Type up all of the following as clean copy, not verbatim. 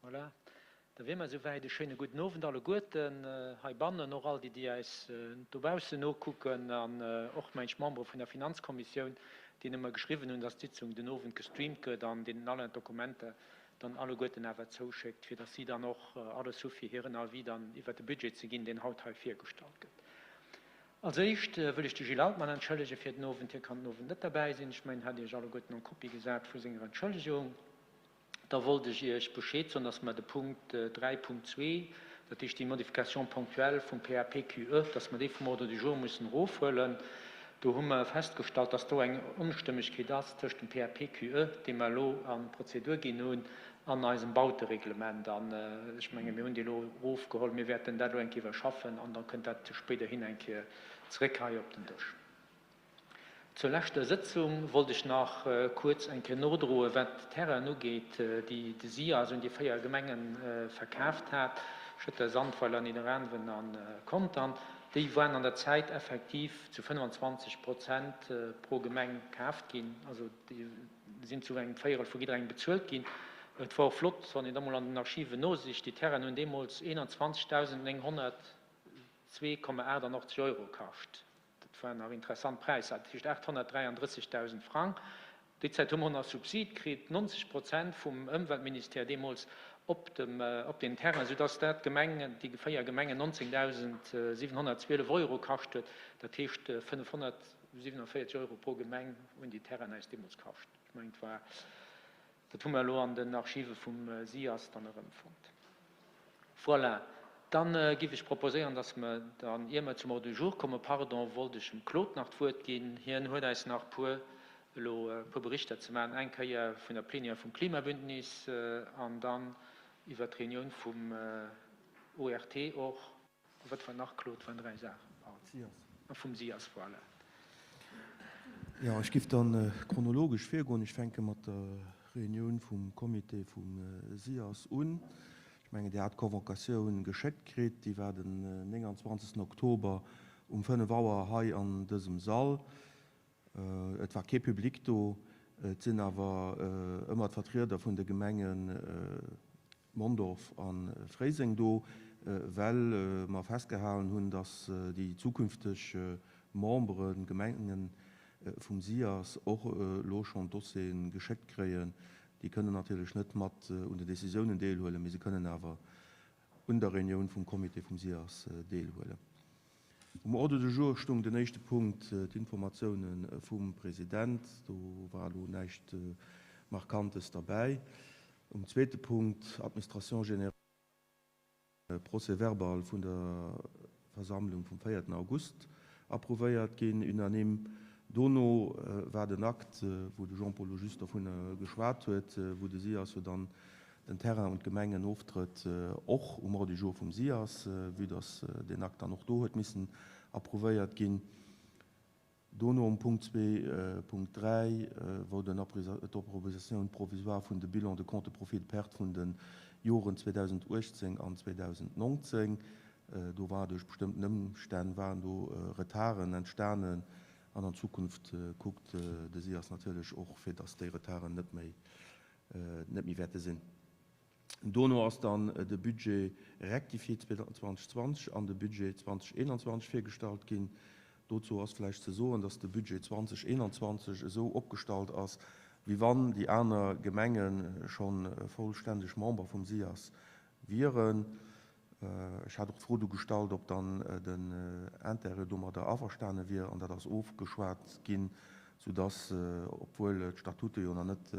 Voilà, da wier mer esouwäit. E schéine gudden Owend alleguerten heibannen, och all déi, déi eis dobaussen nokucken an och meng Membere vun der Finanzkommissioun, deene mer geschriwwen hunn, dass d'Sitzung den Owend gestreamt gëtt an deenen allen d'Dokumenter dann alleguerten awer zouschéckt, fir dass si dann och alles hu fir hiren Avis dann iwwert de Budget ze ginn, deen haut hei virgestallt gëtt. Als éischt wëll ech de Gilles Altmann entschëllege fir den Owend. Hie kann den Owend net derbäi sinn. Ech mengen, hat Iech alleguerten en Kopie gesat vu senger Entschëllegung. Da wollt ech Iech Bescheed soen, dass mer de Punkt 3.2, dat heescht déi Modification ponctuelle vum PAPQE, dass mer dee vum Ordre du jour mussen erofhuelen. Do hu mer festgestallt, dass do eng Onstëmmegkeet ass tëscht dem PAPQE, dee mer elo an d'Prozedur ginn hunn, an eisem Bautereglement. An ech menge mir hunn dee elo erofgeholl. Mir wäerten dat elo eng Kéier iwwerschaffen an da kënnt dat spéiderhin eng Kéier zréck hei op den Dësch. Zur leschter Sëtzung wollt ech nach kuerz eng Kéier nodroen, wat d'Terrainen ugeet, déi de SIAS un déi 4 Gemenge verkaaft hat, Schëtter, Sandweiler, Nidderaanwen a Contern. Déi waren an der Zäit effektiv zu 25 Prozent pro Gemeng kaaft ginn, also déi sinn zu engem Véierel vu jidderengem bezuelt ginn. Et war och flott, wann een da mol an den Archiven nosicht, déi Terrainen hunn deemools 21.902,88 Euro kascht. Dat waren nach interessant Präisser, dat heescht 833.000 Frang. Déi Zäit hu mer och nach Subsid kritt, 90 Prozent vum Ëmweltministère deemools op dem, op deem Terrain, soudass dat d'Gemeng, déi 4 Gemengen 19.712 Euro kascht huet. Dat heescht 547 Euro pro Gemeng hunn déi Terrainen eis deemools kascht. Ech mengen, et war. Dat hu mer elo an den Archive vum SIAS dann erëmfonnt. Voilà. Dann giff ech proposéieren, dass mer dann, ier mer zum Ordre du jour kommen, pardon, wollt ech dem Claude nach d'Wuert ginn. Hien huet eis nach puer, elo e puer Berichter ze maachen, eng Kéier vun der Plénière vum Klimabündnis an dann iwwert d'Reunioun vum ORT och. A wat war nach, Claude? Et waren 3 Saachen, pardon. SIAS. A vum SIAS, voilà. Jo, ech giff dann chronologesch virgoen. Ech fänke mat der Reunioun vum Comité vum SIAS un. Ech mengen, Dir hat d'Convocatioun geschéckt kritt. Déi war den 29. Oktober um 5 Auer hei an dësem Sall. Et war kee Public do. Et sinn awer ëmmer d'Vertrieder vun de Gemenge Mondorf a Fréiseng do, well mer festgehalen hunn, datt déi zukünfteg Memberen, Gemengen vum SIAS och elo schonn d'Dossiere geschéckt kréien. Déi kënnen natierlech net mat un den Décisiounen deelhuelen, mee se kënnen awer un der Reunioun vum Comité vum SIAS deelhuelen. Um Ordre du jour stung den éischte Punkt d'Informatioune vum President. Do war elo näischt Markantes derbäi. Um zweete Punkt, Administration générale, Procès-verbal vun der Versammlung vum véierten August approuvéiert ginn, unanime. Dono war den Akt, wou de Jean-Paul elo just dovun geschwat huet, wou de SIAS jo dann den Terrain un d'Gemengen oftrëtt, och um Ordre du jour vum SIAS, vue dass deen Akt dann och do huet missen approuvéiert ginn. Dono um Punkt 2.3, wou den d'Approbation provisoire vun de Bilans de compte de profit et de perte vun de Joren 2018 an 2019, do war duerch bestëmmten Ëmstänn waren do Retarden entstanen an an Zukunft kuckt de SIAS natierlech och, fir dass déi Retarden net méi net méi wäerte sinn. Dono ass dann de Budget rectifié 2020 an de Budget 2021 virgestallt ginn. Dozou ass vläicht ze soen, dass de Budget 2021 esou opgestallt ass, wéi wann déi aner Gemenge scho vollständeg Member vum SIAS wieren. Ech hat och d'Fro du gestallt, ob dann den Intérieur domadder averstane wier, an dat ass ofgeschwat ginn, soudass, obwuel d'Statute jo nach net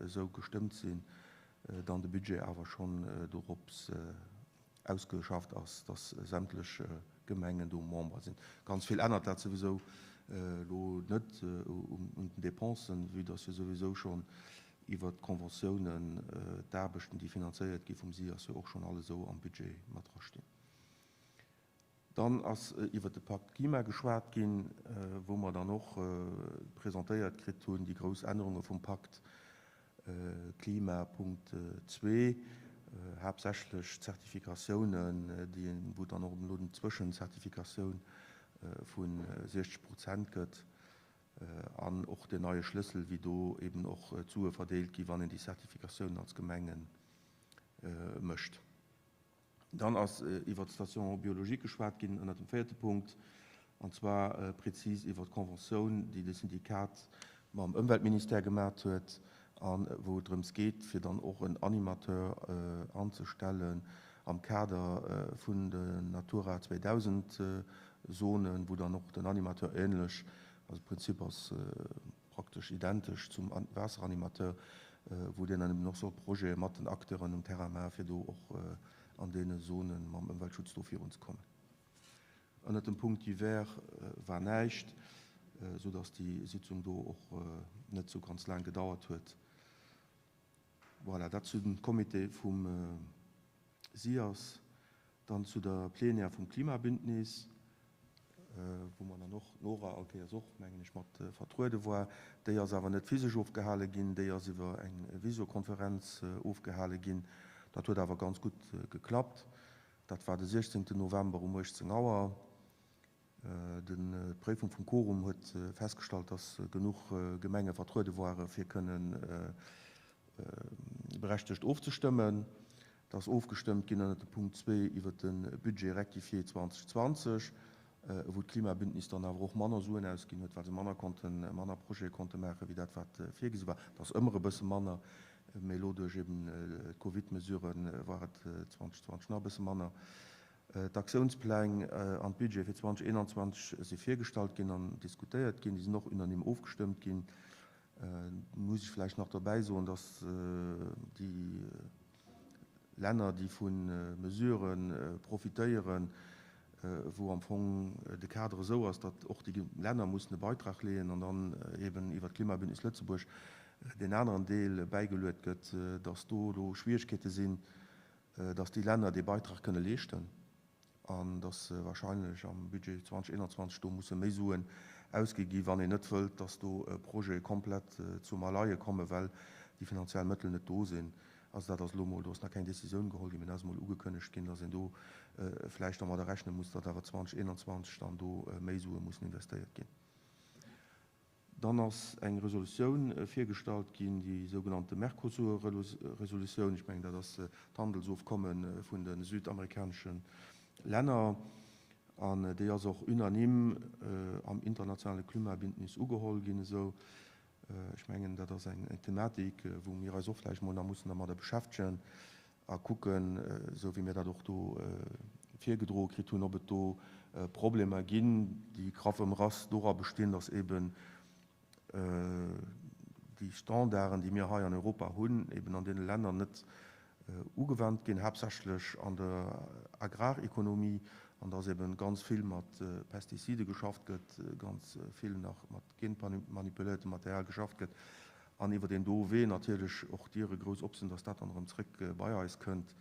esou gestëmmt sinn, dann de Budget awer schonn dorops ausgeschafft ass, dass sämtlech Gemengen do Member sinn. Ganz vill ännert dat souwisou elo net un den Dépensen, vue dass jo souwisou schonn Iwwert d'Conventiounen, d'Aarbechten, déi finanzéiert gi vum SIAS, jo och schonn alles esou am Budget mat drastinn. Dann ass iwwert de Pakt Klima geschwat ginn, wou mer dann och presentéiert kritt hunn, déi grouss Ännerunge vum Pakt Klima, Punkt zwee, haaptsächlech d'Zertifikatiounen, déi, wou et dann och elo eng Zwëschenzertifikatioun vu 60 Prozent gëtt. An och deen neie Schlëssel, wéi do eben och d'Sue verdeelt ginn, wann een déi Certificatiounen als Gemengen mécht. Dann ass iwwert d'Station biologique geschwat ginn ënnert dem véierte Punkt, an zwar prezis iwwert d'Conventioun, déi de Syndikat mam Ëmweltministère gemat huet a wou et drëms geet, fir dann och en Animateur anzestellen am Kader vun den Natura 2000 Zonen, wou dann och den Animateur ähnlech, also de Prinzip ass praktesch identesch zum Waasseranimateur, wou deen dann eben och soll Projete mat den Acteuren um Terrain maachen, fir do och an deene Zone mam Ëmweltschutz do virunzekommen. Ënnert dem Punkt divers war näischt, soudass déi Sitzung do och net sou ganz laang gedauert huet. Voilà, dat zu dem Comité vum SIAS. Dann zu der Plenière vum Klimabündnis, wou mer dann och, d'Nora all Kéiers och, mengen ech, mat vertruede war. Déi ass awer net physesch ofgehale ginn, déi ass iwwer eng Visiokonferenz ofgehale ginn. Dat huet awer ganz gutt geklappt. Dat war de 16 November um 18 Auer. D'Préifung vum Quorum huet festgestallt, dass genuch Gemenge vertruede ware fir kënnen berechtegt ofzestëmmen. Et ass ofgestëmmt ginn ënnert dem Punkt zwee iwwert de Budget rectifié 2020, wou d'Klimabündnis dann awer och manner Suen ausginn huet, well se manner konnten, manner Projete konnte maachen, wéi dat wat virgesi war. Et ass ëmmer e bësse manner, mee elo duerch eben d'Covid-Mesurë war et 2020 nach e bësse manner. D'Aktiounspläng an d'Budgete fir 2021 si virgestallt ginn an diskutéiert ginn. Déi sinn och unanime ofgestëmmt ginn. Muss ech vläicht nach dobäi soen, dass déi Länner, déi vu Mesurë profitéieren, wou am Fong de Kader esou ass, datt och déi Länner mussen e Beitrag leeën an dann eben iwwert d'Klimabündnis Lëtzebuerg deen aneren Deel bäigeluet gëtt, datt do elo Schwierigkeete sinn, dass déi Länner dee Beitrag kënne leeschten an dass wahrscheinlech am Budget 2021 do musse méi Suen ausgi gi wann een net wëllt, dass do Projete komplett zum Erleie kommen, well déi finanziell Mëttel net do sinn. Also dat ass elo mol, do ass nach keng Décisioun geholl ginn, mee dat ass emol ugekënnegt ginn, dass een do vläicht dermadder rechne muss, datt awer 2021 dann do méi Sue mussen investéiert ginn. Dann ass eng Resolutioun virgestallt ginn, déi sougenannte Mercosur-Resolutioun. Ech mengen, dat ass d'Handelsofkomme vun de südamerikanesche Länner. An déi ass och unanime am internationale Klimabündnis ugeholl ginn. Esou, ech mengen, dat ass eng Thematik, wou mir eis och vläicht emol nach mussen dermadder beschäftegen. A kucken, esou wéi mir dat och do virgedroe kritt hunn, ob et do Problemer ginn, déi graff ëm Rass dora bestinn, dass eben déi Standarden, déi mir hei an Europa hunn, eben an deene Länner net ugewennt ginn, haaptsächlech an der Agrarekonomie, an dass eben ganz vill mat Pestizide geschafft gëtt, ganz vill nach mat genmanipuléiertem Material geschafft gëtt an iwwer deen do Wee natierlech och d'Diere grouss op sinn, dass dat dann erëm zréck bei eis kënnt.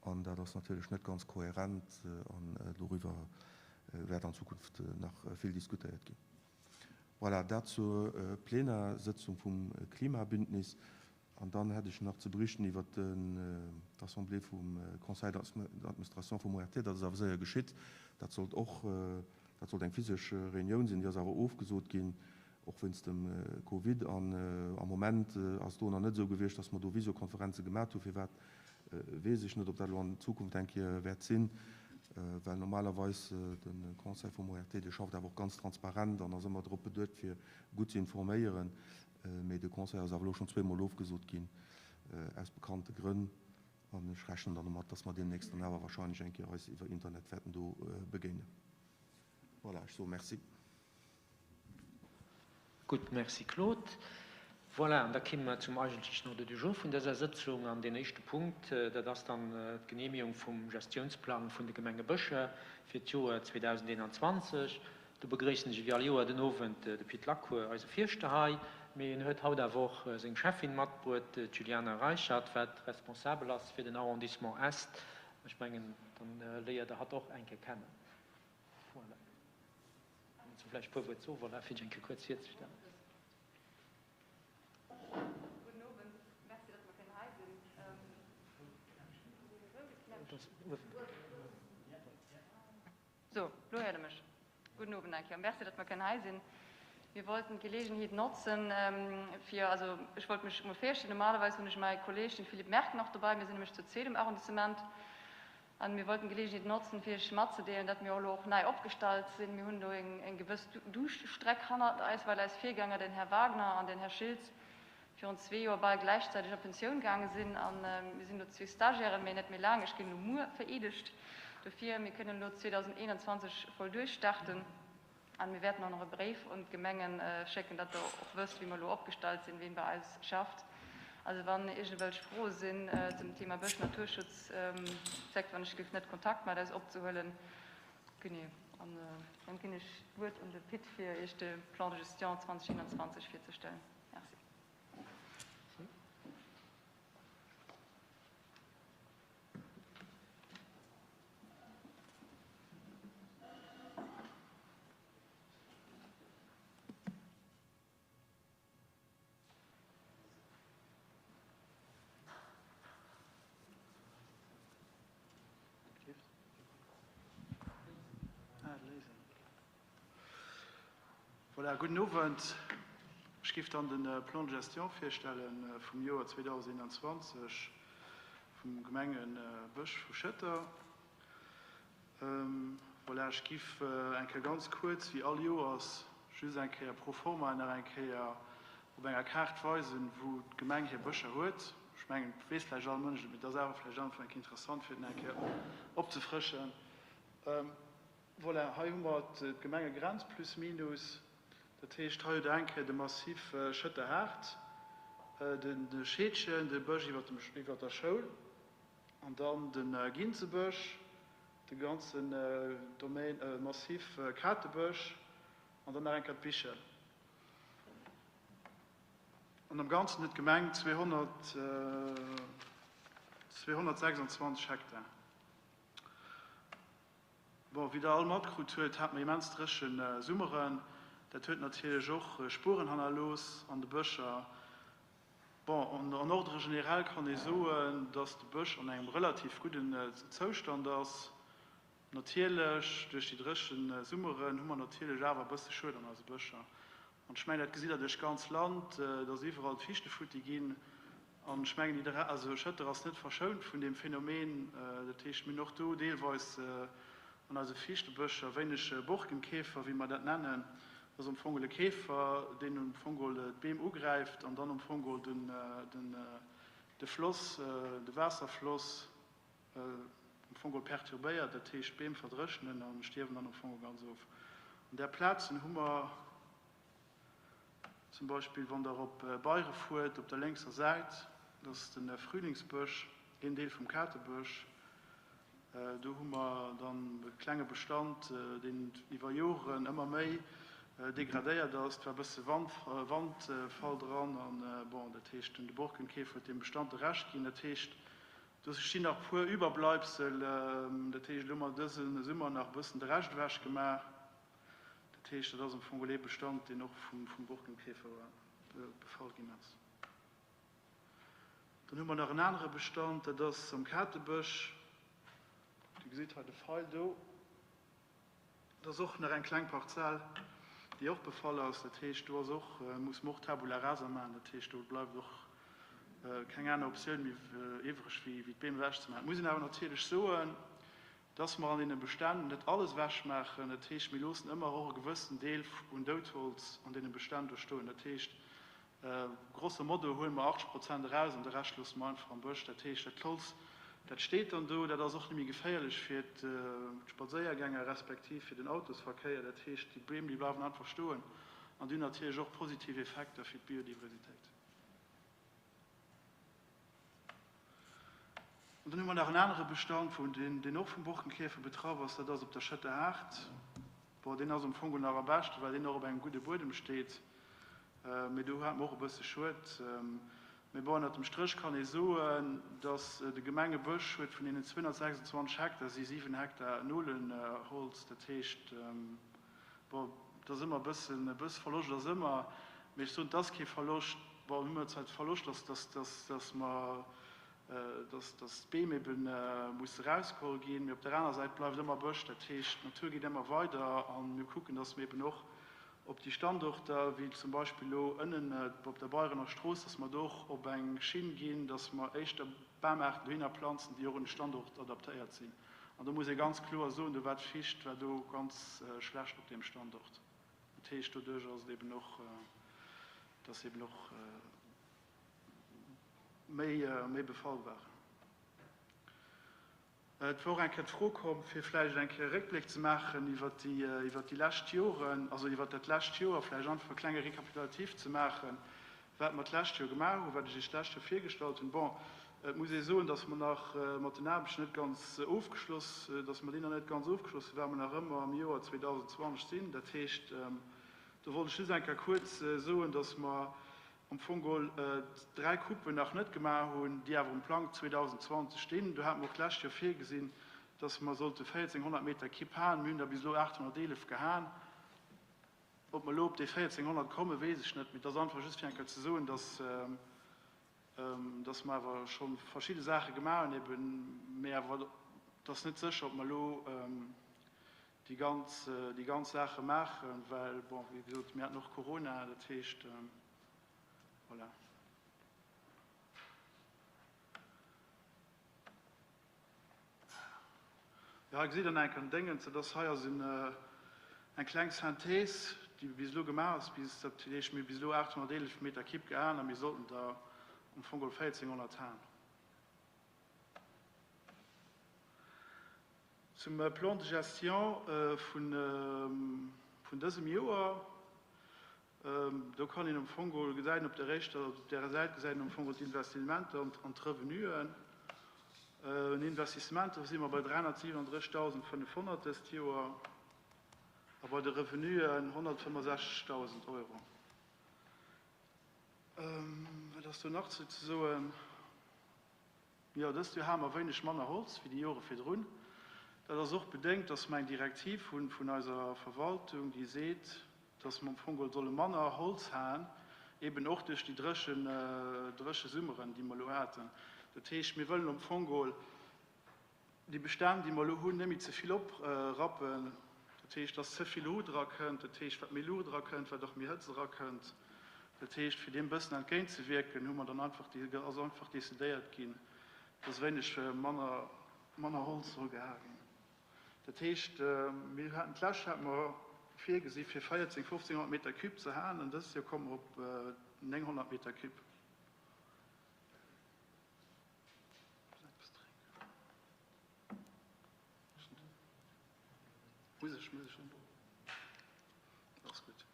An dat ass natierlech net ganz kohärent an doriwwer wäert an Zukunft nach vill diskutéiert ginn. Voilà, dat zur Plenarsitzung vum Klimabündnis. An dann hätt ech nach ze berichten iwwert d'Assemblée vum Conseil d'administration vum ORT. Dat ass awer séier geschitt. Dat sollt och, dat sollt eng physesch Reunioun sinn, déi ass awer ofgesot ginn, och wéinst dem Covid. An am Moment ass do nach net esou gewiescht, dass mer do Visiokonferenze gemat hunn. Firwat, weess ech net, ob dat elo an Zukunft eng Kéier wäert sinn, well normalerweis de Conseil vum ORT, dee schafft awer och ganz transparent an ass ëmmer drop beduet, fir gutt ze informéieren. Mee de Conseil ass awer elo schonn zweemol ofgesot ginn, aus bekannte Grënn. An ech rechnen dann domat, dass mer deemnächst dann awer wahrscheinlech eng Kéier eis iwwer Internet wäerten do begéinen. Voilà, ech soe Merci. Gutt, Merci Claude. Voilà, an da kimme mer zum eigentlechen Ordre du jour vun dëser Sëtzung. An deen éischte Punkt, dat ass dann d'Genehmigung vum Gestiounsplang vun de Gemenge Bëscher fir d'Joer 2021. Do begréissen ech ewéi all Joer den Owend de Pit Lacour, eise Fierschter hei, mee en huet haut awer och seng Cheffin matbruet, d'Juliana Reichert, wat responsabel ass fir den Arrondissement Est. Ech mengen, dann léiert der hatt och eng Kéier kennen. Voilà. Wëlls du vläicht e puer Wuert soen, voilà, fir dech eng Kéier kuerz virzestellen? Gudden Owend, merci datt mer kënnen hei sinn. Sou, lo héiert Der mech. Gudden Owend eng Kéier. Merci, datt mer kënnen hei sinn. Mir wollten d'Geleegenheet notzen, fir, also ech wollt mech emol virstellen, normalerweis hunn ech mäi Kolleeg, den Philippe Merk, nach dobei, mir sinn nämlech zu zweet um Arrondissement, an mir wollten d'Geleegenheet notzen, fir Iech matzedeelen, datt mir och elo och nei opgestallt sinn. Mir hunn do eng gewëss Duuschtstreck hannert eis, well eis Virgänger, den Här Wagner an den Här Schiltz, virun zwee Joer bal gläichzäiteg a Pensioun gaange sinn. A mir sinn elo zwee Stagiairen, mä net méi laang, ech ginn elo muer vereedegt. Dofir, mir kënnen elo 2021 voll duerchstarten. An mir wäerten och nach e Bréif un d'Gemengen schécken, datt Der och wësst, wéi mer elo opgestallt sinn, ween bei eis schafft. Also wann iergendwelch Froe sinn zum Thema Bësch, Naturschutz, zéckt wann ech géif net Kontakt mat eis opzehuelen. Genee, an dann ginn ech d'Wuert un de Pit fir Iech de Plan de gestion 2021 virzestellen. Merci. Voilà, gudden Owend. Ech géif dann de Plan de gestion virstelle vum Joer 2021. Vum Gemengebësch vu Schëtter. Voilà, ech giff eng Kéier ganz kuerz, wéi all Joers, just eng Kéier pro forma nach eng Kéier op enger Kaart weisen, wou d'Gemeng hir Bëscher huet. Ech mengen, et weess vläicht all Mënsch et, mee et ass awer vläicht einfach eng Kéier interessant, fir et nach eng Kéier opzefrëschen. Voilà, hei hu mer d'Gemengegrenz plus minus. Dat heescht, hei hutt Der eng Kéier de Massif Schëtter-Haard, de Scheedgen, de Bësch iwwer der Schoul an dann de Ginzebësch, de ganzen Domaine, Massif Katebësch an dann nach eng Kéier d'Bichel. An am Ganzen huet d'Gemeng 226 Hektar. Bon, wéi der all matkrut huet, hate mer immens dréchen Summeren. Dat huet natierlech och Spueren hannerlooss an de Bëscher. Bon, en ordre général kann ee soen, dass de Bësch an engem relativ gudden Zoustand ass. Natierlech, duerch déi dréchen Summeren hu mer natierlech awer e bësse Schued an eise Bëscher. An ech mengen, dat gesitt Der duerch d'ganz Land, dass iwwerall d'Fichte futti ginn. An ech mengen, jidderee, also Schëtter ass net verschount vun deem Phänomen. Dat heescht, mir hunn och do deelweis an eise Fiichtebëscher wéineg Borkenkäfer, wéi mer dat nennen. Dat ass am Fong e Käfer, deen am Fong d'Beem ugräift an dann am Fong de Floss, de Waasserfloss am Fong perturbéiert. Dat heescht, d'Beem verdréchnen a stierwen dann am Fong ganz of. An där Plazen hu mer Zum Beispill wann der op Beyre fuert, op der lénkser Säit, dat ass de Frühlingsbësch, een Deel vum Katebësch. Do hu mer dann e klenge Bestand, deen iwwer Joren ëmmer méi degradéiert ass. Et war e bësse Wandfall dran an bon, dat heescht, de Borkenkäfer huet deem Bestand de Rescht ginn. Dat heescht, do stinn nach e puer Überbleibsel. Dat heescht, elo hu mer dëse Summer nach e bëssen de Rescht ewechgemaach. Dat heescht, dat ass am Fong ee Bestand, deen och vum Borkenkäfer befall ginn ass. Dann hu mer nach en anere Bestand, dat ass am Katebësch. Dir gesitt hei de Feil do. Dat ass och nach eng kleng Parzell, déi och befall ass. Dat heescht, do ass och, musse mer och Tabula rasa maachen. Dat heescht, do bleift och keng aner Optioun méi iwwreg, wéi d'Beem ewechzemaachen. Et muss een awer natierlech soen, dass mer an deene Bestänn net alles ewechmaachen. Dat heescht, mir loossen ëmmer och e gewëssen Deel un Doudholz an deene Bestänn do stoen. Dat heescht, grosso modo huele mer 80 Prozent eraus an de Rescht loosse mer einfach am Bësch. Dat heescht, dat Holz, dat steet dann do, dat ass och net méi geféierlech fir d'Spadséiergänger respektiv fir den Autosverkéier. Dat heescht, déi Beem, déi bleiwen einfach stoen an déi hunn natierlech och positiv Effekter fir d'Biodiversitéit. An dann hu mer nach en anere Bestand, wou deen, deen och vum Borkenkäfer betraff ass, dat ass op der Schëtter Haard. Bon, deen ass am Fong nach am beschten, well deen och op engem gudde Buedem steet. Mee do hate mer och e bësse Schued. Mee bon, ënnert dem Stréch kann ee soen, datt de Gemengebësch huet vun deenen 226 Hektar si 7 Hektar Nolenholz. Dat heescht, Bon, et ass ëmmer e bëssen, e bësse Verloscht ass ëmmer, mee ech soen, et ass kee Verloscht. Bon, mir hu zwar de Verloscht, dass, dass, dass, dass mer, dass, dass d'Beem ebe musse erausgeholl ginn, mee op der aner Säit bleift ëmmer Bësch. Dat heescht, d'Natur geet ëmmer weider a mir kucken, dass mir eben och. op déi Standorter, wéi zum Beispill elo ënnen op der Beirener Strooss, dass mer do och op eng Schinn ginn, dass mer éischter Bamaarten dohinner planzen, déi och un de Standort adaptéiert sinn. An do muss ee ganz kloer soen, do war d'Ficht war do ganz schlecht op deem Standort. Dat heescht, doduerch ass et eben och, dass eben och méi, méi befall waren. Et wor eng Kéier d'Fro komm, fir vläicht eng Kéier e Réckbléck ze maachen iwwert déi, iwwert déi lescht Joren, also iwwert dat lescht Joer, vläicht einfach e klenge Récapitulatif ze maachen, wat mer d'lescht Joer gemaach hunn, wat ech Iech d'lescht Joer virgestallt hunn. Bon, et muss ee soen, dass mer nach mat den Aarbechten net ganz ofgeschloss, dass mer déi nach net ganz ofgeschloss hunn, well mer nach ëmmer am Joer 2020 sinn. Dat heescht, do wollt ech just eng Kéier kuerz soen, dass mer am Fong geholl 3 Coupen nach net gemaach hunn, déi awer um Plang 2020 stinn. Do hate mer och d'lescht Joer virgesinn, dass mer sollte 1.400 Meter Kipp haen. Mir hunn der bis elo 811 gehaen. Ob mer elo op déi 1.400 kommen, weess ech net. Mee et ass einfach just fir eng Kéier ze soen, dass, dass mer awer scho verschidde Saache gemaach hunn eben, mee awer et ass net sécher, ob mer elo déi ganz, déi ganz Saache maachen, well, bon, wéi gesot, mir haten och Corona, dat heescht, voilà. Jo, hei gesitt Der nach eng Kéier den Déngens, dat ass, hei ass en, eng kleng Synthèse, déi bis elo gemaach ass, bis, dat heescht, mir hu bis elo 811 Meter Kipp gehaen a mir sollten der am Fong geholl 1400 haen. Zum Plan de gestion vun dësem Joer, do kann een am Fong geholl gesäit een op der éischter, op därer Säit gesäit een am Fong geholl d'Investissementer an d'Revenuen. Un Investissementer si mer bei 337.500 dëst Joer a bei de Revenuen 165.000 Euro. Wat ass do nach ze soen? Jo, dëst Joer hate mer wéineg manner Holz wéi déi Jore virdrun. Dat ass och bedéngt, dass mer eng Direktiv hunn vun eiser Verwaltung, déi seet, dass mer am Fong geholl solle manner Holz haen, eben och duerch déi dréchen, dréche Summeren, déi mer elo haten. Dat heescht, mir wëllen am Fong geholl déi Bestänn, déi mer elo hunn, net méi ze vill oprappen. Dat heescht, dass ze vill Luucht erakënnt. Dat heescht, wat méi Luucht erakënnt, wat och méi Hëtzt erakënnt. Dat heescht, fir deem bëssen entgéintzewierken, hu mer dann einfach, ass einfach decidéiert ginn, dass wéineg manner, manner Holz soll geha ginn. Dat heescht, mir haten d'lescht hate mer virgesi fir 14, 1500 Meter cube ze haen an dëst Joer komme mer op 900 Meter cube. Muss ech, muss ech schon. Ass gutt.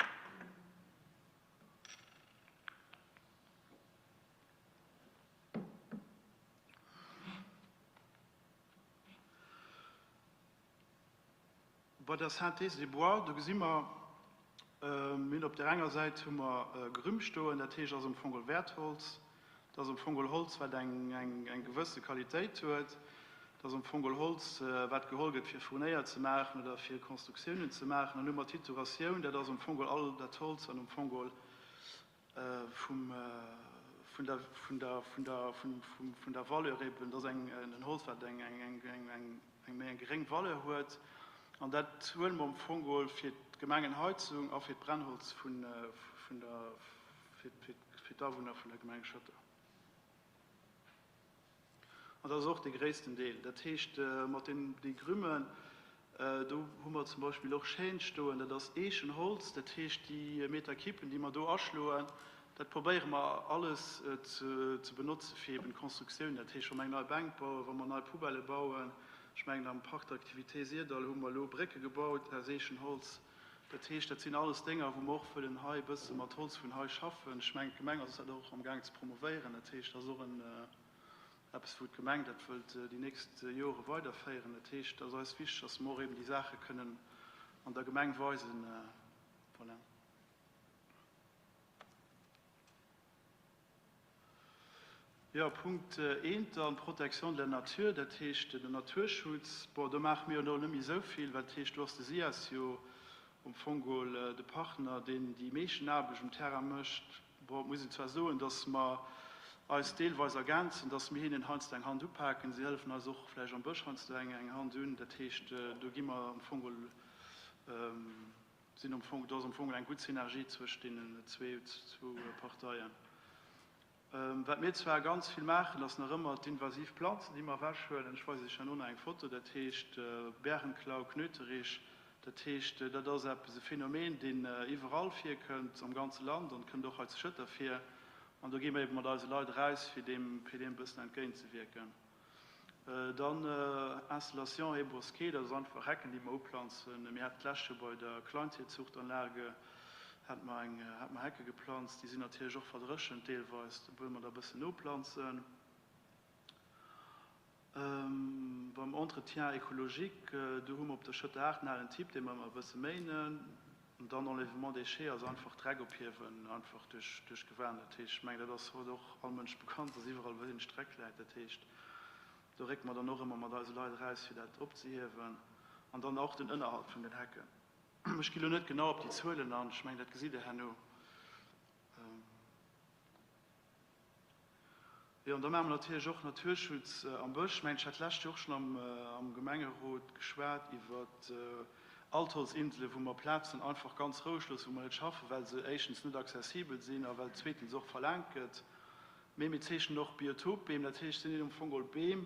Bei der Synthèse des bois, do gesi mer, mir hunn op där enger Säit hu mer Gerüm stoen, dat heescht ass am Fong geholl Wäertholz, dat ass am Fong geholl Holz, wat eng, eng, eng gewësse Qualitéit huet, dat ass am Fong geholl Holz, wat geholl gëtt fir Fournéier ze maachen oder fir Konstruktiounen ze maachen. Dann hu mer d'Tituratioun, dat ass am Fong geholl all dat Holz, wat am Fong geholl vum, vun der, vun der, vun der, vun, vum, vun der Valeur eben, dat ass eng, en Holz, wat eng, eng, eng, eng, eng, eng méi eng geréng Valeur huet. An dat huele mer am Fong geholl fir d'Gemengenheizung a fir d'Brennholz vun, vun der, fir, fir, fir d'Awunner vun der Gemeng Schëtter. An dat ass och dee gréissten Deel. Dat heescht, mat deem, déi Grümmen, do hu mer zum Beispill och Schäin stoen, dat ass Eechenholz. Dat heescht, déi Meter Kippen, déi mer do aschloen, dat probéiere mer alles ze benotze fir eben d'Constructioun. Dat heescht, wa mer eng nei Bänk bauen, wa mer nei Poubellë bauen, ech mengen am Parc d'activités Syrdall hu mer elo Brécke gebaut aus Eechenholz. Dat heescht, dat sinn alles Dénger, wou mer och wëllen hei e bësse mat Holz vun hei schaffen. Ech mengen, d'Gemeng ass dat och amgaang ze promovéieren. Dat heescht, dat ass och en, eppes, wou d'Gemeng dat wëllt déi nächst Jore weiderféieren. Dat heescht, et ass eis wichteg, dass mer och eben déi Saache kënnen an der Gemeng weisen. Voilà. Jo, Punkt eent dann, d'Protection de la nature, dat heescht den Naturschutz. Bon, do maache mir jo elo net méi esou vill, well dat heescht, do ass de SIAS jo am Fong geholl de Partner, deen déi meeschten Aarbecht um Terrain mécht. Bon, et muss een zwar soen, datt mer eis deelweis ergänzen, datt mir hinnen heiansdo eng Hand upaken, si hëllefen eis och vläicht am Bësch heiansdo eng Hand un. Dat heescht, do gi mer am Fong geholl. Sinn am Fong, do ass am Fong eng gutt Synergie zwëscht deenen zwou Parteien. Wat mir zwar ganz vill maachen, ass nach ëmmer d'invasiv Planzen, déi mer ewechhuelen. Ech weisen Iech herno nach eng Foto, dat heescht Bärenklau, Knöterich. Dat heescht, dat ass eppes, e Phänomen, deen iwwerall virkënnt am ganze Land an kënnt och hei zu Schëtter vir. An do gi mer ebe mat eise Leit eraus, fir deem, fir deem e bëssen entgéintzewierken. Dann Installation haies bosquets, dat ass einfach Hecken, déi mer uplanzen. Mir haten d'lescht Joer bei der Kleintierzuchtanlage hate mer eng, hate mer Hecke geplanzt. Déi sinn natierlech och verdréchent deelweis, do wëlle mer da e bëssen noplanzen. Beim Entretien écologique, do hu mer op der Schëtter 8 en alen Typ, dee mer ëmmer e bësse méinen. An dann Enlèvement déchets, also einfach Dreck ophiewen, einfach duerch duerch Gewan. Dat heescht, ech mengen, dat ass haut och all Mënsch bekannt, dass iwwerall wéineg Dreck läit. Dat heescht, do récke mer dann och ëmmer mat eise Leit eraus, fir dat opzehiewen. An dann och den Ënnerhalt vun den Hecken. Ech gi lo net genau op déi Zuelen an, ech mengen, dat gesitt Der herno. Jo, an da maache mer natierlech och Naturschutz am Bësch. Ech mengen, ech hat d'lescht Joer och schonn am Gemengerot geschwat iwwer Altholzinsele, wou mer Plazen einfach ganz roueg loossen, wou mer net schaffen, well se éischtens net accessibel sinn a well zweetens och verlaangt gëtt. Mee mir zeechnen och Biotopbeem, dat heescht, et sinn net am Fong geholl Beem,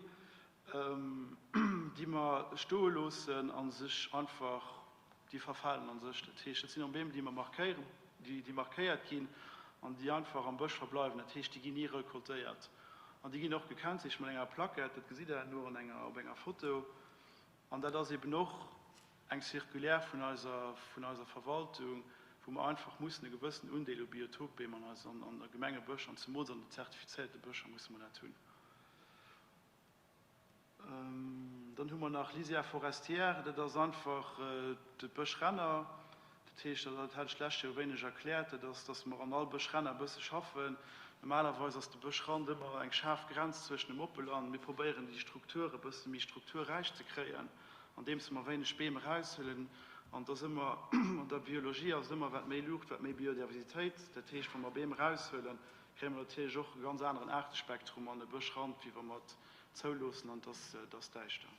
déi mer stoe loossen a sech einfach, déi verfalen a sech. Dat heescht, dat sinn och Beem, déi mer markéieren, déi markéiert ginn an déi einfach am Bësch verbleiwen. Dat heescht, déi ginn ni recoltéiert an déi ginn och gekennzeechent mat enger Plaquette, dat gesitt Der herno an enger, op enger Foto. An dat ass eben och eng Circulaire vun eiser, vun eiser Verwaltung, wou mer einfach mussen e gewëssen Undeel u Biotopbeem an eisen, an der Gemengebëscher an zemools an den zertifizéierte Bëscher musse mer dat hunn. Dann hu mer nach Lisière forestière, dat ass einfach de Bëschränner. Dat heescht, dat hat ech d'lescht Joer e wéineg erkläert, dat ass, dass mer an all Bëschränner e bësse schaffen. Normalerweis ass de Bëschrand ëmmer eng schaarf Grenz zwëschen dem Oppeland. Mir probéieren déi Struktur e bësse méi strukturräich ze kréien, andeems mer wéineg Beem eraushuelen. An et ass ëmmer, an der Biologie ass et ëmmer, wat méi Luucht, wat méi Biodiversitéit. Dat heescht, wa mer Beem eraushuelen, kréie mer natierlech och e ganz aneren Aartespektrum an e Bëschrand, wéi wa mer et zouloossen an et ass däischter.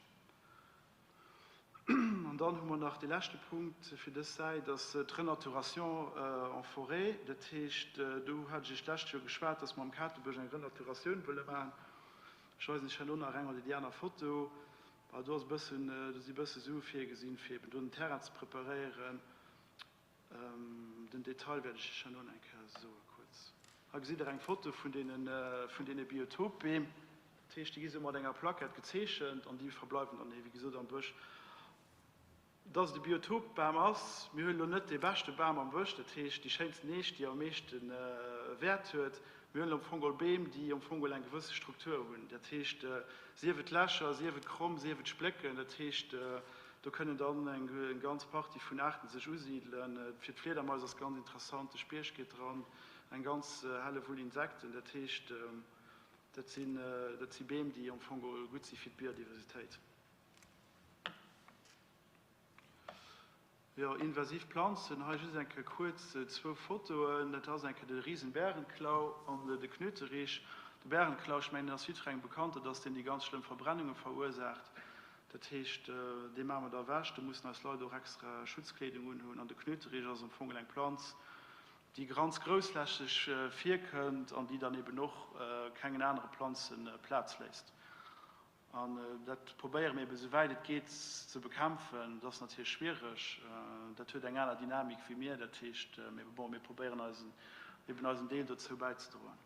An dann hu mer nach dee leschte Punkt fir dës Säit, ass d'Renaturation en forêt. Dat heescht, do hat ech Iech d'lescht Joer geschwat, dass mer am Katebësch eng Renaturatioun wëlle maachen. Ech weisen Iech herno nach eng oder déi aner Foto. Do ass e bëssen, do si e bësse Sue virgesinn, fir eben do den Terrain ze preparéieren. Den Detail wäert ech Iech herno eng Kéier soe kuerz. Hei gesitt Der eng Foto vun deene Biotopbeem. Dat heescht, déi gi sou mat enger Plaquette gezeechent an déi verbleiwen dann, wéi gesot, am Bësch. Dass et e Biotopbam ass, mir huelen elo net dee beschte Bam am Bësch, dat heescht déi schéinsten Eech, déi am meeschte Wäert huet. Mir huelen am Fong geholl Beem, déi am Fong geholl eng gewësse Struktur hunn. Dat heescht, sief et Lächer, sief et Kromm, sief et Splécken. Dat heescht, do kënnen dann eng ganz Partie vun Aarten sech usidelen. Fir d'Fliedermais ass ganz interessant, de Spiecht geet dran, eng ganz Hellewull Insekten. Dat heescht, dat sinn, dat si Beem, déi am Fong geholl gutt si fir d'Biodiversitéit. Jo, invasiv Planzen, hei just eng Kéier kuerz zwou Fotoen. Dat ass eng Kéier de Riesenbärenklau an de Knöterich. De Bärenklau, ech mengen, deen ass jiddwerengem bekannt, dat ass deen, dee ganz schlëmm Verbrennunge verursaacht. Dat heescht, dee maache mer da ewech. Do mussen eis Leit och extra Schutzkleedung unhunn. An de Knöterich ass am Fong eng Planz, déi ganz groussflächeg virkënnt an déi dann eben och kengen anere Planze Plaz léisst. An dat probéiere mir eben esou wäit et geet ze bekämpfen. Dat ass natierlech schwiereg. Dat huet eng aner Dynamik wéi mir. Dat heescht, mee bon, mir probéieren eisen, eben eisen Deel dozou bäizedroen.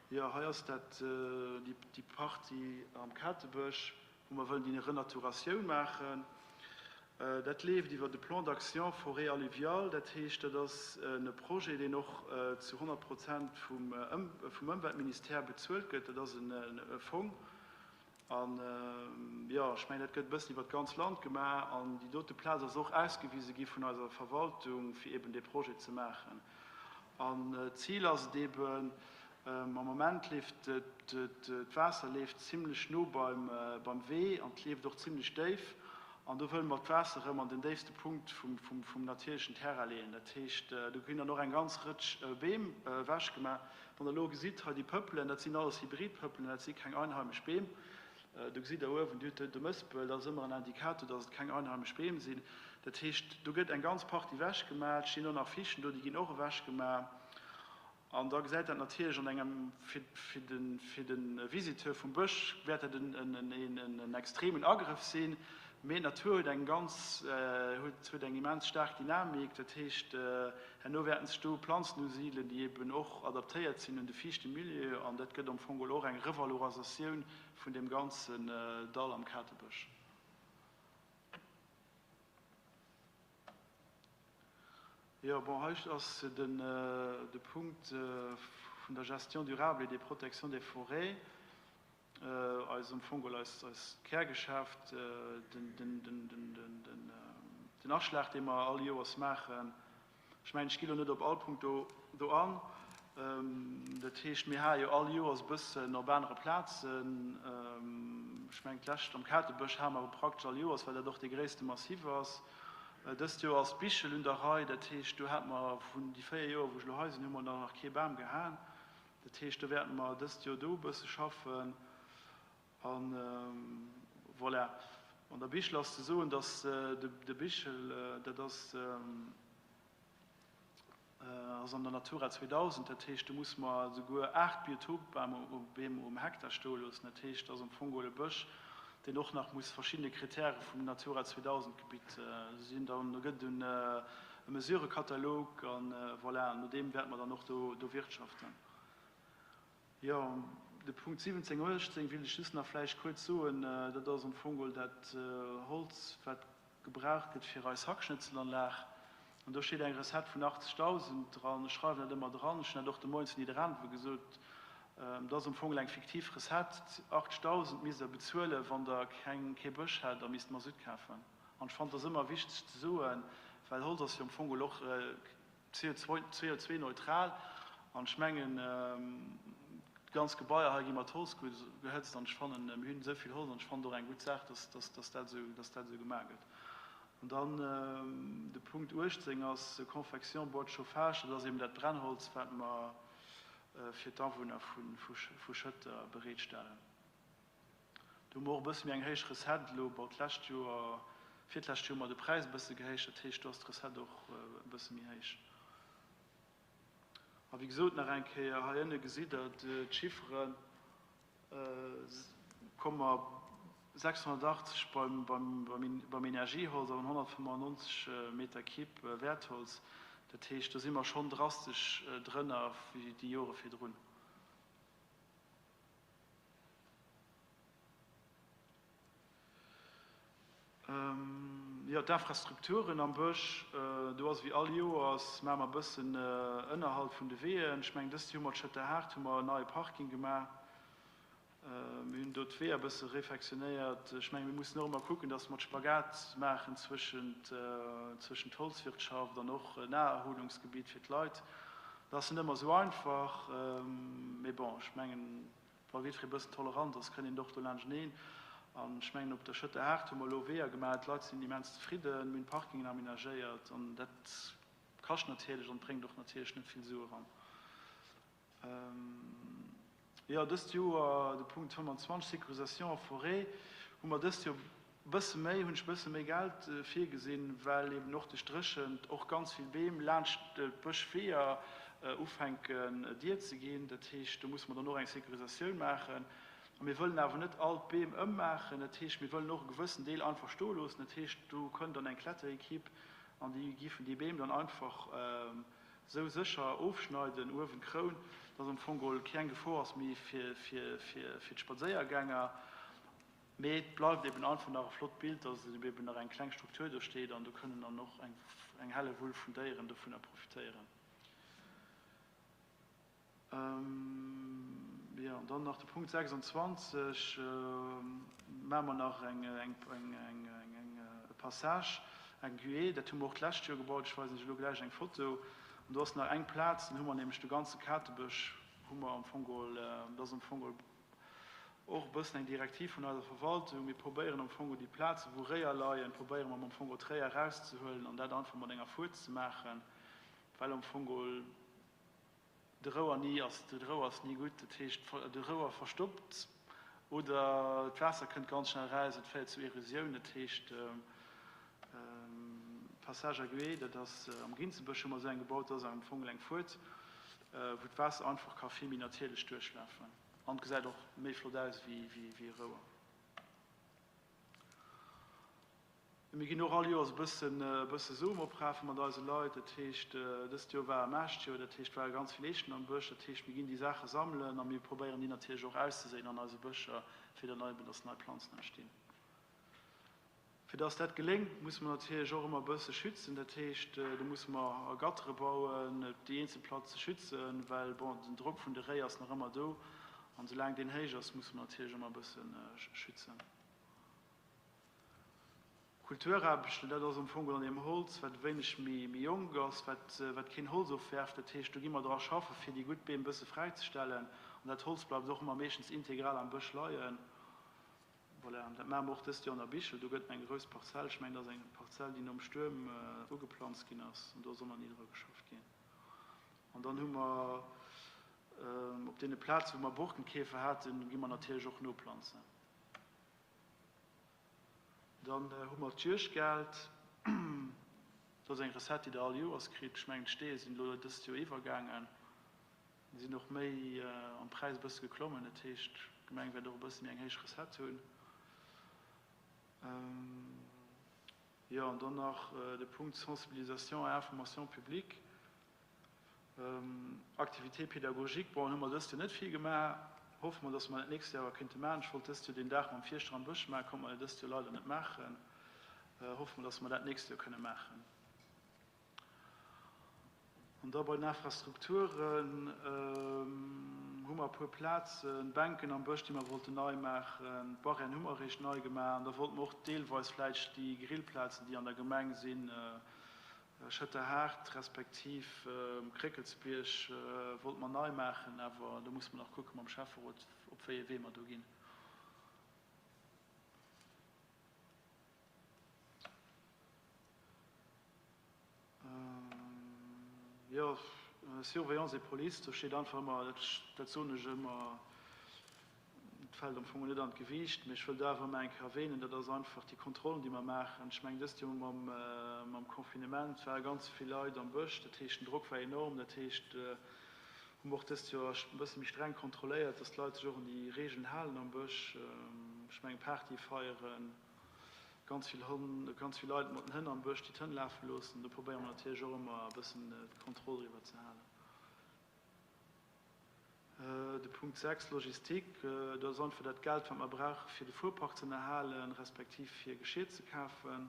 Jo, hei ass dat déi Partie am Katebësch, wou mer wëllen déi Renaturatioun maachen. Dat leeft iwwer de Plan d'action forêt alluviale. Dat heescht, dat ass e Projet, deen och zu 100 Prozent vum Ëmweltministère bezuelt gëtt. Dat ass e Fong. An, jo, ech mengen, dat gëtt e bëssen iwwer d'ganz Land gemaach. An déi dote Plaz ass och ausgewise gi vun eiser Verwaltung, fir eeben dee Projet ze maachen. An d'Zil ass et eeben, Am Moment leeft d'Waasser leeft zimlech no beim Wee an et leeft och zimlech déif. An do wëlle mer d'Waasser erëm an den déifste Punkt vum natierlechen Terrain leeën. Dat heescht, do ginn dann och eng ganz Rëtsch Beem ewechgemaach. Wann Der elo gesitt, hei déi Pëppelen, dat sinn alles Hybridpëppelen, dat si keng einheimesch Beem. Do gesitt Der uewen, Dir hutt de Mëspel, dat ass ëmmer en Indikator, dass et keng einheimesch Beem sinn. Dat heescht, do gëtt eng ganz Partie ewechgemaach. Et stinn och nach Fichten do, déi ginn och ewechgemaach. An da gesäit dat natierlech an engem, fir de Visiteur vum Bësch wäert dat en extremen Agrëff sinn, mee d'Natur huet eng ganz, huet eng immens staark Dynamik. Dat heescht, herno wäerten sech do Planzen usidelen, déi eben och adaptéiert sinn un de fiichte Milieu an dat gëtt am Fong och eng Revalorisatioun vun deem ganzen Dall am Katebësch. Jo, bon, hei ass de Punkt vun der Gestion durable et des protections des forêts, eis am Fong geholl eist Kärgeschäft, den Aschlag, dee mer all Joers maachen. Ech mengen, ech gi lo net op all Punkt do an. Dat heescht, mir hae jo all Joers e bëssen op anere Plazen. Ech mengen, d'lescht am Katebësch hae mer praktesch all Joers, well dat och dee gréisste Massif ass. Dëst Joer ass d'Bichel un der Rei. Dat heescht, do hate mer vun déi 4 Joer, wou ech elo hei sinn, hu mer nach kee Bam gehaen. Dat heescht, do wäerte mer dëst Joer do e bësse schaffen. A voilà. An der Bichel ass ze soen, datt de Bichel, dat ass, ass an der Natura 2000, dat heescht, do musse mer esouguer 8 Biotopbeem um Hektar stoe loossen. Dat heescht, dat ass am Fong geholl e Bësch, deen och nach muss verschiddene Kritäre vum Natura 2000 Gebitt sinn. Do gëtt et e Mesurekatalog an voilà, no deem wäerte mer dann och do wirtschaften. Jo, de Punkt 17, 18 wéilt ech just nach vläicht kuerz soen. Dat ass am Fong geholl dat Holz, wat gebraucht gëtt fir eis Hackschnëtzelanlag. An do steet eng Recette vun 80.000 dran. Ech schreiwen dat ëmmer dran. Ech hunn dat och de Moien zu Nidderaanwen gesot. Dat ass am Fong eng fiktiv Recette. 80.000 misst Der bezuelen, wann Der keng, kee Bësch hätt a misst Masutt kafen. An ech fannen, et ass ëmmer wichteg ze soen, well Holz ass jo am Fong geholl och CO2-neutral. An ech mengen, d'ganz Gebaier hei gi mat Holz gehëtzt. An ech fannen, mir hunn esou vill Holz an ech fannen et och eng gutt Saach, dass dat esou gemaach gëtt. An dann de Punkt 18 ass Confection bois de chauffage. Dat ass eben dat Brennholz, wat mer fir d'Awunner vu Schëtter bereetstellen. Do hu mer och e bësse méi eng héich Recette elo. Bon, d'lescht Joer, virtlescht Joer hu mer de Präis e bësse gehéicht, dat heescht, do ass d'Recette och e bësse méi héich. A wéi gesot, nach eng Kéier, hei ënne gesitt Der d'Chifferen, komme mer 680 beim Energieholz an 195 Meter Kibb Wäertholz. Dat heescht, do si mer schonn drastesch drënner wéi déi Jore virdrun. Jo, d'Infrastrukturen am Bësch, do ass ewéi all Joers, maache mer e bëssen Ënnerhalt vun de Weeën. Ech mengen, dëst Joer hu mer d'Schëtterhaart, hu mer en neie Parking gemaach. Mir hunn do d'Weeër e bësse refectionnéiert. Ech mengen, mir mussen och ëmmer kucken, dass mer d'Spagat maachen zwëschent, zwëschent Holzwirtschaft an och Naherholungsgebitt fir d'Leit. Dat ass net ëmmer esou einfach, mee bon, ech mengen, wa jiddweree e bëssen tolerant ass, kënnt een och do laanschteneen. An ech mengen, op der Schëtter Haart hu mer elo Weeër gemaach, d'Leit sinn immens zefridden, mir hunn Parkingen amenagéiert an dat kascht natierlech an bréngt och natierlech net vill Sue eran. Jo, dëst Joer, de Punkt 25, Sécurisation en forêt, hu mer dëst Joer e bësse méi, hunn ech e bësse méi Geld virgesinn, well eben och duerch d'Dréchent och ganz vill Beem laanscht d'Bëschweeër ufänken dier ze ginn. Dat heescht, do musse mer dann och eng Sécurisatioun maachen. A mir wëllen awer net all d'Beem ëmmaachen. Dat heescht, mir wëllen och e gewëssen Deel einfach stoe loossen. Dat heescht, do kënnt dann eng Kletterequipe an déi giffen déi Beem dann einfach Sou sécher ofschneiden uewen d'Kroun, dass am Fong geholl keng Gefor ass méi fir d'Spadséiergänger. Mee et bleift eben einfach nach e flott Bild, dass eben nach eng kleng Struktur do steet an do kënnen dann och eng Hellewull vun Déieren dovunner profitéieren. Jo, an dann nach de Punkt 26, maache mer nach eng, eng, eng, e Passage, eng Guée, dat hu mer och d'lescht Joer gebaut, ech weisen Iech elo gläich eng Foto. An do ass nach eng Plaz, dann hu mer nämlech de ganze Katebësch hu mer am Fong geholl, dat ass am Fong geholl och e bëssen eng Direktiv vun eiser Verwaltung, mir probéieren am Fong geholl déi Plaze wou Réier leien, probéiere mer am Fong geholl d'Réier erauszehuelen an dat einfach mat enger Fuert ze maachen, well am Fong geholl, De Rouer ni ass, de Rouer ass ni gutt, dat heescht de Rouer verstoppt. Oder d'Waasser kënnt ganz schnell eraus, et féiert zu Erosioun. Dat heescht, Passage à gué, dat ass am Ginzebësch hu mer esou eng gebaut, dat ass am Fong eng Fuert, wou d'Waasser einfach ka vill méi natierlech duerchlafen. An et gesäit och méi flott aus wéi e Rouer. Mir ginn och all Joers e bëssen e bësse Som oprafe mat eise Leit. Dat heescht, dëst Joer war e Maaschtjoer, dat heescht, ware ganz vill Eechen am Bësch. Dat heescht, mir ginn déi Saache sammelen a mir probéieren déi natierlech och auszeséien an eise Bëscher, fir dann eben, dass nei Planzen entstinn. Fir dass dat geléngt, musse mer natierlech och ëmmer e bësse schützen. Dat heescht, do musse mer Gattere bauen, déi eenzel Plaze schützen, well, bon, den Drock vun de Réi ass nach ëmmer do. An soulaang deen héich ass, musse mer natierlech ëmmer e bësse schützen. Kulturaarbechten, dat ass am Fong an deem Holz, wat e wéineg méi jonk ass, wat keen Holz ofwerft. Dat heescht, do gi mer dra schaffen, fir déi gutt Beem e bësse fräizestellen. An dat Holz bleift och ëmmer meeschtens integral am Bësch leien. Voilà, an dat maache mer och dëst Joer an der Bichel. Do gëtt eng grouss Parzell, ech mengen, dat ass eng Parzell, déi nom Stuerm ugeplanzt ginn ass, an do soll nach ni dra geschafft ginn. An dann hu mer op deene Plazen, wou mer Borkenkäfer haten, gi mer natierlech och noplanzen. Dann hu mer d'Juegdgeld. Dat ass eng Recette, déi Der all Joers kritt. Ech mengen, d'Steeë sinn elo dëst Joer iwwergaangen. Se sinn och méi am Präis e bësse geklommen. Dat heescht, d'Gemeng wäert och e bësse méi eng héich Recette hunn. Jo, an dann nach de Punkt Sensibilisation et information publique. Activités pédagogiques, bon, hu mer dëst Joer net vill gemaach. Hoffe mer, dass mer dat nächst Joer kéinte maachen. Ech wollt dëst Joer deen Dag mam Fierschter am Bësch maachen, konnte mer jo dëst Joer leider net maachen. Hoffe mer, dass mer dat nächst Joer kënne maachen. An da bei den Infrastrukturen hu mer e puer Plazen, Bänken am Bësch, déi mer wollten nei maachen. D'Barrièren hu mer eréischt nei gemaach. An da wollte mer och deelweis vläicht déi Grillplazen, déi an der Gemeng sinn, Schëtterhaart respektiv um Kréckelsbierg wollte mer nei maachen, awer do musse mer nach kucke mam Schäfferot, op wéi ee Wee mer do ginn. Jo, Surveillance et Police, do steet einfach ëmmer, dat soen ech ëmmer, Et fält am Fong net an d'Gewiicht, mee ech wëllt awer emol eng Kéier erwähnen, dat ass einfach déi Kontrollen, déi mer maachen. Ech mengen, dëst Joer mam Confinement ware ganz vill Leit am Bësch, dat heescht, den Drock war enorm. Dat heescht, hu mer och dëst Joer e bësse méi streng kontrolléiert, dass d'Leit sech och un déi Regeln halen am Bësch. Ech mengen, Party feieren, ganz vill Honn, ganz vill Leit mat den Hënn am Bësch, déi d'Hënn lafe loossen. Do probéiere mer natierlech och ëmmer e bëssen d'Kontroll driwwer ze halen. De Punkt 6, Logistik, dat ass einfach dat Geld, wat mer brauche fir de Fuerpark ze ënnerhalen, respektiv fir Geschir ze kafen.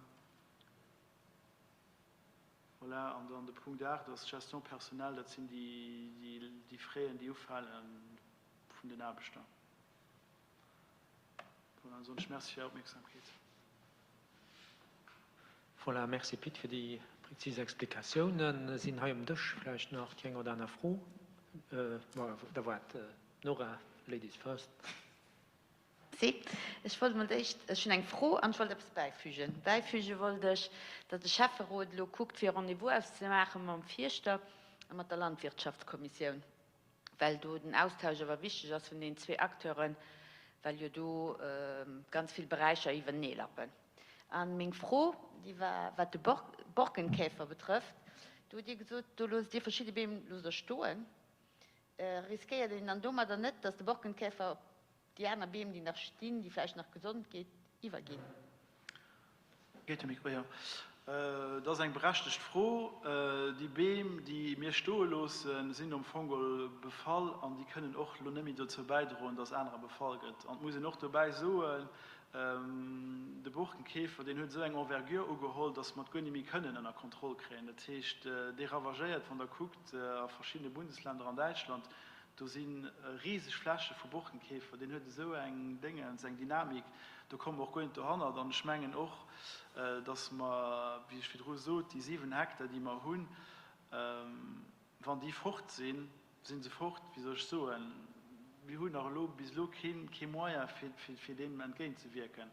Voilà, an dann de Punkt 8 ass d'Gestion personnelle, dat sinn déi Fräen, déi ufale vun den Aarbechter. Voilà, dann soen ech Merci fir Är Opmierksamkeet. Voilà, merci Pit fir déi prezis Explikatiounen. Sinn hei um Dësch vläicht nach déi eng oder aner Fro? Da waart, Nora, Ladies first. Merci. Ech wollt emol d'éischt, ech hunn eng Fro an ech wollt eppes bäifügen. Bäifüge wollt ech, datt de Schäfferot elo kuckt, fir e Rendez-vous auszemaache mam Fierschter a mat der Landwirtschaftskommissioun. well do den Austausch awer wichteg ass vun deenen zwee Acteuren, well jo do ganz vill Beräicher iwwerneelappen. A meng Fro, déi war, wat de Borkenkäfer betrëfft, do hutt Dir gesot, do loosst Dir verschidde Beem loosst Der stoen. Riskéiert een dann domadder net, datt de Borkenkäfer op déi aner Beem, déi nach stinn, déi vläicht nach gesond geet, iwwerginn? Geet de Mikro? Jo. Dat ass eng berechtegt Fro. Déi Beem, déi mir stoe loossen, sinn am Fong geholl befall an déi kënnen och elo net méi dozou bäidroen, dass anerer befall gëtt. An et muss een och dobäi soen, de Borkenkäfer, deen huet esou eng Envergure ugeholl, dass mer et guer net méi kënnen ënner Kontroll kréien. Dat heescht, dee ravagéiert, wann Der kuckt, a verschiddene Bundesländer an Däitschland, Do si riseg Fläche vu Borkenkäfer, deen huet esou eng Déngens, eng Dynamik, do komme mer och guer net dohannert. An ech mengen och, datt mer, wéi ech virdru sot, déi 7 Hektar, déi mer hunn, wann déi fort sinn, si se fort, wéi soll ech soen, mir hunn nach elo bis elo kee Moyen, fir deem entgéintzewierken.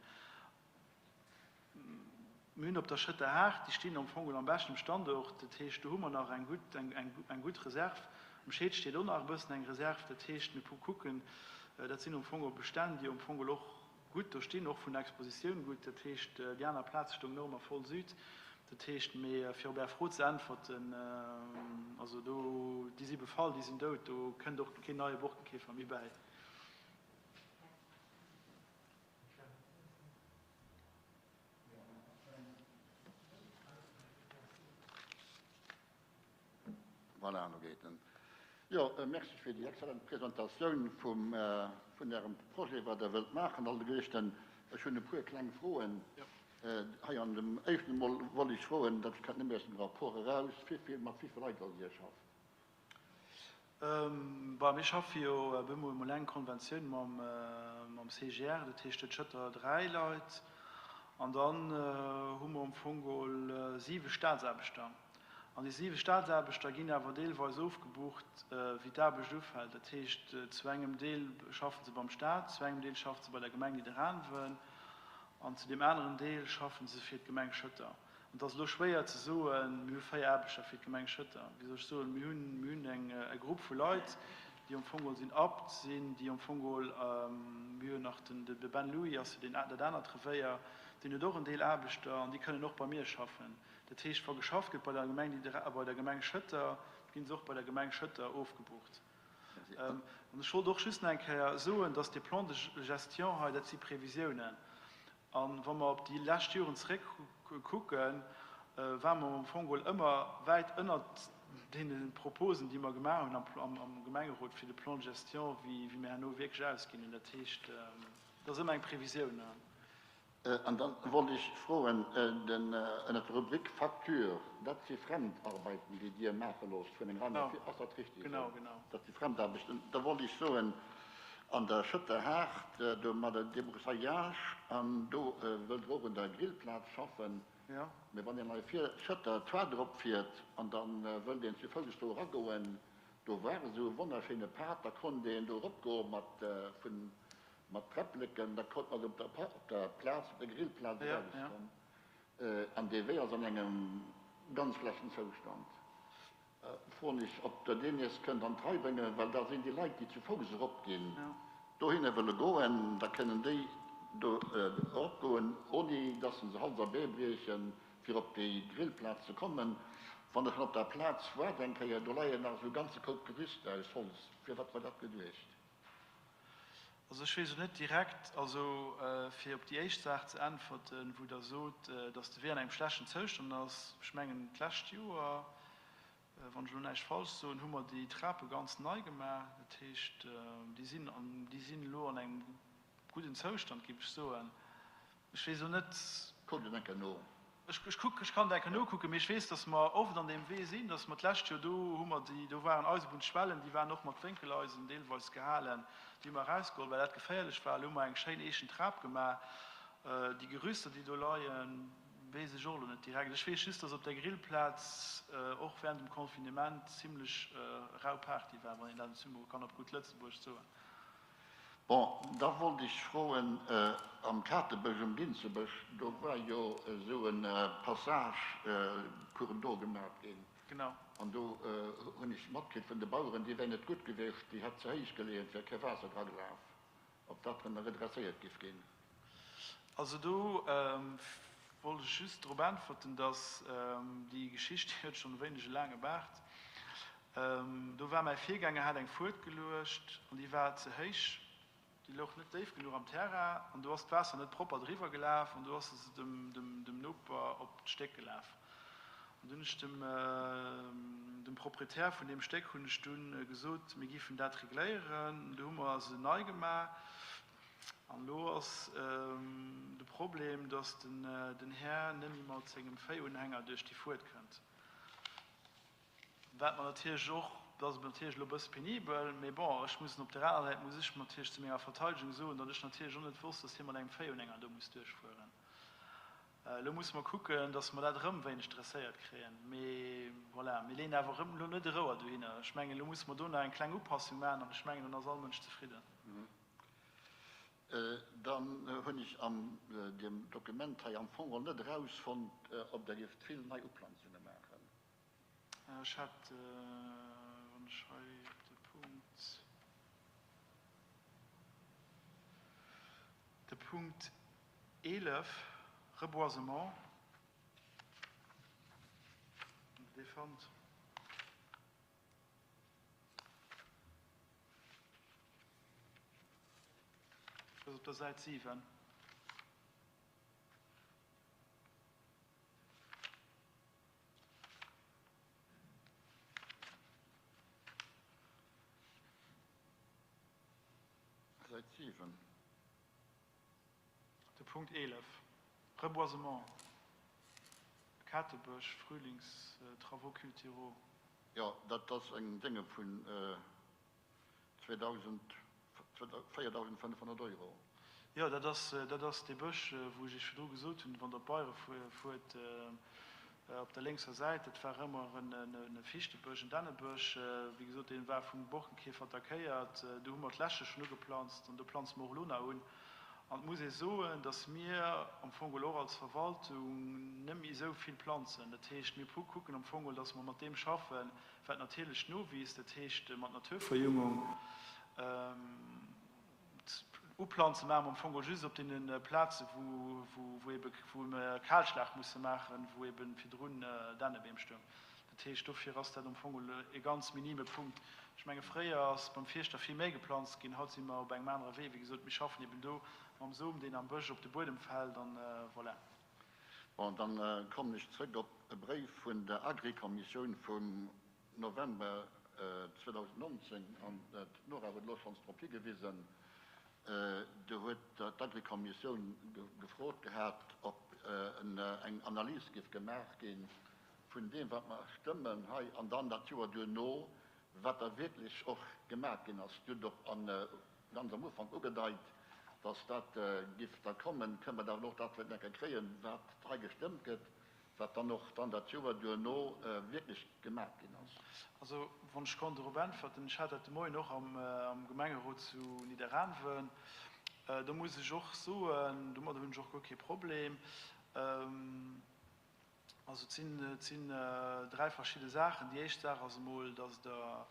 Mir hunn op der Schëtter Haart, déi stinn am Fong am beschtem Standort, dat heescht, do hu mer nach eng gutt, eng gutt Reserv. Um Scheed steet och nach e bëssen eng Reserv, dat heescht, mir kucken. Dat sinn am Fong och Bestänn, déi am Fong och gutt do stinn, och vun der Expositioun gutt. Dat heescht, déi aner Plaz stoung och ëmmer voll Süd. Dat heescht, mee fir op Är Fro ze äntwerten, also do, déi si befall, déi sinn dout, do kënnt och keen neie Borkenkäfer méi bäi. Voilà, elo geet en. Jo, merci fir déi excellent Presentatioun vum, vun Ärem Projet, wat Der wëllt maachen alleguerten. Ech hunn e puer kleng Froen hei. An dem éischten emol wollt ech froen, dat kënnt net méi aus dem Rapport eraus, wéi vill, mat wéi vill Leit datt Dir schafft. Bon, mir schaffe jo bemol emol eng Konventioun mam, mam CGR, dat heescht, et Schëtter 3 Leit. An dann hu mer am Fong geholl siwe Staatsaarbechter. An déi siwe Staatsaarbechter ginn awer deelweis ofgebucht, wéi d'Aarbecht ufält. Dat heescht, zu engem Deel schaffe se beim Staat, zu engem Deel schaffe se bei der Gemeng Nidderaanwen an zu deem aneren Deel schaffe se fir d'Gemeng Schëtter. An et ass elo schwéier ze soen, mir hu 4 Aarbechter fir d'Gemeng Schëtter. Wéi soll ech soen, mir hunn, mir hunn eng, e Grupp vu Leit, déi am Fong geholl sinn apt sinn, déi am Fong geholl, mir hunn nach den, de Ben Louis ass jo deen, dat anert Revéier, deen huet och en Deel Aarbechter an déi kënnen och bei mir schaffen. Dat heescht, wa geschafft gëtt bei der Gemeng Niddera-, bei der Gemeng Schëtter, ginn se och bei der Gemeng Schëtter ofgebucht. An ech wollt och just nach eng Kéier soen, dass dee Plan de gestion hei, dat si Previsiounen. A wa mer op déi lescht Joren zeréckkucken, ware mer am Fong geholl ëmmer wäit ënnert deene Proposen, déi mer gemaach hunn am Gemengerot fir de Plan de gestion, wéi mir herno wierklech ausginn hunn. Dat heescht, et ass ëmmer eng Previsioun. An da wollt ech froen, ënnert der Rubrik Facture, dat si Fremdarbeiten, déi Dir maache loosst vun enger aner Firma, ass dat richtig esou? Dat si Fremdarbechten. Da wollt ech soen, an der Schëtter Haart, do mat der Débroussaillage, an do wëllt Der och un der Grillplaz schaffen. Mä wann een hei vir Schëtter d'Faart eropfiert an da wëllt een zu Fouss do eragoen, do war esou e wonnerschéine Pad, da konnt een do eropgoe mat vun Mat Träppleken, da konnt mer op der op der Plaz, op der Grillplaz erauskomm. An dee Wee ass an engem ganz schlechten Zoustand. Froen ech, ob Der deen nees kënnt an d'Rei bréngen, well da sinn déi Leit, déi zu Fouss eropginn, dohinner wëlle goen, da kënnen déi do eropgoen, oni dass se Hals a Bee briechen, fir op déi Grillplaz ze kommen. Wann Der schonn op der Plaz waart eng Kéier, do leien nach esou e ganze Koup Gerüster aus Holz. Fir wat war dat geduecht? Also ech weess elo net direkt, also fir op déi éischt Saach ze äntwerten, wou Der sot, datt de Wee an engem schlechten Zoustand ass. Ech mengen d'lescht Joer, wann ech elo näischt falsch soen, hu mer déi Trape ganz nei gemaach. Dat heescht, déi sinn, déi sinn elo an engem gudden Zoustand, géif ech soen. Ech weess elo net. Kuckt et eng Kéier no. Ech kuck, ech kann et eng Kéier nokucken, mee ech weess, datt mer oft an deem Wee sinn, datt mer d'lescht Joer, do hu mer déi, do waren Eisebunnsschwellen, déi waren och mat Wénkeleisen deelweis gehalen, déi hu mer erausgeholl, well dat geféierlech war. Elo hu mer eng schéin eechen Trap gemaach. Déi Gerüster, déi do leien, weess ech och elo net direkt. Ech weess just, datt op der Grillplaz och während dem Confinement zimlech rau Party war, wann een dat esou mol kann op gutt Lëtzebuergesch soen. Bon, da wollt ech froen, am Katebësch, um Ginzebësch, do war jo esou e Passage, Cours d'eau gemaach ginn. Genau. An do hunn ech matkritt vun de Baueren, déi wär net gutt gewiescht, déi hätt ze héich geleeën, et wär kee Waasser dra gelaf, ob dat dann redresséiert giff ginn. Also do wollt ech just drop äntwerten, dass déi Geschicht, déi huet schonn e wéineg e laange Baart. Do war mäi Virgänger, hat eng Fuert geluecht an déi war ze héich, déi louch net déif genuch am Terrain an do ass d'Waasser net propper driwwer gelaf an do ass se dem Noper op d'Stéck gelaf. An dunn hunn ech dem dem Proprietär vun deem Stéck hunn ech dunn gesot, mir géifen dat regléieren. Du hu mer se nei gemaach an elo ass de Problem, datt den Här net méi mat sengem Véiunhänger duerch déi Fuert kënnt. Wat mer natierlech och, dat ass natierlech elo e bësse penibel, mee bon, ech muss op där anerer Säit muss ech natierlech zu menger Verteidegung soen, datt ech natierlech och net wosst, datt hie mat engem Véiunhänger do muss duerchfueren. Elo musse mer kucken, datt mer dat erëm wéineg dresséiert kréien. Mee voilà, mir leeën awer erëm elo net e Rouer dohinner. Ech mengen, elo musse mer do nach eng kleng Upassung maachen an ech mengen, dann ass all Mënsch zefridden. Dann hunn ech an deem Dokument hei am Fong och net erausfonnt, ob Der géift vill nei Uplanzunge maachen. Ech hat, wann ech hei op de Punkt. Punkt 11, Reboisement. Wann Der dee fannt. Dat ass op der Säit 7. Säit 7. De Punkt 11, Reboisement, Katebuerg, Frühlings travaux culturaux. Jo, dat ass eng Dénge vun 4.500 Euro. Jo, dat ass, dat ass dee Bësch, wou ech Iech virdru gesot hunn, wann Der op Beyre fuert, op der lénkser Säit, dat war ëmmer e Fichtebësch, en Dännebësch. Wéi gesot, dee war vum Borkenkäfer attackéiert. Do hu mer d'Läsche schonn ugeplanzt an do planze mer och elo nach un. An et muss ee soen, datt mir am Fong geholl och als Verwaltung net méi esou vill planzen. Dat heescht, mir kucken am Fong geholl, datt mer mat deem schaffen, wat natierlech nowiisst, dat heescht mat Naturverjüngung. Uplanze maache mer am Fong och just op deene Plaze wou ebe wou mer Kahlschlag musse maachen, wou ebe virdrun Dännebeem stoung. Dat heescht, dofir ass dat am Fong e ganz minime Punkt. Ech menge fréier ass beim Fierschter vill méi geplanzt ginn, haut si mer op engem anere Wee. Wéi gesot, mir schaffen eben do mam Som, deen am Bësch op de Buedem fält an voilà. Bon, dann kommen ech zrëck op e Bréif vun der Agrikommissioun vum November 2019, an d'Nora huet elo schonns drop higewisen, do huet d'Agrikommissioun gefrot gehat, ob eng Analys géif gemaach gi vun deem, wat mer stëmmen hei, an dann dat Joer duerno, wat da wierklech och gemaach ginn ass. Dir hutt och ganz am Ufank ugedeit, dass dat géif da kommen. Kënne mer da elo och dat vläicht eng Kéier kréien, wat hei gestëmmt gëtt? Wat dann och dann dat Joer duerno wierklech gemaach ginn ass. Also, wann ech konnt dorop äntwerten, ech hat dat de Moien och am Gemengerot zu Nidderaanwen, do muss ech och soen, domadder hunn ech och guer kee Problem. Also et sinn, et sinn dräi verschidde Saachen. Déi éischt Saach ass emol, datt Der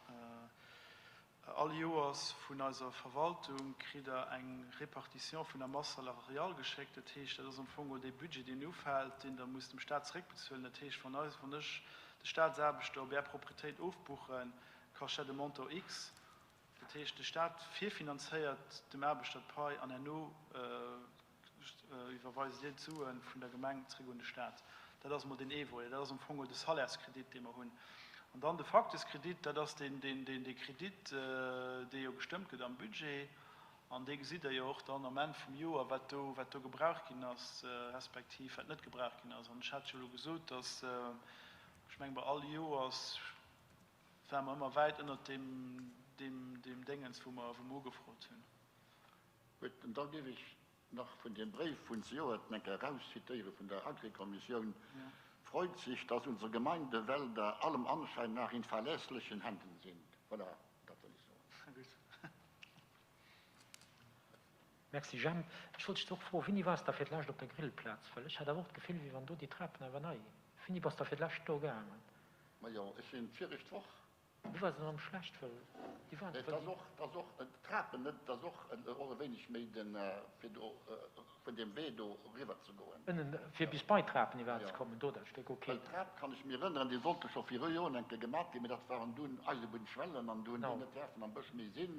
All Joers vun eiser Verwaltung kritt Der eng Répartition vun der Masse salariale geschéckt. Dat heescht, dat ass am Fong dee Budget, deen ufält, deen Der musst dem Stat zeréckbezuelen. Dat heescht, wann eis, wann ech de Statsaarbechter op Är Propriétéit ofbuchen, kascht dat e Montant X. Dat heescht, de Stat virfinanzéiert dem Aarbechter d'Pai an herno iwwerweist Dir d'Sue vun der Gemeng zréck un de Staat. Dat ass emol deen ee Volet. Dat ass am Fong de Salärskredit, dee mer hunn. An dann de Facteskredit, dat ass deen, dee Kredit, dee jo gestëmmt gëtt am Budget. An dee gesitt Der jo och dann am Enn vum Joer, wat do, wat do gebraucht ginn ass, respektiv wat net gebraucht ginn ass. An ech hat jo elo gesot, dass, ech mengen, bei all Joers ware mer ëmmer wäit ënnert deem, deem, deem Déngens, wou mer, wou mer ugefrot hunn. Gutt, an da géif ech nach vun deem Bréif vun zejoert eng Kéier erauszitéiere vun der Agrikommissioun, Freut sich, dass unsere Gemeindewälder allem Anschein nach in verlässlichen Händen sind. Voilà, dat wëll ech soen. Gutt. Merci Jemp. Ech wollt dech och froen, wéini waars de fir d'lescht op der Grillplaz? Well ech hat awer och d'Gefill, wéi wann do déi Trapen awer nei. Wéini bass de fir d'lescht do gaangen? Majo, ech sinn d'viregt Woch Du waars erëm schlecht, well déi waren. Et ass och, et ass och, d'Trapen net, et ass och, och e wéineg méi den, fir do vun deem Wee do eriwwer ze goen. Ënnen, fir bis bei d'Trapen iwwerhaapt ze kommen, do dat Stéck, ok. Well d'Trap, kann ech mir erënneren, déi sollte scho viru Joren eng Kéier gemat ginn, mee dat waren dunn Eisebunnsschwellen an do hunn déi net däerfen am Bësch méi sinn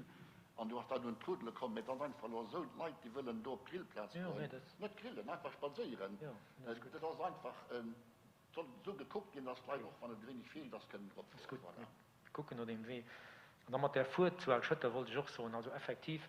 an do ass dat un d'Trudele komm. Mee et ass einfach elo esou, d'Leit, déi wëllen do op d'Grillplaz goen, net grillen, einfach spadséieren, dat ass einfach. Soll esou gekuckt ginn, dass d'Leit och, wann et e wéineg feelt ass, kënnen drop fueren. Gutt, mir kucken no deem Wee. An da mat där Fuert zu Al-Schëtter wollt ech och soen, also effektiv,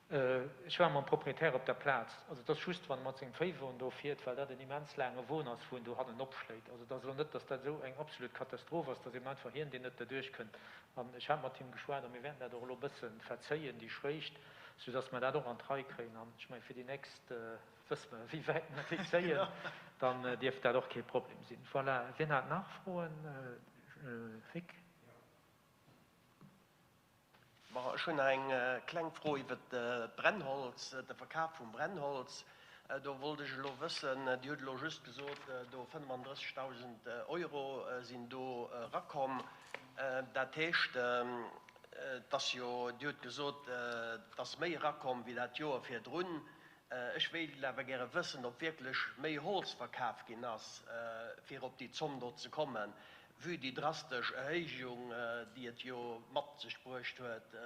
ech war mam Proprietär op der Plaz, also et ass just, wann e mat sengem Véiwon do fiert, well dat en immens laange Won ass, wou en do hannen opschléit. Also et ass elo net, dass dat esou eng absolut Katastroph ass, dass eben einfach hien deen net derduerch kënnt. An ech hat mat him geschwat a mir wäerten dat och elo e bësse verzéien, déi Schréicht, soudass mer dat och an d'Rei kréien. An ech menge fir déi nächst Wësse mer, wéi wäit mer déi zéien, dann dierft dat och kee Problem sinn. Voilà, wien hat nach Froen? Vic? Bon, ech hunn nach eng kleng Fro iwwert d'Brennholz, de Verkaf vum Brennholz. Do wollt ech elo wëssen, Dir hutt elo just gesot, do 35.000 Euro sinn do erakomm. Dat heescht, et ass jo, Dir hutt gesot, et ass méi erakomm wéi dat Joer virdrun. Ech wéilt awer gäre wëssen, ob wierklech méi Holz verkaf ginn ass, fir op déi Zomm do ze kommen, vue déi drastesch Erhéijung, déi et jo mat sech bruecht huet,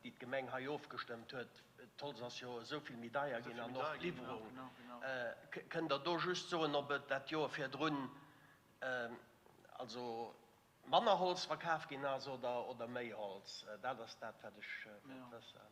déi d'Gemeng hei ofgestëmmt huet. D'Holz ass jo esou vill méi deier ginn an och d'Liwwerung. Kënnt Der do just soen, ob et dat Joer virdrun, also Manner Holz verkaf ginn ass oder oder méi Holz? Dat ass dat, wat ech wëllt wëssen.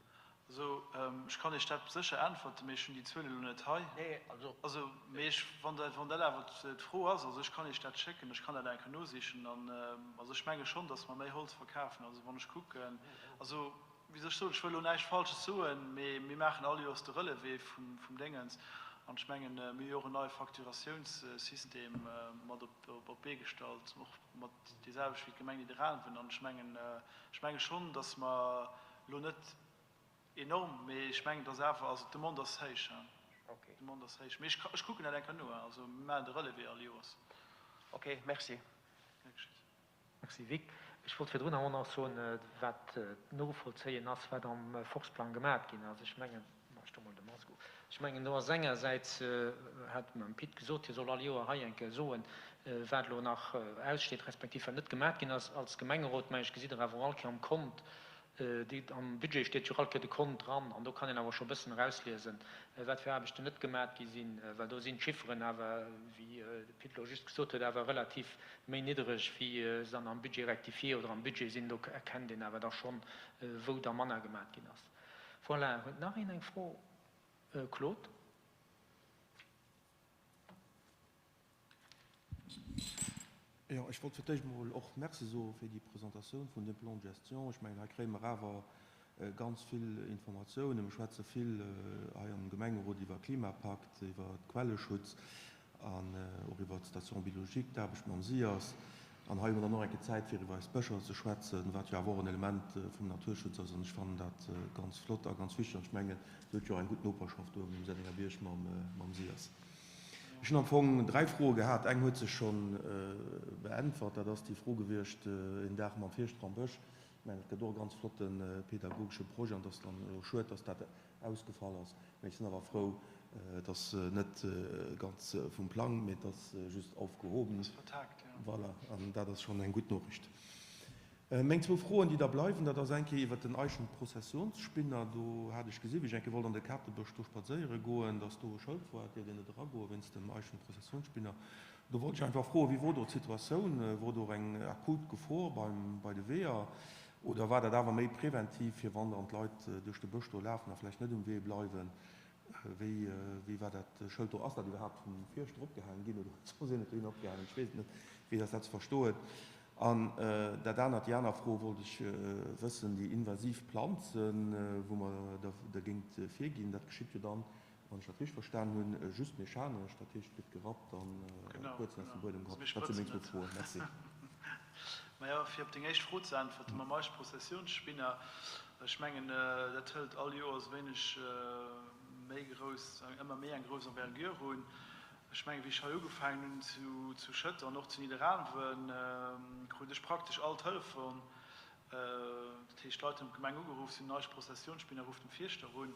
Also, ech kann Iech dat sécher äntwerten, mee ech hunn déi Zuelen elo net hei. Nee, also. Also, mee ech, wann dat, wann dat awer d'Fro ass, also ech kann Iech dat schécken, ech kann dat eng Kéier nosichen an, also ech menge schonn, datt mer méi Holz verkafen. Also wann ech kucken, also wéi soll ech soen, ech wëll elo näischt Falsches soen, mee mir maachen all Joers de Relevé vum, vum Déngens an ech mengen, mir hu jo och en neie Facturatiounssystem mat op, op d'Bee gestallt, och mat déi selwecht wéi d'Gemeng Nidderaanwen. An ech mengen, ech menge schonn, datt mer elo net enorm, mee ech mengen, datt awer, also d'Demande ass héich, hein, d'Demande ass héich. Mee ech, ech kucken dat eng Kéier no, hein, also mir maachen de Relevé all Joers. Ok, merci. Gär geschitt. Merci Vic. Ech wollt virdrun awer och nach soen, wat novollzéien ass, wat am Forstplang gemat ginn ass. Ech mengen, ma ech do mol de Masque of, ech mengen do ass engersäits, hat mam Pit gesot, hie soll all Joer hei eng Kéier soen, wat elo nach aussteet, respektiv wat net gemat ginn ass. Als Gemengerot, mengen ech, gesitt Der awer och all Kéier am Kont, Am Budget steet jo all Kéier de Kont dran an do kann een awer scho e bëssen erausliesen, wat fir Aarbechten net gemat gi sinn, well do sinn d'Chifferen awer, wéi de Pit elo just gesot huet, awer relativ méi niddereg, wéi se dann am Budget rectifié oder am Budget sinn. Do erkennt een awer da schonn, wou da manner gemat ginn ass. Voilà, huet nach een eng Fro? Claude. Jo, ech wollt fir d'éischt emol och Merci soe fir déi Presentatioun vun deem Plan de gestion. Ech mengen, hei kréie mer awer ganz vill Informatiounen. Mir schwätze vill hei am Gemengerot iwwer Klimapakt, iwwer Quelleschutz an och iwwer d'Station biologique, d'Aarbecht mam SIAS. An hei hu mer dann och eng Kéier Zäit, fir iwwer eis Bëscher ze schwätzen, wat jo awer och en Element vum Naturschutz ass. An ech fannen dat ganz flott a ganz wichteg. An ech mengen, Dir hutt jo och eng gutt Noperschaft do um Sennengerbierg mam SIAS. Ech hunn am Fong dräi Froe gehat. Eng huet sech scho beäntwert, dat ass déi Fro gewiescht, een Dag mam Fierschter am Bësch. Ech mengen, dat gëtt och e ganz flotte pedagogesche Projet an et ass dann elo schued, dass dat ausgefall ass. Mee ech sinn awer frou, et ass net ganz vum Plang, mee et ass just aufgehoben. Ass vertagt, jo. Voilà, an dat ass schonn eng gutt Noriicht. Meng zwou Froen, déi da bleiwen, dat ass eng Kéier iwwert den Eichenprozessionsspinner. Do hat ech gesinn, wéi ech eng Kéier wollt an de Katebësch do spadséiere goen, dass do e Schëld war, et dierft een net eragoen wéinst dem Eichenprozessionsspinner. Do wollt ech einfach froen, Wéi wor do d'Situatioun? Wor do eng akut Gefor beim, bei de Weeër oder war dat awer méi preventiv, fir wann dann d'Leit duerch de Bësch do lafen a vläicht net um Wee bleiwen? Wéi, wéi war dat Schëld do? Ass dat iwwerhaapt vum Fierschter opgehaangen ginn oder huet soss een et dohin opgehaangen? Ech weess et net. Wéi ass dat ze verstoen? An dat anert, déi aner Fro wollt ech wëssen, déi invasiv Planzen, wou mer dergéint virginn, dat geschitt jo dann, wann ech dat richteg verstan hunn, just mechanesch, dat heescht, et gëtt gerappt an d'Wuerzelen aus dem Buedem gerappt. Dat si meng zwou Froen. Merci. Majo, fir op deng éischt Fro ze äntwerten, mam Eicheprozessionsspinner, ech mengen, dat hëlt all Joers e wéineg méi grouss, ëmmer méi eng grouss Envergure un. Ech mengen, wéi ech hei ugefaangen hunn zu Schëtter an och zu Nidderaanwen, krut ech praktesch all Telefon. Dat heescht, d'Leit hunn op d'Gemeng ugeruff, si hunn eis Prozessionsspinner, rufft dem Fierschter un.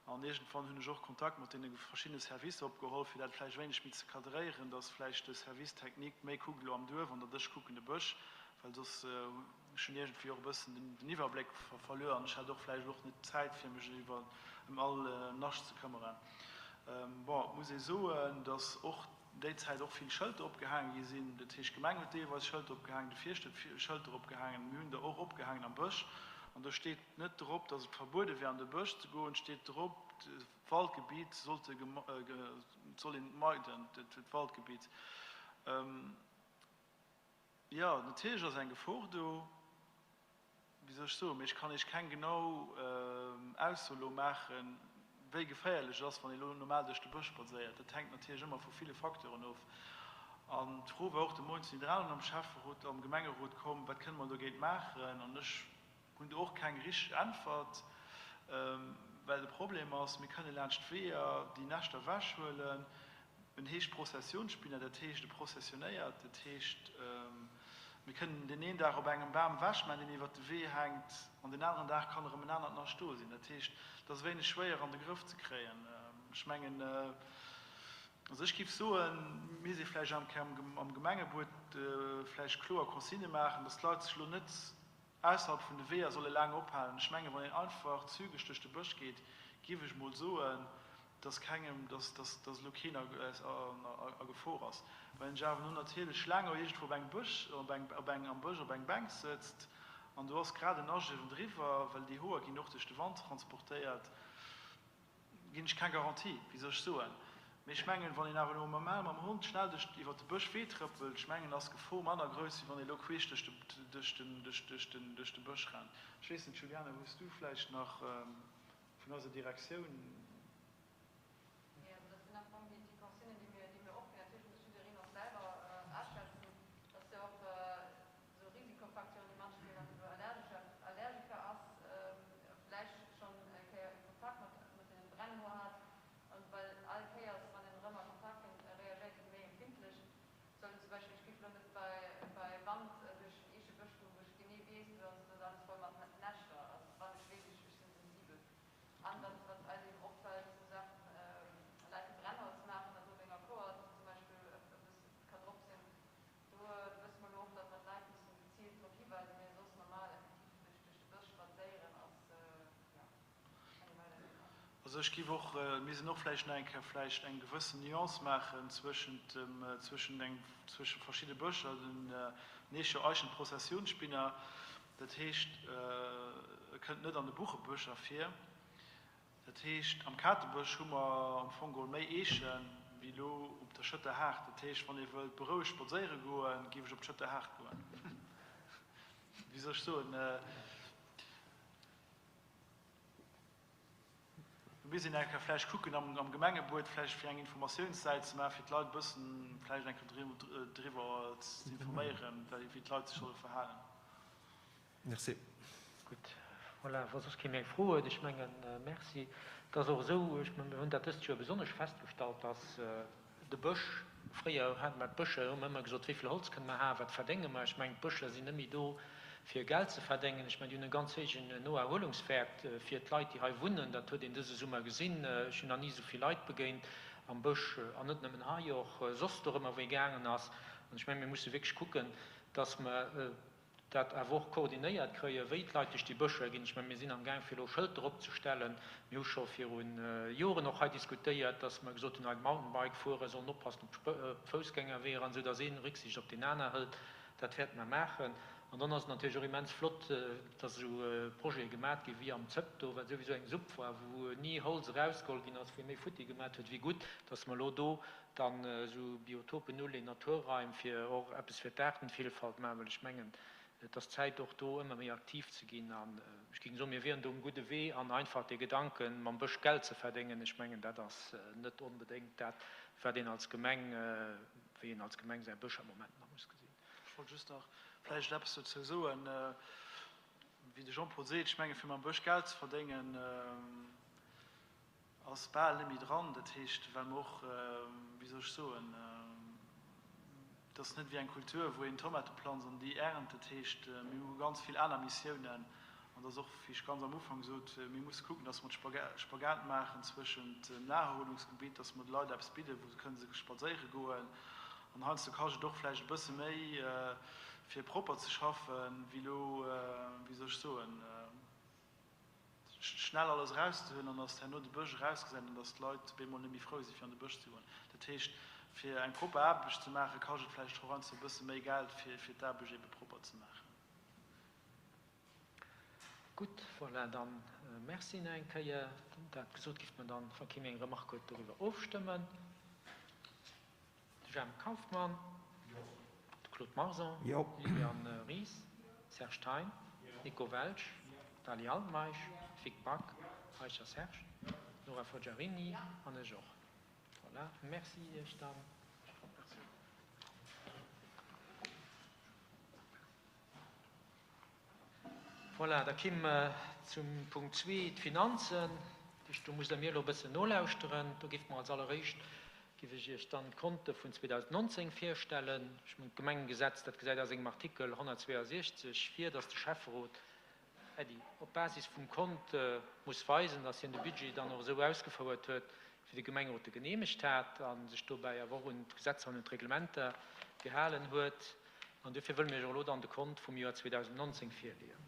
An iergendwann hunn ech och Kontakt mat deene verschiddene Servicer opgeholl, fir dat vläicht e wéineg méi ze cadréieren, dass vläicht de Service technique méi kuckt elo am Duerf an datt ech kucken de Bësch, well soss ech hunn iergendwéi och e bëssen den Iwwerbléck verluer an ech hat och vläicht och net d'Zäit, fir mech iwwer ëm all Nascht ze këmmeren. Bon, et muss ee soen, datt och déi Zäit och vill Schëlter opgehaange gi sinn. Dat heescht, d'Gemeng huet deelweis Schëlter opgehaangen, de Fierschter huet Schëlter opgehaangen, mir hunn der och opgehaangen am Bësch. An do steet net drop, datt et verbuede wär, an de Bësch ze goen. Et steet drop, d'Waldgebiet sollte, soll een meiden, d'Waldgebiet. Jo, natierlech ass eng Gefor do. Wéi soll ech soen, mee ech kann Iech keng genau Ausso elo maachen, wéi geféierlech et ass, wann ee elo normal duerch de Bësch spadséiert. Dat hänkt natierlech ëmmer vu ville Facteuren of. An d'Fro war och de Moien zu Nidderaanwen am Schäfferot, am Gemengerot komm, Wat kënne mer dogéint maachen? An ech hunn do och keng richteg Äntwert, well de Problem ass, mir kënne laanscht d'Weeër déi Näschter ewechhuelen. En heescht Prozessionsspinner, dat heescht e prozessionéiert, dat heescht mir kënnen deen een Dag op engem Bam ewechman, deen iwwert de Wee hänkt, an deen aneren Dag kann erëm en anert Nascht do sinn. Dat heescht, et ass e wéineg schwéier an de Grëff ze kréien. Ech mengen, also ech géif soen, mir si vläicht am am Gemengebuet vläicht kloer Consignë maachen, dass d'Leit sech elo net ausserhalb vun de Weeër solle laang ophalen. Ech mengen, wann een einfach zügeg duerch de Bësch geet, géif ech mol soen, dass kengem, dass, dass, dass elo keen a, a Gefor ass. Wann een sech awer elo natierlech laang iergendwou op engem Bësch, op eng, op eng, am Bësch op eng Bänk sëtzt an do ass grad en Ascht ewendriwwer, well déi Hoer ginn och duerch de Wand transportéiert, ginn ech keng Garantie, wéi soll ech soen. Mee ech mengen, wann een awer elo normal mam Hond schnell duerch, iwwert de Bëschwee trëppelt, ech mengen, ass d'Gefor manner grouss, wéi wann ee elo queesch duerch de, duerch den, duerch, duerch den, duerch de Bësch rennt. Ech weess net, Juliane, hues du vläicht nach vun eiser Direktioun. Nee, also dat sinn am Fong déi Consignen, déi mir, déi mir och ginn. Natierlech muss jiddereen och selwer aschätzen, dass jo och esou Risikofacteuren, déi matspillen, datt elo Allergiker, Allergiker ass, vläicht schonn eng Kéier e Kontakt mat, mat deenen Brennhoer hat. An well all Kéiers, wann een erëm a Kontakt kënnt, reagéiert en méi empfindlech. Soll en zum Beispill, ech géif elo net bei, bei Wand duerch en Eechebësch goen, wou ech genee weess, do ass, do ass alles voll mat Näschter. Also wann ech weess, ech, ech sinn sensibel. An wat, wat eis eben opfält, esou Saachen, Leit déi Brennholz maachen, datt do op enger Kouert zum Beispill e bësse ka drop sinn, do wësse mer elo och, datt mer d'Leit mussen geziilt drop hiweisen, mee soss normal effektiv duerch, duerch de Bësch spadséieren ass, jo, keng weider Gefahr. Also ech géif och, mir sinn och vläicht nach eng Kéier vläicht eng gewëssen Nuance maachen zwëschent dem, zwëschent eng, zwësche verschidde Bëscher, den Neecher Eichenprozessionsspinner, dat heescht, e kënnt net an de Buchebëscher vir. Dat heescht, am Katebësch hu mer am Fong geholl méi Eechen wéi elo op der Schëtter Haard. Dat heescht, wann ee wëllt berouegt spadséiere goen, géif ech op d'Schëtter Haard goen. Wéi soll ech soen? Mir misst een eng Kéier vläicht kucken am Gemengebuet vläicht fir eng Informatiounssäit ze maachen, fir d'Leit e bëssen vläicht eng Kéier driwwer ze informéieren, wéi d'Leit sech solle verhalen. Merci. Gutt, voilà, wa soss kee méi eng Fro huet, ech mengen, Merci. Et ass och esou, ech mengen, mir hunn dat dëst Joer besonnesch festgestallt, dass De Bësch, fréier hate mer d'Bëscher, hu mer ëmmer gesot, wéi vill Holz kënne mer haen, wat verdénge mer? Ech mengen, d'Bëscher sinn net méi do, fir Geld ze verdéngen. Ech mengen, déi hunn e ganz héijen Noerhuelungswäert fir d'Leit, déi hei wunnen. Dat huet een dëse Summer gesinn. Ech hunn nach ni esou vill Leit begéint am Bësch, an net nëmmen hei, och soss dorëmmer, wou ee gaangen ass. An ech mengen, mir musse wierklech kucken, dass mer dat awer och koordinéiert kréien, wéi d'Leit duerch déi Bëscher ginn. Ech mengen, mir sinn amgaang fir elo Schëlter opzestellen. Mir hu scho viru Joren och hei diskutéiert, dass mer gesot hunn, hei d'Mountainbike-Fuerer sollen oppassen op d'Foussgängerweeër an esou, dass ee Rücksicht op deen aner hëlt. Dat wäerte mer maachen. An dann ass et natierlech och immens flott, dass esou Projete gemat ginn, wéi am Zëpp do, wat souwisou eng Supp war, wou ni Holz erausgeholl ginn ass, wou ee méi futti gemat huet wéi gutt, dass mer elo do Dann esou Biotopen uleen, Naturraim, fir och eppes fir d'Aartenvielfalt maachen, well ech mengen, et ass Zäit och do ëmmer méi aktiv ze ginn. An ech géing soen, mir wieren do um gudde Wee. An einfach dee Gedanken, mam Bësch Geld ze verdéngen, ech mengen, dat ass net onbedéngt dat, wat een als Gemeng, wéi een als Gemeng säi Bësch am Moment nach muss gesinn. Ech wollt just nach vläicht eppes dozou soen. Wéi de Jean-Paul seet, ech menge fir mam Bësch Geld ze verdéngen, Ass bal net méi dran. Dat heescht, well mer och, wéi soll ech soen, et ass net wéi eng Kultur, wou een Tomate planzt an déi ernt. Dat heescht, mir hu ganz vill aner Missiounen. An et ass och, wéi ech ganz am Ufank sot, mir musse kucken, datt mer de Spagat maachen zwëschent dem Naherholungsgebitt, datt mer de Leit eppes bidden, wou se kënne sech spadséiere goen. An heiansdo kascht et och vläicht e bësse méi, fir propper ze schaffen, wéi elo, wéi soll ech soen, schnell alles erauszehuelen an dass herno de Bësch erausgesäit an dass d'Leit op eemol net méi frou sinn, fir an de Bësch ze goen. Dat heescht, fir eng propper Aarbecht ze maachen, kascht et vläicht och heiansdo e bësse méi Geld, fir fir d'Aarbecht eebe propper ze maachen. Gutt, voilà, dann Merci nach eng Kéier. Dat gesot, giff mer dann, wa kee méi eng Remarque huet, doriwwer ofstëmmen. De Jemp Kauffmann. Jo. De Claude Marson. Jo. Liliane Ries. Serge Thein. Jo. Nico Welsch. Jo. Dali Altmeisch. Jo. Vic Back. Jo. Eicher Serge. Jo. Nora Forgiarini. Jo. An ech och. Voilà, Merci Iech dann. Merci. Voilà, da kimm mer zum Punkt zwee, d'Finanzen. Dat heescht, do musst Der mir elo e bëssen nolauschteren. Do géife mer als alleréischt, géif ech Iech dann d'Konte vun 2019 virstellen. Ech mengen, d'Gemengegesetz, dat gesäit a sengem Artikel 162 vir, dass de Schäfferot, Äddi, op Basis vum Kont muss weisen, dass hien de Budget dann och esou ausgefouert huet, wéi de Gemengerot e geneemegt hat a sech dobäi awer och un d'Gesetzer an un d'Reglementer gehalen huet. An duerfir wëlle mir Iech och elo dann de Kont vum Joer 2019 virleeën.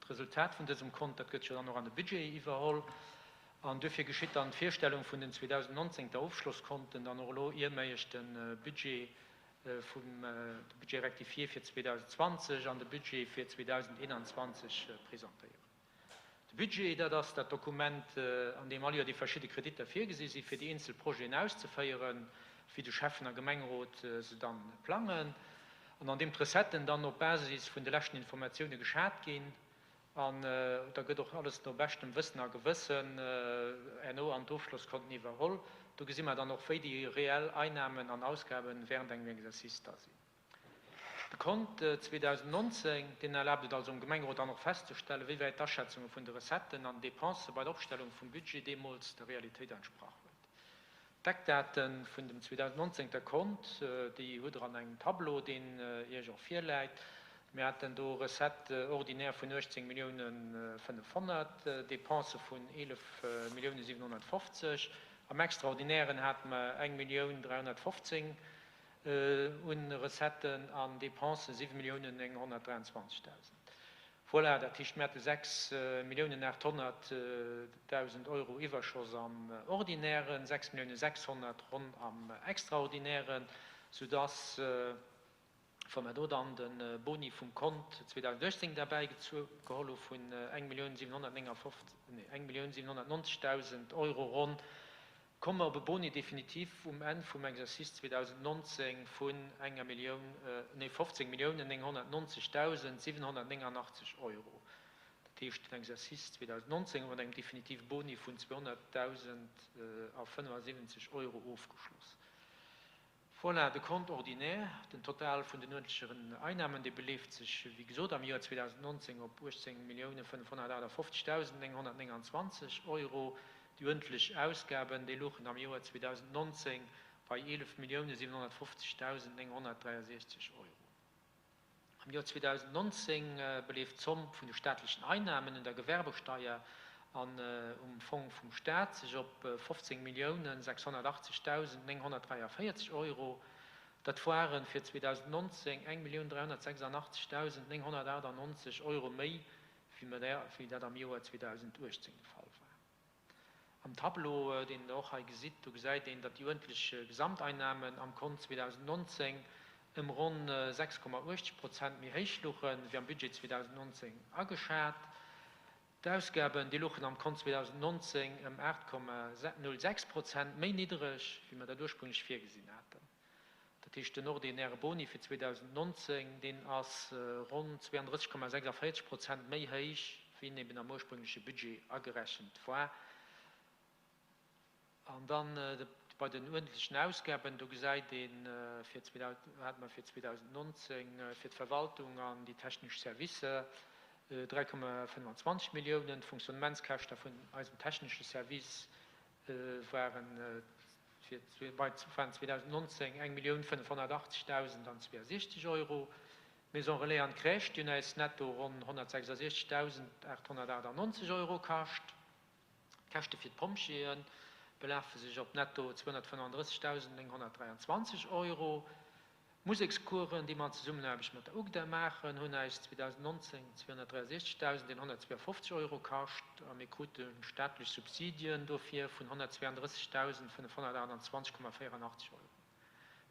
D'Resultat vun dësem Kont, dat gëtt jo dann och an de Budget iwwerholl. An duerfir geschitt dann d'Virstellung vun den 2019 ter Ofschlosskonten dann och elo, ier mer Iech de Budget vum de Budget rectifié fir 2020 an de Budget fir 2021 presentéieren. De Budget, dat ass dat Dokument, an deem all Joer déi verschidde Kreditter virgesi si fir déi eenzel Projeten auszeféieren, wéi de Schäffen a Gemengerot se dann plangen, an an deem d'Recetten dann op Basis vun de leschten Informatioune geschat ginn. An da gëtt och alles no beschtem Wëssen a Gewëssen herno an d'Ofschlosskonten iwwerholl. Do gesi mer dann och, wéi déi reell Einnahmen an Ausgaben während engem Exercice da sinn. De Kont 2019, deen erlaabt et also dem Gemengerot dann och festzestellen, wéi wäit d'Aschätzunge vun de Recetten an Dépensë bei der Opstellung vum Budget deemools der Realitéit entsprach huet. D'Eckdate vun dem 2019 ter Kont, déi hutt Der an engem Tableau, deen Iech och virläit. Mir haten do Recettes ordinaires vun 18 Milliounen 500, Dépensë vun 11 Milliounen 750. Am Extraordinairen hate mer eng Millioun 315 un Recetten an Dépensen 7 Milliounen 923.000. Voilà, dat heescht, mir hate 6 Milliounen 800.000 Euro Iwwerschoss am Ordinären, 6 Milliounen 600 ronn am Extraordinären, soudass, wa mer do dann de Boni vum Kont 2018 derbäi geholl hu vun eng Millioun 759, nee, eng Millioun 790.000 Euro ronn, Komme mer op e Boni définitif um Enn vum Exercice 2019 vun enger Millioun, nee 15 Milliounen 990.789 Euro. Dat heescht, den Exercice 2019 hu mer mat engem definitive Boni vun 200.075 Euro ofgeschloss. Voilà, de Compte ordinaire, den Total vun den uerdentlechen Einnahmen, dee beleeft sech, wéi gesot, am Joer 2019 op 18.558.929 Euro. Déi uerdentlech Ausgaben, déi louchen am Joer 2019 bei 11.750.963 Euro. Am Joer 2019 beleeft d'Zomm vun de staatlechen Einnahmen un der Gewerbesteier an um Fong vum Staat sech op 15.680.943 Euro. Dat ware fir 2019 1.386.998 Euro méi, wéi dat am Joer 2018 de Fall war. Am Tableau, deen Der och hei gesitt, do gesäit een, datt déi uerdentlech Gesamteinnahmen am Kont 2019 ëm ronn 6,8 Prozent méi héich luchen, wéi am Budget 2019 ageschat. D'Ausgaben, déi luchen am Kont 2019 ëm 8,06 Prozent méi niddereg, wéi mer dat ursprünglech virgesinn haten. Dat heescht, den ordinäre Boni fir 2019, deen ass ronn 32,46 Prozent méi héich, wéi en eben am ursprüngleche Budget agerechent war. An dann bei den uerdentlechen Ausgaben, do gesäit een, fir hate mer fir 2019 fir d'Verwaltung an déi technesch Servicer 3,25 Milliounen, d'Fonctionnementskäschter vun eisem technesche Service waren fir waren 2019 1.580.062 Euro. D'Maison Relais an d'Crèche, déi hunn äis netto ronn 166.898 Euro kascht. D'Käschte fir d'Pompjeeë belafe sech op netto 235.923 Euro. D'Musekscoursen, déi mer an Zesummenaarbecht mat der UGDA maachen, hunn äis 2019 263.152 Euro kascht a mir krute staatlech Subsidien dofir vun 132.528,84 Euro.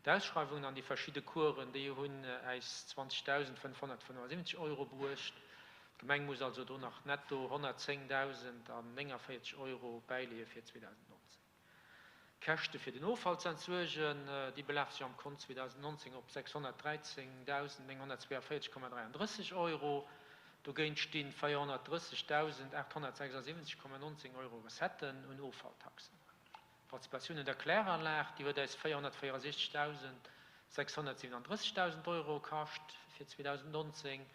D'Ausschreiwungen an déi verschidde Coursen, déi hunn äis 20.575 Euro bruecht. D'Gemeng muss also do nach netto 110.049 Euro bäileeë fir 2019. D'Käschte fir den Offall ze entsuergen, déi belafe sech am Kont 2019 op 613.942,33 Euro. Dogéint sti 430.876,19 Euro Recetten un Offalltaxen. D'Participatioun un der Kläranlag, déi huet äis 464.637 Euro kascht fir 2019.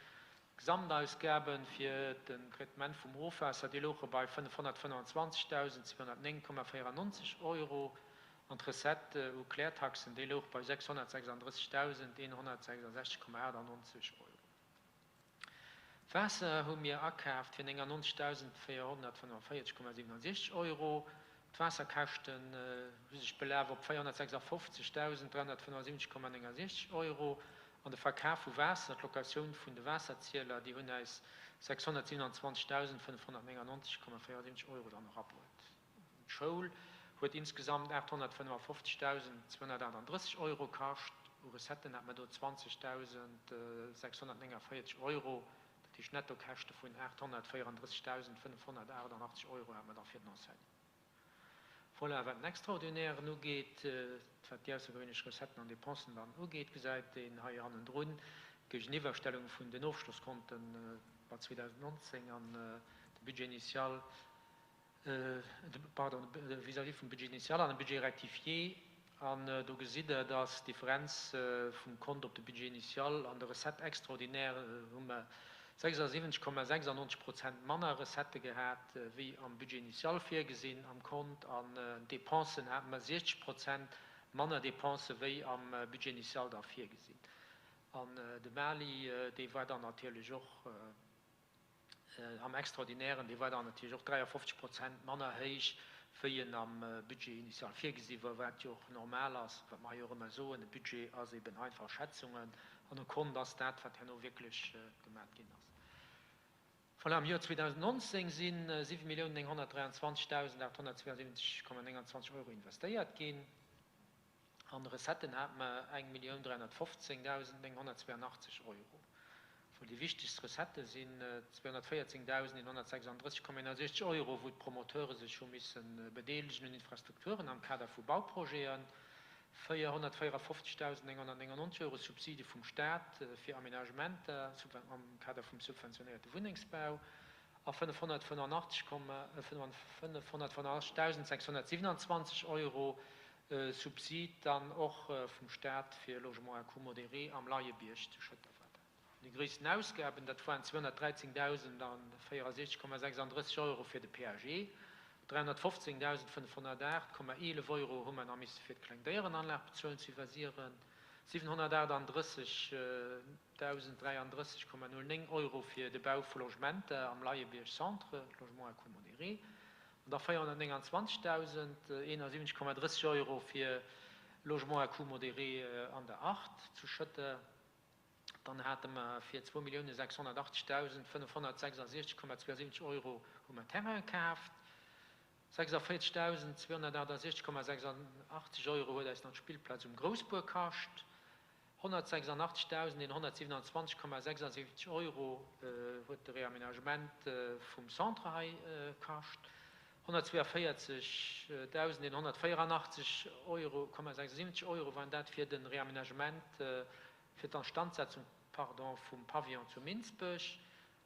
D'Gesamtausgabe fir den Traitement vum Ofwaasser, déi louche bei 525.209,94 Euro an d'Recette u Klärtaxen, déi louch bei 636.166,98 Euro. Waasser hu mir akaaft fir 99.445,67 Euro. D'Waasserkäschten hu sech belaf op 456.375,69 Euro an de Verkaf vu Waasser, d'Locatioun vun de Waasserzieler, déi hunn äis 627.599,74 Euro dann erabruet. D'Schoul huet insgesamt 855.238 Euro kascht. U Recetten hat mer do 20.649 Euro, dat heescht Nettokäschte vun 834.588 Euro hat mer da fir den Enseignant. Voilà, wat den Extraordinairen ugeet, wat déi aussergewéinlech Recetten an Dépensen dann ugeet, gesäit een hei hannendrun d'Géigeniwwerstellung vun den Ofschlosskonten bei 2019 an de Budget initial, pardon, vis-à-vis vum Budget initial an dem Budget rectifié. An do gesitt Der, dass d'Differenz vum Kont op de Budget initial an de Recettes extraordinaires hu mer 76,96 Prozent manner Recettë gehat wéi am Budget initial virgesinn am Kont. An Dépensen hate mer 60 Prozent manner Dépensen wéi am Budget initial da virgesinn. An de Mali, dee war dann natierlech och Am Extraordinairen, dee war dann natierlech och 53 Prozent manner héich, wéi en am Budget initial virgesi war, wat jo och normal ass, wat mer hei och ëmmer soen, E Budget ass eben einfach Schätzungen an e Kont ass dat, wat herno wierklech gemat ginn ass. Voilà, am Joer 2019 si 7.923.872,29 Euro investéiert ginn. An Recetten hate mer 1.315.982 Euro. Wou déi wichtegst Recettë sinn 214.136,61 Euro, wou d'Promoteure sech hu misse bedeelegen un Infrastrukturen am Kader vu Bauprojeten, 454.999 Euro Subside vum Staat fir Aménagementer am Kader vum subventionéierte Wunnengsbau a 585.627 Euro Subsid dann och vum Staat fir Logement à coût modéré am Leiebierg zu Schëtter war dat. Déi gréissten Ausgaben, dat waren 213.064,36 Euro fir de PAG, 315.508,11 Euro hu mer nach misse fir d'Klengdéierenanlag bezuelen zu Iwwersiren, 738.033,09 Euro fir de Bau vu Logementer am Leiebierg Centre, Logement à coût modéré, An da 429.071,30 Euro fir Logement à coût modéré an der Art zu Schëtter. Dann hate mer fir 2.680.566,72 Euro hu mer Terraine kaaft. 46.268,86 Euro huet eis nach d'Spillplaz um Groussbuer kascht. 186.127,76 Euro huet de Réaménagement vum Centre hei kascht. 142.184,76 Euro Euro waren dat fir de Réaménagement, fir d'Instandsetzung, pardon, vum Pavillon zu Minsbech.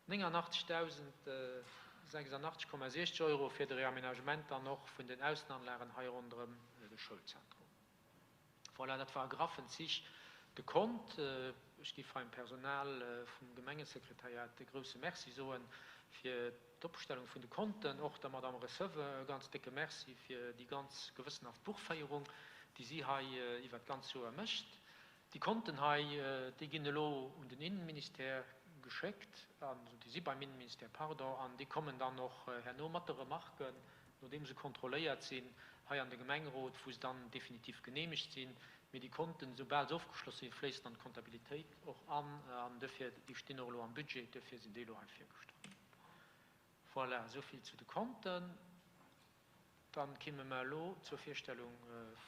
89.086,60 Euro fir de Réaménagement dann och vun den Aussenanlagen hei ronderëm de Schoulzentrum. Voilà, dat war a graffen Zich de Kont. Ech géif hei dem Personal vum Gemengesekretariat e grouse Merci soe fir d'Opstellung vun de Konten, och der Madame Receveur e ganz décke Merci fir déi ganz gewëssenhaft Buchféierung, déi si hei iwwert d'ganz Joer mécht. Déi Konten hei, déi ginn elo un den Innenministère geschéckt, also déi si beim Innenministère, pardon, an déi kommen dann och herno mat de Remarken, nodeem se kontrolléiert sinn, hei an de Gemengerot, wou se dann definitiv genehmegt sinn. Mee déi Konten, soubal se ofgeschloss sinn, fléissen an d'Kontabilitéit och an, an duerfir, déi stinn och elo am Budget, duerfir sinn déi elo hei virgestallt. Voilà, esou vill zu de Konten. Dann kimme mer elo zur Virstellung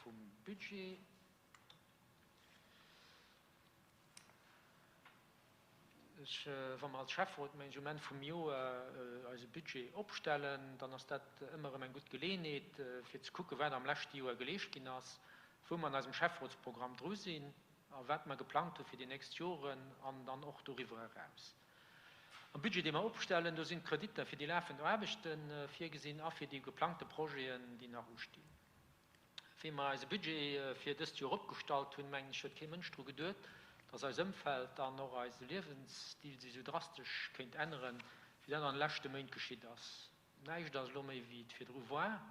vum Budget. Ech, wa mer als Schäfferot, mengen ech, um Enn vum Joer eise Budget opstellen, dann ass dat ëmmer erëm eng gutt Geleeënheet, fir ze kucken, wat am leschte Joer geleescht ginn ass, wou mer an eisem Schäfferotsprogramm dru sinn a wat mer geplangt hu fir déi nächst Joren an dann och doriwwer eraus. Am Budget, dee mer opstellen, do sinn d'Kreditter fir déi lafend Aarbechte virgesinn a fir déi geplangte Projeten, déi nach ustinn. Wéi mer eise Budget fir dëst Joer opgestallt hunn, mengen ech, huet kee Mënsch dru geduet, dass eis Ëmfeld an och eise Liewensstil sech esou drastesch kéint änneren, wéi dat an de leschte Méint geschitt ass. Näischt ass elo méi, wéi et virdru war.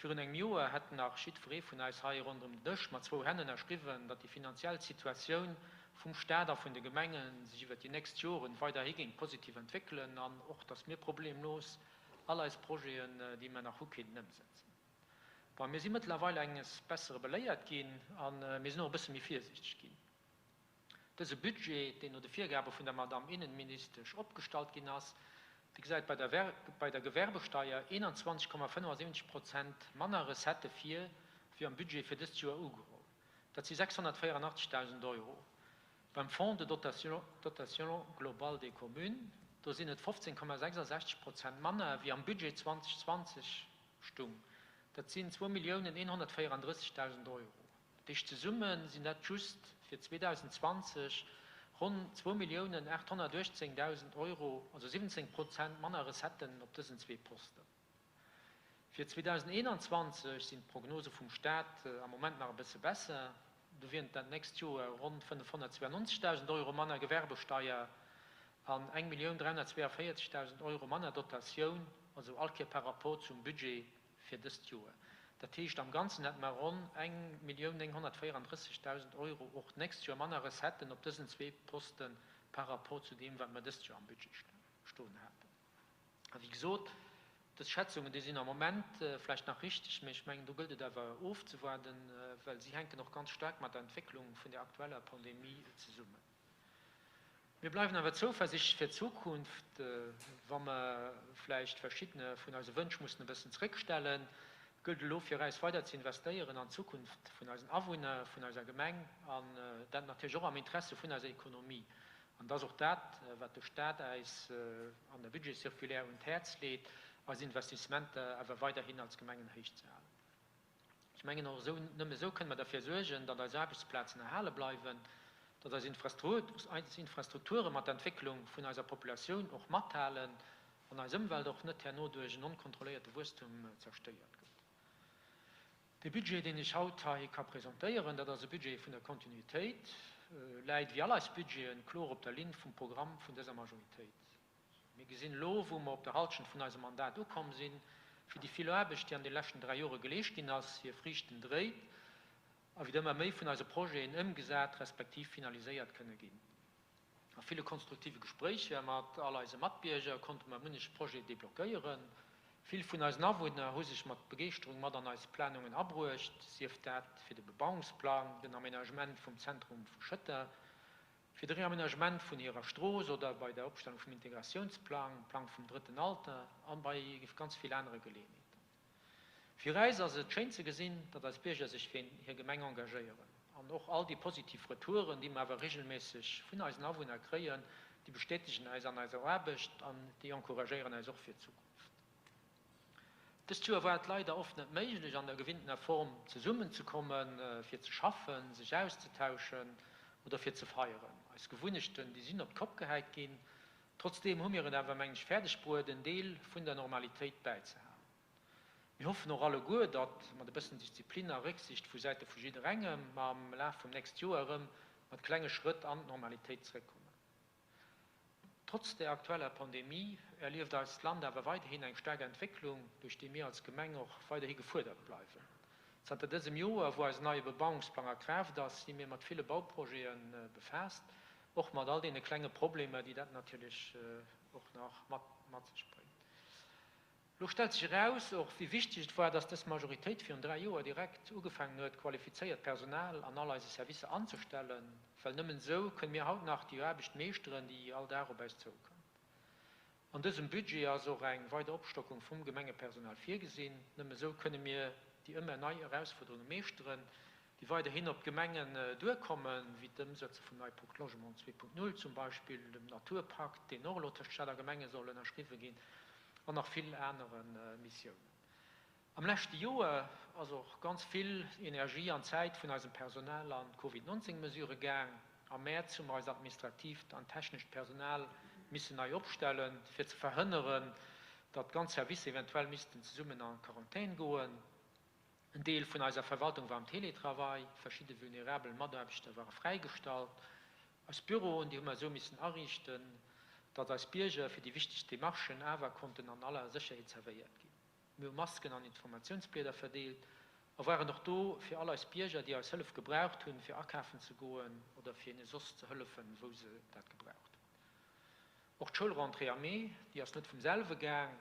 Virun engem Joer hätt nach jiddweree vun eis hei ronderëm den Dësch mat zwou Hänn ënnerschriwwen, datt déi finanziell Situatioun vum Staat a vun de Gemenge sech iwwert déi nächst Joren weiderhi géing positiv entwéckelen an och, datt mir problemlos all eis Projeten, déi mer nach hu, kéinten ëmsetzen. Bon, mir si mëttlerweil enges Bessere beléiert ginn a mir sinn och e bësse méi virsiichteg ginn. Dëse Budget, deen no de Virgabe vun der Madamm Innenministesch opgestallt ginn ass, dee gesäit bei der bei der Gewerbesteier 21,75 Prozent manner Recettë vir, wéi am Budget fir dëst Joer ugeholl. Dat si 684.000 Euro. Beim Fonds de dotation globale des communes, do sinn et 15,66 Prozent manner, wéi am Budget 2020 stung. Dat sinn 2.134.000 Euro. Dat heescht, zesumme sinn dat just fir 2020 ronn 2.818.000 Euro, also 17 Prozent manner Recetten op dësen zwee Posten. Fir 2021 sinn d'Prognose vum Staat am Moment nach e bësse besser. Do wieren et dat nächst Joer ronn 592.000 Euro manner Gewerbesteier an 1.342.000 Euro manner Dotatioun, also all Kéier par rapport zum Budget fir dëst Joer. Dat heescht, am Ganzen hätte mer ronn 1.934.000 Euro och d'nächst Joer manner Recetten op dësen zwee Poste par rapport zu deem, wat mer dëst Joer am Budget stoen haten. A wéi gesot, dës Schätzungen, déi sinn am Moment vläicht nach richteg, mä ech mengen, do gëllt et awer ofzewaarden, well si hänken och ganz staark mat der Entwécklung vun der aktueller Pandemie zesummen. Mir bleiwen awer zouversichtlech fir d'Zukunft, wa mer vläicht verschiddene vun eise Wënsch mussen e bëssen zréckstellen, gëllt elo fir eis weider ze investéieren an d'Zukunft vun eisen Awunner, vun eiser Gemeng an dat natierlech och am Interesse vun eiser Ekonomie. An et ass och dat, wat de Stat äis an der Budgetcirculaire un d'Häerz leet, eis Investissementer awer weiderhin als Gemengen héich ze halen. Ech mengen, och esou, nëmme esou kënne mer derfir suergen, datt eis Aarbechtsplazen erhale bleiwen, datt eis Infrastrukture mat der Entwécklung vun eiser Populatioun och mathalen an eis Ëmwelt och net herno duerch en onkontrolléierte Wuesstum zerstéiert gëtt. Dee Budget, deen ech haut hei ka presentéieren, dat ass e Budget vun der Kontinuitéit, läit, wéi all eis Budgeten, kloer op der Linn vum Programm vun dëser Majoritéit. Mir gesinn elo, wou mer op der Halschent vun eisem Mandat ukomm sinn, wéi déi vill Aarbecht, déi an de leschten 3 Jore geleescht ginn ass, hir Friichten dréit a wéi ëmmer méi vun eise Projeten ëmgesat respektiv finaliséiert kënne ginn. A ville konstruktive Gespréicher mat all eise Matbierger konnte mer munnech Projet deblockéieren. Vill vun eisen Awunner hu sech mat Begeeschterung mat an eis Planungen abruecht, sief dat fir de Bebauungsplang, den Aménagement vum Zentrum vu Schëtter, fir de Reaménagement vun hirer Strooss oder bei der Opstellung vum Integratiounsplang, Plang vum drëtten Alter an bei ganz vill anere Geleeënheeten. Fir äis ass et schéin ze gesinn, datt eis Bierger sech fir hir Gemeng engagéieren. An och all déi positiv Retouren, déi mer awer regelméisseg vun eisen Awunner kréien, déi bestätegen äis an eiser Aarbecht an déi encouragéieren äis och fir d'Zukunft. Dëst Joer war et leider oft net méiglech, an der gewinntener Form zesummenzekommen, fir ze schaffen, sech auszetauschen oder fir ze feieren. Eis Gewunnechten, déi sinn op d'Kopp gehäit ginn. Trotzdeem hu mir et awer, mengen ech, fäerdeg bruet, en Deel vun der Normalitéit bäizehalen. Mir hoffen och alleguer, datt mat e bëssen Disziplin a Récksicht vu Säite vu jidderengem mer am Laf vum nächst Joer erëm mat klenge Schrëtt an d'Normalitéit zréckkommen. Trotz der aktueller Pandemie erlieft eist Land awer weiderhin eng staark Entwécklung, duerch déi mir als Gemeng och weiderhi gefuerdert bleiwen. Zanter dësem Joer, wou eisen neie Bebauungsplang a Kraaft ass, si mir mat ville Bauprojete befaasst, och mat all deene klenge Problemer, déi dat natierlech och nach mat sech bréngt. Lo stellt sech eraus, och wéi wichteg et war, dass dës Majoritéit virun 3 Joer direkt ugefaangen huet, qualifizéiert Personal an all eise Servicer anzestellen, well nëmmen esou kënne mir haut nach déi Aarbecht meeschteren, déi all Dag op eis zoukënnt. An dësem Budget ass och eng weider Opstockung vum Gemengepersonal virgesinn. Nëmme esou kënne mir déi ëmmer nei Erausfuerderunge meeschteren, déi weiderhin op d'Gemengen duerkommen, wéi d'Ëmsetze vum neie Pacte Logement 2.0 zum Beispill, dem Naturpakt, deen och elo tëscht Stad a Gemenge soll ënnerschriwwe ginn, an nach vill anere Missiounen. Am leschte Joer ass och ganz vill Energie an Zäit vun eisem Personal an d'Covid 19 Mesurë gaang. Am Mäerz hu mer eist administratiivt an technescht Personal missen nei opstellen, fir ze verhënneren, datt ganz Servicer eventuell missten zesummen a Quarantän goen. En Deel vun eiser Verwaltung war am Teletravail, verschidde vulnerabel Mataarbechter ware fräigestallt. Eis Büroen, déi hu mer esou missen ariichten, datt eis Bierger fir déi wichtegst Demarchen awer konnten an aller Sécherheet zerwéiert ginn. Mir hu Masken an Informatiounsblieder verdeelt a waren och do fir all eis Bierger, déi eis Hëllef gebraucht hunn, fir akafen ze goen oder fir hinne soss ze hëllefen, wou se dat gebraucht hunn. Och d'Schoulrentrée am Mee, déi ass net vum selwe gaang.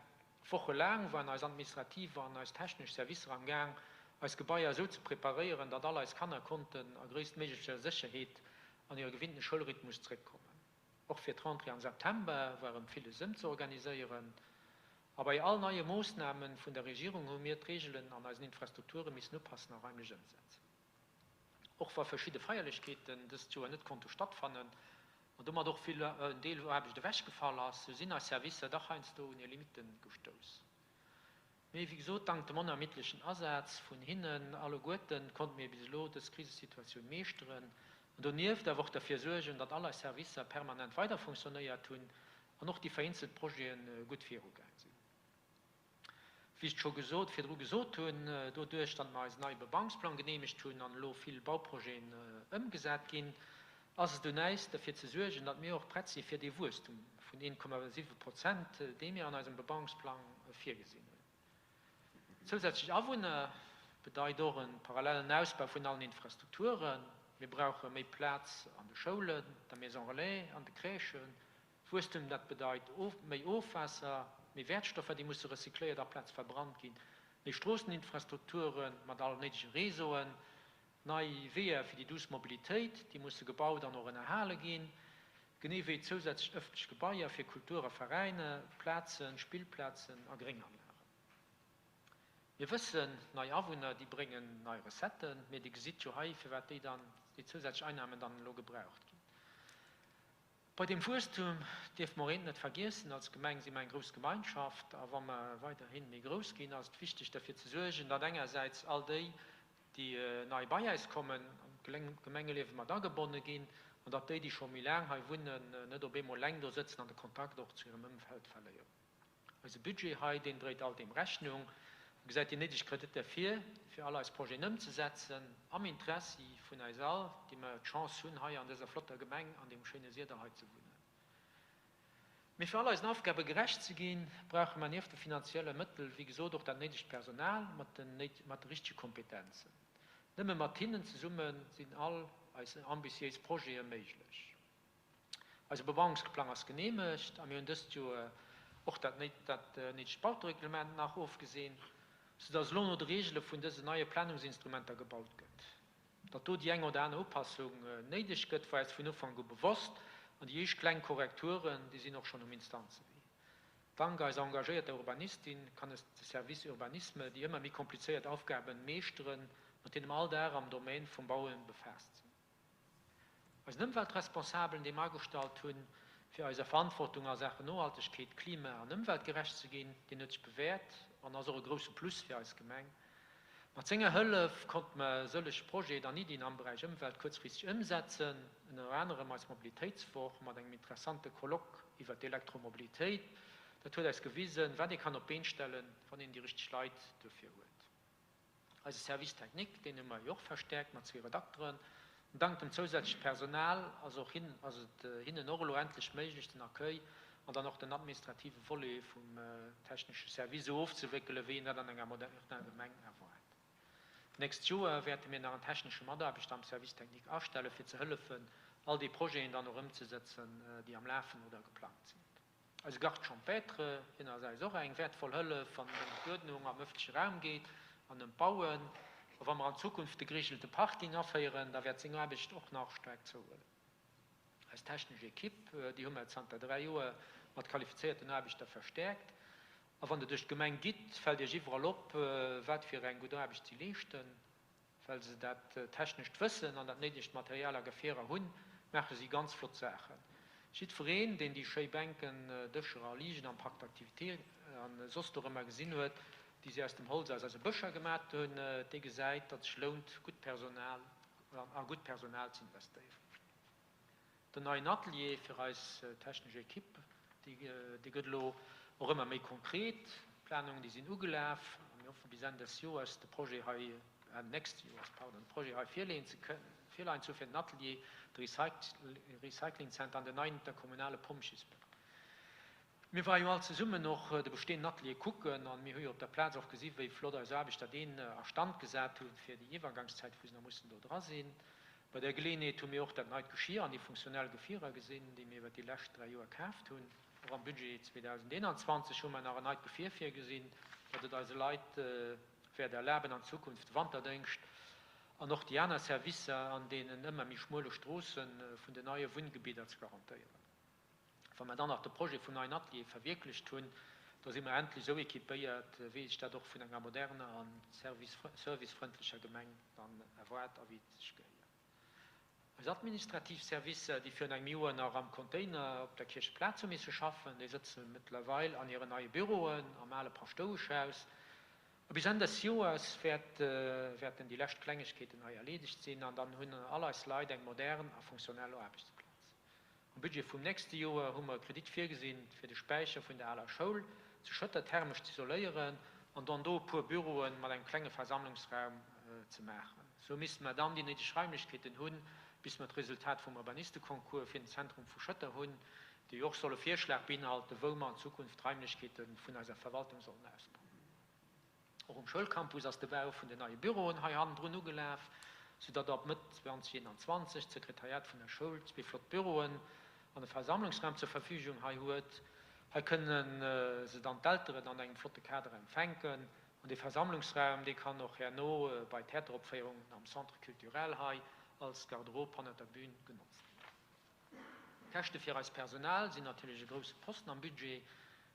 Wochelaang waren eis administrativ an eis technesch Servicer am Gaang, Eis Gebaier esou ze preparéieren, datt all eis Kanner konnten a gréisstméiglecher Sécherheet an hire gewinnten Schoulrhythmus zréckkommen. Och fir d'Rentrée am September war erëm villes ëmzeorganiséieren. A bei all neie Moossname vun der Regierung hu mir d'Reegelen an eisen Infrastrukture missen upassen a raimlech ëmsetzen. Och wa verschidde Feierlechkeeten dëst Joer net konnte stattfannen an domat och vill en Deel Aarbecht ewechgefall ass, sou sinn eis Servicer dach heiansdo un hir Limitte gestouss. Mee wéi gesot, dank dem onermiddlechen Asaz vun hinnen alleguerten konnte mir bis elo dës Krisesituatioun meeschteren an donieft awer och derfir suergen, datt all eis Servicer permanent weider funktionéiert hunn an och déi vereenzelt Projete gutt virugaang sinn. Wéi ech scho gesot virdru gesot hunn, doduerch datt mer eisen neie Bebauungsplang geneemegt hunn an elo vill Bauprojeten ëmgesat ginn, ass et un äis derfir ze suergen, datt mir och prett si fir dee Wuesstum vun 1,7 Prozent, dee mir an eisem Bebauungsplang virgesinn hunn. Zousätzlech Awunner bedeit och e parallellen Ausbau vun allen Infrastrukturen. Mir brauche méi Plaz an de Schoulen, der Maison relais, an de Crèchen. Wuesstum, dat bedeit méi Ofwaasser, méi Wäertstoffer, déi musse recycléiert aplaz verbrannt ginn, méi Stroosseninfrastrukture mat allen néidege Réseauen, Nei Weeër fir déi duuss Mobilitéit, déi musse gebaut an och ënnerhale ginn, genee wéi zousätzlech ëffentlech Gebaier fir Kultur a Veräine, Plazen, Spillplazen a Grénganlagen. Mir wëssen, nei Awunner, déi bréngen nei Recetten, mee Dir gesitt jo hei, firwat déi dann, déi zousätzlech Einnahmen dann elo gebraucht ginn. Bei deem Wuesstum dierfe mer och eent net vergiessen, Als Gemeng si mer eng grouss Gemeinschaft a wa mer weiderhi méi grouss ginn, ass et wichteg derfir ze suergen, datt engersäits all déi, déi nei bei äis kommen, an d'Gemengeliewe mat agebonne ginn an datt déi, déi scho méi laang hei wunnen, net op eemol eleng do sëtzen an de Kontakt och zu hirem Ëmfeld verléieren. Eise Budget hei, deen dréit all deem Rechnung a gesäit déi néideg Kreditter vir, fir all eis Projeten ëmzesetzen, am Interessi vun eis all, déi mer d'Chance hunn, hei an dëser flotter Gemeng an deem schéine Siedel hei ze wunnen. Mee fir all eisen Aufgabe gerecht ze ginn, brauche mer nieft de finanzielle Mëttel, wéi gesot, och dat néidegt Personal mat den mat de richtege Kompetenzen. Nëmme mat hinnen zesumme sinn all eis ambitiéis Projete méiglech. Eise Bebauungsplang ass geneemegt a mir hunn dëst Joer och dat néidegt Bautereglement nach ofgeseent, soudass elo no de Reegele vun dësen neie Planungsinstrumenter gebaut gëtt. Datt do déi eng oder aner Upassung néideg gëtt, war eis vun Ufank u bewosst an déi éischt kleng Korrekturen, déi sinn och schonn um Instanzewee. Dank eiser engagéierter Urbanistin kann es de Service Urbanisme déi ëmmer méi komplizéiert Aufgaben meeschteren, mat deene mer all Dag am Domaine vum Bauen befaasst sinn. Eisen Ëmweltresponsabelen, dee mer agestallt hunn, fir eiser Verantwortung a Saachen Nohaltegkeet, Klima an Ëmwelt gerecht ze ginn, deen huet sech bewäert an ass och e grousse Plus fir eis Gemeng. Mat senger Hëllef konnte mer sëlleg Projeten an Iddien am Beräich Ëmwelt kuerzfristeg ëmsetzen, ënner anerem eis Mobilitéitswoch mat engem interessante Colloque iwwer d'Elektromobilitéit. Dat huet eis gewisen, wat ee kann op d'Been stellen, wann een déi richteg Leit dofir huet. Eise Service technique, deen hu mer jo och verstäerkt mat zwee Redakteren. An dank dem zousätzleche Personal ass och hin, ass et hinnen och elo endlech méiglech, den Accueil an dann och den administrative Volet vum technesche Service esou ofzewéckelen, wéi een dat an enger moderner Gemeng erwaart. D'nächst Joer wäerte mir nach en technesche Mataarbechter am Service technique astellen, fir ze hëllefen, all déi Projeten dann och ëmzesetzen, déi am Lafen oder geplangt sinn. Eise Garde champêtre, hien ass eis och eng wäertvoll Hëllef, wann et ëm d'Uerdnung am ëffentleche Raum geet an ëm d'Bauen. A wa mer an Zukunft de gereegelte Parking aféieren, da wäert seng Aarbecht och nach staark zouhuelen. Eis technesch Ekipp, déi hu mer zanter 3 Joer mat qualifizéierten Aarbechter verstäerkt. A wann Der duerch d'Gemeng gitt, fält Iech iwwerall op, wat fir eng gutt Aarbecht si leeschten. Well se dat technescht Wëssen an dat néidegt Material a Gefierer hunn, maache si ganz flott Saachen. Jiddwereen, deen déi schéi Bänken, Dëscher a Ligen am Parc d'activités a soss dorëmmer gesinn huet, déi si aus dem Holz aus eise Bëscher gemat hunn, dee gesäit, datt sech lount, gutt Personal a gutt Personal ze investéieren. Den neien Atelier fir eis technesch Equipe, dee gëtt elo och ëmmer méi konkret. D'Planungen, déi sinn ugelaf a mir hoffen, bis Enn des Joers de Projet hei, Enn nächste Joers, pardon, de Projet hei virleeën ze kënnen, virleien ze hu fir den Atelier, de Recyclingzenter an den neien interkommunale Pompjeesbüro. Mir ware jo all zesummen och de bestehenden Atelier kucken an mir hu jo op der Plaz och gesi wéi flott eis Aarbechter deen a Stand gesat hunn fir déi Iwwergangszäit wou se nach mussen do dra sinn. Bei där Geleeënheet hu mir och dat neit Geschir an déi funktionell Gefierer gesinn, déi mir iwwer déi lescht 3 Joer kaaft hunn. Och am Budget 2021 hu mer nach en neit Gefier virgesinn, dat et eise Leit. Wäert erlaben an Zukunft de Wanterdéngscht an och déi aner Servicer an deenen ëmmer méi schmuele Stroosse vun den neie Wunngebidder ze garantéieren. Wa mer dann nach de Projet vum neien Atelier verwierklecht hunn, da si mer endlech esou équipéiert, wéi sech dat och vun enger moderner a servicefrëndlecher Gemeng dann erwaart a wéi et sech gehéiert. Eis administrativ Servicer, déi virun engem Joer nach am Container op der Kiercheplaz hu misse schaffen, déi sëtze mëttlerweil an hiren neie Büroen am ale Paschtoueschhaus. A bis Enn des Joers wäerten déi lescht Klengegkeeten hei erleedegt sinn an dann hunn all eis Leit eng modern a funktionell Aarbechtsplaz. Am Budget vum nächste Joer hu mer e Kredit virgesinn, fir de Späicher vun der aler Schoul zu Schëtter thermesch z'isoléieren an dann do e puer Büroe mat engem klenge Versammlungsraum ze maachen. Sou misste mer dann déi néideg Raimlechkeeten hunn, bis mer d'Resultat vum Urbanisteconcours fir den Zentrum vu Schëtter hunn, dee jo och soll e Virschlag beinhalten, wou mer an Zukunft d'Raimlechkeete vun eiser Verwaltung sollen ausbauen. Och um Schoulcampus ass de Bau vun den neie Büroen hei hannendrun ugelaf, soudatt ab Mëtt 2021 d'Sekretariat vun der Schoul zwee flott Büroen an e Versammlungsraum zur Verfügung hei huet. Hei kënne se dann d'Elteren an engem flotte Kader empfänken. An dee Versammlungsraum, dee kann och herno bei Theateropféierungen am Centre culturel hei als Garderobe hannert der Bühn genotzt ginn. D'Käschte fir eist Personal sinn natierlech e grousse Posten am Budget.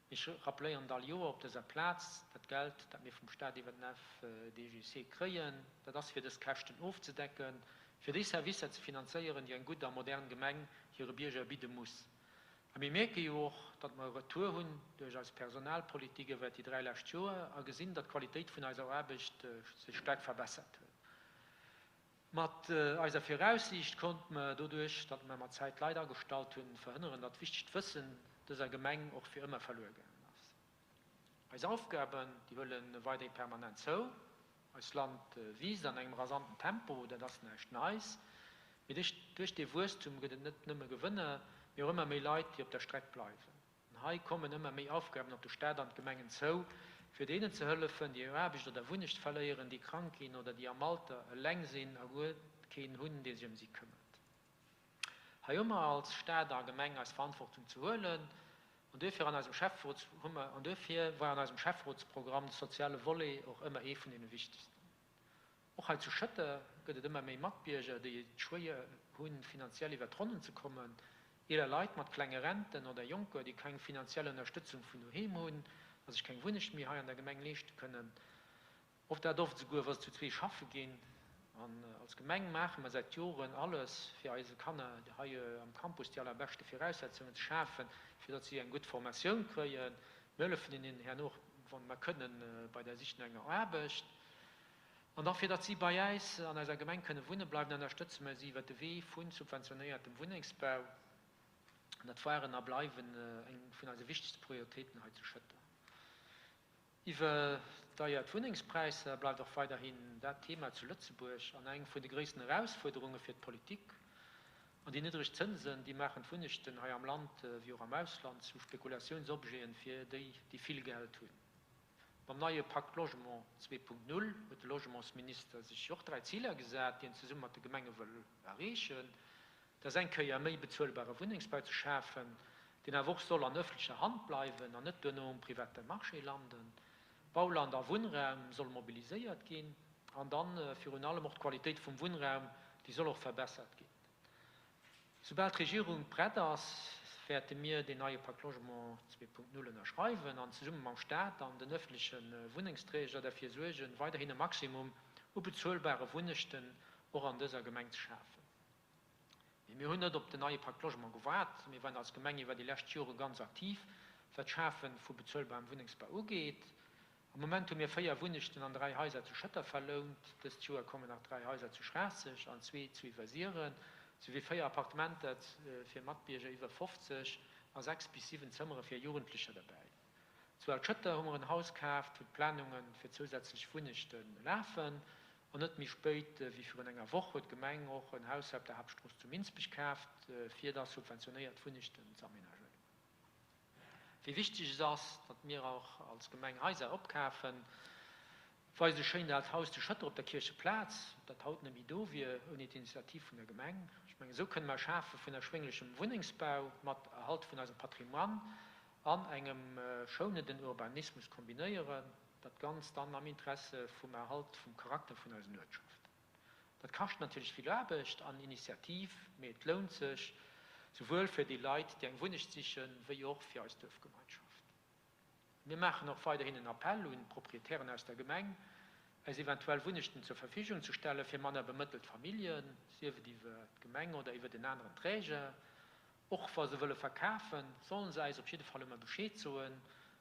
Ech rappeléieren et all Joer op dëser Plaz, Dat Geld, dat mir vum Staat iwwer den FDGC kréien, dat ass fir dës Käschten ofzedecken, fir déi Servicer ze finanzéieren, déi eng gutt a modern Gemeng hire Bierger bidde muss. A mir mierke jo och, datt mer e Retour hunn duerch eis Personalpolitik iwwert déi 3 lescht Joer a gesinn, datt d'Qualitéit vun eiser Aarbecht sech staark verbessert huet. Mat eiser Viraussiicht konnte mer doduerch, datt mer mat Zäit Leit agestallt hunn, verhënneren, datt wichtegt Wëssen dëser Gemeng och fir ëmmer verluer gaangen ass. Eis Aufgaben, déi huele weiderhi permanent zou. Eist Land wiisst an engem rasanten Tempo, dat ass näischt Neis. Mee duerch dee Wuesstum gëtt et net nëmme Gewënner, mee och ëmmer méi Leit, déi op der Streck bleiwen. An hei kommen ëmmer méi Aufgaben op de Staat an d'Gemengen zou, fir deenen ze hëllefen, déi hir Aarbecht oder Wunnecht verléieren, déi krank ginn oder déi am Alter eleng sinn a guer keen hunn, dee sech ëm si këmmert. Hei hu mer als Staat a Gemeng eis Verantwortung ze huelen an duerfir an eisem Schäfferots hu mer an duerfir war an eisem Schäfferotsprogramm de soziale Volet och ëmmer ee vun deene wichtegsten. Och hei zu Schëtter gëtt et ëmmer méi Matbierger, déi et schwéier hunn, finanziell iwwer d'Ronnen ze kommen. Eeler Leit mat klenge Renten oder Jonker, déi keng finanziell Ënnerstëtzung vun doheem hunn a sech keng Wunnecht méi hei an der Gemeng leeschte kënnen. Och dat oft esouguer, wa se zu zwee schaffe ginn. An als Gemeng maache mer säit Joren alles, fir eise Kanner hei am Campus déi allerbeschte Viraussetzungen ze schafen, fir datt si eng gutt Formatioun kréien. Mir hëllefen hinnen herno och, wa mer kënnen, bei der Sich no enger Aarbecht. An da fir datt si bei äis an eiser Gemeng kënne wunne bleiwen, ënnerstëtze mer si iwwer de Wee vu subventionéiertem Wunnengsbau. An dat waren a bleiwen eng vun eise wichtegste Prioritéiten hei zu Schëtter. Iwwerdeiert Wunnengspräisser bleift och weiderhin dat Thema zu Lëtzebuerg an eng vun de gréissten Erausfuerderunge fir d'Politik. An déi niddreg Zënsen, déi maachen d'Wunnechten hei am Land wéi och am Ausland zu Spekulatiounsobjeten fir déi, déi vill Geld hunn. Mam neie Pacte Logement 2.0 huet de Logementsminister sech jo och 3 Ziler gesat, déi en zesumme mat de Gemenge wëll erreechen. Dat ass eng Kéier méi bezuelbare Wunnengsbau ze schafen, deen awer och soll an ëffentlecher Hand bleiwen an net duerno um private Marché landen. Bauland a Wunnraum soll mobiliséiert ginn an dann virun allem och d'Qualitéit vum Wunnraum, déi soll och verbessert ginn. Soubal d'Regierung prett ass, wäerte mir deen neie Pacte Logement 2.0 ënnerschreiwen an zesumme mam Staat an den ëffentleche Wunnengsträger derfir suergen, weiderhin e Maximum u bezuelbare Wunnechten och an dëser Gemeng ze schafen. Mee mir hunn net op den neie Pacte Logement gewaart. Mir waren als Gemeng iwwer déi lescht Jore ganz aktiv, wat d'Schafe vu bezuelbarem Wunnengsbau ugeet. Am Moment hu mir 4 Wunnechten an 3 Haiser zu Schëtter verlount. Dëst Joer kommen nach 3 Haiser zu Schraasseg an zwee zu Iwwersiren, souwéi 4 Appartementer fir Matbierger iwwer 50 a 6 bis 7 Zëmmere fir Jugendlecher derbäi. Zu Al-Schëtter hu mer en Haus kaaft, wou d'Planunge fir zousätzlech Wunnechte lafen. An net méi spéit wéi virun enger Woch huet d'Gemeng och en Haus op der Haaptstrooss zu Minsbech kaaft, fir da subventionéiert Wunnechten ze amenagéieren. Wéi wichteg et ass, datt mir och als Gemeng Haiser opkafen, weist e schéint aalt Haus zu Schëtter op der Kiercheplaz, dat haut net méi do wier ouni d'Initiativ vun der Gemeng. Ech mengen, esou kënne mer Schafe vun erschwénglechem Wunnengsbau mat Erhalt vun eisem Patrimoine an engem schounenden Urbanismus kombinéieren. Dat Ganzt dann am Interesse vum Erhalt vum Charakter vun eisen Uertschaften. Dat kascht natierlech vill Aarbecht an Initiativ, mee et lount sech, souwuel fir déi Leit, déi eng Wunnecht sichen, wéi och fir eis Duerfgemeinschaft. Mir maachen och weiderhin en Appell un d'Proprietären aus der Gemeng, äis eventuell Wunnechten zur Verfügung ze stelle fir manner bemëttelt Familljen, sief et iwwer d'Gemeng oder iwwer en aneren Träger. Och wa se wëlle verkafen, sollen se äis op jidde Fall ëmmer Bescheed soen,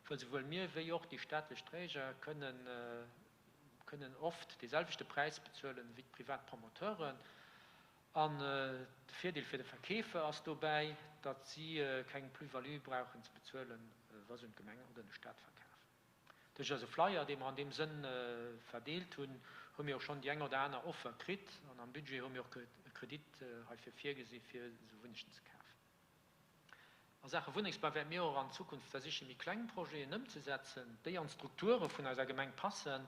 wëll souwuel mir wéi och déi staatlech Träger kënnen kënnen oft dee selwechte Präis bezuelen wéi d'privat Promoteuren. An de Virdeel fir de Verkeefer ass dobäi, datt si keng Plus-value brauchen ze bezuelen, wa se un d'Gemeng oder un de Staat verkafen. Duerch eise Flyer, dee mer an deem Sënn verdeelt hunn, hu mir och schonn déi eng oder aner Offer kritt. An am Budget hu mir och e Kredit heifir virgesi fir esou Wunnechten ze kafen. A Saache Wunnengsbau wäerte mir och an Zukunft versichen, méi kleng Projeten ëmzesetzen, déi an d'Strukture vun eiser Gemeng passen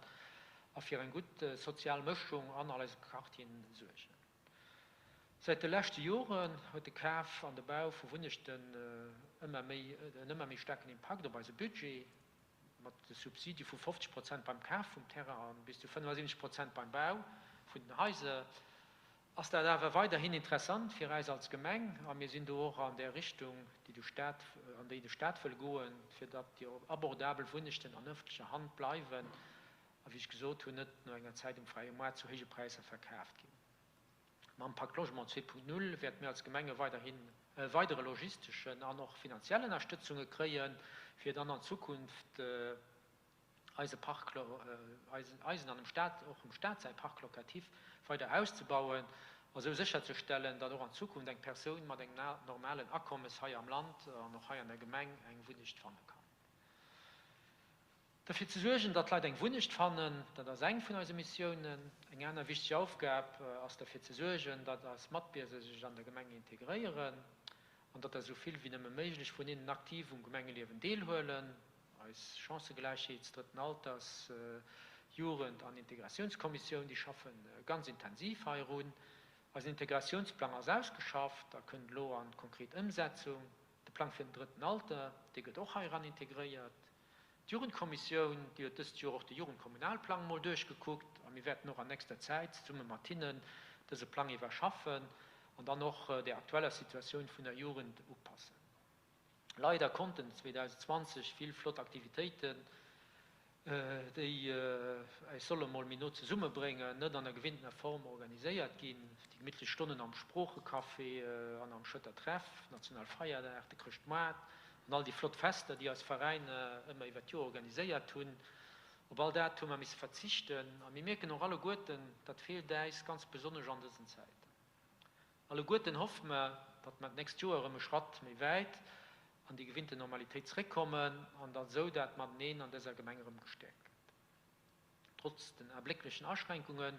a fir eng gutt sozial Mëschung an all eise Quartieren suergen. Säit de leschte Joren huet de Kaf an de Bau vu Wunnechten ëmmer méi en ëmmer méi staarken Impakt op eise Budget. Mat de Subsidie vu 50 Prozent beim Kaf vum Terrain a bis zu 75 Prozent beim Bau vun den Haiser Ass dat awer weiderhin interessant fir äis als Gemeng a mir sinn do och an där Richtung, déi de Stat, an déi de Stat wëll goen, fir datt déi abordabel Wunnechten an ëffentlecher Hand bleiwen a wéi ech gesot hunn, net no enger Zäit um fräie Moart zu héije Präisser verkaaft ginn. Mam Pakt Logement 2.0 wäerte mir als Gemenge weiderhin weidere logisteschen an och finanziell Ënnerstëtzunge kréien, fir dann an Zukunft, eise Parc, eisen an dem Stat, och dem Stat säi Parc locatif weider auszebauen a sou sécherzestellen, datt och an Zukunft eng Persoun mat engem normalen Akommes hei am Land an och hei an der Gemeng eng Wunnecht fanne kann. Derfir ze suergen, datt d'Leit eng Wunnecht fannen, dat ass eng vun eise Missiounen. Eng aner wichteg Aufgab ass derfir ze suergen, datt eis Matbierger sech an der Gemeng integréieren an datt der esou vill wéi nëmme méiglech vun hinnen aktiv um Gemengeliewen deelhuelen. Eis Chancëgläichheets-, Drëtten Alters-, Jugend an Integratiounskommissioun, déi schaffe ganz intensiv heirun. Eisen Integratiounsplang ass ausgeschafft a kënnt elo an d'konkret Ëmsetzung. De Plang fir den Drëtten Alter, dee gëtt och heiran integréiert. D'Jugendkommissioun, déi huet dëst Joer och de Jugendkommunalplang mol duerchgekuckt a mir wäerten och an nächster Zäit zesumme mat hinnen dëse Plang iwwerschaffen an dann och der aktueller Situatioun vun der Jugend upassen. Leider konnten 2020 vill flott Aktivitéiten, déi äis solle mol méi no zesummebréngen, net an der gewinntener Form organiséiert ginn. Déi gemittlech Stonnen am Sproochecafé an am Schëtter Treff, Nationalfeierdag, de Chrëschtmoart an all déi flott Fester, déi eis Veräiner ëmmer iwwer d'Joer organiséiert hunn, op all dat hu mer misse verzichten. A mir mierken och alleguerten, dat feelt äis ganz besonnesch an dësen Zäiten. Alleguerten hoffe mer, datt mer d'nächst Joer erëm e Schratt méi wäit an déi gewinnten Normalitéit zréckkommen an datt esou dat Mateneen an dëser Gemeng erëm gestäerkt gëtt. Trotz den ablécklechen Aschränkunge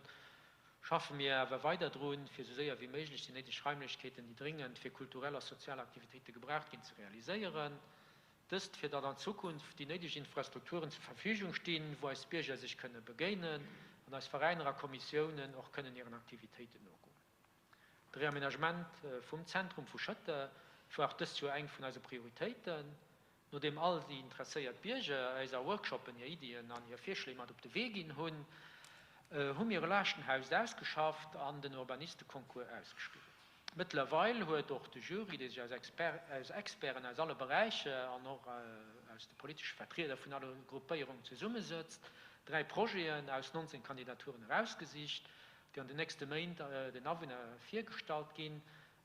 schaffe mir awer weider drun, fir esou séier wéi méiglech déi néideg Raimlechkeeten, déi dréngend fir kulturell a sozial Aktivitéite gebraucht ginn, ze realiséieren. Dëst fir datt an Zukunft déi néideg Infrastrukturen zur Verfügung stinn, wou eis Bierger sech kënne begéinen an eis Veräiner a Kommissiounen och kënnen hiren Aktivitéiten nogoen. De Reaménagement vum Zentrum vu Schëtter war och dëst Joer eng vun eise Prioritéiten. Nodeem all déi interesséiert Bierger äis a Workshoppen hir Iddien an hir Virschléi mat op de Wee ginn hunn, hu mir e Laaschtenhaus ausgeschafft an den Urbanisteconcours ausgeschriwwen. Mëttlerweil huet och de Jury, dee sech aus Experten aus alle Beräicher an och aus de politesche Vertrieder vun alle Gruppéierungen zesummesëtzt, 3 Projeten aus 19 Kandidaturen erausgesicht, déi an den nächste Méint den Awunner virgestallt ginn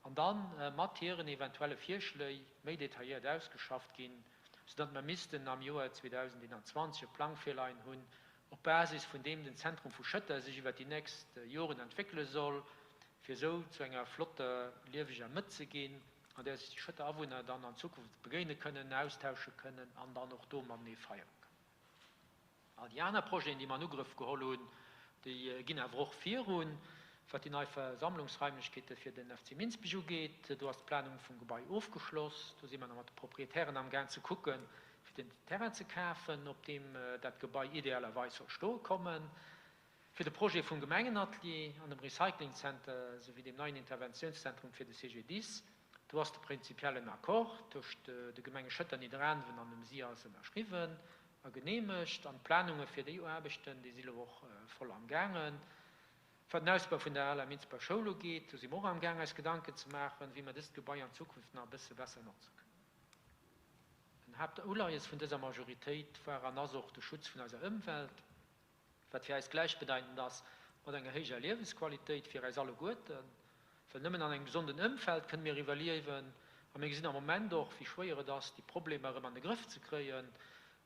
an da mat hiren eventuelle Virschléi méi detailléiert ausgeschafft ginn, soudatt mer missten am Joer 2021 e Plang virleien hunn, op Basis vun deem den Zentrum vu Schëtter sech iwwert déi nächst Joren entwéckele soll, fir esou zu enger flotter, lieweger Mëtt ze ginn, an där sech déi Schëtter Awunner dann an Zukunft begéine kënnen, austausche kënnen an dann och do matenee feiere kënnen. All déi aner Projeten, déi mer an Ugrëff geholl hunn, déi ginn awer och virun. Wat déi nei Versammlungsraimlechkeete fir den FC Minsbech ugeet, do ass d'Planung vum Gebai ofgeschloss. Do si mer nach mat de Proprietären amgaang ze kucken, fir den Terrain ze kafen, op deem dat Gebai idealerweis soll stoe kommen. Fir de Projet vum Gemengenatelier an dem Recyclingcenter souwéi dem neien Interventiounszentrum fir de CGDIS, do ass de prinzipiellen Accord tëscht de Gemenge Schëtter, Nidderaanwen an dem SIAS ënnerschriwwen. A geneemegt. An d'Planunge fir déi Aarbechten, déi si lo och voll am gaangen. Wat den Ausbau vun der aler Minsber Schoul ugeet, do si mer och am gaang eis Gedanken ze maachen, wéi mer dëst Gebai an Zukunft nach e bësse besser notze kënnen. En Haaptuleies vun dëser Majoritéit war an ass och de Schutz vun eiser Ëmwelt, wat fir eis gläichbedeitend ass mat enger héijer Liewensqualitéit fir eis alleguerten. Well nëmmen an engem gesonden Ëmfeld kënne mir iwwerliewen. A mir gesinn am Moment och, wéi schwéier et ass, déi Problemer erëm an de Grëff ze kréien,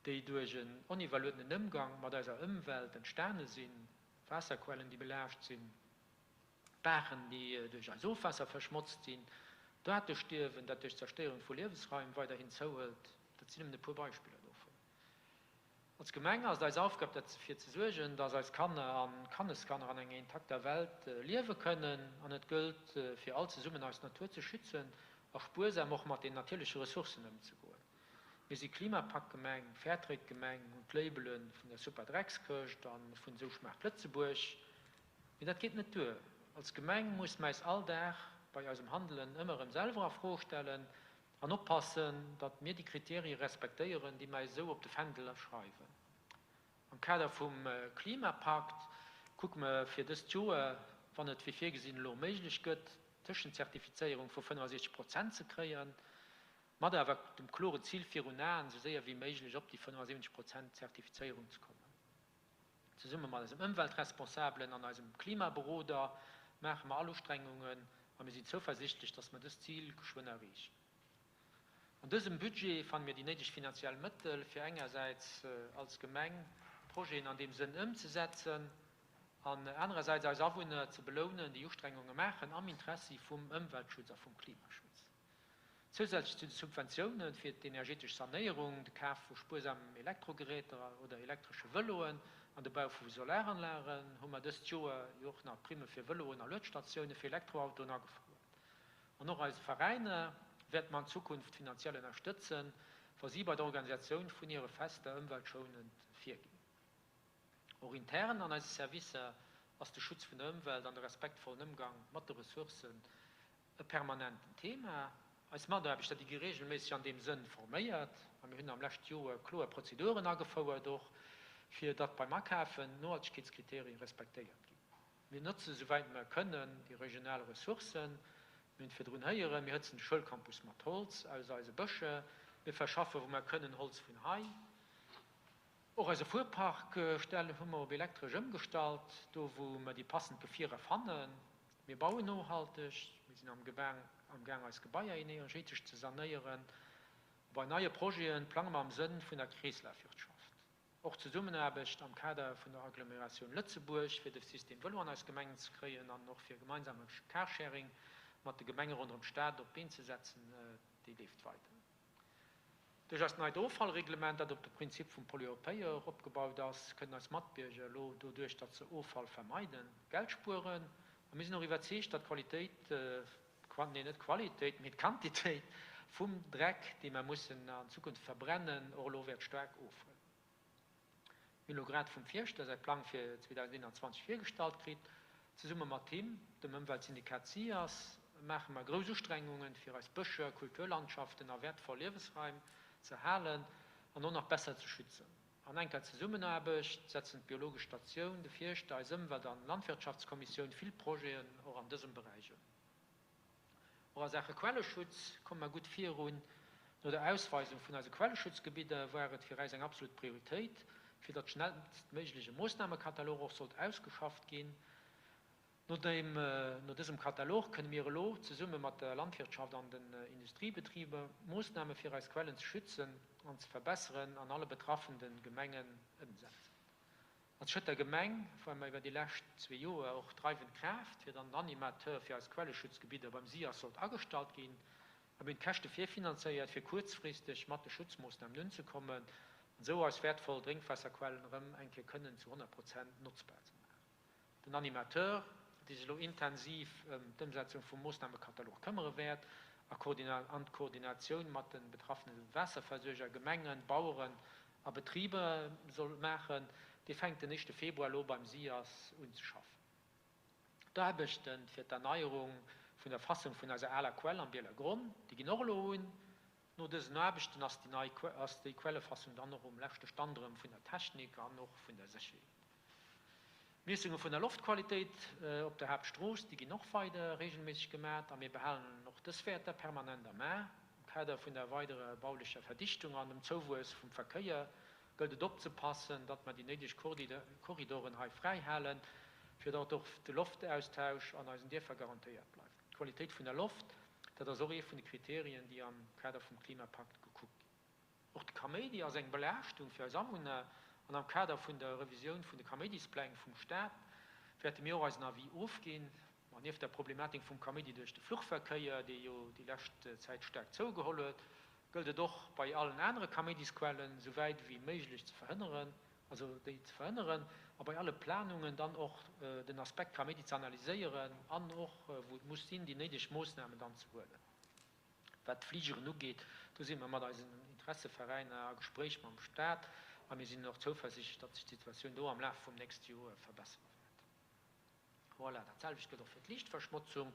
déi duerch en oniwwerluedenen Ëmgang mat eiser Ëmwelt entstane sinn, Waasserquellen, déi belaascht sinn, Baachen, déi duerch eis Ofwaasser verschmotzt sinn, d'Aartestierwen, dat duerch d'Zerstéierung vu Liewensraim weiderhin zouhëlt. Dat sinn nëmmen e puer Beispiller dovun. Als Gemeng ass et eis Aufgab derfir ze suergen, dass eis Kanner an Kanneskanner an enger intakter Welt liewe kënnen. An et gëllt fir all zesummen eis Natur ze schützen a spuersam och mat den natierleche Ressourcen ëmzegoen. Mir si Klimapaktgemeng, Fairtrade-Gemeng, hunn d'Labele vun der Superdreckskëscht a vun Esou schmaacht Lëtzebuerg. Mee dat geet net duer. Als Gemeng musse mer äis all Dag bei eisem Handelen ëmmer erëm selwer a Fro stellen, An oppassen, datt mir déi Kriterie respektéieren, déi mer eis esou op de Fändel schreiwen. Am Kader vum Klimapakt kucke mer fir dëst Joer, wann et wéi virgesinn elo méiglech gëtt, d'Tëschenzertifizéierung vu 65 Prozent ze kréien, mat awer dem kloren Zil virun Aen, esou séier wéi méiglech op déi 75 Prozent Zertifizéierung ze kommen. Zesumme mat eisem Ëmweltresponsabelen an eisem Klimaberoder maache mer all Ustrengungen a mir sinn zouversichtlech, dass mer dëst Zil geschwënn erreechen. An dësem Budget fanne mir déi néideg finanziell Mëttel, fir engersäits als Gemeng Projeten an deem Sënn ëmzesetzen an anerersäits eis Awunner ze belounen, déi Ustrengunge maachen am Interessi vum Ëmweltschutz a vum Klimaschutz. Zousätzlech zu de Subventioune fir d'energetesch Sanéierung, de Kaf vu spuersamen Elektrogeräter oder elektresche Vëloen an de Bau vu Solaranlagen hu mer dëst Joer jo och nach d'Primme fir Vëloen a Luedstatioune fir Elektroautoen agefouert. An och eise Veräiner wäerte mer an Zukunft finanziell ënnerstëtzen, wa si bei der Organisatioun vun hire Fester ëmweltschounend virginn. Och intern an eise Servicer ass de Schutz vun der Ëmwelt an de respektvollen Ëmgang mat de Ressourcen E permanenten Thema. Eis Mataarbechter, déi gi reegelméisseg an deem Sënn forméiert a mir hunn am lescht Joer kloer Prozeduren agefouert och, fir datt beim Akafen Nohaltegkeetskriterien respektéiert ginn. Mir notze souwäit mer kënnen déi regional Ressourcen. Mir hunn et virdrun héieren, mir hëtzen de Schoulcampus mat Holz aus eise Bësche, mir verschaffe wou mer kënnen Holz vun hei. Och eise Fuerpark stellen hu mer op elektresch ëmgestallt, do wou mer déi passend Gefierer fannen. Mir bauen nohalteg, mir sinn am gaang eis Gebaier energetesch ze sanéieren. Bei neie Projete plange mer am Sënn vun der Kreeslafwirtschaft. Och d'Zesummenaarbecht am Kader vun der Agglomeratioun Lëtzebuerg, fir de System Vëlo an eis Gemengen ze kréien an och fir gemeinsame Carsharing mat de Gemenge ronderëm d'Stad op d'Been ze setzen, déi leeft weider. Duerch eist neit Offallreglement, dat op de Prinzip vum Pollueur-payeur opgebaut ass, kënnen eis Matbierger elo doduerch, datt se Offall vermeiden, Geld spueren. A mir sinn och iwwerzeegt, datt d'Qualitéit, nee net d'Qualitéit, mee d'Quantitéit vum Dreck, dee mer mussen an Zukunft verbrennen, och elo wäert staark ofhuelen. Mir hunn elo grad vum Fierschter säi Plang fir 2021 virgestallt kritt. Zesumme mat him, dem Ëmweltsyndikat SIAS, maache mer grouss Ustrengungen, fir eis Bëscher, Kulturlandschaften a wäertvoll Liewesraim ze halen an och nach besser ze schützen. An enker Zesummenaarbecht setzen d'Biologesch Statioun, de Fierschter, eis Ëmwelt an Landwirtschaftskommissioun vill Projeten och an dësem Beräich un. Och a Saache Quelleschutz komme mer gutt virun. No der Ausweisung vun eise Quelleschutzgebidder war et fir äis eng absolut Prioritéit, fir datt schnellstméiglech e Moossnamekatalog och sollt ausgeschafft ginn. No deem, no dësem Katalog kënne mir elo zesumme mat der Landwirtschaft an den Industriebetriber Moossname fir eis Quellen ze schützen an ze verbesseren an alle betraffende Gemengen ëmsetzen. Als Schëtter Gemeng ware mer iwwer déi lescht zwee Joer och dreiwend Kraaft, fir dann en Animateur fir eis Quelleschutzgebidder beim SIAS sollt agestallt ginn. A mir hunn d'Käschte virfinanzéiert, fir kuerzfristeg mat de Schutzmoossnamen unzekommen an esou eis wäertvoll Drénkwaasserquellen erëm eng Kéier kënnen zu 100 Prozent notzbar ze maachen. Den Animateur, dee sech elo intensiv ëm d'Ëmsetzung vum Moossnamekatalog këmmere wäert a an d'Koordinatioun mat de betraffene Waasserversuerger, Gemengen, Baueren a Betriber soll maachen, dee fänkt den éischte Februar elo beim SIAS un ze schaffen. D'Aarbechte fir d'Erneierung vun der Fassung vun eiser aler Quell am Bieler Gronn, déi ginn och elo un. No dësen Aarbechten ass déi nei ass déi Quellefassung dann och um leschte Stand erëm vun der Technik an och vun der Sécherheet. D'Miessunge vun der Loftqualitéit op der Haaptstrooss, déi ginn och weider reegelméisseg gemat a mir behalen och dës Wäerter permanent am A. Am Kader vun der weiderer baulecher Verdichtung an dem Zouwuess vum Verkéier gëllt et opzepassen, datt mer déi néideg Korridoren hei fräi halen, fir datt och de Loftaustausch an eisen Dierfer garantéiert bleift. D'Qualitéit vun der Loft, dat ass och ee vun de Kriterien, déi am Kader vum Klimapakt gekuckt ginn. Och de Kaméidi ass eng Belaaschtung fir eis Awunner an am Kader vun der Revisioun vun de Kaméidispläng vum Staat wäerte mir och eisen Avis ofginn. Ma nieft der Problematik vum Kaméidi duerch de Fluchverkéier, dee jo déi lescht Zäit staark zougeholl huet, gëllt et och bei allen anere Kaméidisquellen esouwäit ewéi méiglech ze verhënneren, also déi ze verhënneren a bei alle Planungen dann och den Aspekt Kaméidi ze analyséieren an och, wou et muss sinn, déi néideg Moossnamen dann ze huelen. Wat d'Fligeren ugeet, do si mer mat eisen Interesseveräiner a Gespréich mam Staat a mir sinn och zouversichtlech, datt sech d'Situatioun do am Laf vum nächste Joer verbessere wäert. Voilà, dat selwecht gëllt och fir d'Liichtverschmotzung.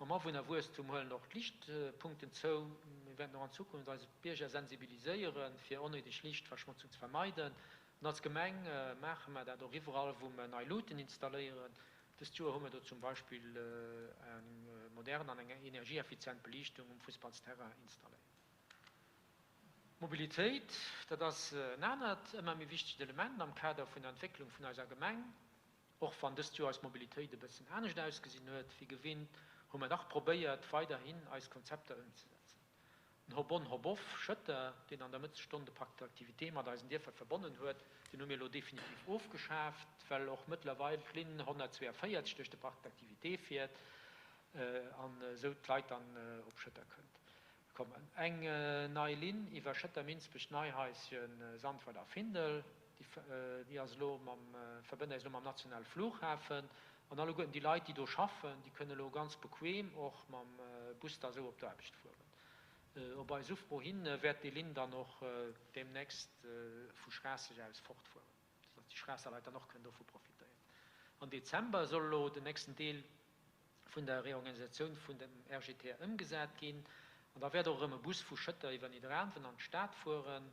Mam Awunnerwuesstum huelen och d'Liichtpunkten zou. Mir wäerten och an Zukunft eise Bierger sensibiliséieren, fir onnéideg Liichtverschmotzung ze vermeiden. An als Gemeng maache mer dat och iwwerall, wou mer nei Luuten installéieren. Dëst Joer hu mer do zum Beispill eng modern an eng energieeffizient Beliichtung um Fussballsterrain installéiert. Mobilitéit, dat ass en anert ëmmer méi wichtegt Element am Kader vun der Entwécklung vun eiser Gemeng. Och wann dëst Joer eis Mobilitéit e bëssen anescht ausgesinn huet wéi gewinnt, hu mer dach probéiert, weiderhin eis Konzepter ëmzesetzen. Den Hop-on Hop-off Schëtter, deen an der Mëttesstonn de Parc d'activités mat eisen Dierfer verbonnen huet, deen hu mir elo definitiv ofgeschaaft, well och mëttlerweil d'Linn 142 duerch de Parc d'activités fiert an esou d'Leit dann op Schëtter kënnt kommen. Eng nei Linn iwwer Schëtter, Minsbech, Neihaischen, Sandweiler a Findel, déi ass elo mam, verbënnt eis elo mam nationale Flughafen. An alleguerten déi Leit, déi do schaffen, déi kënnen elo ganz bequem och mam Bus da sou op d'Aarbecht fueren. Op eis Ufro hin wäert déi Linn dann och deemnächst vu Schraasseg aus fortfueren, soudass déi Schraasser Leit dann och kënnen dovu profitéieren. Am Dezember soll elo den nächsten Deel vun der Reorganisatioun vun dem RGTR ëmgesat ginn an da wäert och erëm e Bus vu Schëtter iwwer Nidderaanwen an d'Stad fueren.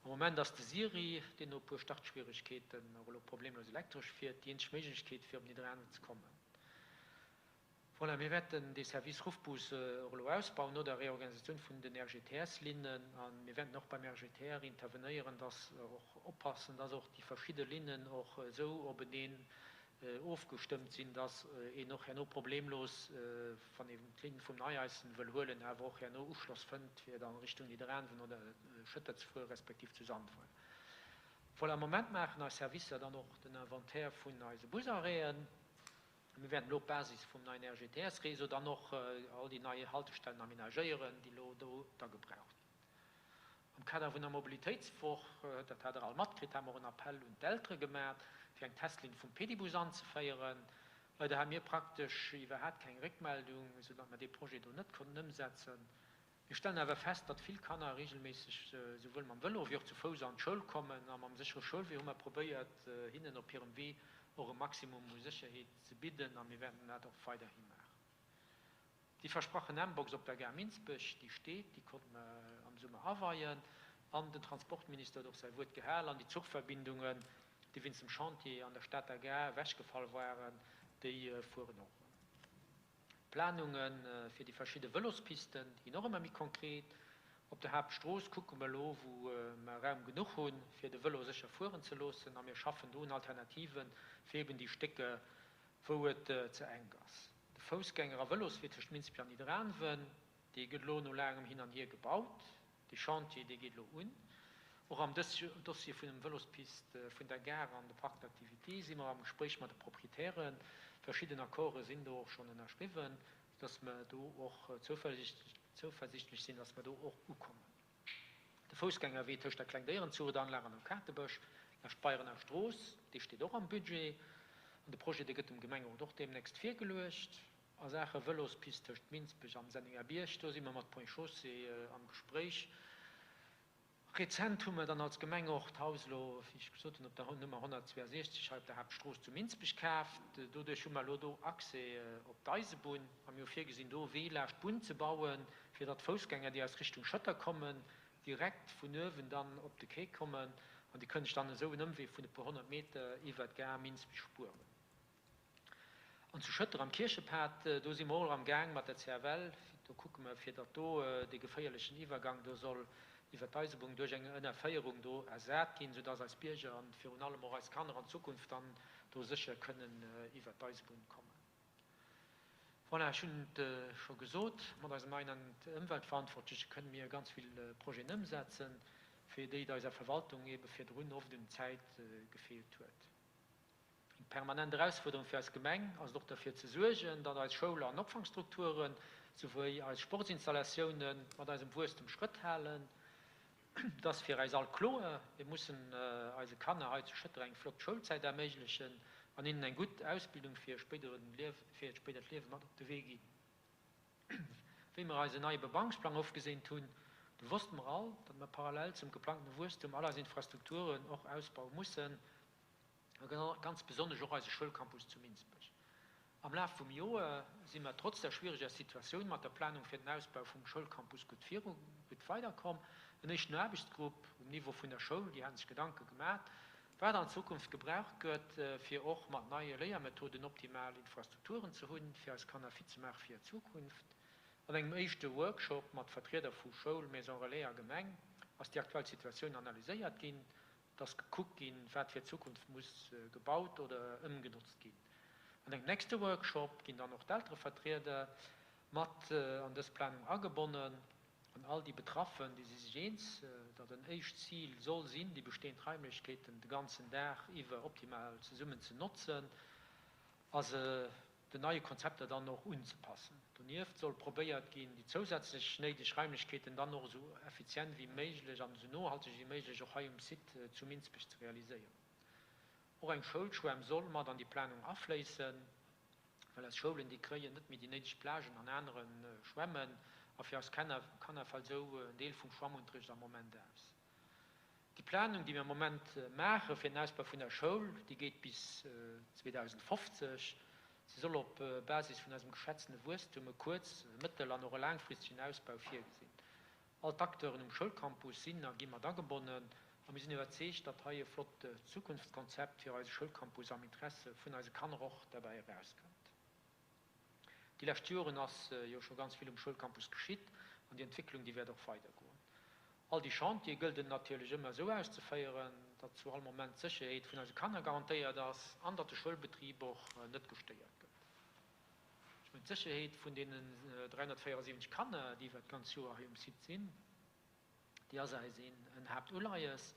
Am Moment ass de Siri, deen no e puer Startschwieregkeeten och elo problemlos elektresch fiert, déi eenzeg Méiglechkeet fir op Nidderaanwen ze kommen. Voilà, mir wäerten dee Service Ruffbus och elo ausbauen no der Reorganisatioun vun den RGTS-Linnen a mir wäerten och beim RGTR intervenéieren, dass och oppassen, dass och déi verschidde Linnen och esou openeen ofgestëmmt sinn, dass een och herno problemlos, wann een d'Linn vum Neieissen wëll huelen, awer och herno Uschloss fënnt, fir dann Richtung Nidderaanwen oder Schëtter ze fueren, respektiv zu Sandweiler. Voilà, am Moment maachen eis Servicer dann och den Inventaire vun eise Busarrêten. Mir wäerten elo op Basis vum neien RGTS-Réseau dann och all déi nei Haltestellen aménagéieren, déi elo do da gebraucht ginn. Am Kader vun der Mobilitéitswoch, dat hat Der all matkritt, hate mer och en Appell un d'Eltere gemaat, fir eng Testlinn vum Pedibus anzeféieren. Leider hate mir praktesch iwwerhaat keng Réckmeldung, soudatt mer dee Projet do net konnten ëmsetzen. Mir stellen awer fest, datt vill Kanner regelméisseg souwuel mam Vëlo wéi och zu Fouss an d'Schoul kommen. A mam séchere Schoulwee hu mer probéiert, hinnen op hirem Wee och e Maximum u Sécherheet ze bidden a mir wäerten dat och weiderhi maachen. Déi versprachen M-Box op der Gare Minsbech, déi steet, déi konnte mer am Summer aweien. An den Transportminister huet och säi Wuert gehal an déi Zuchverbindungen, déi wéinst dem Chantier an der Stater Gare ewechgefall waren, déi fueren och erëm. D'Planunge fir déi verschidde Vëlospisten, déi ginn och ëmmer méi konkret. Op der Haaptstrooss kucke mer elo, wou mer Raum genuch hunn, fir de Vëlo sécher fueren ze loossen a mir schaffen do un Alternativen, fir eben déi Stécke wou et ze enk ass. De Foussgänger a Vëloswee tëscht Minsbech an Nidderaanwen, dee gëtt elo no laangem Hin an Hier gebaut. Dee Chantier, dee geet elo un. Och am Dossier vun dem Vëlospist vun der Gare an de Parc d'activités si mer am Gespréich mat de Proprietären. Verschidden Accorde sinn do och schonn ënnerschriwwen, soudass mer do och zouversichtlech sinn, dass mer do och ukommen. De Foussgängerwee tëscht der Klengdéierenzuchtanlag an dem Kaartebësch, laanscht d'Beirener Strooss, dee steet och am Budget. An de Projet, dee gëtt dem Gemengerot och deemnächst virgeluecht. A Saache Vëlospist tëscht Minsbech an Sennengerbierg, do si mer mat Ponts et Chaussées am Gespréich. Rezent hu mer dann als Gemeng och d'Haus elo, wéi ech gesot hunn, op der Nummer 162 hei op der Haaptstrooss zu Minsbech kaaft. Doduerch hu mer elo do Accès op d'Eisebunn a mir hu virgesinn, do e Wee laascht d'Bunn ze bauen, fir. fir datt d'Foussgänger, déi aus Richtung Schëtter kommen, direkt vun uewen dann op de Quai kommen an déi kënnen sech dann esou en Ëmwee vun e puer 100 Meter iwwer d'Gare Minsbech spueren. An zu Schëtter am Kierchepad, do si mer och am Gaang mat der CFL, do kucke mer fir datt do dee geféierlechen Iwwergang do soll iwwer d'Eisebunn duerch eng Ënnerféierung do ersat ginn, soudatt eis Bierger an virun allem och eis Kanner an Zukunft dann do sécher kënnen iwwer d'Eisebunn kommen. Voilà, ech hunn et scho gesot, mat eisem neien Ëmweltverantwortleche kënne mir ganz vill Projeten ëmsetzen, fir déi et eiser Verwaltung eebe virdrun oft un Zäit gefeelt huet. Eng permanent Erausfuerderung fir eis Gemeng ass et och derfir ze suergen, datt eis Schoul an Opfangstrukture souwéi eis Sportsinstallatiounen mat eisem Wuesstem Schrëtt halen. Et ass fir eis all kloer, mir mussen eise Kanner hei zu Schëtter eng flott Schoulzäit erméiglechen an hinnen eng gutt Ausbildung fir hiert spéidert Liewe mat op de Wee ginn. Wéi mer eisen neie Bebauungsplang ofgeseent hunn, du wosste mer all, datt mer parallel zum geplangtene Wuesstum all eis Infrastrukturen och ausbaue mussen. a ganz besonnesch och eise Schoulcampus zu Minsbech. Am Laf vum Joer si mer trotz der schwiereger Situatioun mat der Planung fir den Ausbau vum Schoulcampus gutt viru, gutt weiderkomm. En éischten Aarbechtsgrupp um Niveau vun der Schoul, déi haten sech Gedanke gemat, wat an Zukunft gebraucht gëtt, fir och mat neie Léiermethoden optimal Infrastrukturen ze hunn, fir eis Kanner fit ze maache fir hir Zukunft. An engem éischte Workshop mat Vertrieder vu Schoul, Maison Relais a Gemeng ass déi aktuell Situatioun analyséiert ginn. Et ass gekuckt ginn, wat fir d'Zukunft muss gebaut oder ëmgenotzt ginn. An engem nächste Workshop ginn dann och d'Elterevertrieder mat an dës Planung agebonnen an all déi Betraffen, déi si sech eens, datt en éischt Zil soll sinn, déi bestehend Raimlechkeeten de ganzen Dag iwwer optimal zesummen ze notzen a se den neie Konzepter dann och unzepassen. Donieft soll probéiert ginn, déi zousätzlech néideg Raimlechkeeten dann och esou effizient wéi méiglech an esou nohalteg wéi méiglech och hei um Site zu Minsbech ze realiséieren. Och eng Schoulschwämm soll mat an déi Planung afléissen, well eis Schoulen, déi kréien net méi déi néideg Plagen an anere Schwämmen a fir eis Kanner fält esou en Deel vum Schwammunterricht am Moment aus. Déi Planung, déi mir am Moment maache fir den Ausbau vun der Schoul, déi geet bis 2050. Se soll op Basis vun eisem geschätztene Wuesstum e kuerz-, e mëttel an och e laangfristegen Ausbau virgesinn. All d'Acteuren um Schoulcampus sinn a gi mat agebonnen a mir sinn iwwerzeegt, datt hei e flott Zukunftskonzept fir eise Schoulcampus am Interesse vun eise Kanner och derbäi erauskënnt. Déi lescht Joren ass jo scho ganz vill um Schoulcampus geschitt an déi Entwécklung, déi wäert och weidergoen. All déi Chantiere gëllt et natierlech ëmmer esou auszeféieren, datt zu all Moment d'Sécherheet vun eise Kanner garantéiert ass an datt de Schoulbetrib och net gestéiert gëtt. Ech mengen, d'Sécherheet vun deenen 374 Kanner, déi iwwert d'ganz Joer hei um Site sinn, Déi ass eis een Haaptuleies.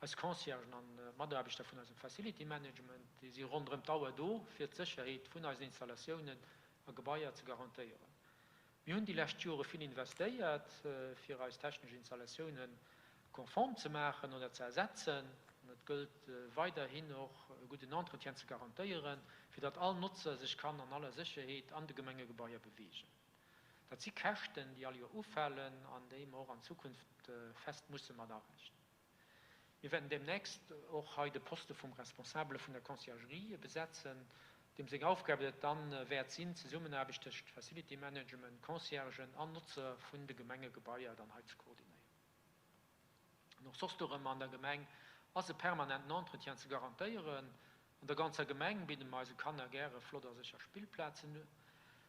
Eis Conciergen an d'Mataarbechter vun eisem Facility Management, déi si ronderëm d'Auer do, fir d'Sécherheet vun eisen Installatiounen a Gebaier ze garantéieren. Mir hunn déi lescht Jore vill investéiert, fir eis technesch Installatioune konform ze maachen oder ze ersetzen. An et gëllt weiderhin och e gudden Entretien ze garantéieren, fir datt all Notzer sech kann an aller Sécherheet an de Gemengegebaier beweegen. Dat si Käschten, déi all Joer ufalen an déi mer och an Zukunft fest musse mat arechnen. Mir wäerten deemnächst och hei de Poste vum Responsabele vun der Conciergerie besetzen, deem seng Aufgab et dann wäert sinn, d'Zesummenaarbecht tëscht Facility Management, Conciergen an Notzer vun de Gemengegebaier dann hei ze koordinéieren. An och soss dorëmmer an der Gemeng ass e permanenten Entretien ze garantéieren. An der ganzer Gemeng bidde mer eise Kanner gäre flott a sécher Spillplazen.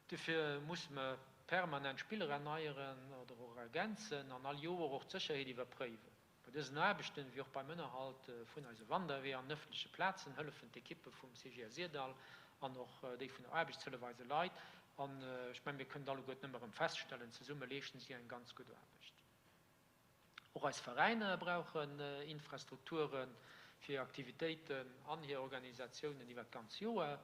Dofir musse mer permanent Spiller erneieren oder och ergänzen an all Joer och d'Sécherheet iwwerpréiwen. Bei dësen Aarbechten, wéi och beim Ënnerhalt vun eise Wanderweeër an ëffentleche Plazen hëllefen d'Ekippe vum CGL Syrdall an och déi vun der Aarbechtshëllef eise Leit. An ech mengen, mir kënnen et alleguerten ëmmer erëm feststellen, zesumme leeschten si eng ganz gutt Aarbecht. Och eis Veräiner brauchen Infrastrukture fir hir Aktivitéiten an hir Organisatiounen iwwer d'ganz Joer.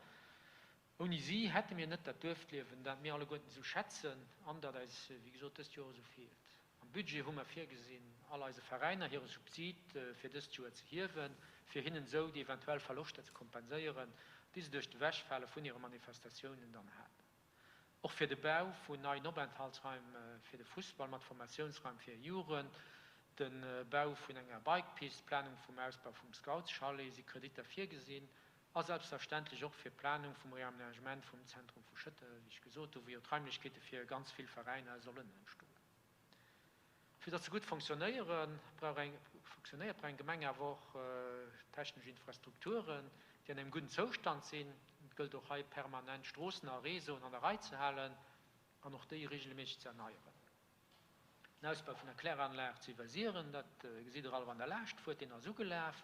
Ouni si hätte mir net dat Duerfliewen, dat mir alleguerten esou schätzen an dat eis, wéi gesot, dëst Joer esou feelt. Am Budget hu mer virgesinn, all eise Veräiner hire Subsid fir dëst Joer ze hiewen, fir hinnen esou déi eventuell Verloschter ze kompenséieren, déi se duerch d'Ewechfale vun hire Manifestatiounen dann haten. Och fir de Bau vun neien Openthaltsraim fir de Fussball mat Formatiounsraim fir Jugend, de Bau vun enger Bikepist, d'Planung vum Ausbau vum Scoutschalet si Kreditter virgesinn a selbstverständlech och fir d'Planung vum Reamenagement vum Zentrum vu Schëtter, wéi ech gesot hu, wou jo d'Raimlechkeete fir ganz vill Veräiner sollen entstoen. Fir datt se gutt fonctionnéieren, brauch eng fonctionnéiert, brauch eng Gemeng awer och technesch Infrastrukturen, déi an engem gudden Zoustand sinn. Et gëllt och hei permanent Stroossen a Réseauen an der Rei ze halen an och déi regelméisseg ze erneieren. Den Ausbau vun der Kläranlag zu Iwwersiren, dat gesitt Der all, wann Der laascht fuert, deen ass ugelaf.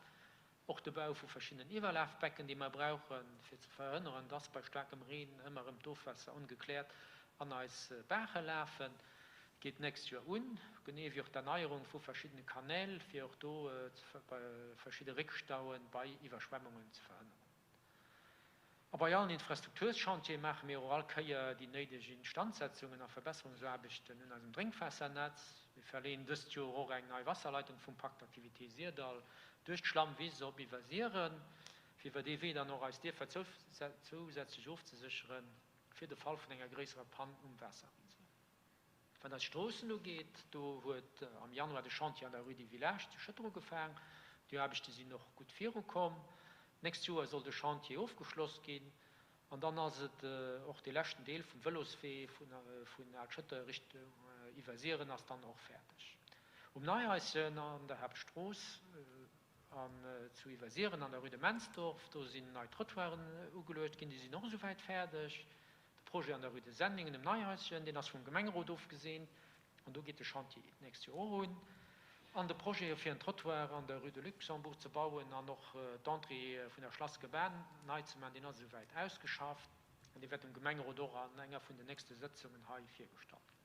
Och de Bau vu verschiddenen Iwwerlafbecken, déi mer brauchen, fir ze verhënneren, dass bei staarkem Reen ëmmer erëm d'Ofwässer ongekläert an eis Baache lafen, geet d'nächst Joer un, genee wéi och d'Erneierung vu verschiddene Kanäl, fir och do verschidde Réckstaue bei Iwwerschwemmungen ze verhënneren. A bei allen Infrastrukturschantiere maache mir och all Kéier déi néideg Instandsetzungen a Verbesserungsaarbechten un eisem Drénkwaasser-Netz. Mir verleeën dëst Joer och eng nei Wasserleitung vum Parc d'activités Syrdall duerch d'Schlammwiss op Iwwersiren, fir iwwer dee Wee dann och eis Dierfer zousätzlech ofzesécheren fir de Fall vun enger gréisserer Pann um Waasserreseau. Wat eis Stroossen ugeet, do huet am Januar de Chantier an der Rue du Village zu Schëtter ugefaang. Déi Aarbechte sinn och gutt virukomm. D'nächst Joer soll de Chantier ofgeschloss ginn an dann ass et och dee leschten Deel vum Vëloswee vun Al-Schëtter Richtung Iwwersiren ass dann och fäerdeg. Um Neihaischen an der Haaptstrooss an zu Iwwersiren an der Rue de Mensdorf, do sinn nei Trottoiren ugeluecht ginn, déi sinn och esouwäit fäerdeg. De Projet an der Rue de Senningen um Neihaischen, deen ass vum Gemengerot ofgeseent an do geet de Chantier d'nächst Joer och un. An de Projet fir en Trottoir an der Rue de Luxembourg ze bauen an och d'Entrée vun der Schlassgebahn nei ze maachen, deen ass esouwäit ausgeschafft an dee wäert dem Gemengerot och an enger vun den nächste Sëtzungen hei virgestallt ginn.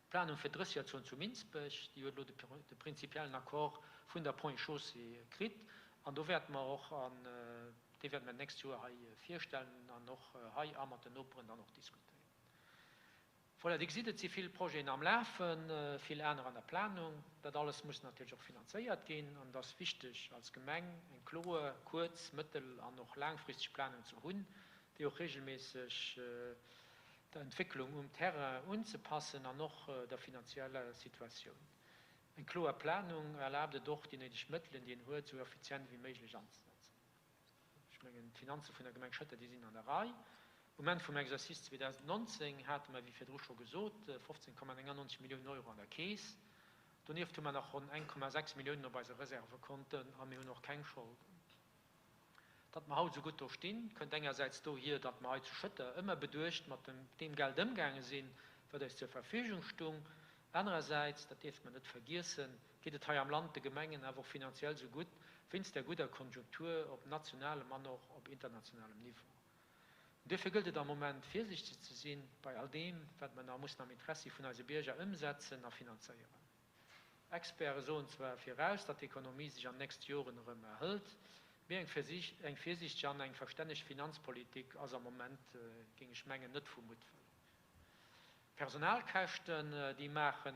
D'Planung fir d'Drësserzon zu Minsbech, déi huet elo de prinzipiellen Accord vun der Ponts et Chaussées kritt an do wäerte mer och, an dee wäerte mer d'nächst Joer hei virstellen an och hei a mat den Noperen dann och diskutéieren. Voilà, Dir gesitt, et si vill Projeten am Lafen, vill aner an der Planung. Dat alles muss natierlech och finanzéiert ginn an et ass wichteg als Gemeng eng kloer kuerz-, mëttel an och laangfristeg Planung ze hunn, déi och regelméisseg der Entwécklung um Terrain unzepassen an och der finanzieller Situatioun. Eng kloer Planung erlaabt et och, déi néideg Mëttelen, déi een huet, esou effizient wéi méiglech anzesetzen. Ech mengen, d'Finanze vun der Gemeng Schëtter, déi sinn an der Rei. Um Enn vum Exercice 2019 hate mer, wéi virdru scho gesot, 15,99 Milliounen Euro an der Keess. Donieft hu mer nach ronn 1,6 Milliounen op eise Reservekonten a mir hunn och keng Scholden. Datt mer haut esou gutt do stinn, kënnt engersäits dohier, datt mer hei zu Schëtter ëmmer beduecht mat deem Geld ëmgaange sinn, wat eis zur Verfügung stung. Anerersäits, dat dierft mer net vergiessen, geet et hei am Land de Gemengen awer och finanziell esou gutt wéinst der gudder Konjunktur op nationalem an och op internationalem Niveau. An duerfir gëllt et am Moment virsichteg ze sinn bei all deem, wat mer nach mussen am Interessi vun eise Bierger ëmsetzen a finanzéieren. Experte soen zwar viraus, datt d'Ekonomie sech an nächste Joren erëm erhëlt, mee eng virsiichteg an eng verstänneg Finanzpolitik ass am Moment, géing ech mengen, net vu Muttwëll. D'Personalkäschten, déi maache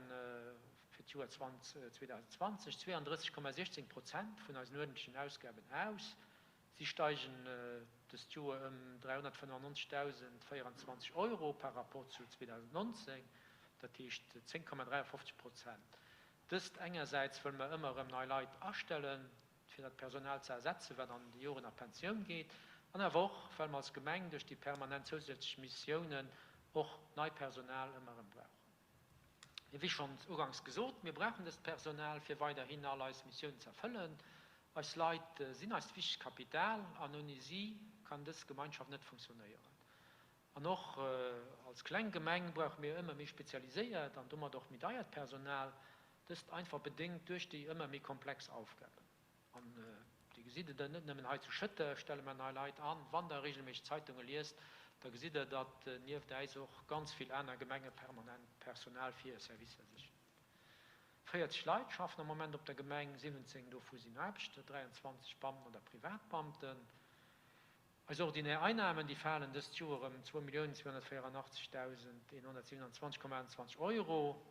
fir d'Joer 2020 32,16 Prozent vun eisen uerdentlechen Ausgaben aus. Si steigen dëst Joer ëm 395.024 Euro par rapport zu 2019, dat heescht 10,53 Prozent. Dëst engersäits, wëll mer ëmmer erëm nei Leit astellen, fir dat Personal ze ersetzen, wat an de Joren a Pensioun geet, an awer och, well mer als Gemeng duerch déi permanent zousätzlech Missiounen och nei Personal ëmmer erëm brauchen. Wéi schonns uganks gesot, mir brauchen dëst Personal, fir weiderhin all eis Missiounen ze erfëllen. Eis Leit sinn eist wichtegst Kapital an ouni si kann dës Gemeinschaft net funktionéieren. An och als kleng Gemeng brauche mir ëmmer méi spezialiséiert an domat och méi deiert Personal, dëst einfach bedéngt duerch déi ëmmer méi komplex Aufgaben. An Dir gesitt et, net nëmmen hei zu Schëtter stelle mer nei Leit an. Wann Der regelméisseg Zeitunge liest, da gesitt Der, datt nieft äis och ganz vill aner Gemenge permanent Personal fir hir Servicer sichen. 40 Leit schaffen am Moment op der Gemeng, 17 dovu sinn Aarbechter, 23 Beamten oder Privatbeamten. Eis ordinär Einnahmen, déi falen dëst Joer ëm 2.284.127,28 Euro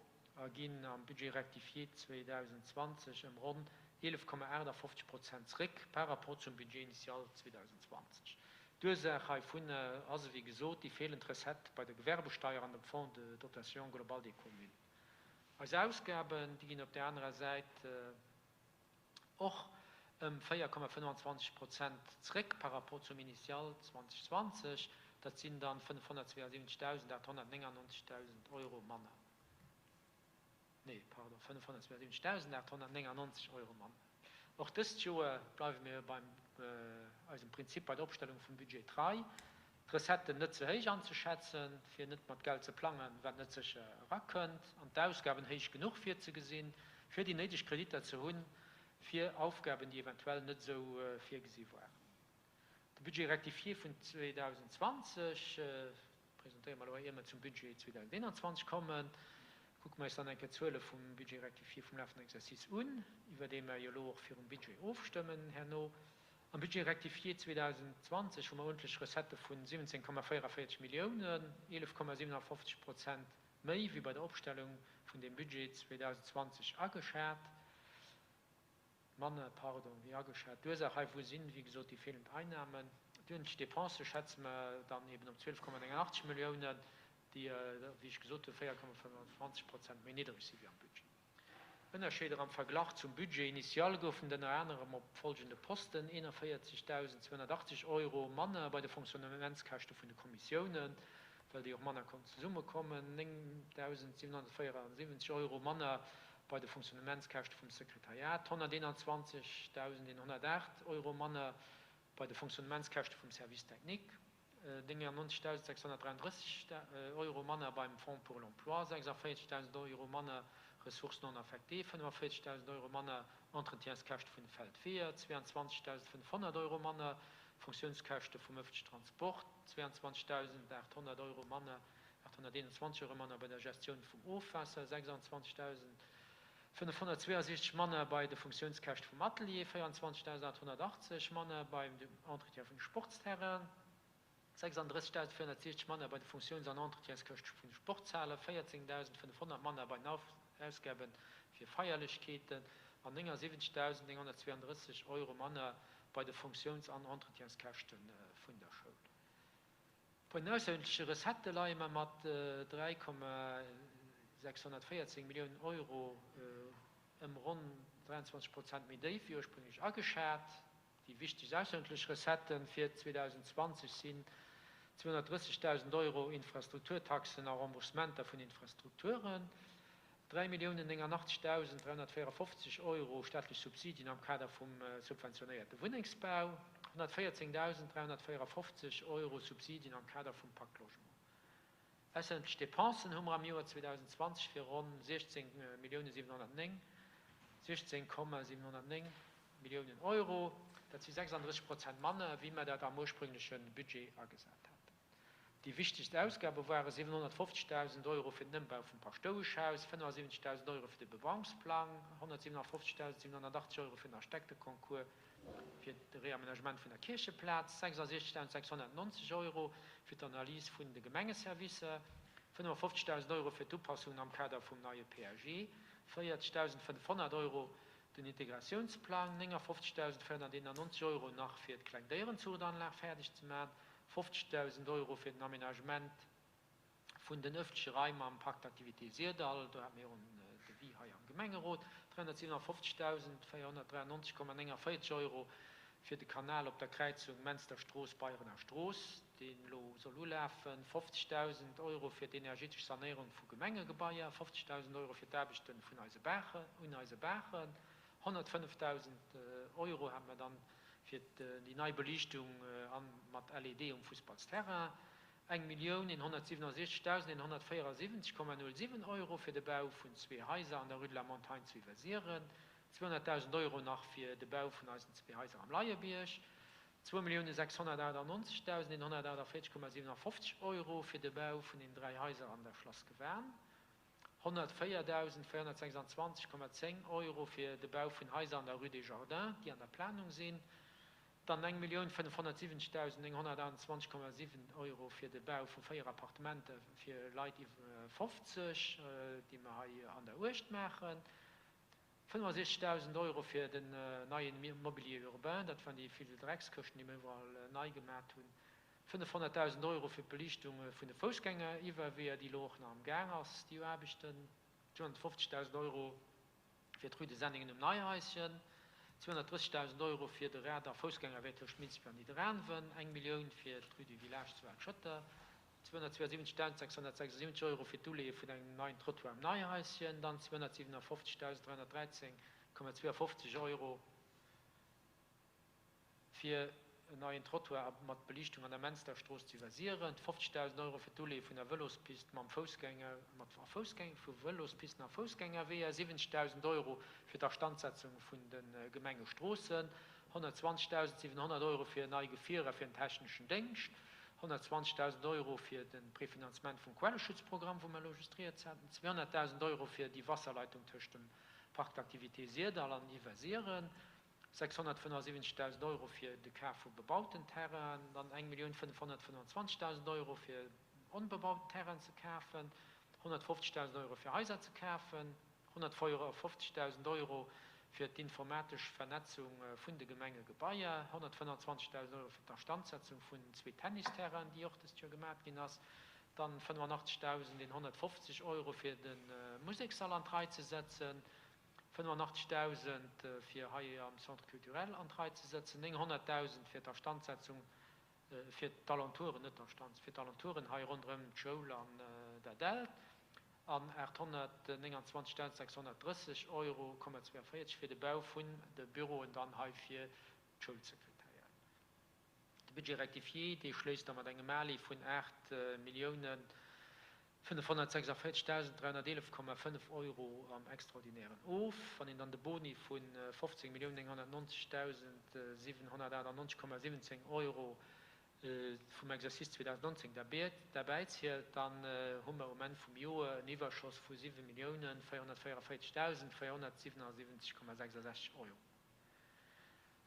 a ginn am Budget rectifié 2020 ëm ronn 11,58 Prozent zréck par rapport zum Budget initial 2020. D'Ursaach heivun ass ewéi gesot déi feelend Recette bei der Gewerbesteier an dem Fonds de dotation globale des communes. Eis Ausgaben, déi ginn op där anerer Säit och ëm 4,25 Prozent zréck par rapport zum Initial 2020, dat sinn dann 572.899 Euro manner. Nee, pardon, 572.899 Euro manner. Och dëst Joer bleiwe mir beim eisem Prinzip bei der Opstellung vum Budget trei, d'Recetten net ze héich anzeschätzen, fir net mat Geld ze plangen, wat net sécher erakënnt, an d'Ausgaben héich genuch virzegesinn, fir déi néideg Kreditter ze hunn, fir Aufgaben, déi eventuell net esou virgesi waren. De Budget rectifié vun 2020 presentéiere mer elo, ier mer zum Budget 2021 kommen. Kucke mer eis dann eng Kéier d'Zuele vum Budget rectifié vum lafenden Exercice un, iwwer dee mer jo elo och virum Budget ofstëmmen herno. Am Budget rectifié 2020 hu mer uerdentlech Recettë vun 17,44 Milliounen, 11,57 Prozent méi wéi bei der Opstellung vun deem Budget 2020 ageschat. Manner, pardon, wéi ageschat. D'Ursaach heivu sinn, wéi gesot, déi feelend Einnahmen. D'uerdentlech Dépensë schätze mer dann eben op 12,89 Milliounen, déi, wéi ech gesot hunn, 4,25 Prozent méi niddreg si wéi am Budget. Ënnerscheeder am Verglach zum Budget initial goufen et ënner anerem op folgende Posten, 41.280 Euro manner bei de Fonctionnementskäschte vun de Kommissiounen, well déi och manner konnten zesummekommen, 9.774 Euro manner bei de Fonctionnementskäschte vum Sekretariat, 121.108 Euro manner bei de Fonctionnementskäschte vum Service technique, 99.633 Euro manner beim Fonds pour l'emploi, 46.000 Euro manner Ressources non affectées, 45.000 Euro manner Entretienskäschte vun de Feldweeër, 22.500 Euro manner Fonctiounskäschte vum ëffentlechen Transport, 22.800 Euro manner 821 Euro manner bei der Gestioun vum Ofwaasser, 26.562 manner bei de Funktiounskäschte vum Atelier, 24.880 manner beim Entretien vun de Sportsterrainen, 36.460 manner bei de Funktiouns an Entretienskäschte vun de Sportshalen, 14.500 manner bei den Ausgabe fir Feierlechkeeten an 79.932 Euro manner bei de Funktiouns an Entretienskäschte vun der Schoul. Bei den aussergewéinleche Recettë leie mer mat 3,614 Milliounen Euro ëm ronn 23 Prozent méi déif wéi ursprünglech ageschat. Déi wichtegst aussergewéinlech Recettë fir 2020 sinn 230.000 Euro Infrastrukturtaxen a Remboursementer vun Infrastrukturen, 3.089.354 Euro staatlech Subsidien am Kader vum subventionéierte Wunnengsbau, 114.354 Euro Subsidien am Kader vum Pacte Logement. Ausserëntlech Depensen hu mer am Joer 2020 fir ronn 16.709, 16,709 Milliounen Euro. Dat si 36 Prozent manner, wéi mer dat am ursprüngleche Budget agesat haten. Déi wichtegst Ausgabe ware 750.000 Euro fir den Ëmbau vum Paschtoueschhaus, 75.000 Euro fir de Bebauungsplang, 157.780 Euro fir den Architekteconcours fir de Reamenagement vun der Kiercheplaz, 66.690 Euro fir d'Analys vun de Gemengeservicer, 55.000 Euro fir d'Upassungen am Kader vum neie PAG, 40.500 Euro den Integratiounsplang, 59.491 Euro nach fir d'Klengdéierenzuchtanlag fäerdeg ze maachen, 50.000 Euro fir den Aménagement vun den ëffentleche Raim am Parc d'activités Syrdall, do hate mir och en Devis hei am Gemengerot, 357.493,49 Euro fir de Kanal op der Kräizung Menster Strooss, Beirener Strooss, deen elo soll ulafen, 50.000 Euro fir d'energetesch Sanéierung vu Gemengegebaier, 50.000 Euro fir d'Aarbechte vun eise Baachen, un eise Baachen, 105.000 Euro hate mer dann fir déi nei Beliichtung an mat LED um Fussballsterrain, 1.167.174,07 Euro fir de Bau vun zwee Haiser an der Rue de la Montagne zu Iwwersiren, 200.000 Euro nach fir de Bau vun eisen zwee Haiser am Leiebierg, 2.698.148,57 Euro fir de Bau vun den dräi Haiser an der Schlass Gewan, 104.426,10 Euro fir de Bau vun Haiser an der Rue des Jardins, déi an der Planung sinn, dann 1.570.928,7 Euro fir de Bau vu 4 Appartementer fir Leit iwwer 50, déi mer hei an der Uecht maachen, 65.000 Euro fir den neien Mobilier urbain, dat waren déi vill Dreckskëschten, déi mer iwwerall nei gemat hunn, 500.000 Euro fir d'Beliichtung vun de Foussgängeriwwerweeër, déi elo och nach am Gaang ass, déi Aarbechten, 250.000 Euro fir d'Rue de Senningen um Neihaischen, 230.000 Euro fir de Rad a Foussgängerwee tëscht Minsbech an Nidderaanwen, eng Millioun fir d'Rue du Village zu Al-Schëtter. 272.676 Euro fir d'Uleeë vun engem neien Trottoir am Neihaischen, dann 257.313,52 Euro fir en neien Trottoir mat Beliichtung an der Mensterstrooss zu Iwwersiren, 50.000 Euro fir d'Uleeë vun der Vëlospist mam Foussgänger, mat a Foussgäng, vu Vëlospisten a Foussgängerweeër, 70.000 Euro fir d'Astandsetzung vun de Gemengestroossen, 120.700 Euro fir nei Gefierer fir den techneschen Déngscht, 120.000 Euro fir de Prefinanzement vum Quelleschutzprogramm, wou mer elo just rieds haten, 200.000 Euro fir déi Wasserleitung tëscht dem Parc d'activités Syrdall an Iwwersiren, 675.000 Euro fir de Kaf vu bebauten Terrainen, dann 1.525.000 Euro fir onbebauten Terrainen ze kafen, 150.000 Euro fir Haiser ze kafen, 154.000 Euro fir d'informatesch Vernetzung vun de Gemengegebaier, 125.000 Euro fir d'Astandsetzung vun zwee Tennisterrainen, déi och dëst Joer gemat ginn ass, dann 85.150 Euro fir de Musekssall an d'Rei ze setzen, 85.000 fir hei am Centre culturel an d'Rei ze setzen, 900.000 fir d'Astandsetzung, fir d'Alentouren, net d'Astanz, fir d'Alentouren hei ronderëm d'Schoul an dat an 829.630 Euro Komma 42 fir de Bau vun de Büroen dann hei fir d'Schoulsekretariat. De Budget rectifié, dee schléisst da mat engem Ali vun 8 Milliounen 546.311,5 Euro am Extraordinären of. Wann een dann de Boni vu 15.990.798,17 Euro vum Exercice 2019 derbäizielt, dann hu mer um Enn vum Joer en Iwwerschoss vu 7.444.477,66 Euro.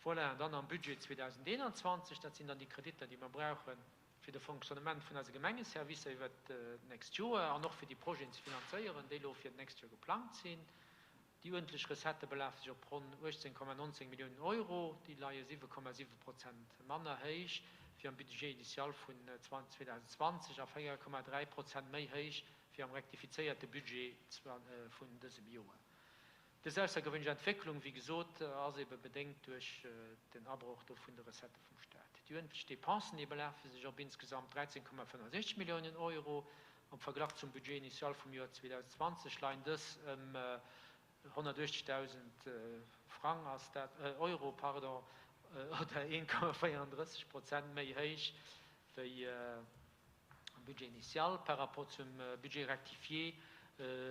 Voilà, an dann am Budget 2021, dat sinn dann déi Kreditter, déi mer brauchen fir de Fonctionnement vun eise Gemengeservicer iwwert d'nächst Joer an och fir déi Projeten ze finanzéieren, déi elo fir d'nächst Joer geplangt sinn. Déi uerdentlech Recettë belafe sech op ronn 18,19 Milliounen Euro. Déi leie 7,7 Prozent manner héich wéi am Budget initial vun 2020 a 4,3 Prozent méi héich wéi am rektifizéierte Budget vun dësem Joer. Dës aussergewéinlech Entwécklung, wéi gesot, ass ebe bedéngt duerch den Abroch do vun de Recettë vum Staat. Déi uerdentlech Dépensen, déi belafe sech op insgesamt 13,65 Milliounen Euro. Am Verglach zum Budget initial vum Joer 2020 leien dës ëm 180.000 Frang, ass dat, Euro, pardon, oder 1,34 Prozent méi héich wéi am Budget initial. Par rapport zum Budget rectifié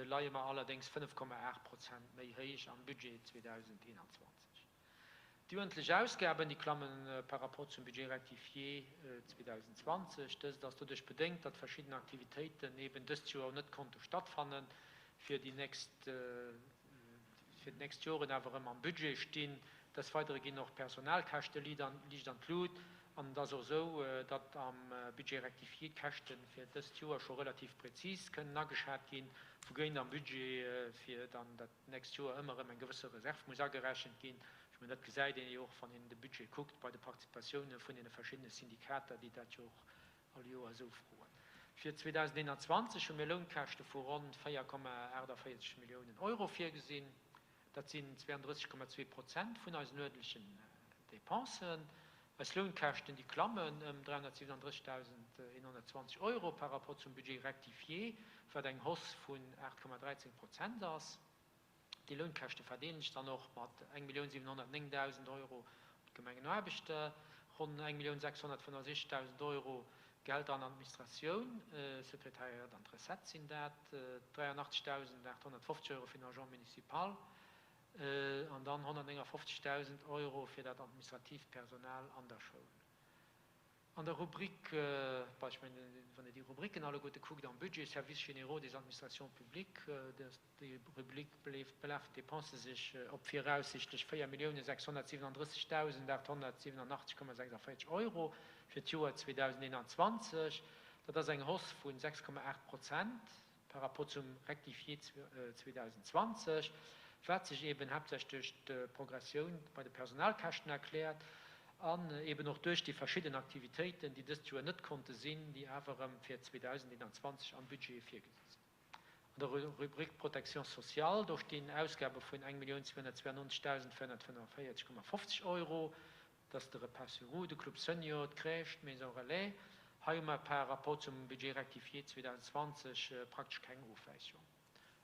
leie mer allerdéngs 5,8 Prozent méi héich am Budget 2021. Déi uerdentlech Ausgaben, déi klamme par rapport zum Budget rectifié 2020. Dëst ass doduerch bedéngt, datt verschidden Aktivitéiten eeben dëst Joer net konnte stattfannen, fir déi nächst fir d'nächst Joren awer erëm am Budget stinn. Des Weidere ginn och d'Personalkäschte liicht an d'Lut an et ass och esou, datt am Budget rectifié d'Käschte fir dëst Joer scho relativ prezis kënnen ageschat ginn, wougéint am Budget fir dann dat nächst Joer ëmmer erëm eng gewësse Reserv muss agerechent ginn. Ech mengen, dat gesäit een jo och, wann een de Budget kuckt bei de Participatioune vun deene verschiddene Syndikater, déi dat jo och all Joer esou froen. Fir 2021 hu mir Lounkäschte vu ronn 4,48 Milliounen Euro virgesinn. Dat sinn 32,2 Prozent vun eisen uerdentlechen Dépensen. Eis Lounkäschten, déi klammen ëm 337.120 Euro par rapport zum Budget rectifié, wat eng Hausse vun 8,13 Prozent ass. Déi Lounkäschte verdeelen sech dann och mat 1.709.000 Euro op d'Gemengenaarbechter, ronn 1.665.000 Euro Gehälter an Administratioun, Sekretariat an d'Recettë sinn dat, 83.850 Euro fir den Agent municipal an dann 159.000 Euro fir dat administratiivt Personal an der Schoul. An der Rubrik, bon, ech mengen, wann Dir déi Rubriken alleguerte kuckt am Budget, Services généraux des administrations publiques, déi Rubrik belafen d'Dépense sech op viraussichtlech 4.637.887,46 Euro fir d'Joer 2021. Dat ass eng Hausse vu 6,8 Prozent. Par rapport zum Rectifié 2020, wat sech eeben haaptsächlech duerch d'Progressioun bei de Personalkäschten erkläert an eeben och duerch déi verschidden Aktivitéiten, déi dëst Joer net konnte sinn, déi awer erëm fir 2021 am Budget virgesi sinn. An der Rubrik Protection sociale, do stinn Ausgabe vun 1.292.445,50 Euro, Dat ass de Repas sur roues, de Club Senior, d'Crèche, d'Maison Relais. Hei hu mer par rapport zum Budget rectifié 2020 praktesch keng Ofwäichung.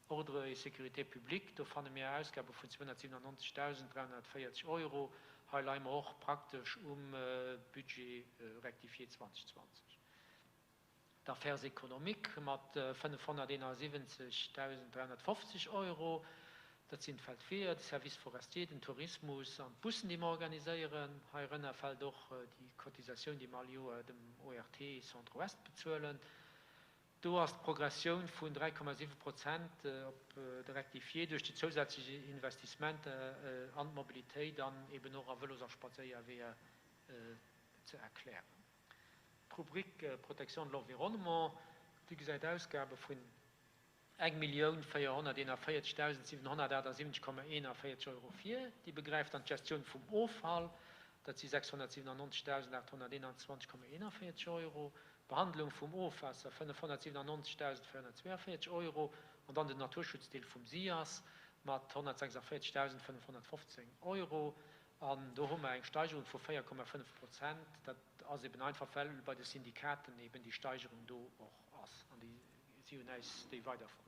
Ordre et sécurité publique, do fanne mir Ausgabe vun 297.340 Euro. Hei leie mer och praktesch um Budget rectifié 2020. D'Affaires économiques mat 571.350 Euro, dat sinn d'Feldweeër, de Service forestier, den Tourismus an d'Bussen, déi mer organiséieren. Heirënner fält och déi Cotisatioun, déi mer all Joer dem ORT Centre Ouest bezuelen. Do ass d'Progressioun vun 3,7 Prozent op de Rectifié duerch déi zousätzlech Investissementer an d'Mobilitéit an eben och a Vëlos a Spadséierweeër ze erklären. D'Rubrik Protection de l'environnement, déi gesäit Ausgabe vun 1.441.778,41 Euro vir. Déi begräift dann d'Gestioun vum Offall, dat si 697.821,41 Euro, d'Behandlung vum Ofwaasser, 597.442 Euro, an dann den Naturschutzdeel vum SIAS mat 146.515 Euro. An do hu mer eng Steigerung vu 4,5 Prozent. Dat ass eben einfach, well bei de Syndikaten eben déi Steigerung do och ass. An déi, si hunn äis déi weider Froen.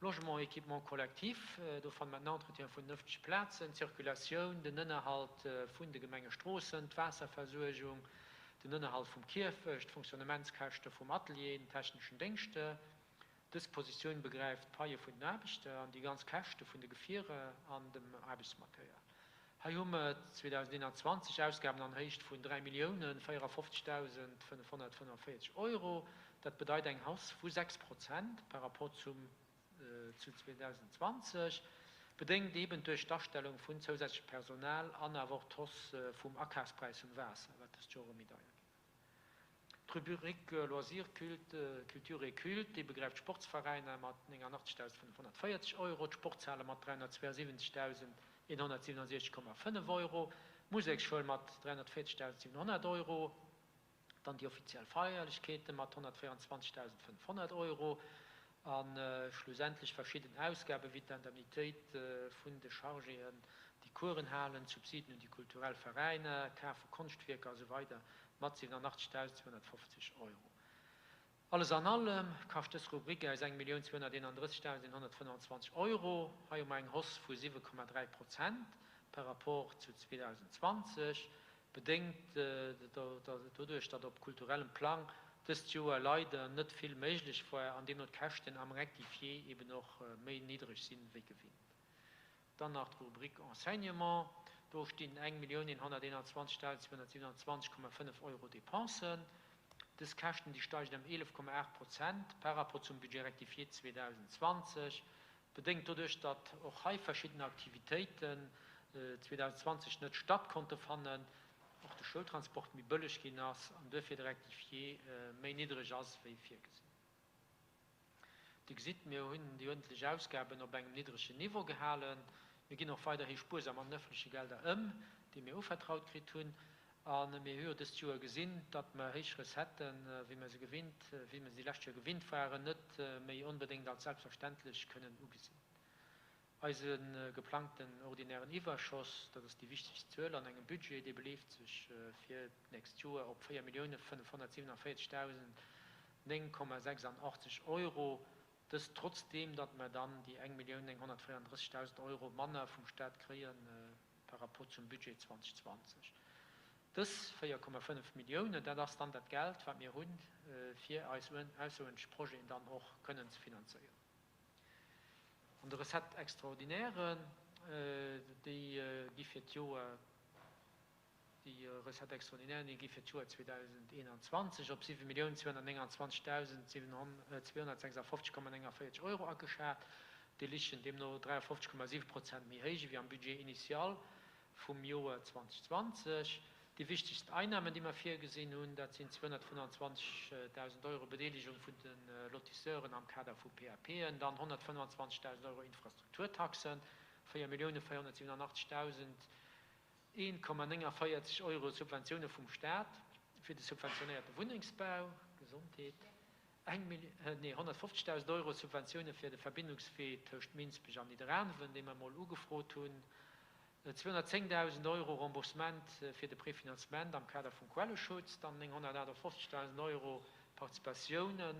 Logement, équipement collectif, do fanne mer den Entretien vun den ëffentleche Plazen, d'Circulatioun, den Ënnerhalt vun de Gemengestroossen, d'Waasserversuergung, den Ënnerhalt vum Kierfecht, d'Fonctionnementskäschte vum Atelier, den techneschen Déngschte. Dës Positioun begräift d'Paie vun den Aarbechter an déi ganz Käschte vun de Gefierer an dem Aarbechtsmaterial. Hei hu mer 2021 Ausgaben an Héicht vun 3.054.545 Euro. Dat bedeit eng Hausse vu 6 Prozent par rapport zum zu 2020, bedéngt eeben duerch d'Astellung vun zousätzlechem Personal an awer och d'Hausse vum Akafspräis vum Waasser, wat dëst Joer erëm méi deier ginn ass. D'Rubrik Loisirs, Culte, Culture et Culte, déi begräift d'Sportsveräiner mat 89.540 Euro, d'Sportshale mat 372.167,5 Euro, d'Museksschoul mat 340.700 Euro, dann déi offiziell Feierlechkeete mat 124.500 Euro a schlussendlech verschidden Ausgabe wéi d'Indemnitéit vun de Chargéen, déi Coursen halen, d'Subsiden un déi kulturell Veräiner, Kaf vu Konschtwierker a sou weider mat 87.250 Euro. Alles an allem kascht dës Rubrik äis 1.231.125 Euro. Hei hu mer eng Hausse vu 7,3 Prozent par rapport zu 2020, bedéngt doduerch, datt op kulturellem Plang dëst Joer leider net vill méiglech war an deemno d'Käschten am Rectifié eben och méi niddreg sinn wéi gewinnt. Dann nach d'Rubrik Enseignement, do stinn 1.121.227,5 Euro Dépensen. Dës Käschten, déi steigen ëm 11,8 Prozent par rapport zum Budget rectifié 2020, bedéngt doduerch, datt och hei verschidden Aktivitéiten 2020 net statt konnte fannen, och de Schoultransport méi bëlleg ginn ass an duerfir de Rectifié méi niddreg ass wéi virgesinn. Dir gesitt, mir hunn déi uerdentlech Ausgaben op engem niddregen Niveau gehalen. Mir ginn och weiderhi spuersam mat den ëffentleche Gelder ëm, déi mir uvertraut kritt hunn. A mir hu jo dëst Joer gesinn, datt mer héich Recetten, wéi mer se gewinnt, wéi mer se déi lescht Joer gewinnt waren, net méi onbedéngt als selbstverständlech kënnen ugesinn. Eise geplangten ordinären Iwwerschoss, dat ass déi wichtegst Zuel an engem Budget, dee beleeft sech fir d'nächst Joer op 4.547.009,86 Euro, dëst trotzdeem datt mer dann déi 1.934.000 Euro manner vum Staat kréie par rapport zum Budget 2020. Dës 4,5 Milliounen, dat ass dann dat Geld, wat mir hunn, fir eis ausseruerdentlech Projeten dann och kënnen ze finanzéieren. An de Recettes extraordinairen, déi gi fir d'Joer, déi Recettes extraordinairen, déi gi fir d'Joer 2021 op 7.229.256,49 Euro ageschat. Déi ligen deemno 53,7 Prozent méi héich ewéi am Budget initial vum Joer 2020. Déi wichtegst Einnahmen, déi mer virgesinn hunn, dat sinn 225.000 Euro Bedeelegung vun de Lotisseuren am Kader vu PAPen, dann 125.000 Euro Infrastrukturtaxen, 4.487.001,49 Euro Subventioune vum Staat fir de subventionéierte Wunnengsbau, Gesondheet, nee, 150.000 Euro Subventioune fir de Verbindungswee tëscht Minsbech an Nidderaanwen, dee mer emol ugefrot hunn. 210.000 Euro Remboursement fir de Prefinanzement am Kader vum Quelleschutz, dann 958.000 Euro Participatiounen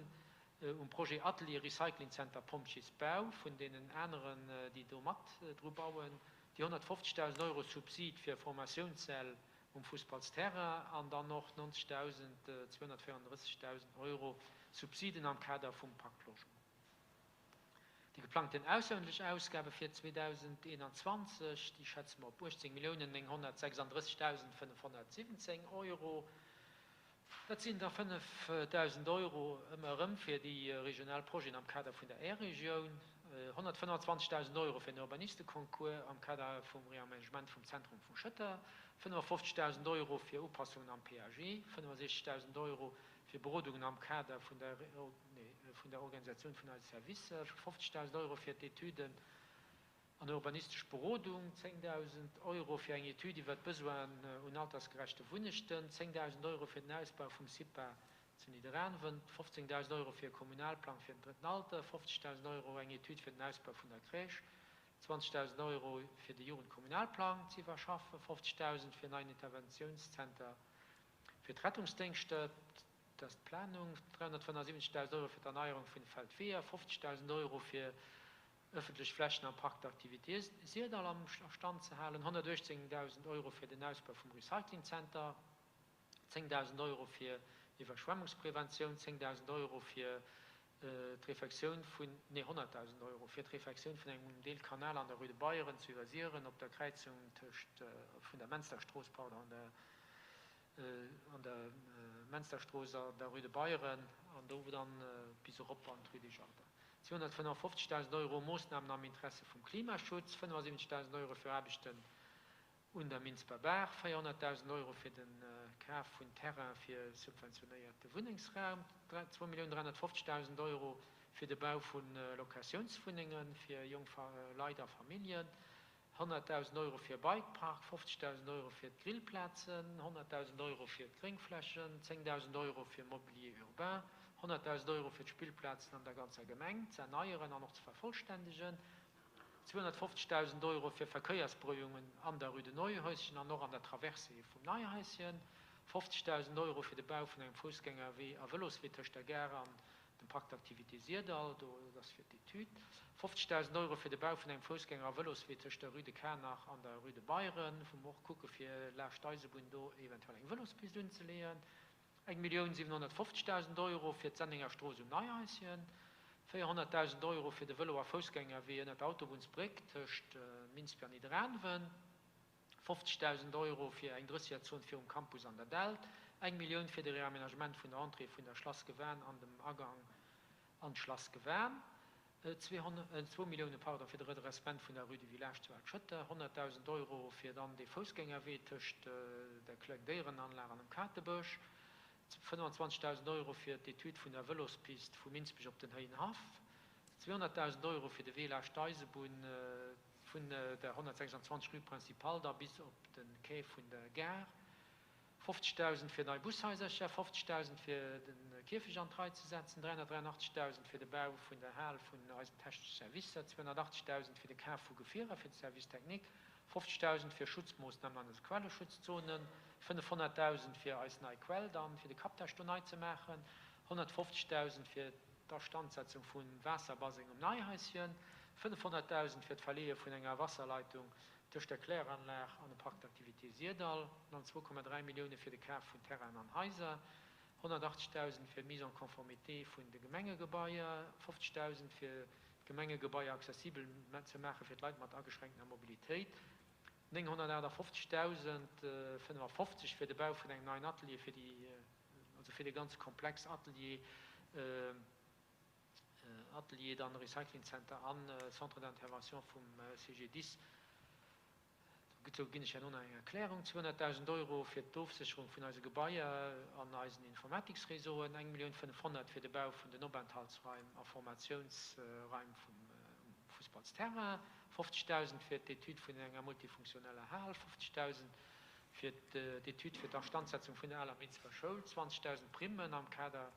um Projet Atelier Recycling Center Pompjeesbau vun deenen aneren, déi do mat dru bauen, déi 150.000 Euro Subsid fir Formatiounssäll um Fussballsterrain an dann och 90.000, 234.000 Euro Subsiden am Kader vum Pacte Logement. Déi geplangten ausserordntlech Ausgabe fir 2021, déi schätze mer op 18.936.517 Euro. Dat sinn da 5.000 Euro ëmmer erëm fir déi regional Projeten am Kader vun der Äregioun, 125.000 Euro fir den Urbanisteconcours am Kader vum Reaménagement vum Zentrum vu Schëtter, 55.000 Euro fir Upassungen am PAG, 65.000 Euro fir Berodungen am Kader vun der vun der Organisatioun vun eise Servicer, 50.000 Euro fir d'Etüden an urbanistesch Berodung, 10.000 Euro fir eng Etüd iwwert d'Besoinen un altersgerechte Wunnechten, 10.000 Euro fir den Ausbau vum CIPA zu Nidderaanwen, 15.000 Euro fir e Kommunalplang fir den drëtten Alter, 50.000 Euro eng Etüd fir den Ausbau vun der Crèche, 20.000 Euro fir de Jugendkommunalplang ze iwwerschaffen, 50.000 fir en neien Interventiounszenter fir d'Rettungsdéngschter. Dat ass d'Planung, 375.000 Euro fir d'Erneierung vun de Feldweeër, 50.000 Euro fir ëffentlech Flächen am Parc d'activités Syrdall am Stand ze halen, 118.000 Euro fir den Ausbau vum Recyclingzenter, 10.000 Euro fir Iwwerschwemmungspreventioun, 10.000 Euro fir d'Refektioun vun, nee 100.000 Euro fir d'Refektioun vun engem Deel Kanal an der Rue de Bayern zu Iwwersiren op der Kräizung tëscht, vun der Mensterstrooss, pardon, an der an der Mensterstrooss an der Rue de Bayern an do dann bis erop an d'Rue des Jardins. 255.000 Euro Moossnamen am Interesse vum Klimaschutz, 75.000 Euro fir Aarbechten un der Minsber Baach, 400.000 Euro fir de Kaf vun Terrain fir subventionéierte Wunnengsraum, 2.350.000 Euro fir de Bau vu Locatiounswunnenge fir jonk Leit a Familljen, 100.000 Euro fir e Bikepark, 50.000 Euro fir d'Grillplazen, 100.000 Euro fir d'Gréngflächen, 10.000 Euro fir Mobilier urbain, 100.000 Euro fir d'Spillplazen an der ganzer Gemeng ze erneieren an och ze vervollständegen, 250.000 Euro fir Verkéiersberouegungen an der Rue de Neuhäuschen an och an der Traversée vum Neihäuschen, 50.000 Euro fir de Bau vun engem Foussgängerwee a Vëloswee tëscht der Gare an dem Parc d'activités Syrdall, do dat ass fir d'Etüd, 50.000 Euro fir de Bau vun engem Foussgänger a Vëloswee tëscht der Rue de Kanach an der Rue de Beyren, wou mer och kucke fir laascht d'Eisebunn do eventuell eng Vëlospist unzeleeën, 1.750.000 Euro fir d'Sennenger Strooss um Neihaischen, 400.000 Euro fir de Vëlo a Foussgängerwee ënner der Autobunnsbréck tëscht Minsbir an Nidderaanwen, 50.000 Euro fir eng Drëssegerzon virum Campus an der Dällt, eng Millioun fir de Reaménagement vun der Entrée vun der Schlass Gewan an dem Agang an d'Schlass Gewan, zwou Millioune pardon fir de Redressement vun der Rue du Village zu Al-Schëtter, 100.000 Euro fir dann dee Foussgängerwee tëscht der Klengdéierenanlag an dem Katebësch, 25.000 Euro fir d'Etüd vun der Vëlospist vu Minsbech op den Héienhaff, 200.000 Euro fir de Wee laascht d'Eisebunn, Vun der 126 Rue Principale da bis op de Quai vun der Gare, 50.000 fir nei Bushaisercher, 50.000 fir de Kierfecht an d'Rei ze setzen, 383.000 fir de Bau vun der Hal vun eisen technesche Servicer, 280.000 fir de Kaf vu Gefierer fir de Service technique, 50.000 fir Schutzmoossnamen an eise Quelleschutzzonen, 500.000 fir eis nei Quell dann, fir de Captage do nei ze maachen, 150.000 fir d'Astandsetzung vum Waasserbaseng um Neihaischen, 500.000 fir d'Verleeë vun enger Wasserleitung tëscht der Kläranlag an dem Parc d'activités Syrdall an 2,3 Millioune fir de Kaf vun Terrainen an Haiser, 180.000 fir d'Mise en conformité vun de Gemengegebaier, 50.000 fir d'Gemengegebaier accessibel ze maache fir d'Leit mat ageschränktener Mobilitéit, 958.055 fir de Bau vun engem neien Atelier fir déi also fir de ganze Komplex Atelier, Atelier, dann Recycling Center an Centre d'intervention vum CGDIS. Dozou ginn ech herno nach eng Erklärung. 200.000 Euro fir d'Ofsécherung vun eise Gebaier an eisen Informatiksreseauen, 1.500.000 fir de Bau vun den Openthaltsraim a Formatiounsraim vum Fussballsterrain, 50.000 fir d'Etüd vun enger multifunktioneller Hal, 50.000 fir d'Etüd fir d'Astandsetzung vun der aler Minsber Schoul, 20.000 Primmen am Kader.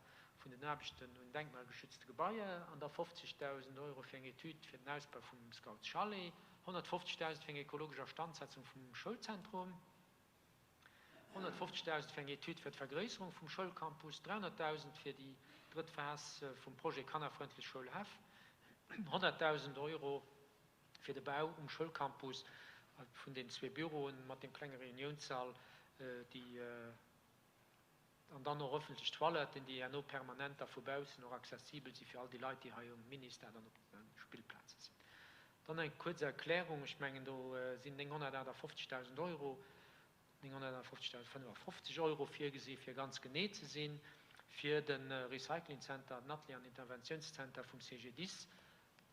vun den Aarbechten un denkmalgeschützte Gebaier an da 50.000 Euro fir eng Etüd fir den Ausbau vum Scoutschalet, 150.000 fir eng ekologesch Astandsetzung vum Schoulzentrum, 150.000 fir eng Etüd fir d'Vergréisserung vum Schoulcampus, 300.000 fir déi drëtt Phas vum Projet Kannerfrëndlech Schoulhäff, 100.000 Euro fir de Bau um Schoulcampus vun den zwee Büroen mat dem klenge Reuniounssall, déi an dann och öffentlech Toiletten, déi herno permanent da vu baussen och accessibel si fir all déi Leit, déi hei um Ministade an op de Spillplaze sinn. Dann eng kuerz Erklärung, Ech mengen, do sinn 958.000 Euro, 958.055 Euro virgesi fir ganz genee ze sinn, fir de Recyclingcenter, den Atelier an Interventiounszenter vum CGDIS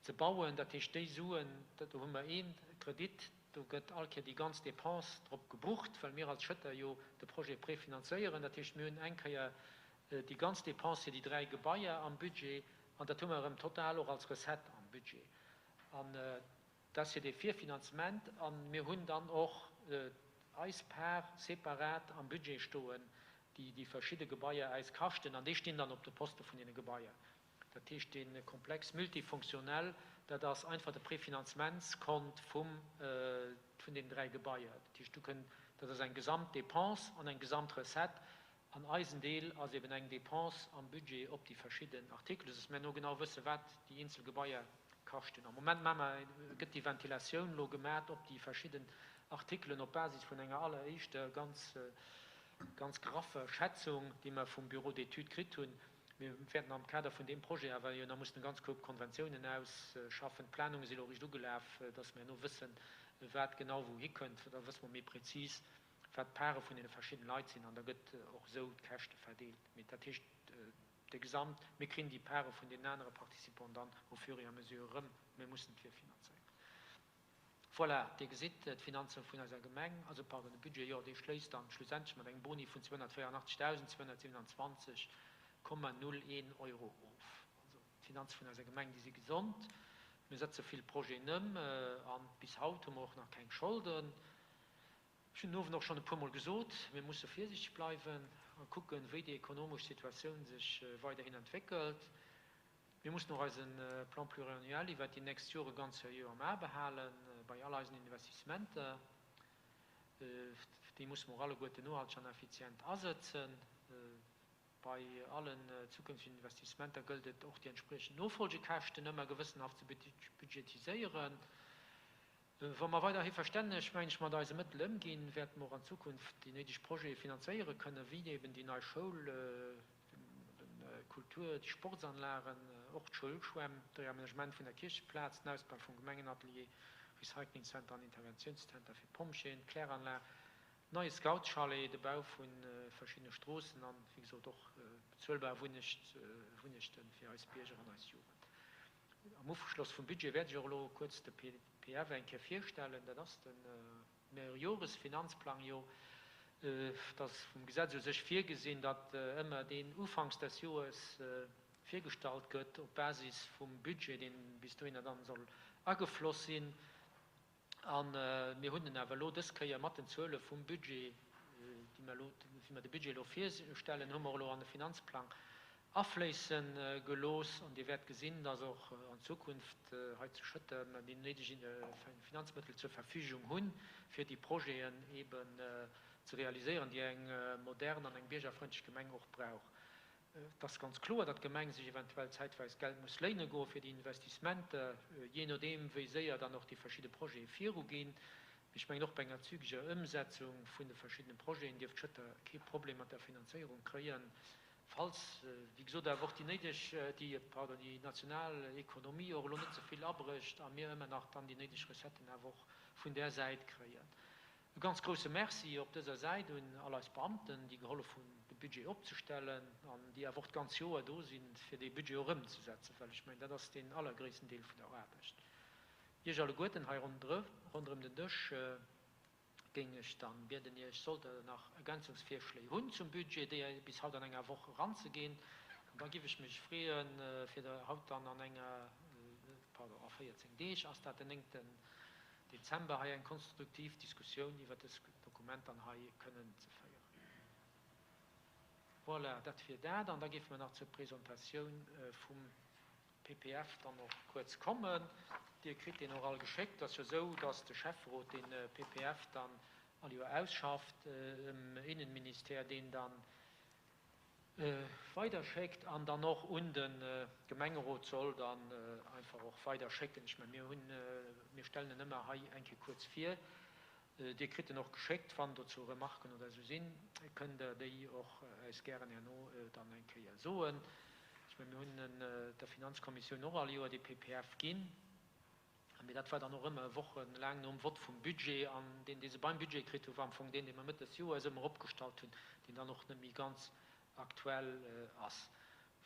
ze bauen. Dat heescht, déi Suen, do hu mer ee Kredit, do gëtt all Kéier déi ganz Dépense drop gebucht, well mir als Schëtter jo de Projet prefinanzéieren. Dat heescht, mir hunn eng Kéier déi ganz Dépense fir déi dräi Gebaier am Budget an dat hu mer erëm total och als Recette am Budget. An dat ass jo dee Virfinanzement. A mir hunn dann och eis Part separat am Budget stoen, déi déi verschidde Gebaier äis kaschten, an déi stinn dann op de Poste vun deene Gebaier. Dat heescht, dee Complexe multifonctionnel, dat ass einfach de Prefinanzementskont vum, vun deenen dräi Gebaier. Dat heescht, do kënn, dat ass eng Gesamtdépense an eng Gesamtrecette. An eisen Deel ass eben eng Dépense am Budget op déi verschidden Artikelen, sodass mir herno genau wëssen, wat déi eenzel Gebaier kascht hunn. Am Moment maache mer, gëtt déi Ventilatioun elo gemat op déi verschidden Artikelen op Basis vun enger alleréischter ganz, ganz graffer Schätzung, déi mer vum Bureau d'études kritt hunn. Mir wäerten am Kader vun deem Projet awer jo nach mussen e ganz Koup Konventiounen ausschaffen. D'Planunge si elo eréischt ugelaf, dass mer herno wëssen, wat genau wou hikënnt. Da wësse mer méi prezis, wat d'Pare vun deene verschiddene Leit sinn an da gëtt och esou d'Käschte verdeelt. Mee dat heescht, de Gesamt, mir kréien déi Pare vun deenen anere Participanten dann au fur et à mesure erëm, mir mussen et virfinanzéieren. Voilà, Dir gesitt, d'Finanzen vun eiser Gemeng, also pardon, de Budget, jo, dee schléisst dann schlussendlech mat engem Boni vun 284.227,01 Euro of. Also d'Finanze vun eiser Gemeng, déi si gesond. Mir setze vill Projeten ëm a bis haut hu mer och nach keng Scholden. Ech hunn den Owend och schonn e puermol gesot, mir musse virsiichteg bleiwen a kucken, wéi déi ekonomesch Situatioun sech weiderhin entwéckelt. Mir mussen och eise Plan pluriannuel iwwert déi nächst Jore ganz seriö am A behalen, bei all eisen Investissementer. Déi musse mer och alleguerten nohalteg an effizient asëtzen. Bei allen zukünftegen Investissementer gëllt et och déi entspriechend Nofolgekäschten ëmmer gewëssenhaft ze budgetiséieren. Wa mer weiderhi verstänneg, mengen ech, mat eise Mëttel ëmginn, wäerte mer och an Zukunft déi néideg Projete finanzéiere kënnen, wéi eben déi nei Schoul, de Kultur-, déi Sportsanlagen, och d'Schoulschwämm, de Réaménagement vun der Kiercheplaz, den Ausbau vum Gemengenatelier, Recyclingcenter an Interventiounszenter fir d'Pompjeeën, d'Kläranlag, neie Scoutschalet, de Bau vu verschiddene Stroossen an, wéi gesot, och bezuelbar Wunnechte fir eis Bierger an eis Jugend. Am Ofschloss vum Budget wäert ech och elo kuerz de PF eng Kéier virstellen. Dat ass de Mehrjoresfinanzplang jo. Et ass vum Gesetz u sech virgesinn, datt ëmmer deen ufanks des Joers virgestallt gëtt op Basis vum Budget, deen bis dohinner dann soll agefloss sinn. A mir hunn en awer elo dës Kéier mat den Zuele vum Budget, déi mer elo, wéi mer de Budget elo virstellen, hu mer elo an de Finanzplang afléisse gelooss. An Dir wäert gesinn, dass och an Zukunft hei zu Schëtter mer déi néideg Finanzmëttel zur Verfügung hunn, fir déi Projeten eeben ze realiséieren, déi eng modern an eng biergerfrëndlech Gemeng och brauch. Et ass ganz kloer, datt d'Gemeng sech eventuell zäitweis Geld muss léine goe fir déi Investissementer, jee nodeem wéi séier dann och déi verschidde Projete viruginn. Mee ech mengen, och bei enger zügeger Ëmsetzung vun de verschiddene Projeten dierft Schëtter kee Problem mat der Finanzéierung kréien, falls, wéi gesot, awer och déi néideg, déi, pardon, déi national Ekonomie och elo net ze vill abrécht a mir ëmmer nach dann déi néideg Recetten awer och vun där Säit kréien. E ganz grousse Merci op dëser Säit un all eis Beamten, déi gehollef hunn, de Budget opzestellen an déi awer och d'ganz Joer do sinn, fir dee Budget och ëmzesetzen, well ech mengen, dat ass deen allergréissten Deel vun der Aarbecht. Iech alleguerten hei ronderëm den Dësch géing ech dann bieden, Iech, sollt Der nach Ergänzungsvirschléi hunn zum Budget, déi bis haut an enger Woch eranzeginn. An da giff ech mech freeën, fir der haut dann an enger, pardon, a 14 Deeg ass dat, den néngten Dezember hei eng konstruktiv Diskussioun iwwert dës Dokument dann hei kënnen ze féieren. Voilà, dat wier dat. An da géife mer nach zur Presentatioun vum PPF dann och kuerz kommen. Dir kritt deen och all geschéckt. Et ass jo esou, dass de Schäfferot dee PPF dann all Joer ausschafft, dem Innenministère deen dann weiderschéckt an dann och un de Gemengerot soll dann einfach och weiderschécken. Ech mengen, mir hunn, mir stellen en ëmmer hei eng Kéier kuerz vir. Dir kritt en och geschéckt. Wann dozou Remarken oder esou sinn, kënnt Der déi och äis gären herno dann eng Kéier soen. Ech mengen, mir hunn en der Finanzkommissioun och all Joer, dee PPF, ginn. Mee dat war dann och ëmmer wochenlaang nom Vott vum Budget. An deen, dee se beim Budget kritt hunn, war am Fong deen, dee mer Mëtt des Joers ëmmer opgestallt hunn, deen dann och net méi ganz aktuell ass.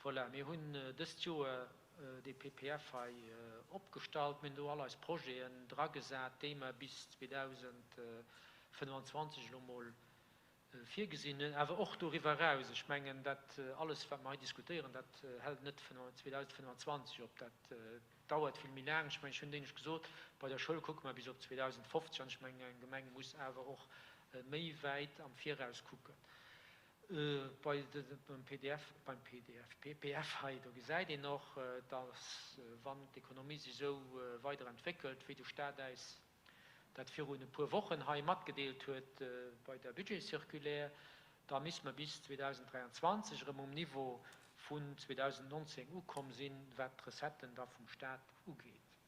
Voilà, mir hunn dëst Joer dee PPF hei opgestallt. Mir hunn do all eis Projeten dragesat, déi mer bis 2025 elo mol virgesinn hunn, awer och doriwwer eraus. Ech mengen, dat alles, wat mer hei diskutéieren, dat hält net 2025 op, dat dauert vill méi laang. Ech mengen, ech hunn et éinescht gesot, bei der Schoul kucke mer bis op 2050 an ech mengen, eng Gemeng muss awer och méi wäit am Viraus kucken. Bei beim PDF, beim PDF, PPF hei, do gesäit een och, dass, wann d'Ekonomie sech esou weider entwéckelt, wéi de Stat äis dat virun e puer Wochen hei matgedeelt huet bei der Budgetscirculaire, da misst mer bis 2023 erëm um Niveau vun 2019 ukomm sinn, wat d'Recetten da vum Stat ugeet.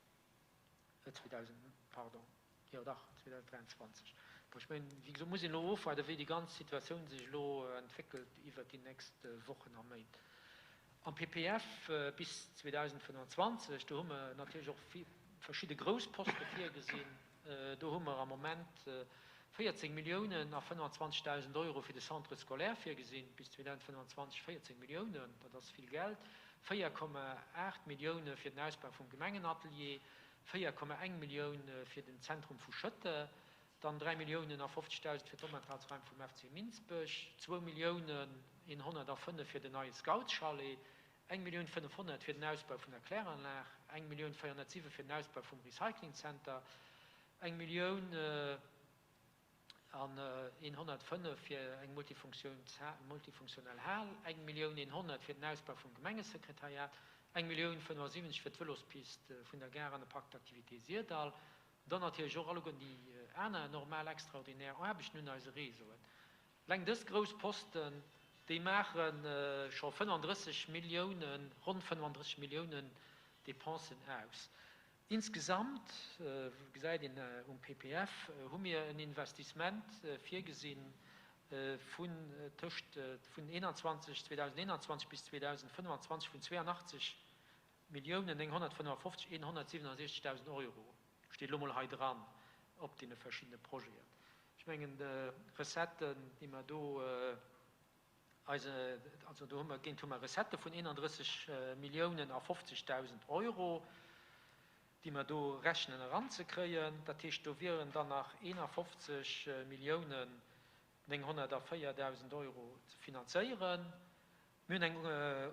2000, pardon, jo dach, 2023. Bon, ech mengen, wéi gesot, muss een elo ofwaarden, wéi déi ganz Situatioun sech elo entwéckelt iwwert déi nächst Wochen a Méint. Am PPF bis 2025, do hu mer natierlech och verschidde grouss Poste virgesinn. Do hu mer am Moment 14 Milliounen a 25.000 Euro fir de Centre scolaire virgesinn, bis 2025 14 Milliounen, dat ass vill Geld, 4,8 Millioune fir den Ausbau vum Gemengenatelier, 4,1 Millioun fir den Zentrum vu Schëtter, dann 3 Milliounen a 50.000 fir d'Openthaltsraim vum FC Minsbech, zwou Milliounen 105 fir den neie Scoutschalet, eng Millioun 500 fir den Ausbau vun der Kläranlag, eng Millioun 407 fir den Ausbau vum Recyclingzenter, eng Millioun an 105 fir eng multifunktionell Hal, eng Millioun 100 fir den Ausbau vum Gemengesekretariat, eng Millioun 75 fir d'Vëlospist vun der Gare an de Parc d'activités Syrdall, dann natierlech och alleguerten déi aner normal extraordinär Aarbechten un eise Réseauen. Eleng dës grouss Posten, déi maache scho 35 Milliounen, ronn 35 Milliounen Dépensen aus. Insgesamt, gesäit een um PPF, hu mir en Investissement virgesi vun tëscht vun 21, 2021 bis 2025 vun 82 Milliounen 955 167.000 Euro, steet elo mol hei dran, op deene verschiddene Projeten. Ech mengen, d'Recetten, déi mer do Eise, also do hu mer, géint hu mer Recettë vun 31 Milliounen a 50.000 Euro, déi mer do rechnen eranzekréien. Dat heescht, do wieren dann nach 51 Milliounen 904.000 Euro ze finanzéieren. Mir hunn eng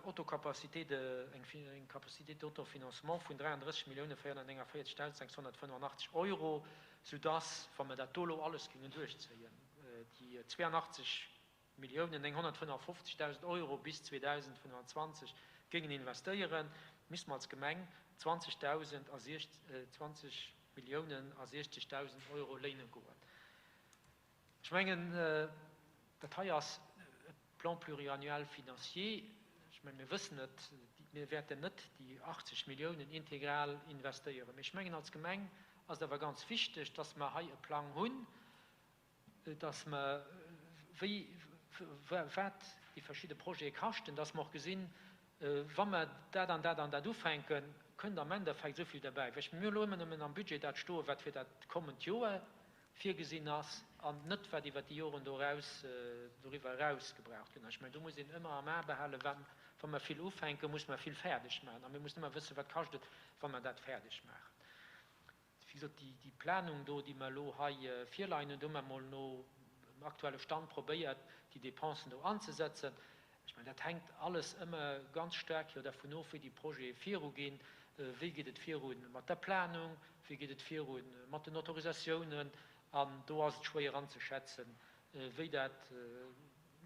Autocapacité de, eng Capacité d'autofinancement vun 33 Milliounen 449.685 Euro, soudass, wa mer dat do elo alles géingen duerchzéien, déi 82 Milliounen 955.000 Euro bis 2025 géingen investéieren, misste mer als Gemeng 20.000 a 20 Milliounen a 60.000 Euro léine goen. Ech mengen, dat hei ass e Plan pluriannuel financier. Ech mengen, mir wëssen et, mir wäerten net déi 80 Milliounen integral investéieren. Mee ech mengen, als Gemeng ass et awer ganz wichteg, dass mer hei e Plang hunn, dass mer, wéi, wat déi verschidde Projete kaschten, dass mer och gesinn, wa mer dat an dat an dat ufänken, kënnt am Endeffekt esou vill derbäi. Well mir hu elo ëmmer nëmmen am Budget dat stoen, wat fir dat kommend Joer virgesinn ass, an net wat iwwert déi Joren do eraus, doriwwer eraus gebraucht gëtt. An ech mengen, do muss een ëmmer am A behalen, wa, wa mer vill ufänken, muss mer vill fäerdeg maachen. A mir mussen ëmmer wëssen, wat kascht et, wa mer dat fäerdeg maachen. Wéi gesot, déi Planung do, déi mer elo hei virleien hunn, do hu mer emol no aktuelle Stand probéiert, déi Dépensen do anzesetzen. Ech mengen, dat hänkt alles ëmmer ganz staark jo dervun of, wéi déi Projete viruginn. Wéi geet et viru mat der Planung? Wéi geet et viru mat den Autorisatiounen? An do ass et schwéier anzeschätzen, wéi dat.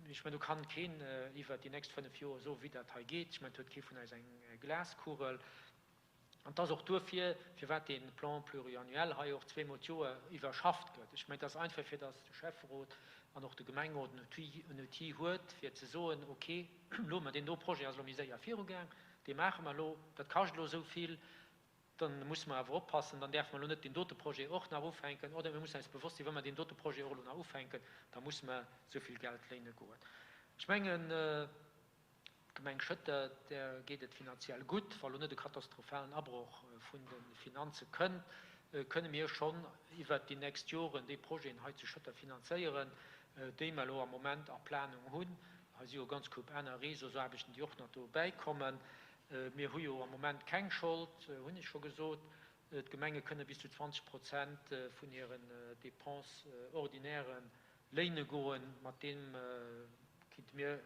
Ech mengen, do kann keen iwwert déi nächst 5 Joer soen, wéi dat hei geet. Ech mengen, et huet kee vun eis eng Glaskugel. An et ass och duerfir, firwat dee Plan pluriannuel hei och zweemol d'Joer iwwerschafft gëtt. Ech mengen, et ass einfach, fir datt de Schäfferot an och de Gemengerot en Outil, en Outil huet, fir ze soen, okay, elo hu mer deen do Projet ass elo méi séier virugaang, dee maache mer elo, dat kascht elo esou vill, dann musse mer awer oppassen, dann däerfe mer elo net deen dote Projet och nach ufänken, oder mir mussen eis bewosst sinn, wa mer deen dote Projet och elo nach ufänken, da musse mer esou vill Geld léine goen. Ech mengen, d'Gemeng Schëtter, där geet et finanziell gutt. Wa elo net e katastrophalen Abroch vun de Finanze kënnt, kënne mir schonn iwwert déi nächst Joren déi Projeten hei zu Schëtter finanzéieren, déi mer elo am Moment a Planung hunn. Hei si jo e ganz Koup aner Réseausaarbechten, déi och nach dobäikommen. Mir hu jo am Moment keng Schold, hunn ech scho gesot. D'Gemenge kënne bis zu 20 Prozent vun hiren Dépenses ordinaires léine goen. Mat deem kinnte mir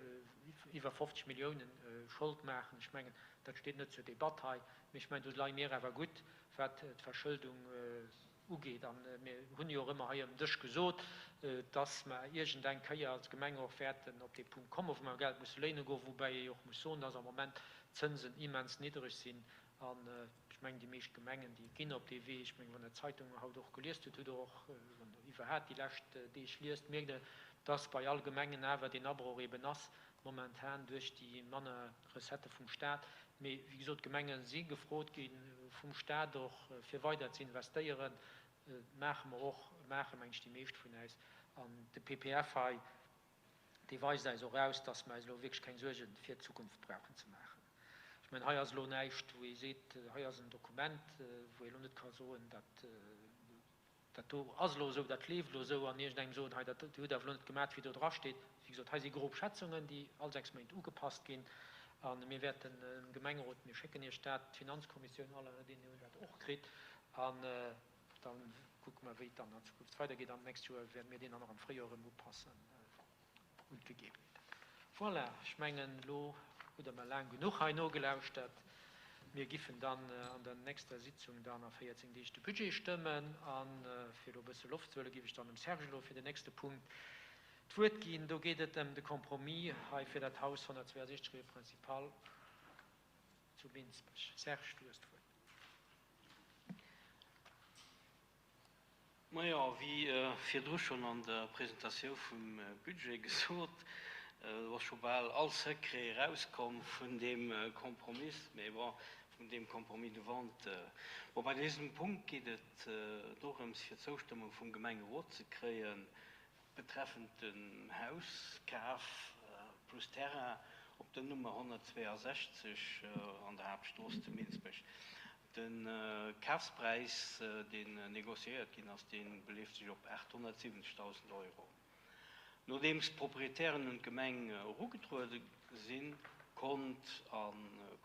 iwwer 50 Milliounen Schold maachen. Ech mengen, dat steet net zur Debatt hei, mee ech mengen, do leie mir awer gutt, wat d'Verschëldung ugeet. A mir hunn jo och ëmmer hei ëm Dësch gesot, dass mer iergendeng Kéier als Gemeng och wäerten op dee Punkt kommen, wou mer Geld musse léine goen, woubäi ee jo och muss soen, dass am Moment d'Zënsen immens niddereg sinn. An ech mengen, déi meescht Gemengen, déi ginn op dee Wee. Ech mengen, wann Der d'Zeitunge haut och geliest hutt, hutt Der och, wann Der iwwerhaapt déi lescht Deeg liest, mierkt Der, dass bei all Gemengen awer deen Abroch eeben ass momentan duerch déi manner Recettë vum Stat. Mee wéi gesot, d'Gemenge si gefrot gi vum Stat och, fir weider ze investéieren. Maache mer och, maache meng ech déi meescht vun äis. An de PPF hei, dee weist äis och aus, dass mer äis elo wierklech keng Suerge fir d'Zukunft brauchen ze maachen. Ech mengen, hei ass elo näischt, wou ee seet, hei ass en Dokument, wou ee elo net ka soen, dat, Dat do ass elo esou, dat leeft elo esou, an iergendengem soen, hei, dat Dir hutt awer elo net gemaat, wéi do drasteet. Wéi gesot, hei si grob Schätzungen, déi all 6 Méint ugepasst ginn. A mir wäerten dem Gemengerot, mir schécken Iech dat, d'Finanzkommissioun, allerdéngs hunn dat och kritt, an da kucke mer, wéi et dann an Zukunft weidergeet. An d'nächst Joer wäerte mir deen dann och am Fréijoer erëm upassen. Un d'Gegebenheeten. Voilà, ech mengen, elo hutt Der mer laang genuch hei nogelauschtert. Mir giffen dann an der nächster Sitzung dann a 14 Deeg de Budget stëmmen. A fir elo e bësse Loft ze huelen, giff ech dann dem Serge elo fir den nächste Punkt d'Wuert ginn. Do geet et ëm de Compromis hei fir dat Haus 162 rue Principale zu Minsbech. Serge, du hues d'Wuert. Majo, wéi virdru schonn an der Presentatioun vum Budget gesot, do ass scho bal all Secret erauskomm vun deem Kompromiss, mee bon, vun deem Compromis de vente. Bon, bei dësem Punkt geet et dorëms, fir d'Zoustëmmung vum Gemengerot ze kréien betreffend den Hauskaf plus Terrain op der Nummer 162 an der Haaptstrooss zu Minsbech. De Kafspräis, deen negociéiert ginn ass, dee beleeft sech op 870.000 Euro. Nodeems d'Proprietären un d'Gemeng erugetruede sinn, konnt a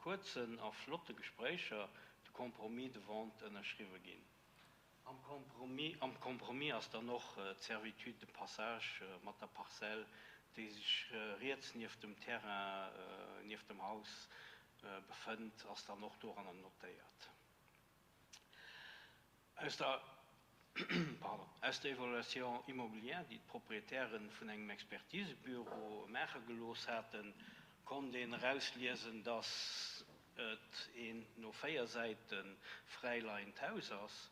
kuerzen a flotte Gespréicher de Compromis de vente ënnerschriwwe ginn. Am Compromis ass dann och d'Servitude de passage mat der Parzell, déi sech riets nieft dem Terrain, nieft dem Haus befënnt, ass dann och doranner notéiert. Aus der, pardon, aus der Évaluation immobilière, déi d'Proprietäre vun engem Expertisebüro maache gelooss haten, konnt een erausliesen, dass et een no 4 Säite fräileiend Haus ass,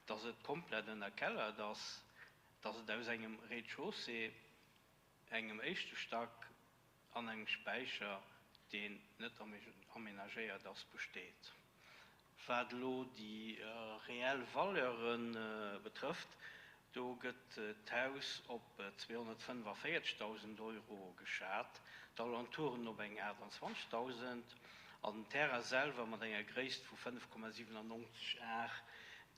dass et komplett ënnerkellert ass, dass et aus engem Rez-de-chaussée, engem éischte Stack an engem Späicher, deen net amenagéiert ass, besteet. Wat elo déi reell Valeure betrëfft, do gëtt d'Haus op 245.000 Euro geschat, d'Alentouren op eng 28.000 an den Terrain selwer mat enger Gréisst vu 5,97 Ar,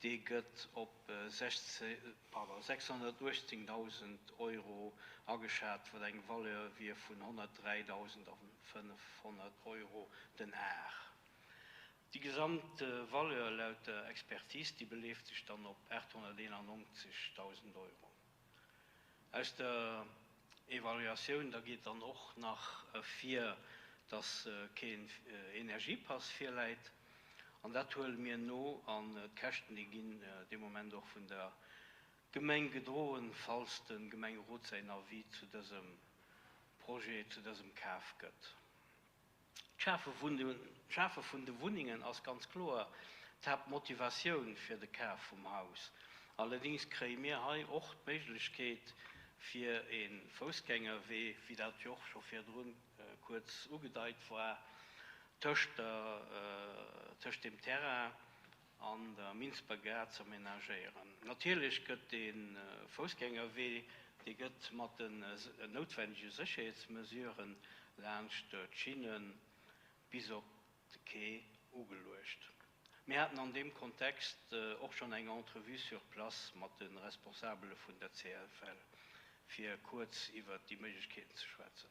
dee gëtt op 618.000 Euro ageschat, wat eng Valeur wier vun 103.500 Euro den Ar. Déi gesamt Valeur laut der Expertise, déi beleeft sech dann op 891.000 Euro. Aus der Evaluatioun da geet dann och nach ervir, dass keen Energiepass virläit. An dat huele mir no an d'Käschten, déi ginn dee Moment och vun der Gemeng gedroen, falls de Gemengerot säin Avis zu dësem. Projet, zu dësem Kaf gëtt. D'Schafe vun de Wunnengen ass ganz kloer d'Haaptmotivatioun fir de Kaf vum Haus. Allerdéngs kréie mir hei och d'Méiglechkeet fir e Foussgängerwee, wéi dat jo och scho virdrun kuerz ugedeit war, tëscht der, tëscht dem Terrain an der Minsber Gare z'aménagéieren. Natierlech gëtt dee Foussgängerwee, dee gëtt mat den noutwendege Sécherheetsmesuren laanscht d'Schinne bis op de Quai ugeluecht. Mir haten an deem Kontext och schonn eng Entrevue sur place mat de Responsabele vun der CFL, fir kuerz iwwert déi Méiglechkeeten ze schwätzen.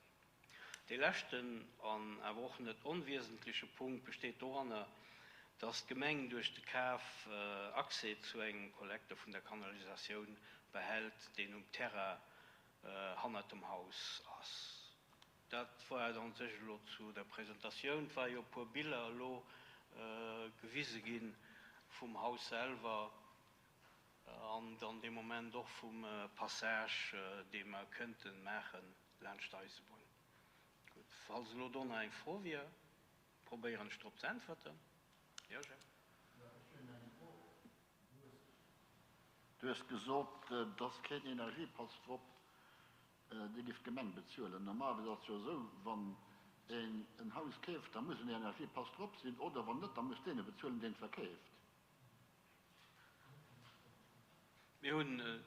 Dee leschten an awer och net onwiesentleche Punkt besteet doranner, dass d'Gemeng duerch de Kaf Accès zu engem Kollekter vun der Kanalisatioun behält, deen um Terrain hannert dem Haus ass. Dat war et an sech elo zu der Presentatioun. Et war jo e puer Biller elo gewise gi vum Haus selwer an dann dee Moment och vum Passage, dee mer kënnte maache laanscht d'Eisebunn. Gutt, falls elo do nach eng Fro wier, probéieren ech drop ze äntwerten. Jo, Jemp? Jo, ech hunn eng Fro. Du hues gesot, et ass keen Energiepass drop. Dee géif d'Gemeng bezuelen. Normalerweis ass et jo esou, wann een en Haus keeft, da muss en Energiepass drop sinn, oder wann net, da muss deen e bezuelen, deen et verkeeft. Mir hunn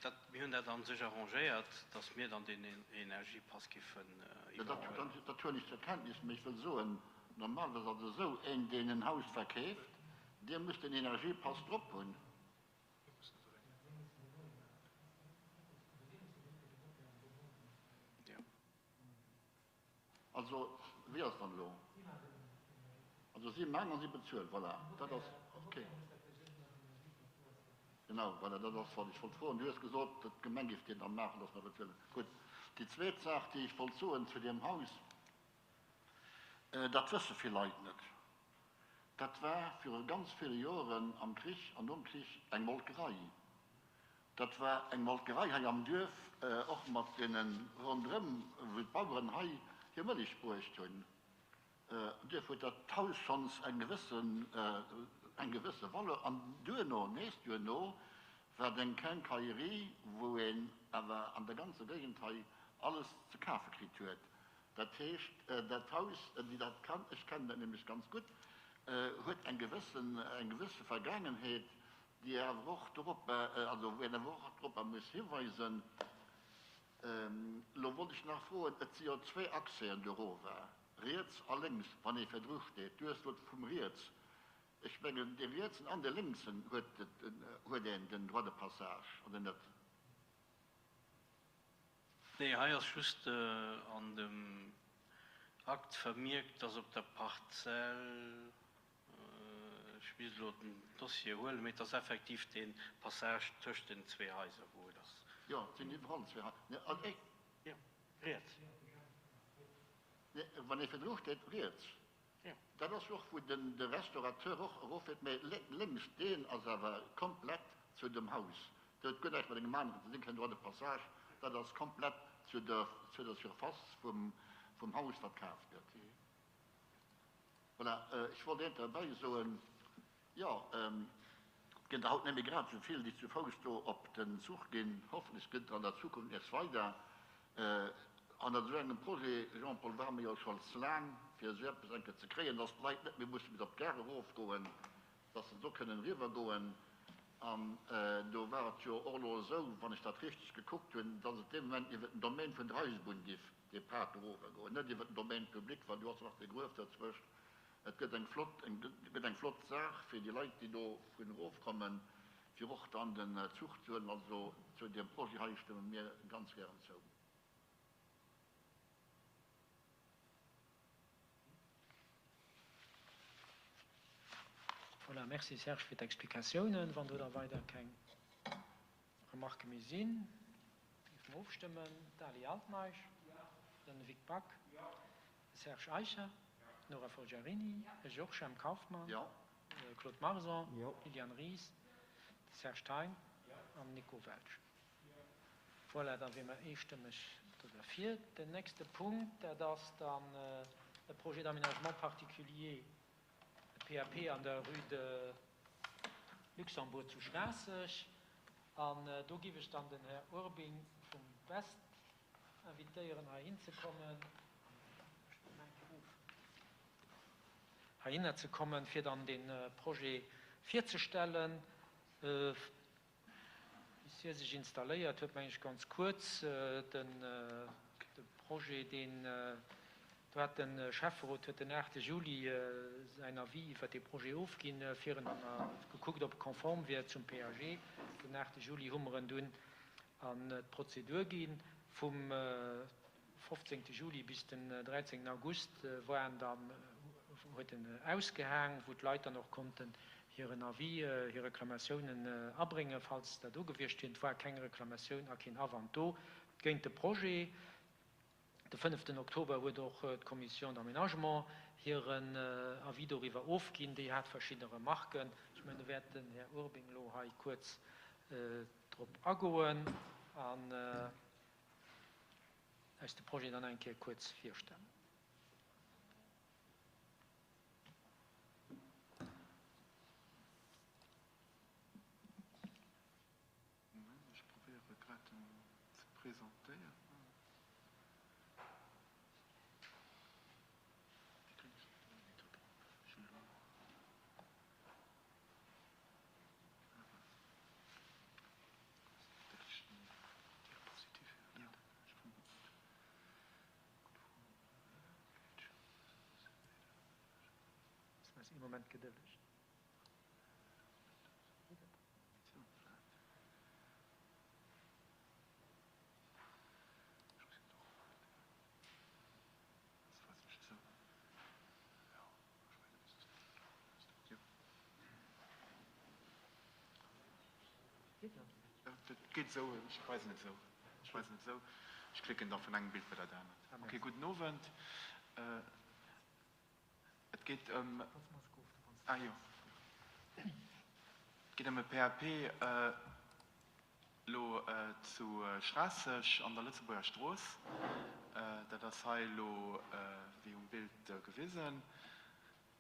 dat, mir hunn dat a sech arrangéiert, datt mir dann deen Energiepass giffen iwwerhuelen. Dat huelen ech zur Kenntnis, mä ech wëll soen, normalerweis ass et esou, een deen en Haus verkeeft, dee muss den Energiepass drop hunn. Also, wéi ass et dann elo? Also si maachen a si bezuelen, voilà, dat ass ok. Genau, voilà, dat ass wat ech wollt froen. Du hues gesot, d'Gemeng géif deen da maachen, datt mer bezuelen. Gutt. Déi zweet Saach, déi ech wollt soen zu deem Haus, dat wësse vill Leit net, Dat war viru ganz ville Joeren am Krich an nom Krich eng Molkerei. Dat war eng Molkerei hei am Duerf, och mat deene ronderëm, wou d'Baueren hei hir Mëllech bruecht hunn. Duerfir huet dat Haus schonns eng gewëssen, eng gewësse Valeur. An duerno, nees duerno, war et eng Quincaillerie, wou een awer an der ganzer Géigend hei alles ze kafe kritt huet. Dat heescht, dat Haus, déi dat kann, ech kennen dat nämlech ganz gutt, huet eng gewëssen, eng gewësse Vergaangenheet, déi awer och dorop, also wou een awer och dorop muss hiweisen. Elo wollt ech nach froen, et si jo zwéi Accèsen do erof, riets a lénks, wann ee virdru steet. Du hues elo vum riets, ech mengen dee rietsen an dee lénksen huet, huet een den Droit de passage, oder net? Nee, hei ass just an dem Akt vermierkt, dass op der Parzell, ech misst elo den Dossier huelen, mee et ass effektiv dee Passage tëscht den zwee Haiser, wou et ass. Jo, et sinn iwwerall zwee Haiser. Jo, riets. Nee, wann ee virdru steet, riets. Dat ass jo och, wou den de Restaurateur och eroffiert, mä lénks, deen ass awer komplett zu dem Haus. Dat huet guer näischt mat engem aneren ze dinn, keen Droit de passage, dat ass komplett zu der zu der Surface vum vum Haus, wat kaf gëtt. Voilà, ech wollt eent derbäi soen, jo, et ginn der haut net méi grad esou vill, déi zu Fouss do op den Zuch ginn. Hoffentlech gëtt der an der Zukunft nees weider. An esou engem Projet, Jean-Paul, ware mir jo schonns laang, fir esou eppes eng Kéier ze kréien, dass d'Leit net méi musse bis op d'Gare erofgoen, dass se do kënnen eriwwergoen. An do war et jo och elo esou, wann ech dat richteg gekuckt hunn, dass et dee Moment iwwer den Domaine vun der Eisebunn giff dee Pad erovergoen, net iwwer den Domaine public, well do ass jo nach dee Gruef derzwëscht. Et gëtt eng flott, gëtt eng flott Saach fir déi Leit, déi do vun erofkommen. Fir och dann den Zuch ze huelen. Also zu deem Projet hei stëmme mir ganz gären zou. Voilà, merci Serge fir d'Explikatiounen. Wann do da weider keng Remarquë méi sinn, géife mer ofstëmmen. D'Ali Altmeisch? Den Vic Back? De Serge Eicher? D'Nora Forgiarini? De Georges M. Kauffmann? Claude Marson, Liliane Ries, de Serge Thein an Nico Welsch. Voilà, da wier mer eestëmmeg do derfir. Den nächste Punkt, dat ass dann e Projet d'aménagement particulier, e PAP an der Rue de Luxembourg zu Schraasseg. An do giff ech dann den Här Urbing vum West invitéieren, heihinzekommen, heihinnerzekommen, fir dann dee Projet virzestellen. Bis hie sech installéiert huet, meng ech ganz kuerz, de Projet, deen do hat de Schäfferot huet den 8 Juli säin Avis iwwert dee Projet ofginn, fir en dann gekuckt, ob e konform wier zum PAG. Den 8 Juli hu mer en dunn an d'Prozedur ginn. Vum 15 Juli bis den 13 August war en dann, huet en ausgehaang, wou d'Leit dann och konnten hiren Avis, hir Reklamatiounen abréngen, falls der do gewiescht wieren. Et war keng Reklamatioun a keen Awand do géint de Projet. De fënneften Oktober huet och d'Commission d'aménagement hiren Avis doriwwer ofginn. Déi hat verschidde Remarken. Ech mengen, do wäert den Här Urbing elo hei kuerz drop agoen an eis de Projet dann eng Kéier kuerz virstellen. Moment, ech probéiere grad en ze presentéieren. Wéi kréien ech dat elo drop? Ech hunn elo. Ee Moment gedëlleg. Dat geet esou, ech weisen et esou. Ech weisen et esou. Ech klicken da vun engem Bild bei dat anert. Ok, gudden Owend. Et geet ëm, ah jo, et geet ëm e PAP elo zu Schraasseg an der Lëtzebuerger Strooss. Dat ass hei elo wéi um Bild gewisen.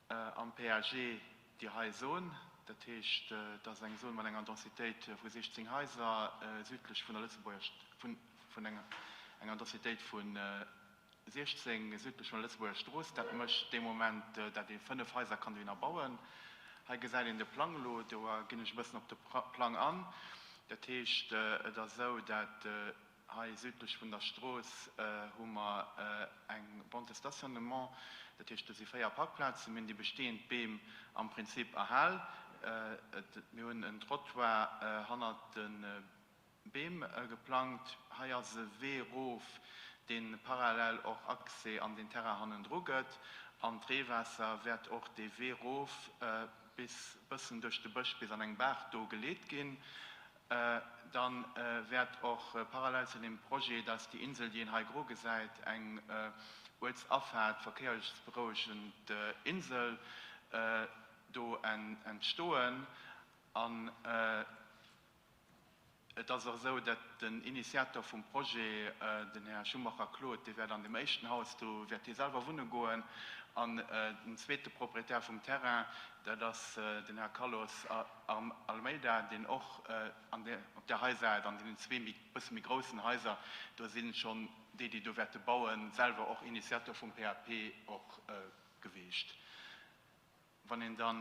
Am PAG déi hei Zon, dat heescht, et ass eng Zon mat enger Densitéit vu 16 Haiser südlech vun der Lëtzebuerger, vun enger Densitéit vu 16 südlech vun der Lëtzebuerger Strooss. Dat mécht dee Moment, dat ee 5 Haiser kann dohinner bauen. Hei gesäit een de Plang elo, do ginn ech e bëssen op de Plang an. Dat heescht, et ass esou, dat hei südlech vun der Strooss hu mer eng Bande de stationnement, dat heescht, do si 4 Parkplazen. Mir hunn déi bestehend Beem am Prinzip erhal. Mir hunn en Trottoir hannert de Beem geplangt. Hei ass e Wee erof, dee parallel och Accès an den Terrain hannendru gëtt. An d'Reewaasser wäert och dee Wee erof bis bëssen duerch de Bësch bis an eng Baach do geleet ginn. Dann wäert och parallel zu deem Projet, dat ass déi Insel, déi een hei gro gesäit, eng Uertsafaart, verkéiersberouegend Insel do entstoen. An Et ass och esou, datt den Initiator vum Projet, den Här Schumacher Claude, dee wäert an deem éischten Haus do, wäert hie selwer wunne goen. An den zweete Proprietär vum Terrain, dat ass den Här Carlos Almeida, deen och an där, op där Haisäit, an deenen zwee méi, bësse méi groussen Haiser, do si schonn déi, déi do wäerte bauen, selwer och Initiator vum PAP och geweecht. Wann een da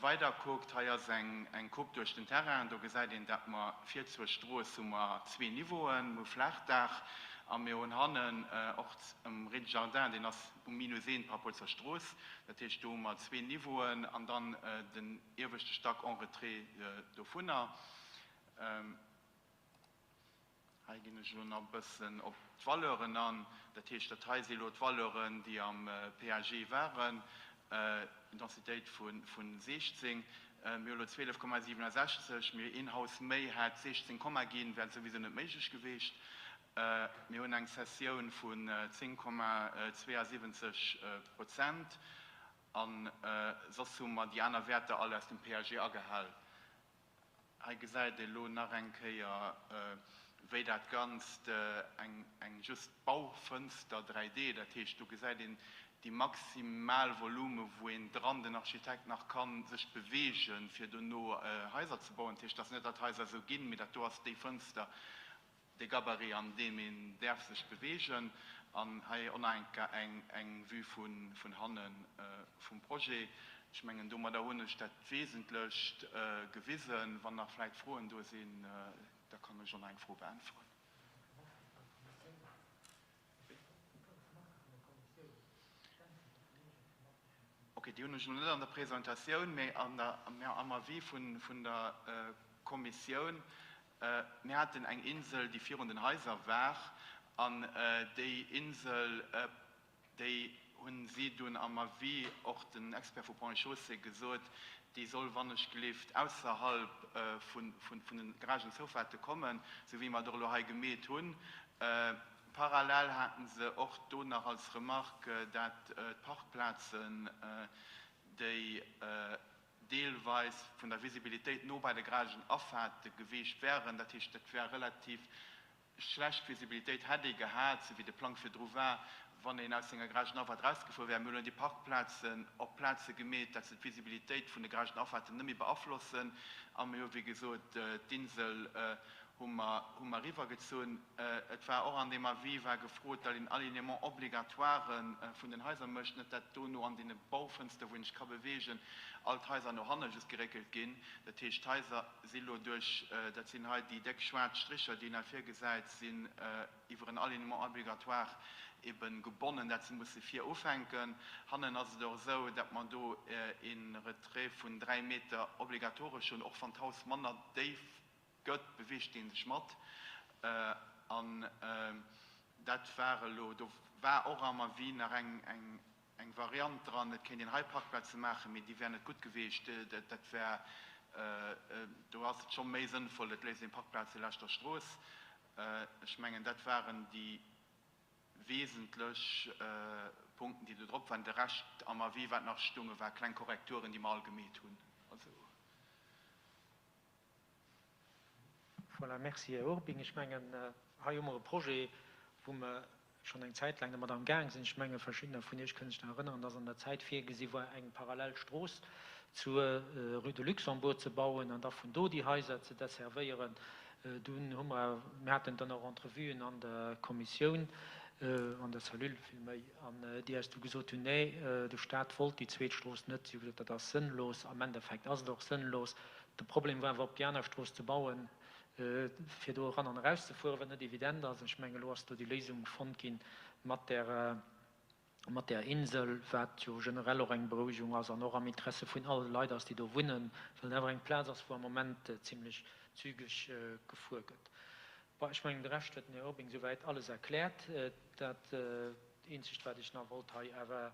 weider kuckt, hei ass eng Coupe duerch den Terrain, do gesäit een, dat mer vir zur Strooss hu mer zwee Niveauen, mir hu Flaachdaach a mir hunn hannen och um Rez-de-jardin, deen ass um Minus eent par rapport zur Strooss, dat heescht do hu mer zwee Niveauen an dann den ieweschte Stack en retrait dovunner. Hei ginn ech elo nach e bëssen op d'Valeuren an. Dat heescht, dat hei si elo d'Valeuren, déi am PAG waren, Densitéit vu 16. Mir hu elo 12,67. Mir een Haus méi hätt 16 Komma ginn, wär souwisou net méiglech geweecht. Mir hunn eng Cessioun vun 10,72 Prozent. A soss hu mer déi aner Wäerter all aus dem PAG agehal. Hei gesäit ee lo nach eng Kéier. Wéi dat Ganzt eng just Baufënster 3D, dat heescht do gesäit een déi maximal Volume wou een dran, den Architekt nach kann sech beweegen, fir dono Haiser ze bauen. Dat heescht, et ass net, datt d'Haiser esou ginn, mee dat do ass déi Fënster, de Gabarit an deem een däerf sech beweegen. An hei och nach eng Kéier eng Vue vun hanne vum Projet. Ech mengen domadder hunn ech dat Wesentlecht gewisen. Wann nach vläicht Froen do sinn, Da kann ech och nach eng Fro beäntweren. Ok, déi hunn ech elo net an der Presentatioun, mä an der, mä am Avis vun, vun der Kommissioun. Mir haten eng Insel, déi virun den Haiser war, an déi Insel, Déi hunn si dunn am Avis, och den Expert vu Ponts et Chaussées, gesot, déi soll wannechgelift ausserhalb vun de Garagenzoufahrte kommen, esou wéi mer et och elo hei gemeet hunn. Parallel haten se och do nach als Remarque, dat d'Parkplazen, déi deelweis vun der Visibilitéit no bei de Garagenafahrte geweecht wären, dat heescht, dat wär relativ Schlecht Visibilitéit hätt ee gehat, sou wéi de Plang virdru war, wann een aus senger Garagenafahrt erausgefuer wär. Mir hunn elo déi Parkplazen op Plaze gemeet, dat se d'Visibilitéit vun de Garagenafahrten net méi beaflossen. A mir hu wéi gesot d'Insel hu mer hu mer eriwwergezunn. Et war och an deem Avis war gefrot, datt een Alignement obligatoire vun den Haiser mécht, net dat dono an deene Baufënster, wou een sech ka beweegen, all d'Haiser no hanne just geréckelt ginn. Dat heescht, d'Haiser si lo duerch, dat sinn hei déi déck schwaarz Stricher, déi een hei virgesäit, sinn iwwer en Alignement obligatoire ebe gebonnen, dat se musse vir ufänken. Hannen ass et och esou, dat mer do e Retrait vun 3 Meter obligatoresch hunn. Och wann d'Haus manner déif gëtt, beweegt dee sech mat. An dat war elo, do war och am Avis nach eng eng Variant dran, et kéint een hei Parkplaze maachen, mee déi wär net gutt geweecht. Dat wär, do ass et scho méi sënnvoll, et léisst een Parkplaze laascht der Strooss. Ech mengen, dat waren déi wesentlech Punkten, déi do drop waren. De Rescht am Avis, wat nach stounge, war kleng Korrekturen, déi mer all gemeet hunn. Also. Voilà, merci, Här Urbing. Ech mengen, hei hu mer e Projet, wou mer schonn eng Zäit laang domat amgaang sinn. Ech menge verschiddener vun Iech kënnen sech nach erënneren, dass an der Zäit virgesi war, eng parallel Strooss zur Rue de Luxembourg ze bauen an da vun do déi Haiser ze desservéieren. Dunn hu mer awer, mir haten dann och Entrevuen an der Kommissioun, an der Cellule villméi, an déi eis du gesot hunn, nee, de Stat wollt déi zweet Strooss net. Si hu gesot, dat ass sënnlos. Am Endeffekt ass et och sënnlos. De Problem war awer, op déi aner Strooss ze bauen, fir do eran an eraus ze fueren, wat net evident ass. Ech mengen, elo ass do déi Léisung fonnt ginn mat där, mat där Insel, wat jo generell och eng Berouegung ass an och am Interesse vun alle Leit ass, déi do wunnen, well et awer eng Plaz ass, wou am Moment zimlech zügeg gefuer gëtt. Bon, ech mengen, de Rescht huet den Här Urbing souwäit alles erkläert. Dat Eenzegt, wat ech nach wollt hei awer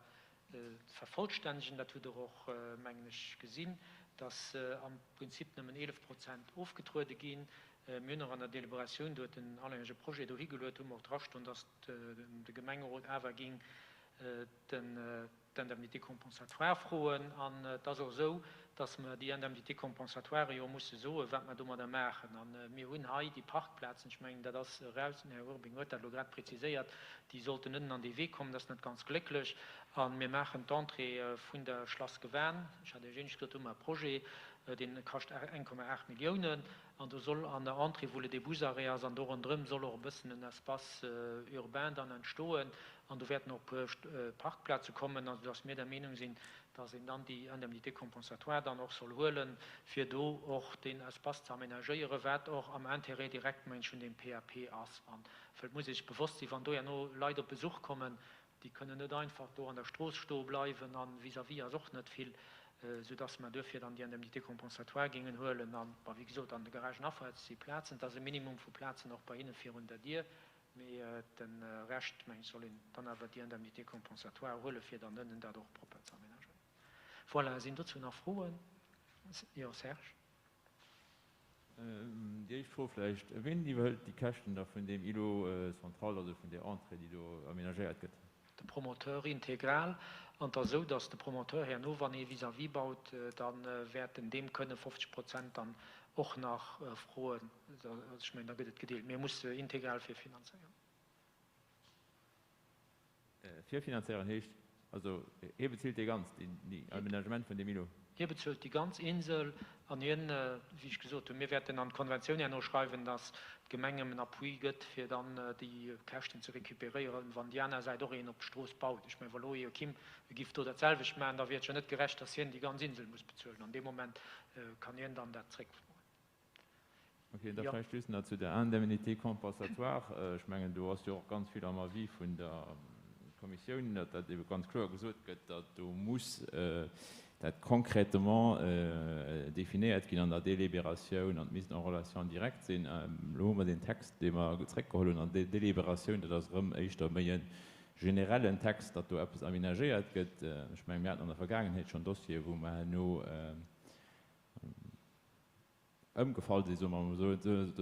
vervollstännegen, dat hutt Der och, mengen ech, gesinn, dass am Prinzip nëmmen 11 Prozent ofgetruede ginn. Mir hunn och an der Deliberatioun, do huet den Alain Esch e Projet dohigeluet, hu mer och drastoen, dass de Gemengerot awer géing den, d'Indemnité compensatoire froen. An et ass och esou, dass mer déi Indemnité compensatoire jo musse soen, wat mer domadder maachen. A mir hunn hei déi Parkplazen, ech mengen, dat ass eraus, den Här Urbing huet dat elo grad preziséiert, déi sollten nënnen an dee Wee kommen, dat ass net ganz glécklech. A mir maachen d'Entrée vun der Schlass Gewan, ech hat Iech éinescht gesot, do hu mer e Projet, dee kascht 1,8 Milliounen. An do soll an der Entrée, wou elo dee Busarrêt ass, an do ronderëm soll och e bëssen en Espace urbain dann entstoen. An do wäerten och e puer Parkplaze kommen, esou dass mir der Meenung sinn, dass een dann déi Indemnité compensatoire dann och soll huelen, fir do och deen Espace ze aménagéieren, wat och am Intérêt direct, meng ech, vun deem PAP ass. An well et muss ee sech bewosst sinn, wann do herno Leit op Besuch kommen, Déi kënnen net einfach do an der Strooss stoe bleiwen a vis-à-vis ass och net vill, soudass mer duerfir dann déi Indemnité compensatoire géingen huelen. An, bon, wéi gesot, an de Garagen afaarts si Plazen, et ass e Minimum vu Plazen och bei hinne virun der Dier, mee de Rescht, meng ech, soll een dann awer déi Indemnité compensatoire huelen, fir dann ënnen dat och propper ze aménagéieren. Voilà, sinn dozou nach Froen? Jo, Serge. Déi éischt Fro vläicht, Ween iwwerhëlt déi Käschten da vun deem Îlot central, also vun där Entrée, déi do aménagéiert gëtt? De Promoteur integral. An et ass esou, datt de Promoteur herno, wann ee vis-à-vis baut, da wäert en deem kënne 50 Prozent dann. och nach froen. Ech mengen, da gëtt et gedeelt. Mee e muss se integral virfinanzéieren. Virfinanzéieren heescht also, hie bezilt dee ganz, deen Aménagement vun deem Îlot? Hie bezuelt déi ganz Insel an hien, wéi ech gesot hunn, mir wäerten an d'Konventioun herno schreiwen, datt d'Gemeng em en Appui gëtt, fir dann déi Käschten ze récupéréieren, wann déi aner Säit och een op d'Strooss baut. Ech mengen, wa lo Joachim giff do dat selwecht maachen, da wier et jo net gerecht, datt hien déi ganz Insel muss bezuelen. An deem Moment kann hien dann dat zréckfroen. Ok, da vläicht just nach zu der Indemnité compensatoire. Ech mengen, do ass jo och ganz vill am Avis vun der Kommissioun, datt dat ebe ganz kloer gesot gëtt, datt do muss dat concrètement definéiert ginn an der Délibératioun an d'misst en relation directe sinn. Elo hu mer deen Text, dee mer zréckgeholl hunn an déi Délibératioun, dat ass erëm éischter méi e generellen Text, datt do eppes aménagéiert gëtt. Ech mengen, mir haten an der Vergaangenheet schonn Dossiere wou mer herno, ëmgefall sinn, soe mer emol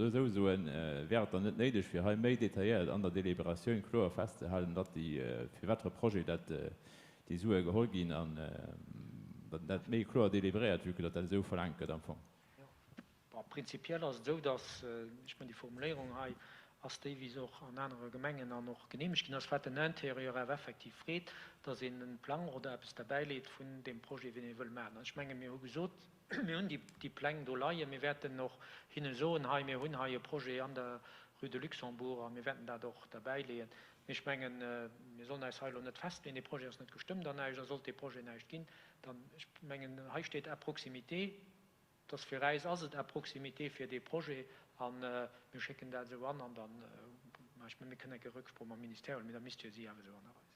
esou soen, wär et dann net néideg, fir hei méi detailléiert an der Délibératioun kloer festzehalen, datt déi, fir wat fir e Projet dat déi Sue geholl ginn an datt een dat méi kloer délibéréiert, vue que datt dat esou verlaangt gëtt am Fong? Jo, bon, prinzipiell ass et esou, datt, ech mengen, déi Formuléierung hei ass déi, wéi se och an anere Gemengen an och geneemegt ginn ass, wat den Interieur awer effektiv freet, datt een e Plang oder eppes derbäileet vun deem Projet, wien ee wëll maachen. An ech menge mir hu gesot, Mir hunn déi Pläng do leien. Mir wäerten och hinne soen, hei, mir hunn hei e Projet an der Rue de Luxembourg a mir wäerten dat och derbäileeën. Mee ech mengen, mir sollen eis hei elo net festleeën. Dee Projet ass net gestëmmt an näischt. A sollt dee Projet näischt ginn, dann, ech mengen, hei steet à proximité. Dass fir äis ass et à proximité fir dee Projet a mir schécken dat esou an an dann, mä ech mengen, mir kënnen eng Rücksprooch mam Ministère huelen, mee da misst jo si awer esou anerweisen.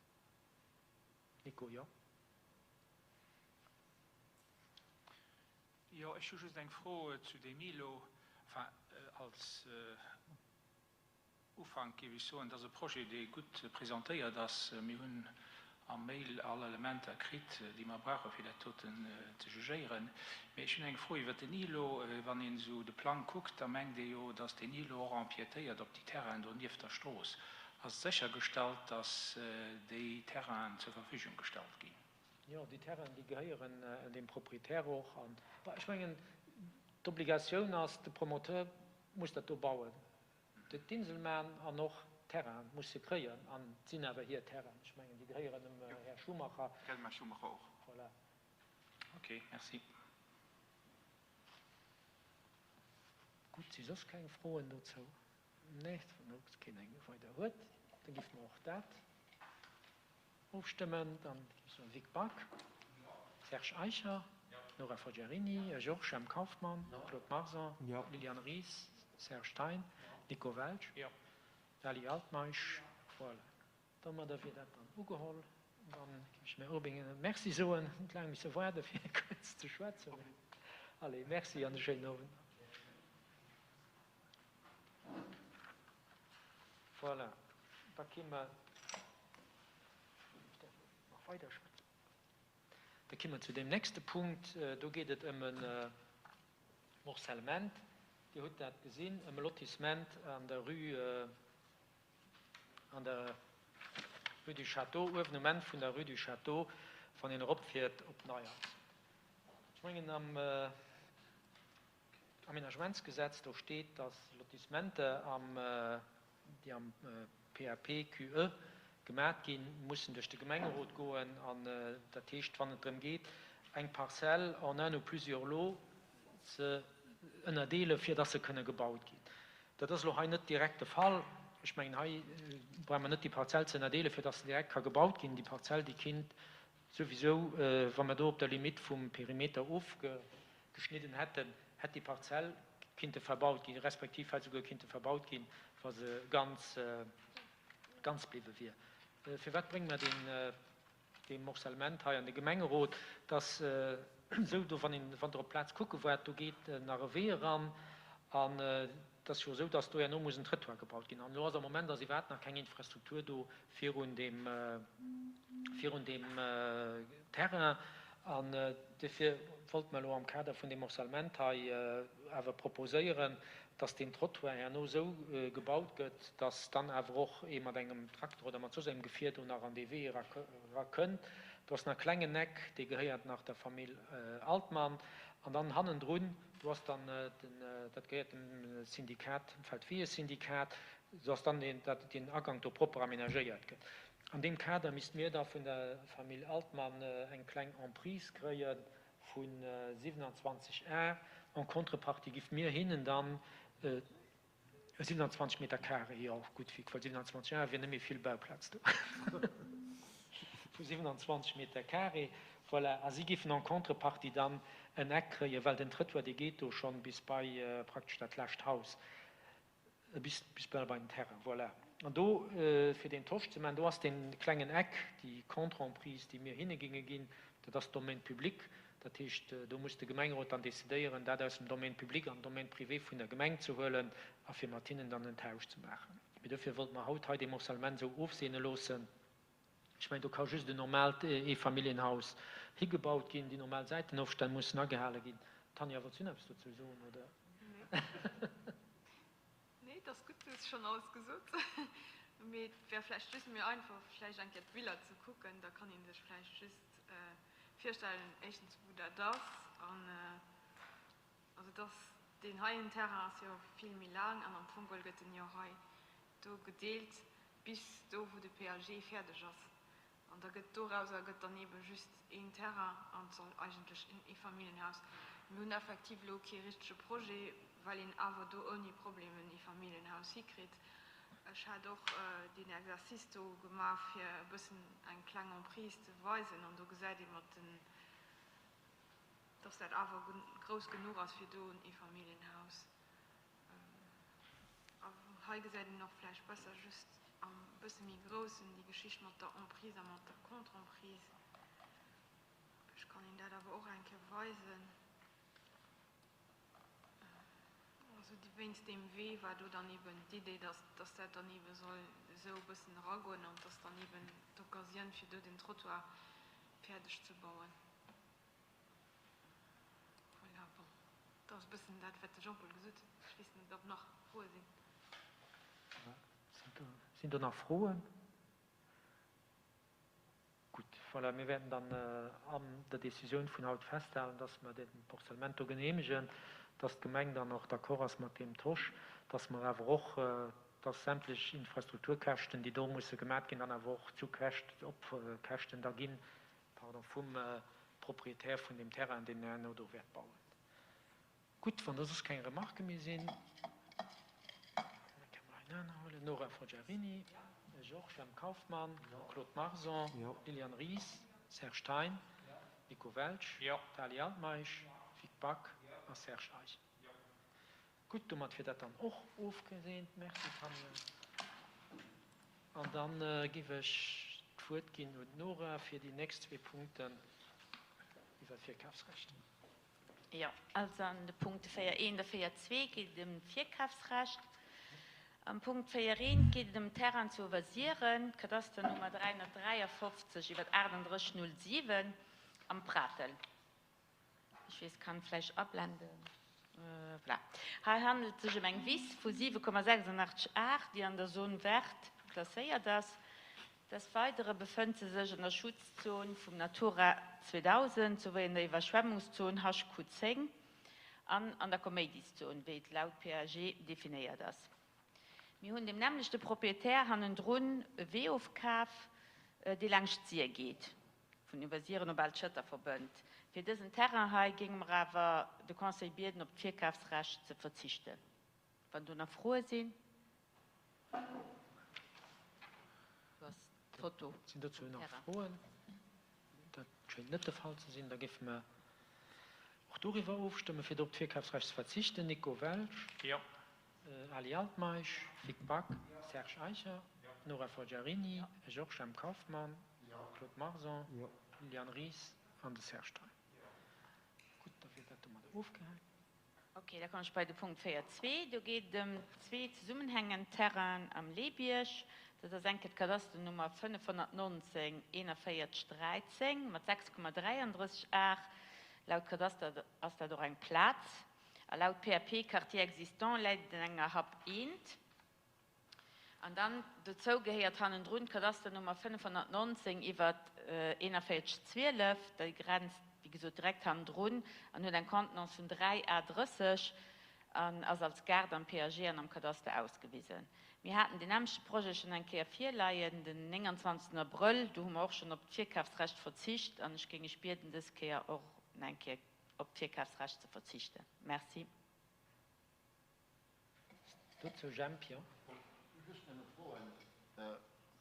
Nico, jo? Jo, ech hu just eng Fro zu deem Ilo. Enfin, als Ufank géif ech soen, et ass e Projet, dee gutt presentéiert ass. Mir hunn am Mail all Elementer kritt, déi mer brauchen, fir dat doten ze jugéieren. Mee ech hunn eng Fro iwwert den Ilo. Wann een esou de Plang kuckt, da mengt ee jo, datt deen Ilo och empiétéiert op déi Terrainen do nieft der Strooss. Ass et séchergestallt, datt déi Terrainen zur Verfügung gestallt ginn? Jo, déi Terrainen, déi gehéieren deem Proprietär och. An, bon, ech mengen, d'Obligatioun ass, de Promoteur muss dat do bauen, d'Insel man an och d'Terrainen muss se kréien. An et sinn awer hir Terrainen. Ech mengen, déi gehéieren dem Här Schumacher. Dem Här Schumacher och. Voilà. Ok, merci. Gutt, si soss keng Froen dozou? Nee, wann och keen eng weider huet, da giffe mer och dat ofstëmmen. Dann gi ech soen, Vic Back, Serge Eicher, Nora Forgiarini, Georges M. Kauffmann, Claude Marson, Liliane Ries, Serge Thein, Nico Welsch, Dali Altmeisch. Voilà, domadder wier dat dann ugeholl. Dann géif ech dem Här Urbing Merci soen. Huet laang misse waarde fir kuerz ze schwätzen. Allez, Merci an e schéinen Owend nach. Voilà, da ki mer, ech däerf nach weider schwätzen, da ki mer zu deem nächste Punkt. Do geet et ëm e Morcellement, Dir hutt dat gesinn, ëm e Lotissement an der Rue, an der Rue du Château, uewen um Enn vun der Rue du Château, wann een eropfiert op Neihaus. Ech mengen am. Aménagementsgesetz, do steet, dass Lotissementer am, déi am PAP-QE gemat ginn, mussen duerch de Gemengerot goen. An dat heescht, wann et drëm geet, eng Parzell en un ou plusieurs lots ze ënnerdeelen, fir dass se kënne gebaut ginn. Dat ass elo hei net direkt de Fall. Ech mengen, hei brauche mer net déi Parzell ze ënnerdeelen, fir dass se direkt ka gebaut ginn. Déi Parzell, déi kinnt souwisou, wa mer do op der Limite vum Perimeter ofge Geschnidden hätten, hätt déi Parzell kinnte verbaut ginn, respektiv hätt souguer kinnte verbaut ginn, wa se ganz, ganz bliwwe wier. Firwat brénge mer deen, dee Morcellement hei an de Gemengerot? Et ass esou, do, wann een, wann Der op d'Plaz kucke waart, do geet nach e Wee eran an et ass jo esou, dass do herno muss en Trëttoir gebaut ginn. An elo ass am Moment ass iwwerhaapt nach keng Infrastruktur do virun deem, virun deem Terrain. An duerfir wollte mer elo am Kader vun deem Morcellement hei awer proposéieren, dass deen Trottoir herno esou gebaut gëtt, dass dann awer och ee mat engem Trakter oder mat soss engem Gefier do nach an dee Wee erakënnt. Do ass nach e klengen Eck, dee gehéiert nach der Famill Altmann. An dann hannendrun, do ass dann den, dat gehéiert dem Syndikat, dem Feldweeësyndikat, sou ass dann deen, dat deen Agank do propper aménagéiert gëtt. An deem Kader misst mir da vun der Famill Altmann eng kleng Emprise kréie vu 27 Ar. En contrepartie giff mir hinnen dann 27 Meter carré, jo gutt, well 27 Ar wier net méi vill Bauplaz do, vu 27 Meter carré, voilà, a si giffen en contrepartie dann en Eck kréien, well den Trëttoir, dee geet do schonn bis bei praktesch dat lescht Haus, bis bis bal bei den Terrain, voilà. An do, fir deen Tosch ze maachen, do ass dee klengen Eck, déi Contre-emprise, déi mir hinne ginge ginn, dat ass Domaine public, Dat heescht, do muss de Gemengerot dann decidéieren, dat aus dem Domaine public an den Domaine privé vun der Gemeng ze huelen a fir mat hinnen dann en Tausch ze maachen. Mee dofir wollte mer haut hei dee Morcellement esou ofseene loossen. Ech mengen, do ka just en normaalt Eefamilljenhaus higebaut ginn. Déi normal Säitenofstänn mussen agehale ginn. Tanja, wollts du nach eppes dozou soen, oder? Nee, et ass gutt, du hues schonn alles gesot. Mee et wär vläicht just méi einfach, vläicht eng Kéier d'Biller ze kucken, da kann ee sech vläicht just virstellen, éischtens wou dat ass an also dass deen heien Terrain ass jo vill méi laang an am Fong geholl gëtt en jo hei do gedeelt bis do wou de PAG fäerdeg ass. An da gëtt dorauser gëtt dann eebe just een Terrain an et soll eigentlech en Eefamilljenhaus. Mir hunn effektiv elo kee richtege Projet, well een awer do ouni Problem en Eefamilljenhaus hikritt. Ech hat och deen Exercice do gemaach, fir e bëssen eng kleng Emprise ze weisen an do gesäit ee mat den, dass dat awer grouss genuch ass fir do en Eefamilljenhaus. A hei gesäit een och vläicht besser just am bësse méi groussen déi Geschicht mat der Emprise a mat der Contre-emprise. Ech kann een dat awer och eng Kéier weisen. Also wéinst deem Wee war do dann eben d'Idee, dass, dass dat dann ebe soll esou e bëssen eragoen an dass dann eben d'Occasioun fir do den Trottoir fäerdeg ze bauen. Voilà, bon, dat ass e bëssen dat, wat de Jean-Paul gesot huet. Ech weess net, ob nach Froe sinn. Sinn do nach Froen? Gutt, voilà, mir wäerten dann an der Décisioun vun haut festhalen, dass mer den Morcellement do genehmegen, dass d'Gemeng dann och d'accord ass mat deem Tosch, dass mer awer och, dass sämtlech Infrastrukturkäschten, déi do musse gemat ginn, dann awer och zu Käscht, op Käschten da ginn, pardon, vum Propriétaire vun deem Terrain, deen herno do wäert bauen. Gutt, wann do soss keng Remarquë méi sinn, da kënne mer en aner huelen. Nora Forgiarini, Georges M. Kauffmann, Claude Marson, Liliane Ries, Serge Thein, Nico Welsch, Tali Altmeisch, Vic Back a Serge Eicher. Gutt, domat wier dat dann och ofgeseent. Merci, Tanja. An da giff ech d'Wuert ginn un d'Nora fir déi nächst zwee Punkten iwwer d'Virkafsrecht. Jo, also an de Punkte 4.1 a 4.2 geet et ëm d'Virkafsrecht. Am Punkt 4.1 geet et ëm Terrain zu Iwwersiren, Kadasternummer 353 iwwer 3807 am Pratel. Ech weess, kann vläicht ablenden. Voilà. Hei handelt et sech ëm eng Wiss vu 7,86 Ar, déi an der Zone verte klasséiert ass. Des Weidere befënnt se sech an der Schutzzon vum Natura 2000 souwéi an der Iwwerschwemmungszon HQ10 an an der Koméidiszon, wéi et laut PAG definéiert ass. Mir hunn dem nämmlechte Proprietär hannendrun e Wee ofkaf, dee laangscht d'Sir geet. Vun Iwwersiren op Al-Schëtter verbënnt. Fir dësen Terrain hei géinge mer awer de Conseil bieden, op d'Virkafsrecht ze verzichten. Wann do nach Froe sinn. Do ass d'Foto Sinn dozou nach Froen? Dat schéngt net de Fall ze sinn. Da géife mer och doriwwer ofstëmmen, fir do op d'Virkafsrecht ze verzichten. Nico Welsch? Jo. Ali Altmeisch, Vic Back, Serge Eicher, Nora Forgiarini, Georges M. Kauffmann, Claude Marson, Liliane Ries an de Serge Thein. Gutt, da wier dat domadder ofgehaakt. Ok, da kommen ech bei de Punkt 4.2. Do geet et ëm zwee zesummenhängend Terrainen am Leebierg. Dat ass eng Kéier d'Kadasternummer 519 41 13 mat 6,33 Ar. Laut Kadaster ass dat och eng Plaz. A laut PAP Quartier existant läit et an enger Hap eent. An dann dozou gehéiert hannendrun d'Kadasternummer 519 iwwer 4112, déi grenzt, wéi. gesot direkt hannendrun an huet eng Contenance vun 3 A 30 an ass als Gaart am PAG an am Kadaster ausgewisen. Mir haten deen nämmlechte Projet schonn eng Kéier virleien, den 29 Abrëll. Do hu mer och schonn op d'Virkafsrecht verzicht an ech géing Iech bieden, dës Kéier och nach eng Kéier op d'Virkafsrecht ze verzichten. Merci. Dozou Jemp, jo. Just nëmme froen,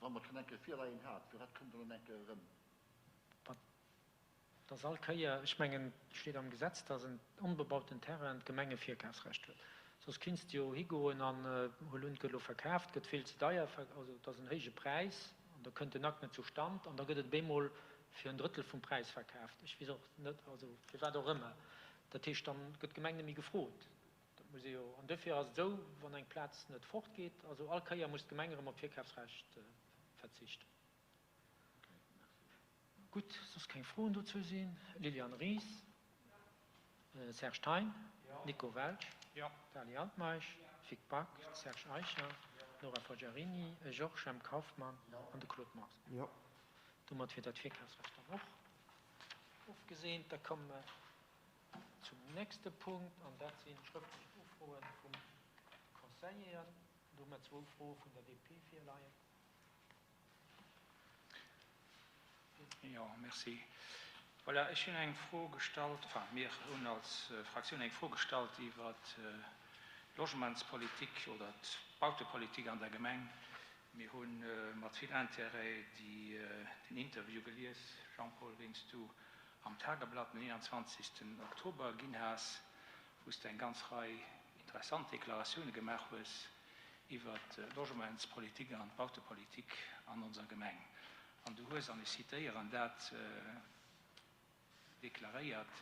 wa mer et schonn eng Kéier virleien hat, firwat kënnt en dann eng Kéier erëm? Dass all Kéier, ech mengen, et steet am Gesetz, dass en onbebauten Terrain d'Gemeng e Virkafsrecht huet. Soss kinns de jo higoen an huel un, et gëtt elo verkaaft, gëtt vill ze deier, also et ass en héije Präis an da kënnt den Akt net zustand an da gëtt et op eemol fir en Drëttel vum Präis verkaaft. Ech weess och net, also firwat och ëmmer. Dat heescht, dann gëtt d'Gemeng net méi gefrot. Dat muss ee jo, an duerfir ass et esou, wann eng Plaz net fortgeet, also all Kéier muss d'Gemeng erëm op d'Virkafsrecht verzichten. Gutt, soss keng Froen dozou sinn. Liliane Ries, Serge Thein, Nico Welsch, Dali Altmeisch, Vic Back, Serge Eicher, Nora Forgiarini, Georges Jemp Kauffmann an de Claude Marx. Domat wier dat Virkafsrecht dann och ofgeseent. Da komme mer zum nächste Punkt an dat sinn d'schrëftlech Ufroe vum Conseilleren. Do hu mer zwou Froe vun der DP virleien. Jo, merci. Voilà, ech hunn eng Fro gestallt, enfin, mir hunn als Fraktioun eng Fro gestallt iwwert d'Logementspolitik oder d'Bautepolitik an der Gemeng. Mir hu mat vill Intérêt déi, den Interview gelies, Jean-Paul, deen s du am Tageblatt den 21. Oktober ginn has, wou s de eng ganz Rei interessant Deklaratioune gemaach hues iwwert d'Logementspolitik an d'Bautepolitik an onser Gemeng. An du hues, an ech zitéieren dat, deklaréiert,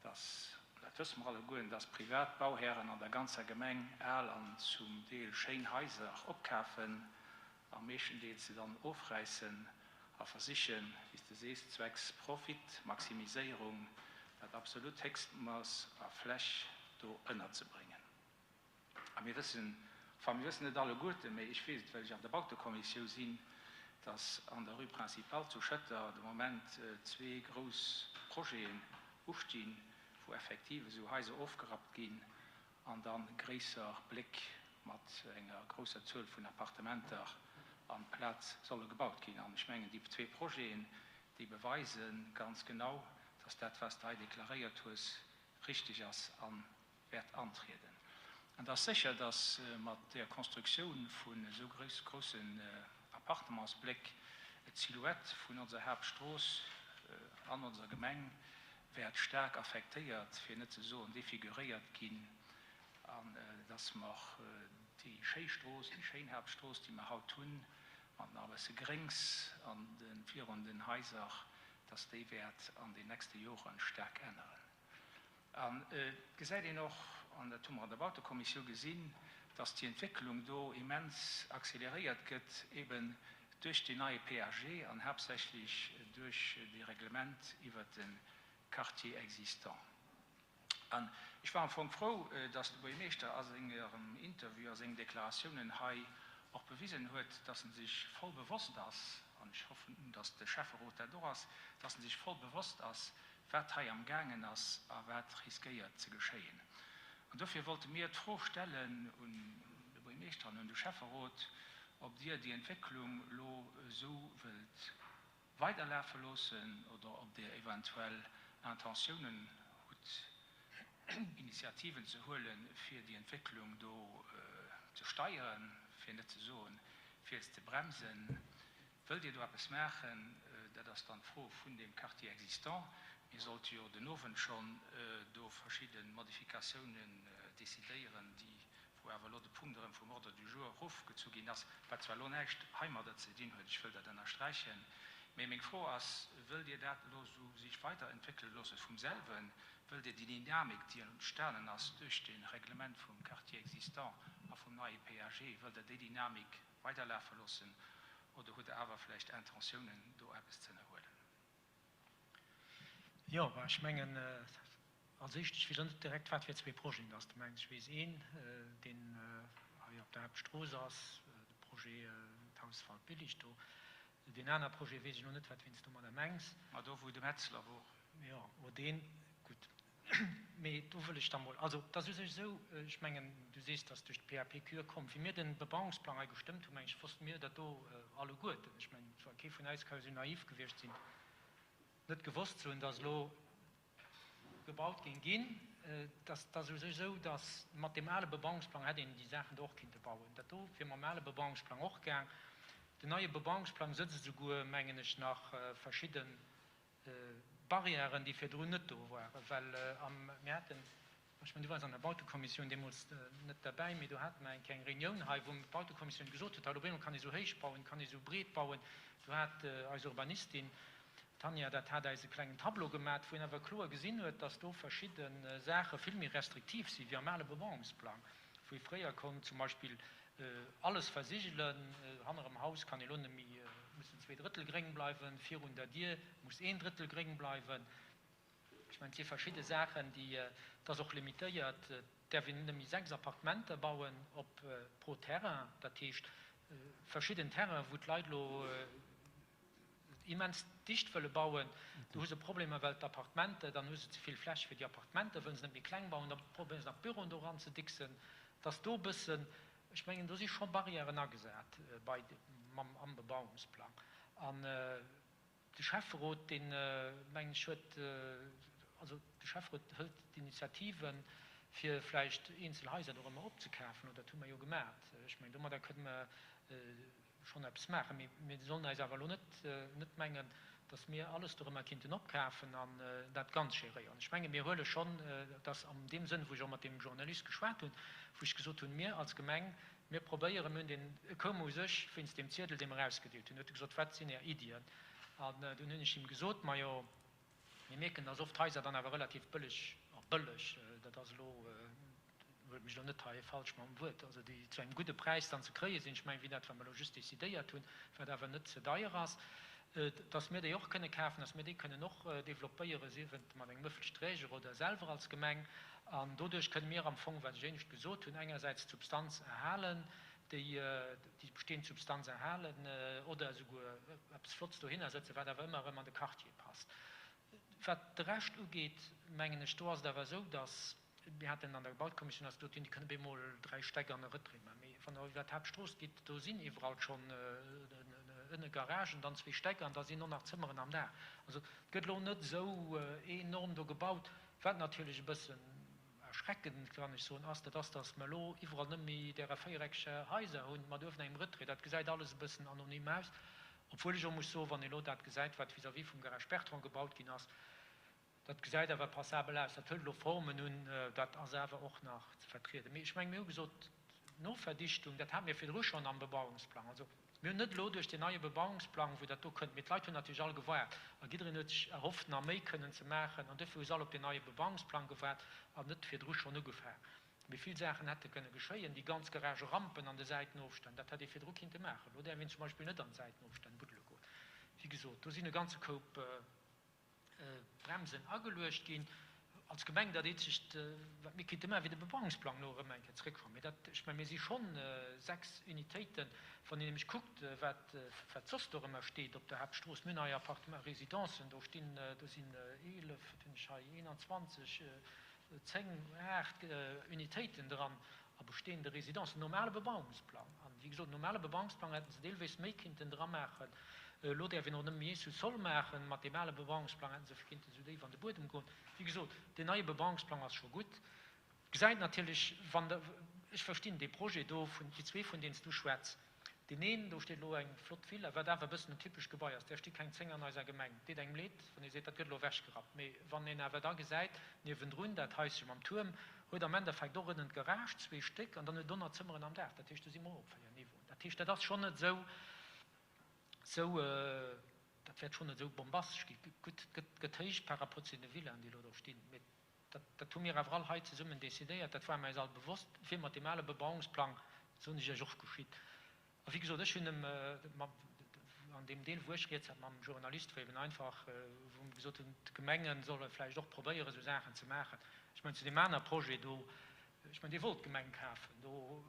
dass, an dat wësse mer allegueren, dass privat Bauhären an der ganzer Gemeng al an zum Deel schéin Haiser opkafen a meeschtendeels se dann ofräissen a versichen, wéi s de sees, zwecks Profitmaximiséierung dat absolut héchst Mooss a Fläch do ënnerzebréngen. A mir wëssen, enfin mir wëssen net alleguerten, mä ech weess et, well ech an der Bautekommissioun sinn, dass an der Rue Principale zu Schëtter de Moment zwee grouss Projeten ustinn, wou effektiv esou Haiser ofgerappt ginn an da gréisser Bléck mat enger grousser Zuel vun Appartementer an d'Plaz solle gebaut ginn. An ech mengen, déi zwee Projeten, déi beweise ganz genau, dass dat, wat s de hei deklaréiert hues, richtig ass a wäert antrieden. An et ass sécher, dass mat där Constructioun vun esou groussen Appartementsbléck d'Silhouette vun onser Haaptstrooss an onser Gemeng wäert staark affektéiert, fir net ze soen défiguréiert ginn, an dass mer déi schéi Strooss, déi schéin Haaptstrooss, déi mer haut hunn, mat nach e bësse Gréngs an de virun den Haiser, dass déi wäert an den nächste Jore staark änneren. An et gesäit een och, an dat hu mer an der Bautekommissioun gesinn, dass déi Entwécklung do immens accéléréiert gëtt, eben duerch deen neie PAG an haaptsächlech duerch dee Reglement iwwert de Quartier existant. An ech war am Fong frou, dass de Buergermeeschter a sengem Interview, a sengen Deklaratiounen hei och bewisen huet, dass en sech voll bewosst ass, an ech hoffen, dass de Schäfferot dat och ass, dass en sech voll bewosst ass, wat hei am gaangen ass a wat riskéiert ze geschéien. An dofir wollte mir d'Fro stellen un de Buergermeeschter an un de Schäfferot, ob Dir déi Entwécklung elo esou wëllt weiderlafe loossen oder ob Dir eventuell Intentiounen hutt, Initiativen ze huelen, fir déi Entwécklung do ze steieren, fir net ze soen, fir se ze bremsen. Wëllt Dir do eppes maachen? Dat ass dann d'Fro vun deem Quartier existant. Mir sollte jo den Owend schonn do verschidde Modifikatiounen decidéieren, déi, wou awer elo de Punkt erëm vum Ordre du jour erofgezu ginn ass, wat zwar elo näischt heimadder ze dinn huet, ech wëll dat ënnersträichen. Mee meng Fro ass, Wëllt Dir dat elo esou sich weiderentwéckele loosse vum selwen? Wëllt Dir déi Dynamik, déi entstanen ass duerch de Reglement vum Quartier existant a vum neie PAG, wëllt Der déi Dynamik weiderlafe loossen oder hutt Der awer vläicht Intentiounen, do eppes ze ënnerhuelen? Jo, bah, ech mengen, als éischt, ech weess och net direkt, wat fir zwee Projeten dass de mengs. Ech weess een, deen hei op der Haaptstrooss ass, de Projet d'Haus Waldbillig do. Deen aner Projet weess ech elo net, wat ween s de domadder mengs. Ma do, wou de Metzler wor. Jo, oh deen, gutt. Mee do wëll ech da mol, also et ass u sech esou, ech mengen, du sees, dass duerch d'PAPQe komm. Wéi mir de Bebauungsplang hei gestëmmt hunn, meng ech, wosste mir dat do alleguerten. Ech mengen, et war kee vun eis ka jo esou naiv gewiescht sinn, net gewosst ze hunn, dass elo gebaut géing ginn. Et ass u sech esou, dass mat deem ale Bebauungsplang hätt een déi Saachen do och kinnte bauen. Dat do wier mam ale Bebauungsplang och gaang. Den neie Bebauungsplang sëtzt esouguer, mengen ech, nach verschidde Barrièren, déi virdrun net do waren, well am, mir haten, ech mengen, du waars an der Bautekommissioun deemools net derbäi, mee do hate mer eng kleng Reunioun hei, wou d'Bautekommissioun gesot huet, hei op eemol kann ee sou héich bauen, kann ee sou breet bauen. Do hat eis Urbanistin, d'Tanja, dat hat eis e klengen Tableau gemat, wou een awer kloer gesinn huet, dass do verschidde Saache vill méi restriktiv si wéi am ale Bebauungsplang, wou ee fréier konnt zum Beispill Alles versigelen, hannerem Haus kann elo net méi, mussen zweedrëttel gréng bleiwen, virun der Dier muss een Drëttel gréng bleiwen. Ech mengen, et si verschidde Saachen, déi, et ass och limitéiert, et däerf een net méi 6 Appartementer bauen op pro Terrain. Dat heescht, verschidden Terrainen, wou d'Leit elo immens dicht wëlle bauen, do hu se Problemer, well d'Appartementer, dann hu se ze vill Fläch fir déi Appartementer, wëlle se net méi kleng bauen, da probéiere se nach Büroen do eranzedicksen, dass do e bëssen, ech mengen, do si scho Barrièren agesat bei, mam, am Bebauungsplang. An de Schäfferot, deen, mengen ech, huet, also de Schäfferot hëlt d'Initiative fir vläicht eenzel Haiser dorëmmer opzekafen, oder dat hu mer jo gemat. Ech mengen, domadder kënne mer schonn eppes maachen. Mee mir sollen eis awer elo net net mengen, datt mir alles dorëmmer kinnten opkafen an dat Ganz géréieren. Ech menge mir huele schonn, dat an deem Sënn, wou ech och mat deem Journalist geschwat hunn, wou ech gesot hunn, mir als Gemeng, mir probéieren, mir hunn deen, e koum u sech wéinst deem Ziedel, dee mer ausgedeelt hunn, huet e gesot, wat sinn Är Iddien? An dunn hunn ech him gesot, majo, mir mierken, datt oft Haiser dann awer relativ bëlleg, bëlleg, dat ass elo, huelt mech elo net hei falsch mam Wuert, also déi zu engem gudde Präis dann ze kréie sinn, ech mengen, wéi dat, wat mer elo just decidéiert hunn, wat awer net ze deier ass, dass mir déi och kënne kafen, dass mir déi kënnen och developpéieren, sief et mat engem öffentlichen Träger oder selwer als Gemeng. An doduerch kënne mir am Fong, wat ech éinescht gesot hunn, engersäits d'Substanz erhalen, déi déi bestehend Substanz erhalen oder esouguer eppes Flottes dohinner setzen, wat awer ëmmer erëm an de Quartier passt. Wat de Rescht ugeet, mengen ech, do ass et awer esou, dass, mir haten an der Bautekommissioun ass gesot ginn, déi kënnen op eemol 3 Stäck an e Retrait maachen, mee wann Der iwwer d'Haaptstrooss gitt, do sinn iwwerall schonn ënne Garagen, dann zwee Stäck an da sinn och nach Zëmmeren am Daach. Also et gëtt elo net esou enorm do gebaut, wat natierlech e bëssen erschreckend, kann ech soen, ass, dat ass, dass mer elo iwwerall net méi därer véiereckeg Haiser hunn mat uewen engem Retrait. Dat gesäit alles e bëssen anonym aus, obwuel ech och muss soen, wann ee elo dat gesäit, wat vis-à-vis vum Garage Bertrand gebaut ginn ass, dat gesäit awer passabel aus. Dat hëlt elo Formen un, dat ass awer och nach ze vertrieden. Mee ech mengen, mir hu gesot, D'Noverdichtung, dat hate mir virdru schonn am Bebauungsplang. Also mir hunn net elo duerch deen neie Bebauungsplang, wou dat do kënnt, mee d'Leit hunn natierlech all gewaart a jiddereen huet sech erhofft, nach méi kënnen ze maachen an duerfir hu se all op deen neie Bebauungsplang gewaart an net virdru schonn ugefaang. Mee vill Saachen hätte kënne geschéien, déi ganz Garagerampen an de Säitenofstänn, dat hätt ee virdru kinnte maachen. Elo däerf een zum Beispill net an d'Säitenofstänn buddele goen. Wéi gesot, do sinn e ganze Koup. Bremsen ageluecht ginn. Als Gemeng, dat eenzegt, wat mir kéinte maachen, wier de Bebauungsplang elo erëm eng Kéier zeréckhuelen. Mee dat, ech mengen, mir si schonn 6 Unitéiten, wann een nämlech kuckt, wat, wat soss dorëmmer steet op der Haaptstrooss. Mir hunn hei Appartementen, Residencen, do stinn, do sinn 11, wat hunn ech hei, 21, 10, 8 Unitéiten dran a bestehende Residencen, nom ale Bebauungsplang. An, wéi gesot, nom ale Bebauungsplang hätten se deelweis méi kinnten dramaachen. Elo däerf een och nëmme méi ee Sous-sol maachen. Mat deem ale Bebauungsplang hätten se kinnten esou déif an de Buedem goen. Wéi gesot, deen neie Bebauungsplang ass scho gutt. Gesäit natierlech, wann Der, ech verstinn dee Projet do vun, déi zwee vun deenen s du schwätz, Deen een, do steet elo eng flott Villa, wat awer e bëssen en typescht Gebai ass, där sti keng 10 an eiser Gemeng. Et deet engem leed, wann ee seet, dat gëtt elo ewechgerappt. Mee wann een awer da gesäit, niewendrun dat Haische mam Tuerm huet am Endeffekt och ënnen d'Garage, zwee Stéck, an dann huet et och nach Zëmmeren am Daach. Dat heescht, do si mer och op 4 Niveauen. Dat heescht, dat ass schonn net esou, esou, dat wäert schonn net esou bombastesch ginn. Gutt, et gëtt, gëtt héich par rapport zu deene Villaen, déi elo do stinn. Mee Dat, dat hu mir awer all hei zesummen decidéiert, dat war mir eis all bewosst, wier mat deem ale Bebauungsplang, soen ech Iech, och geschitt. A wéi gesot, ech hunn em an deem Deel, wou ech rieds hat mam Journalist, wou eben einfach, wou mir gesot hunn, d'Gemenge solle vläicht och probéieren, esou Saachen ze maachen. Ech mengen, zu deem aner Projet do, ech mengen, dee wollt d'Gemeng kafen, do,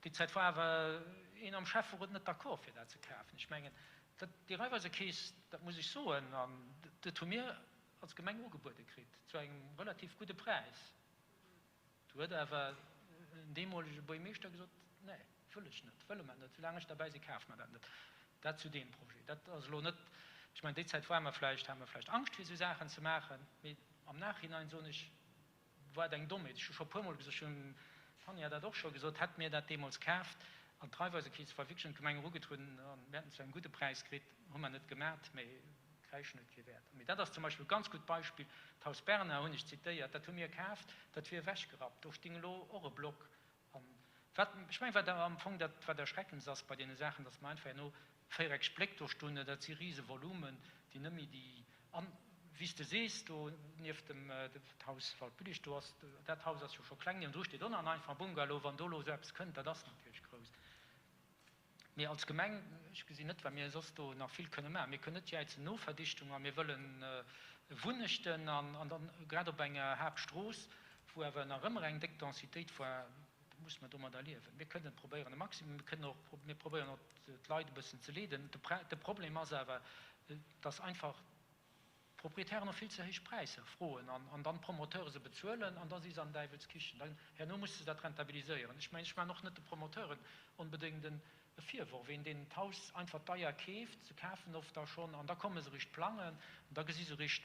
déi Zäit war awer een am Schäfferot net d'accord, fir dat ze kafen. Ech mengen, dat, déi Raiffeisekeess, dat muss ech soen, an dat hu mir. als Gemeng ugebuede kritt, zu engem relativ gudde Präis. Do huet awer en deemolege Buergermeeschter gesot, Nee, wëll ech net, wëlle mer net, soulaang ech derbäi sinn, kafe mer dat net. Dat zu deem Projet. Dat ass elo net, ech mengen, déi Zäit ware mer vläicht, hate mer vläicht Angscht fir esou Saachen ze maachen, mee am Nachhinein soen ech, war et eng Dommheet. Ech hu scho e puermol gesot, ech hunn d'Tanja dat och scho gesot, hätte mir dat deemools kaaft an d'Raiffeisekeess war wierklech un d'Gemeng erugetrueden an mir hätten et zu engem gudde Präis kritt, hu mer net gemat, mee Kräischen huet kee Wäert. Mee dat ass zum Beispill e ganz gutt Beispill. D'Haus Bernard hunn ech zitéiert, dat hu mir kaaft, dat wier ewechgerappt. Do sting elo och e Block. An wat, ech mengen, wat am Fong dat, wat erschreckendst ass bei deene Saachen, datt mer einfach herno véiereckeg Bléck do stoen hunn, dat si rise Volumen, déi net méi déi, an wéi s de sees, do nieft dem Haus Waldbüllich, do ass, dat Haus ass jo scho kleng, niewendru steet och nach en einfache Bungalow, wann do elo esou eppes kënnt, dat ass natierlech grouss. Mee als Gemeng, ech gesinn net, wat mir soss do nach vill kënne maachen. Mir kënnen net jäizen Noverdichtung a mir wëllen Wunnechten an dann grad op enger Haaptstrooss, wou awer nach ëmmer eng déck Densitéit war, muss mer domadder liewen. Mir kënnen probéieren e Maximum, mir kënnen och, mir probéieren och d'Leit e bëssen ze leeden. De Problem ass awer, dass einfach d'Proprietären och vill ze héich Präisser froen an dann d'Promoteure se bezuelen an da si se an Däiwels Kichen. Dann herno muss se dat rentabiliséieren. Ech mengen, ech maachen och net de Promoteuren onbedéngt e Virworf. Een, deen d'Haus einfach deier keeft, se kafen oft da schonn an da komme se richt plangen an da gesi se richt,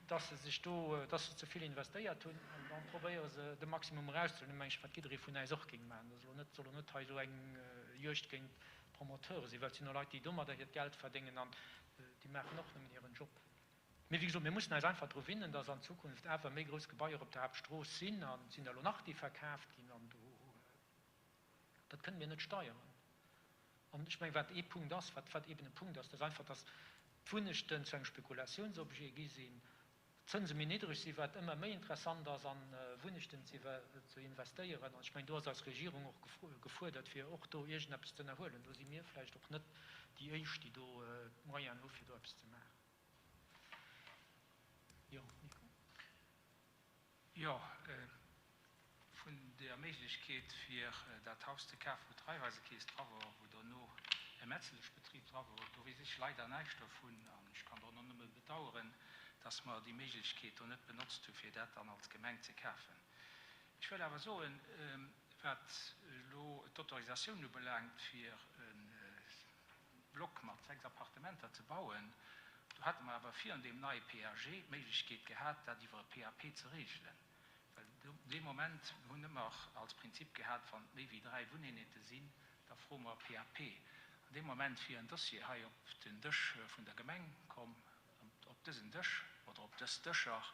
dass se sech do, dass se ze vill investéiert hunn an da probéiere se de Maximum erauszehuelen. Dat mengen ech, wat jidderee vun äis och géing maachen. Dat ass elo net, soll elo net hei esou eng Juegd géint d'Promoteure sinn, well et sinn och Leit, déi domadder hiert Geld verdéngen an Déi maachen och nëmmen hiren Job. Mee wéi gesot, mir mussen eis einfach dru winnen, dass an Zukunft awer méi grouss Gebaier op der Haaptstrooss sinn. An et sinn der elo nach, déi verkaaft ginn. An do, dat kënnen mir net steieren. An ech mengen, wat ee Punkt ass, wat, wat eeben e Punkt ass, dat ass einfach, dass d'Wunnechten zu engem Spekulatiounsobjet gi sinn, d'Zënse méi niddreg sinn, wat ëmmer méi interessant ass, an Wunnechten ze investéieren. An ech mengen, do ass eis Regierung och gefuerdert, fir och do iergendeppes ze ënnerhuelen. Do si mir vläicht och net déi Éischt, déi do d'Moyenen hu fir do eppes ze maachen. Jo, Nico. Jo, vun der Méiglechkeet fir dat Haus ze kafen, wou d'Raiffeisekeess dra wor, wou dono e Metzleschbetrib dra wor, do weess ech leider näischt dovun an ech kann och nëmme bedauern, dass mer déi Méiglechkeet do net benotzt hu fir dat dann als Gemeng ze kafen. Ech wëll awer soen, wat elo d'Autorisatioun ubelaangt fir e Block mat 6 Appartementer ze bauen, do hate mer awer virun deem neie PAG d'Méiglechkeet gehat, dat iwwer e PAP ze regelen. Well dee Moment, mir hunn ëmmer als Prinzip gehat, wann et méi wéi 3 Wunneenheete sinn, da froe mer e PAP. An deem Moment wier en Dossier hei op den Dësch vun der Gemeng komm, op dësen Dësch oder op dës Dëscher,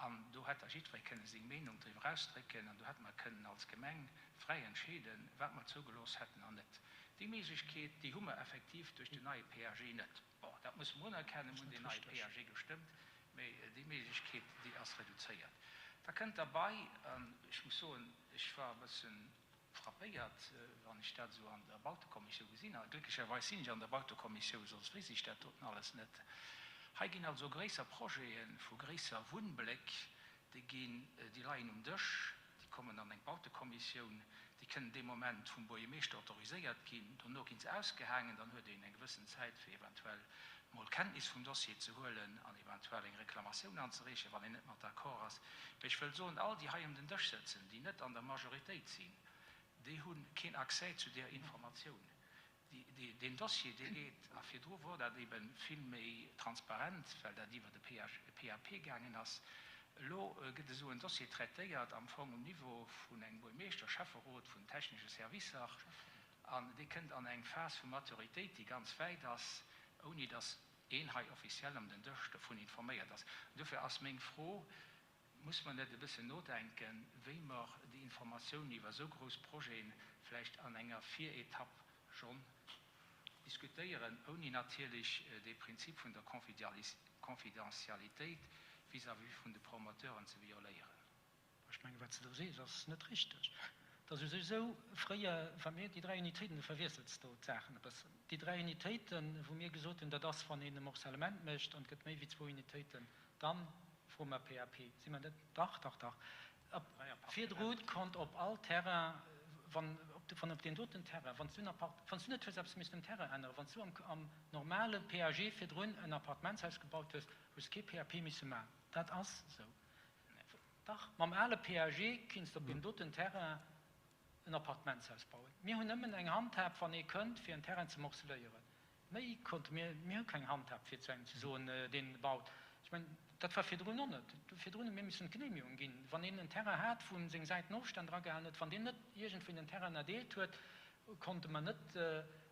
an do hätt da jiddweree kënne seng Meenung driwwer ausdrécken an do hätte mer kënnen als Gemeng fräi entscheeden, wat mer zougelooss hätten an net. Déi Méiglechkeet, déi hu mer effektiv duerch den neie PAG net. Bon, dat musse mer unerkennen, mir hunn deen neie PAG gestëmmt, mä déi Méiglechkeet, déi ass reduzéiert. Da kënnt derbei, an ech muss soen, ech war e bëssen frappéiert, wann ech dat esou an der Bautekommissioun gesinn, a glécklecherweis sinn ech an der Bautekommissioun, soss wéisst ech dat doten alles net. Hei ginn also gréisser Projete vu gréisser Wunnbléck, déi ginn, déi leien um Dësch, déi kommen an eng Bautekommissioun, déi kënnen dee Moment vum Buergermeeschter autoriséiert ginn, dono gi se ausgehaangen, dann huet een eng gewëssen Zäit fir eventuell mol Kenntnis vum Dossier ze huelen an eventuell eng Reklamatioun anzereechen, wann een net mat d'accord ass. Mee ech wëll soen, all déi hei ëm den Dësch sëtzen, déi net an der Majoritéit sinn, déi hu keen Accès zu där Informatioun. Deen Dossier, dee geet, a virdru wor dat ebe vill méi transparent, well dat iwwer de PAP gaangen ass, elo gëtt esou en Dossier traitéiert am Fong um Niveau vun engem Buermeeschter, Schäfferot, vun technesche Servicer, An dee kënnt an eng Phas vu Maturitéit, déi ganz wäit ass, ouni datt een hei offiziell ëm den Dësch dovun informéiert ass. An dofir ass meng Fro, Muss mer net e bëssen nodenken, wéi mer déi Informatioun iwwer esou grouss Projete vläicht an enger Viretapp schonn diskutéieren, ouni natierlech dee Prinzip vun der Confidentialitéit vis-à-vis vun de Promoteuren ze violéieren? Ech mengen, wat s de do sees, ass net richteg. Et ass u sech esou, fréier, wa mir déi 3 Unitéiten, du verwiessels do d'Saachen e bëssen, déi 3 Unitéiten, wou mir gesot hunn, dat ass, wann een e Morcellement mécht an et gëtt méi wéi zwou Unitéiten, da froe mer PAP. Si mer net? Dach, dach, dach. Virdru konnt op all Terrain, wann op. Wann op deen doten Terrain, wann s du en Appart, wann s du net hues eppes missen um Terrain änneren, wann s du am, am normale PAG virdrun en Appartementshaus gebaut hues, hues kee PAP misse maachen. Dat ass esou. Dach, mam ale PAG kinns de op deem doten Terrain en Appartementshaus bauen. Mir hunn nëmmen eng Handhab, wann ee kënnt, fir en Terrain ze morceléieren. Méi konnte mir, mir hu keng Handhab, fir zu engem ze soen, deen baut. Ech mengen, dat war virdrun och net. Virdrun hu mir missen d'Genehmigung ginn, wann een en Terrain hat, wou en seng Säitenofstänn dragehalen huet, wann deen net iergendwéi den Terrain erdeelt huet, konnte mer net.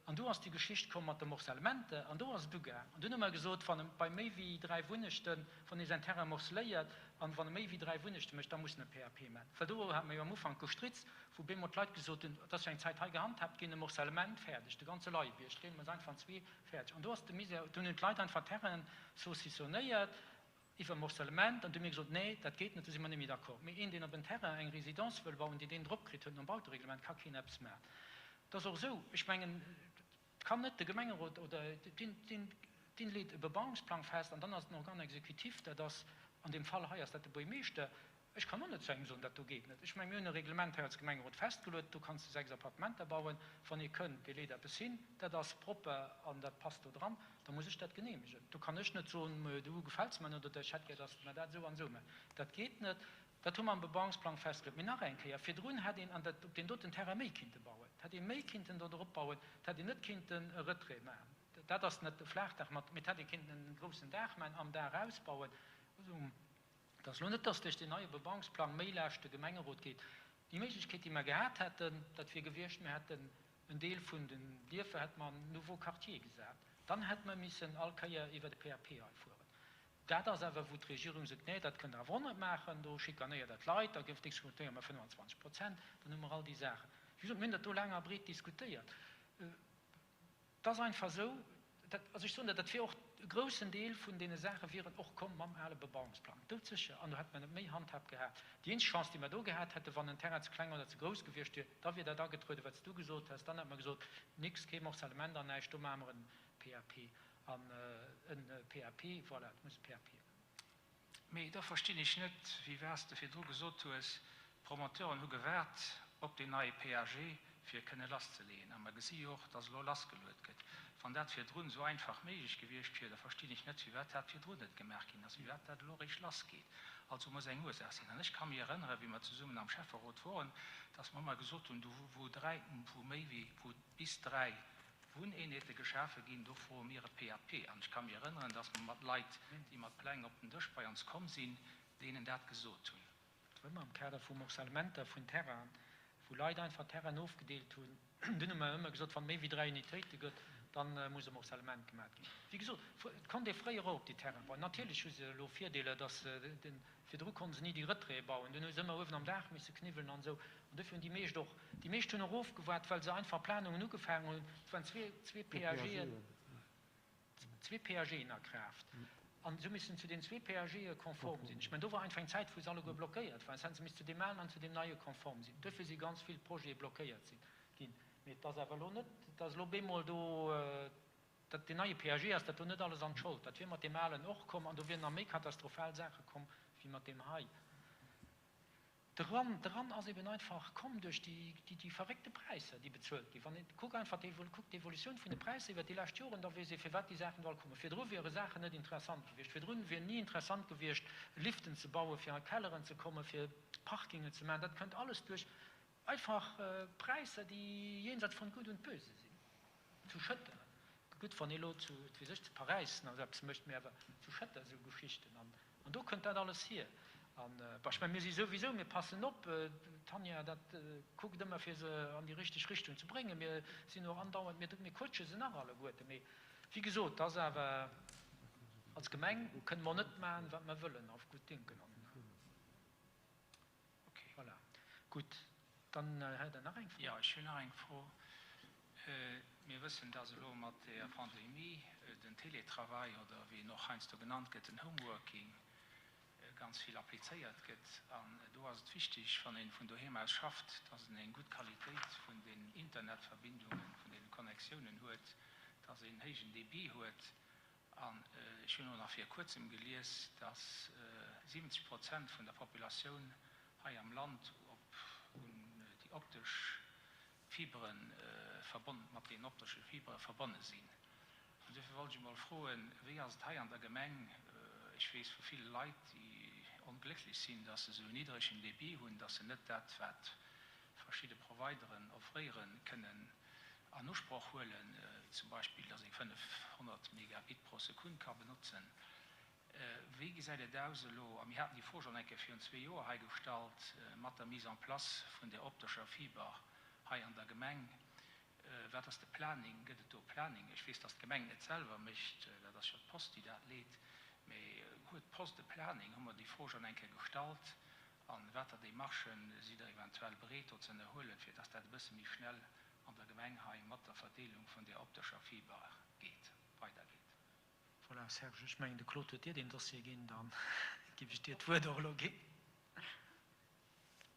An do ass déi Geschicht komm mat de Morcellementen an do ass et ugaang. An dunn hu mer gesot, wann e bei méi wéi 3 Wunnechten, wann ee säin Terrain morceléiert an wann e méi wéi 3 Wunnechte mécht, da muss en e PAP maachen. Well do hate mer jo am Ufank gestritz, wou bemol d'Leit gesot hunn, et ass jo eng Zäit hei gehandhaabt ginn, e Morcellement, fäerdeg, de ganze Leibierg, deele mer se einfach an zwee, fäerdeg. An do ass de Misär, dunn hunn d'Leit einfach Terrainen saucissonnéiert iwwer Morcellement an du hu mir gesot, nee, dat geet net, do si mer net méi d'accord. Mee een, deen op en Terrain eng Résidence wëll bauen, deen deen drop kritt huet nom Bautereglement, ka keen eppes maachen. Et ass och esou, ech mengen, et kann net de Gemengerot oder deen, deen, deen leet e Bebauungsplang fest an dann ass et den Organe exécutif, dat ass an deem Fall hei ass dat de Buergmeeschter, Ech kann och net zu engem soen, dat do geet net. Ech mengen, mir hunn e Reglement hei als Gemengerot festgeluet, do kanns de 6 Appartementer bauen. Wann ee kënnt, dee leet eppes hin, dat ass propper an dat passt do dran, da muss ech dat genehmegen. Do kann ech net soen, du gefäls mer net oder ech hätt gär, dass de mer dat esou an esou méchs. Dat geet net. Dat hu mer am Bebauungsplang festgeluet. Mee nach eng Kéier, virdrun hätt een an dat, op deen doten Terrain méi kinnte bauen. Et hätt ee méi kinnten do drop bauen. Et hätt een net kinnten e Retrait maachen. Dat ass net de Flaachdaach mat, mee et hätt ee kinnten en groussen Daach maachen, am Daach ausbauen. Also. Et ass elo net, dass duerch deen neie Bebauungsplang méi laascht de Gemengerot geet. Déi Méiglechkeet, déi mer gehat hätten, dat wier gewiescht, mir hätten en Deel vun den Dierfer hätte mer an en nouveau Quartier gesat. Dann hätte mer missen all Kéier iwwer de PAP hei fueren. Dat ass awer, wou d'Regierung sot, Nee, dat kënnt Der awer och net maachen, do schikanéiert Der d'Leit, da gëff diskutéiere mer 25 Prozent, dann hu mer all déi Saachen. Wéi gesot, mir hunn dat do laang a breet diskutéiert. Et ass einfach esou, dat, also ech soen der, dat wier och, e groussen Deel vun deene Saache wieren och komm mam ale Bebauungsplang, doudsécher, an do hätte mer net méi Handhab gehat. Déi eenzeg Chance, déi mer do gehat hätten, wann en Terrain ze kleng oder ze grouss gewiescht wier, da wier dat agetrueden, wat s du gesot häss, dann hätte mer gesot, nix, kee Morcellement an näischt, do maache mer en PAP an en PAP, voilà, et muss e PAP. Mee da verstinn ech net, wéi s de virdru gesot hues, d'Promoteuren hu gewaart op deen neie PAG, fir kënne lasszeleeën. A mer gesi jo och, dass elo lassgeluet gëtt. Wann dat virdrun esou einfach méiglech gewiescht wier, da verstinn ech net, firwat dat virdrun net gemaach ginn ass, firwat dat elo eréischt lassgeet. Also muss eng Ursaach sinn. An ech ka mir erënneren, wéi mer zesummen am Schäfferot woren, dass mer ëmmer gesot hunn, do wou dräi, wou méi wéi, wou bis dräi Wunneenheete geschafe ginn, do froe mir e PAP. An ech ka mir erënneren, dass mer mat Leit, déi mat Pläng op den Dësch bei ons komm sinn, deenen dat gesot hunn. Dat war ëmmer am Kader vu Morcellementer vun Terrainen, wou Leit einfach Terrainen ofgedeelt hunn. Dunn hu mer ëmmer gesot, wann et méi wéi 3 Unitéite gëtt, da muss e Morcellement gemaach ginn. Wéi gesot, et konnt ee fréier och op déi Terraine bauen. Natierlech hu se elo Virdeeler, dass se de, virdru konnte se ni déi Retraite bauen, dunn hu se ëmmer uewen am Daach misse kniwwelen an esou. An dofir hunn déi meescht och, déi meescht hunn och ofgewaart, well se einfach Planungen ugefaangen hunn. Et waren zwee, zwee PAGen, zwee PAGen a Kraaft. An se hu missen zu den zwee PAGe konform sinn. Ech mengen, do war einfach eng Zäit, wou se alleguer blockéiert waren. Se hätte missen zu deem alen an zu deem neie konform sinn. Duerfir si ganz vill Projete blockéiert sinn ginn. Mee et ass awer elo net, dass elo bemol do, datt deen neie PAG ass dat do net alles an d'Schold. Dat wier mat deem alen och komm an do wieren nach méi katastrophal Saache komm wéi mat deem hei. De Ran, de Ran ass eben einfach komm duerch déi, déi verréckte Präisser, déi bezuelt ginn. Wann een, kuck einfach déi, kuck d'Evolutioun vun de Präisser iwwert déi lescht Joren, da weess ee firwat déi Saachen do all kommen. Virdru wiere Saachen net interessant gewiescht. Virdrun wier ni interessant gewiescht Liften ze bauen, fir a Kelleren ze kommen, fir Parkingen ze maachen. Dat kënnt alles duerch einfach Präisser, déi jenseits von Gut und Böse sinn. Zu Schëtter, gutt, wann ee lo zu, wat weess ech, zu Paräis nach esou eppes mécht, mee awer zu Schëtter esou Geschichten. An, an do kënnt dat alles hier. An, bon, ech mengen, mir si souwisou, mir passen op, d'Tanja, dat kuckt ëmmer, fir se an déi richteg Richtung ze bréngen. Mir sinn och andauernd, mir, mir quëtsche se nach alleguerten. Mee wéi gesot, et ass awer, als Gemeng kënne mer net maachen, wat mer wëllen, auf gut Dünken. An. Ok. Voilà. Gutt, dann hätt Der nach eng Fro. Jo, ech hunn nach eng Fro. Mir wëssen, dass elo mat der Pandemie den Télétravail, oder wéi en och heiansdo genannt gëtt, den Homeworking, ganz vill applizéiert gëtt. An do ass et wichtig, wann ee vun doheem aus schafft, dass en eng gutt Qualitéit vun den Internetverbindungen, vun den Connectiounen huet, dass een héijen Débit huet. An ech hunn elo nach vir kuerzem gelies, dass 70 Prozent vun der Populatioun hei am Land op un déi optesch. Fibere verbonn, mat deenen optesche Fibere verbonne sinn. An duerfir wollt ech emol froen, Wéi ass et hei an der Gemeng? Ech weess vu ville Leit, déi onglécklech sinn, dass se esou en niddregen Débit hunn, dass se net dat, wat verschidde Provideren offréieren, kënnen an Usproch huelen, zum Beispill, dass ee 500 Megabit pro Sekunn ka benotzen. Wéi gesäit et aus elo, a mir haten déi Fro schonn eng Kéier virun zwee Joer hei gestallt, mat der Mise en place vun där optescher Fiber hei an der Gemeng? Wat ass de Planning? Gëtt et do e Planning? Ech weess, datt d'Gemeng et net selwer mécht, dat ass jo d'Post, déi dat leet. Mee huet d'Post e Planning? Hu mer déi Fro schonn eng Kéier gestallt? A water Démarchen sidd Der eventuell bereet do ze ënnerhuelen, fir datt dat e bësse méi schnell an der Gemeng hei mat der Verdeelung vun där optescher Fiber geet, weidergeet? Voilà, Serge, ech mengen, de Claude huet dir deen Dossier ginn, da géif ech dir d'Wuert och elo ginn.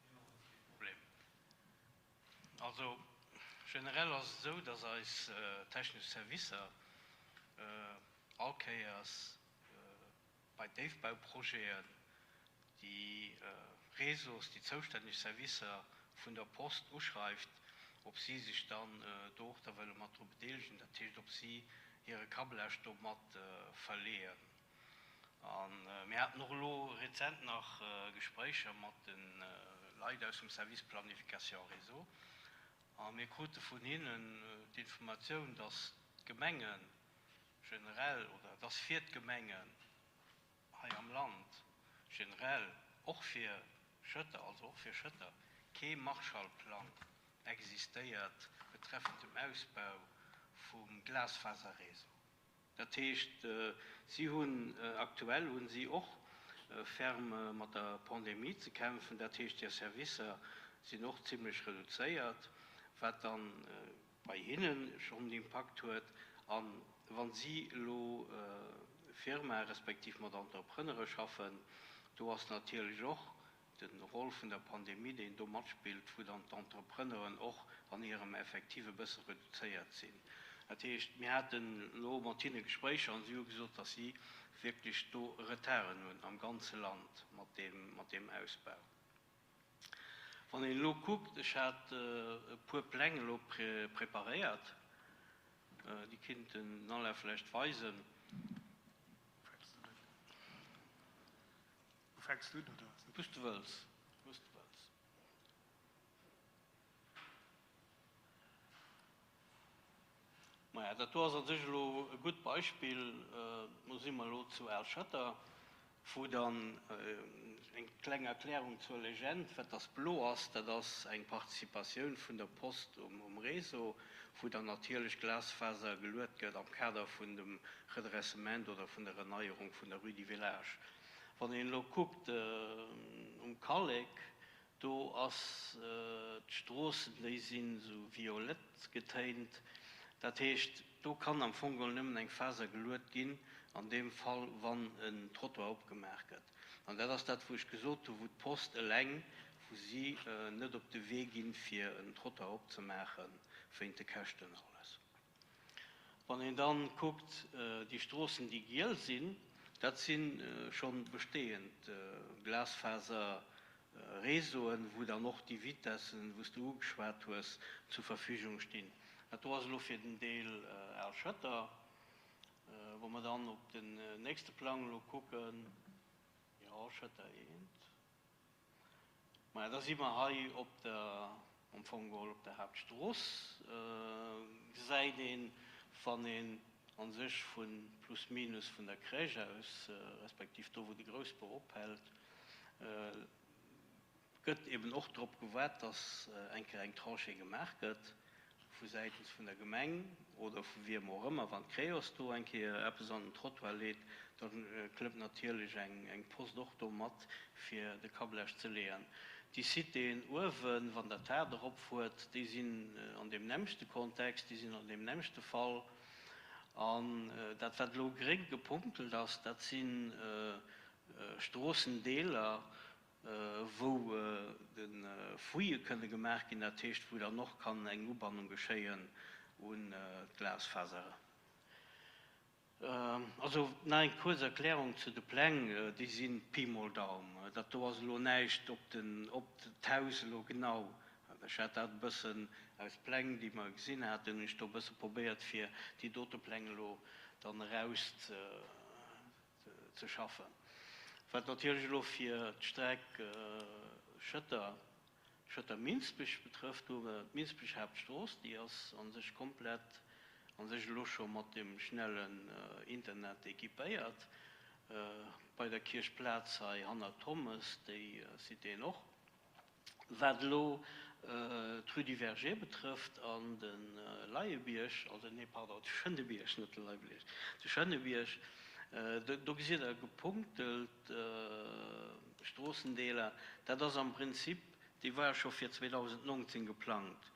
Jo, dat ass kee Problem. Also generell ass et esou, dass eis technesch Servicer all Kéiers bei Déifbauprojeten déi Réseaux, déi zoustänneg Servicer vun der Post uschreift, ob si sech dann do och da wëlle mat dru bedeelegen, dat heescht ob si hire Câblage do mat verleeën. A mir haten och elo rezent nach Gespréicher mat de Leit aus dem Service Planification Réseau a mir krute vun hinnen d'Informatioun, dass d'Gemenge generell oder dass fir d'Gemengen hei am Land generell, och fir Schëtter, also och fir Schëtter, kee Marshallplang existéiert betreffend dem Ausbau vum Glasfaserréseau. Dat heescht, si hunn, aktuell hunn si och ferm mat der Pandemie ze kämpfen. Dat heescht, hir Servicer sinn och zimlech reduzéiert, wat dann bei hinne schonn Impakt huet. A wa si elo Firmae respektiv mat Entrepreneure schaffen, do ass natierlech och de Rôle vun der Pandemie, deen do matspillt, wou dann d'Entrepreneuren och an hirem Effektiv e bësse reduzéiert sinn. Dat heescht, mir haten elo mat hinne Gespréicher an si hu gesot, datt si wierklech do Retarden hunn am ganze Land mat deem Ausbau. Wann een elo kuckt, ech hat e puer Pläng elo preparéiert, déi kinnt den Alain vläicht weisen. Wou fänks du un, oder? Wou s de wëlls, wou s de wëlls. Maja, dat do ass a sech elo e gutt Beispill. Do si mer elo zu Al-Schëtter, wou dann eng kleng Erklärung zur Legend, wat dass blo ass, dat ass eng Participatioun vun der Post um Réseau, wou dann natierlech Glasfaser geluet gëtt am Kader vun dem Redressement oder vun der Erneierung vun der Rue du Village. Wann een elo kuckt um Kallek, do ass d'Stroossen, déi sinn esou violett getéint. Dat heescht, do kann am Fong geholl nëmmen eng Faser geluet ginn an deem Fall, wann en Trottoir opgemaach gëtt. An dat ass dat, wou ech gesot hu wou d'Post eleng, wou si net op de Wee ginn, fir en Trottoir opzemaachen, wéint de Käschten alles. Wann een dann kuckt, déi Stroossen, déi giel sinn, dat si scho bestehend Glasfaserréseauen, wou dann och déi Vitessen, wou s de ugeschwat hues, zur Verfügung stinn. Dat do ass elo fir den Deel Al-Schëtter. Wa mer dann op den nächste Plang elo kucken, jo, Schëtter eent. Maja, da si mer hei op der, am Fong geholl op der Haaptstrooss. Gesäit een, wann een a sech vu plus minus vun der Crèche aus, respektiv do wou de Groussbur ophält, gëtt eben och drop gewaart, dass eng Kéier eng Tranchée gemaach gëtt vu säitens vun der Gemeng oder vu wiem och ëmmer. Wann d'Creos do eng Kéier eppes an den Trottoir leet, da klëmmt natierlech eng Post och do mat, fir de Câblage ze leeën. Déi Citéen uewen, wann Der d'Haard eropfuert, déi sinn an deem nämmlechte Kontext, déi sinn an deem nämmlechte Fall. An dat, wat elo gréng gepunktelt ass, dat si Stroossendeeler, wou de Fouillë kënne gemaach ginn, dat heescht, wou dann och kann eng Ubannung geschéien un d'Glasfaser. Also nach eng kuerz Erklärung zu de Pläng, déi si Pi mol Daum. Dat do ass elo näischt op den, op d'Haus elo genau. Ech hat dat e bëssen aus Pläng, déi mer gesinn haten, hunn ech do e bësse probéiert, fir déi dote Pläng elo dann eraus ze schaffen. Wat natierlech elo fir d'Streck Schëtter, Schëtter-Minsbech betrëfft, do hu mer d'Minsbech Haaptstrooss, déi ass a sech komplett a sech elo scho mat dem schnellen Internet équipéiert. Bei der Kierchplaz hei hannert Thommes, déi Citéen och. Wat elo d'Rue du Verger betrëfft an de Leiebierg, also nee, pardon, de Schënnebierg, net de Leiebierg, de Schënnebierg, do gesitt Der gepunktelt Stroossendeeler. Dat ass am Prinzip, déi war scho fir 2019 geplangt,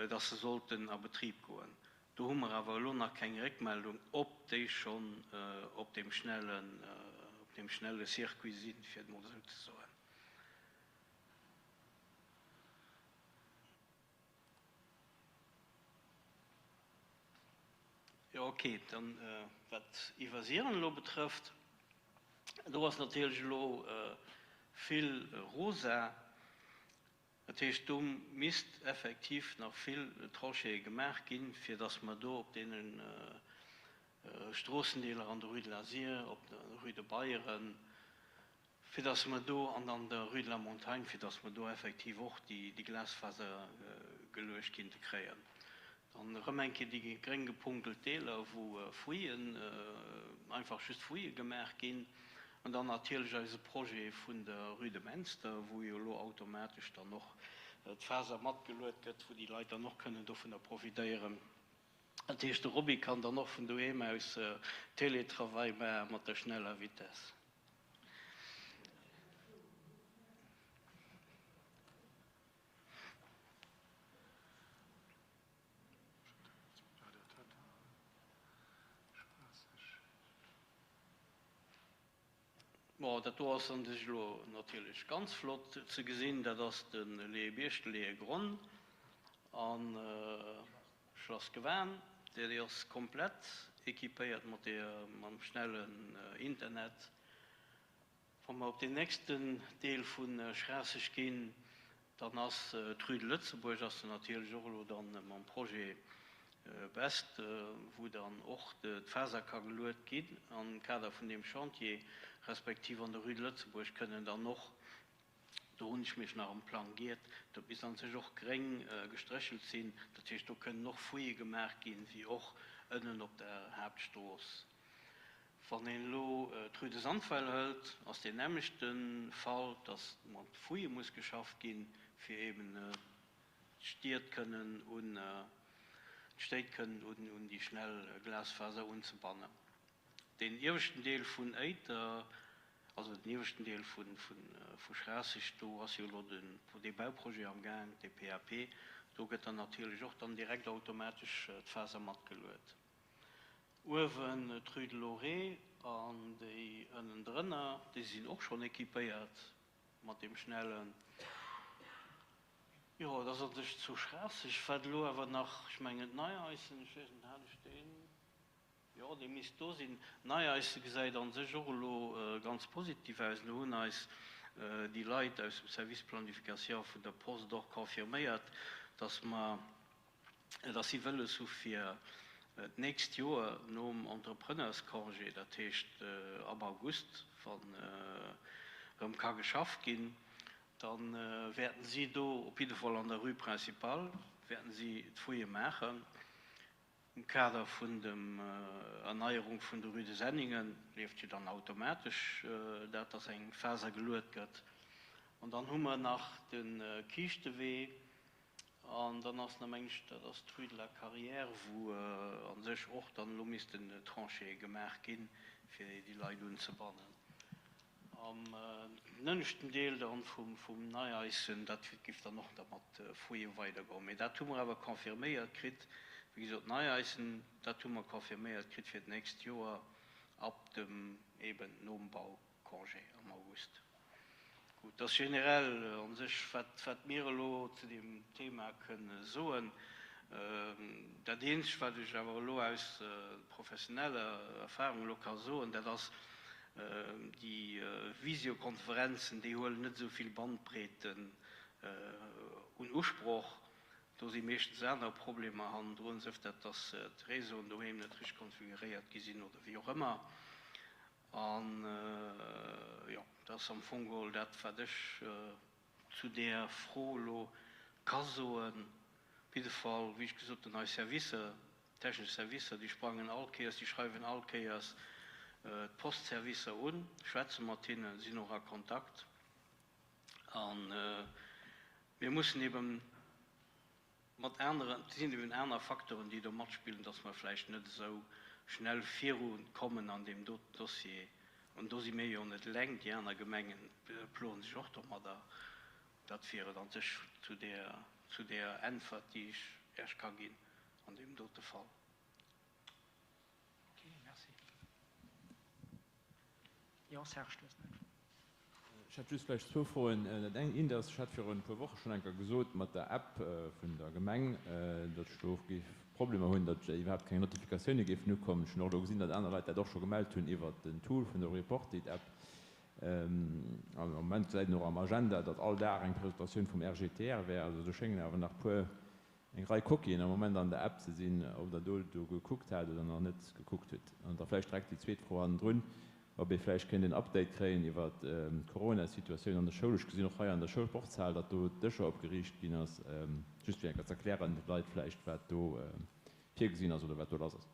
dass se sollten a Betrib goen. Do hu mer awer elo nach keng Réckmeldung, ob déi schonn op deem schnellen, op deem schnelle Circuit sinn, fir et emol esou ze soen. Jo, okay, dann wat Iwwersiren elo betrëfft, do ass natierlech elo vill rosa. Dat heescht, do misst effektiv nach vill Tranchéeë gemaach ginn, fir datt mer do op deene Stroossendeeler an der Rue de la Sire, op der Rue de Beyeren, fir datt mer do, an an der Rue de la Montagne, fir datt mer do effektiv och déi Glasfaser geluecht kinnte kréien. Dann erëm eng Kéier déi gréng gepunktelt Deeler, wou Fouillen, einfach just Fouillë gemaach ginn. An dann natierlech eise Projet vun der Rue de Menster, wou jo elo automatesch dann och d'Faser matgeluet gëtt, wou déi Leit dann och kënnen dovunner profitéieren. Dat heescht, de Roby kann dann och vun doheem aus Télétravail maache mat der schneller Vitesse. Bon, dat do ass an sech elo natierlech ganz flott ze gesinn. Dat ass de Leeëbierg, de Leeëgronn a Schlass Gewan. Déi ass komplett équipéiert mat der, mam schnellen Internet. Wa mer op deen nächsten Deel vu Schraasseg ginn, dann ass d'Rue de Lëtzebuerg ass dann natierlech och elo dann mam Projet Best, wou dann och d'Faser ka geluet ginn am Kader vun deem Chantier, respektiv an der Rue de Lëtzebuerg kënnen dann och, do hunn ech mech nach am Plang giert, dat misst an sech och gréng gestréchelt sinn, dat heescht do kënnen och Fouillë gemaach ginn, wéi och ënnen op der Haaptstrooss. Wann een elo d'Rue de Sandweiler hëlt, ass deen nämmlechte Fall, dass mat Fouillë muss geschafft ginn, fir eben d'Stied kënnen un, d'Stéit kënnen un déi schnell Glasfaser unzebannen. Deen ieweschten Deel vun Éiter, also den ieweschten Deel vu Schraasseg, do ass jo elo den, dee Bauprojet am Gaang, dee PAP, do gëtt dann natierlech och dann direkt automatesch d'Faser matgeluet. Uewen d'Rue de Lorée an déi ënnendrënner, déi sinn och schonn équipéiert mat deem schnellen. Jo, et ass a sech zu Schraasseg, wat elo awer nach, ech mengen d'Neieissen, ech weess net, hat ech deen, jo, dee misst do sinn. D'Neieissen gesäit a sech och elo ganz positiv aus. Elo hunn eis déi Leit aus dem Service Planification vun der Post och confirméiert, dass mer, dass si wëlles hu fir d'nächst Joer nom Entrepreneurscongé, dat heescht ab August, wann erëm ka geschafft ginn, da wäerten si do op jidde Fall an der Rue Principale wäerten si d'Fouillë maachen. Am Kader vun dem Erneierung vun der Rue de Senningen leeft jo dann automatesch dat, dass eng Faser geluet gëtt. An dann hu mer nach de Kiischtewee. An dann ass nach, mengen ech, dat ass d'Rue de la Carrière, wou a sech och dann elo missten Tranchéeë gemaach ginn, fir déi Leit unzebannen. Am ënneschten Deel dann vum Neieissen, dat géif dann och da mat Fouillë weidergoen. Mee dat hu mer awer confirméiert kritt, wéi gesot, Neieissen, dat hu mer confirméiert kritt fir d'nächst Joer ab dem, eben nom Bau. Congé am August. Gutt, dat ass generell a sech, wat, wat mir elo zu deem Thema kënne soen. Dat eenzegt, wat ech awer elo aus professioneller Erfahrung elo ka soen, dat ass, déi Visiokonferenzen, déi huelen net esou vill Bandbreeten. Un Usproch. Do si meeschtens aner Problemer hannendrun, sëf dat, dass d'Réseauen doheem net richteg konfiguréiert gi sinn oder wéi och ëmmer. An, jo, dat ass am Fong geholl dat, wat ech zu där Fro elo ka soen. Op jidde Fall, wéi ech gesot hunn, eis Servicer, d'technesch Servicer, déi sprangen all Kéiers, déi schreiwen all Kéiers d'Postservicer un, schwätze mat hinnen, sinn och a Kontakt. A mir mussen eben mat aneren, et sinn eben aner Facteuren, déi do matspillen, dass mer vläicht net esou schnell virukommen an deem doten Dossier. An do si mir jo net eleng, déi aner Gemenge ploen sech och domadder. Dat wier et an sech zu där, zu där Äntwert, déi ech Iech ka ginn an deem dote Fall. Ok, merci. Jo, Serge, du hues nach eng Fro. Ech hätt just vläicht zwou Froen. Dat eng eent ass, ech hat virun e puer Woche schonn eng Kéier gesot mat der App vun der Gemeng, datt ech do géif Problemer hunn, datt iwwerhaapt keng Notifikatioune géifen ukommen. Ech hunn och elo gesinn, datt aner Leit dat och scho gemellt hunn iwwert den Tool vun der Reportit-App. An am Moment gesäit een och am Agenda, datt all Dag eng Presentatioun vum RGTR wär. Also do schéngen awer nach puer eng Rei Coquillen am Moment an der App ze sinn, ob Der do do gekuckt hat oder nach net gekuckt hutt. An da vläicht direkt déi zweet Fro hannendrun, ob ee vläicht kéint en Update kréien iwwert d'Corona-Situatioun an de Schoul. Ech gesinn och hei an der Schoulsportshal, datt do Dëscher opgeriicht ginn ass. Just fir eng Kéier ze erklären de Leit vläicht, wat do virgesinn ass oder wat do lass ass.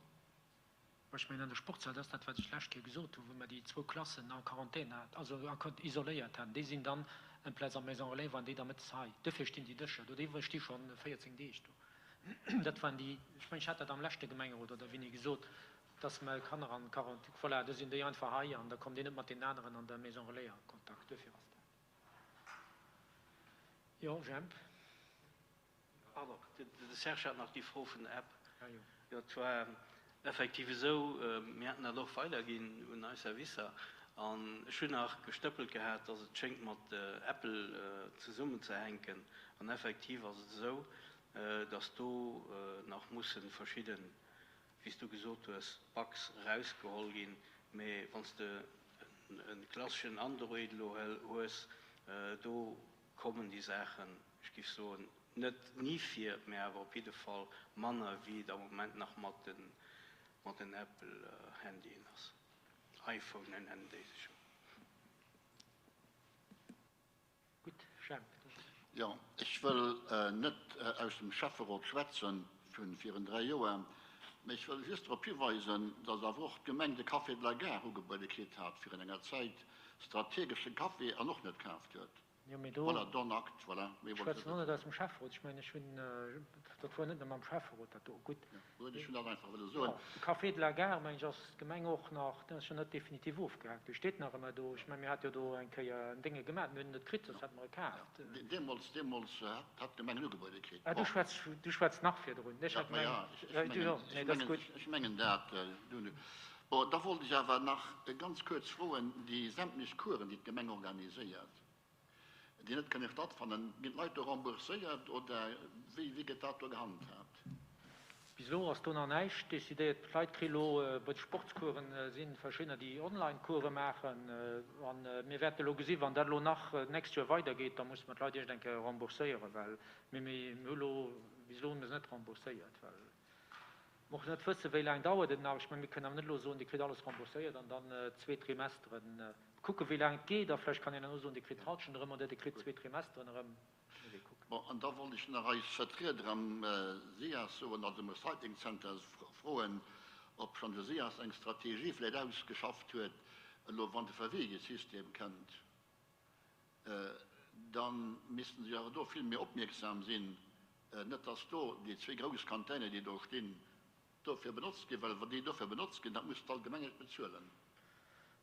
Ech mengen, an der Sportshal, dat ass dat, wat ech d'lescht Kéier gesot hunn, wou mer déi zwou Klassen en Quarantän haten, also isoléiert haten, déi sinn dann amplaz am Maison Relais waren déi da mëttes hei. Duerfir stinn déi Dëscher do. Déi sti scho 14 Deeg do. Dat waren déi, ech mengen, ech hat dat am leschte Gemengerot oder wéini gesot, dass mer Kanner an Quarantän, voilà, do sinn déi einfach hei an da kommt Dir net mat deenen aneren an der Maison Relais a Kontakt. Duerfir ass dat. Jo, Jemp. Pardon, de Serge hat nach déi Fro vun der App. Jo, et war effektiv esou, mir haten dat och weiderginn un eis Servicer an ech hunn nach gestëppelt gehat, dass et schéngt mat Apple zesummenzehänken. An effektiv ass et esou, dass do nach musse verschidden, wéi s du gesot hues, Bugs erausgeholl ginn. Mee wann s de e klasseschen Android elo hues, do kommen déi Saachen, ech géif soen, net ni vir, mä awer op jidde Fall manner wéi et am Moment nach mat den, mat den Apple-Handyen ass. iPhonen nennen déi sech jo. Gutt, Jemp. Jo, ech wëll net aus dem Schäfferot schwätzen vu virun 3 Joer, mä ech wëll just drop hiweisen, datt awer och d'Gemeng de Café de la Gare ugebuede kritt hat virun enger Zäit, strategesche Café, an och net kaaft huet. Jo, mee do. Voilà, don acte, voilà. Ech schwätzen och net aus dem Schäfferot. Ech mengen, ech hunn, dat wor net nëmme am Schäfferot dat do. Gutt. Gutt, ech hunn dat einfach wëlle soen. De Café de la Gare, mengen ech, ass d'Gemeng och nach, deen ass jo net definitiv ofgehaakt. Dee steet nach ëmmer do. Ech mengen, mir hate jo do eng Kéier en Dénge gemaach, mir hunn en net kritt, soss hätte mer e kaaft. Deemools, deemools hat d'Gemeng en ugebuede kritt. Ah, du schwätz, du schwätz nach virdrun. Ech hat gemengt, Ja, jo, nee, dat ass gutt. Ech mengen dat. Bon, da wollt ech awer nach ganz kuerz froen, déi sämtlech Coursen, déi d'Gemeng organiséiert, déi net kënne stattfannen, ginn d'Leit do rembourséiert oder wéi, wéi gëtt dat do gehandhaabt? Bis elo ass do nach näischt decidéiert. D'Leit kri elo, bei de Sportscoursen si verschiddener, déi Online-Course maachen. A mir wäerte elo gesi wann dat elo nach d'nächst Joer weidergeet, da musse mer d'Leit iergend eng Kéier rembourséieren, well mir, mir hu elo, bis elo hu mir se net rembourséiert, well. Mer och net wëssen, wéi laang dauert et nach. Ech mengen, mir kënnen awer net elo soen, Dir kritt alles rembourséiert an dann zwee Trimesteren. Kucken, wéi laang et geet a vläicht kann een dann och soen, Dir kritt d'Halschent erëm oder Dir kritt zwee Trimesteren erëm. Muss ee kucken. Bon, an da wollt ech nach eis Vertrieder am SIAS soen, also am Recycling Center, froen, ob schonn de SIAS eng Strategie vläicht ausgeschafft huet, elo wann de Verwegesystem kënnt. Da missten se awer do vill méi opmierksam sinn, net dass do déi zwee grouss Container, déi do stinn, dofir benotzt ginn, well wa déi dofir benotzt ginn, dat muss d'Allgemengheet bezuelen.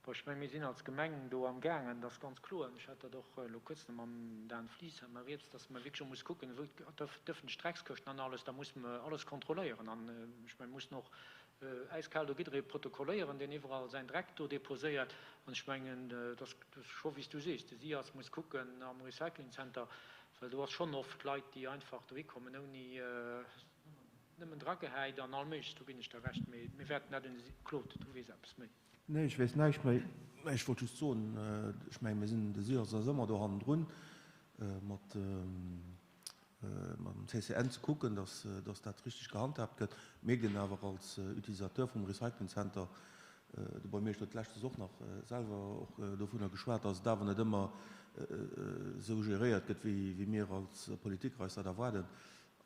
Bon, ech menge mir sinn als Gemeng do amgaangen, dat ass ganz kloer, an ech hat dat och elo kuerz nach mam Dan Flies hat mer rieds, dass mer wierklech och muss kucken, wou d'ëffentlech Dreckskëschten an alles, da musse mer alles kontrolléieren an ech menge mir mussen och Äiskal do jidderee protokolléieren, deen iwwerall säin Dreck do deposéiert. An ech mengen, et ass scho wéi s du sees, de SIAS muss kucken am Recycling Center, well do ass schonn oft Leit, déi einfach dohi kommen ouni nëmmen dragehäit an all Méigleches. Do ginn ech der Recht, mee mir wäerten dat un de. Claude, du weess eppes méi. Nee, ech weess näischt méi. Mä ech wollt just soen, ech mengen, mir sinn, de SIAS ass ëmmer do hannendrun mat. CCN ze kucken, dass dass dat richteg gehandhaabt gëtt. Mierkt een awer als Utilisateur vum Recycling Center, de Buergermeeschter huet leschtes och nach selwer och dovunner geschwat, dass et awer net ëmmer esou geréiert gëtt, wéi mir als Politiker eis dat erwaarden.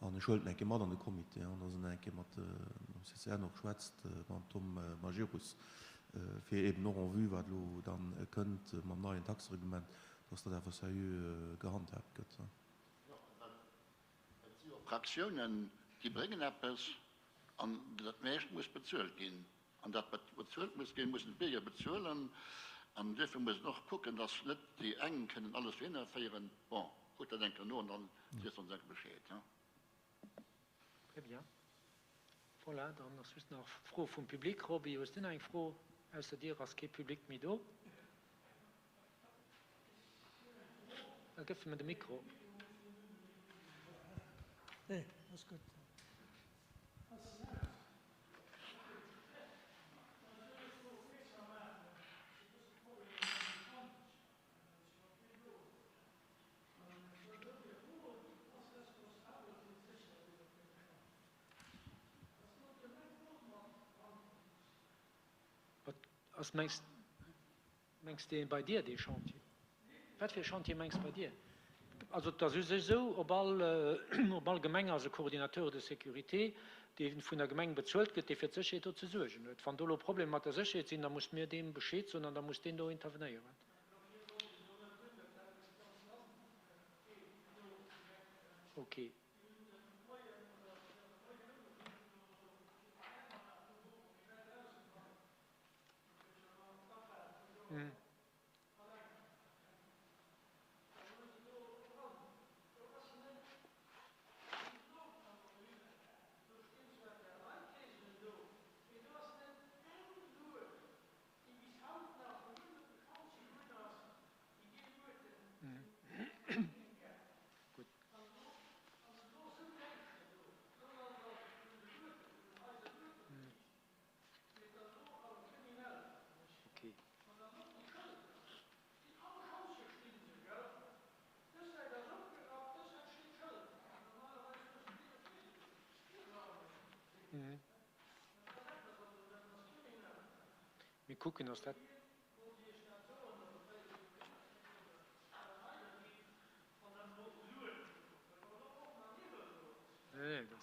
An ech huelen et eng Kéier mat an de Comité, dass en eng Kéier mat dem CCN och schwätzt, mam Tom Majerus, fir eben och en vue, wat elo dann kënnt mam neien Taxereglement, dass dat awer seriö gehandhaabt gëtt. Jo, well et si jo Fraktiounen, déi bréngen eppes an dat meescht muss bezuelt ginn. An dat wat bezuelt muss ginn, mussen d'Bierger bezuelen. An duerfir muss een och kucken, dass net déi eng kënnen alles dohinner féieren. Bon, kuckt dat eng Kéier no an dann sees de ons eng Kéier Bescheed. Très bien. Voilà, dann ass just nach Fro vum Public. Roby, hues du nach eng Fro? Ausser dir ass kee Public méi do. Da gëff em de Mikro. Nee, ass gutt. Wat ass, mengs, mengs de bei dir dee Chantier? Wat fir e Chantier mengs bei dir? Also et ass u sech esou, op all, op all Gemeng ass e Coordinateur de sécurité, dee vun der Gemeng bezuelt gëtt, dee fir d'Sécherheet do ze suergen huet. Wann do elo Problemer mat der Sécherheet sinn, da muss mir deem Bescheed soen an da muss deen do intervenéieren. Okay. Mir kucken, dass dat. Nee, dat.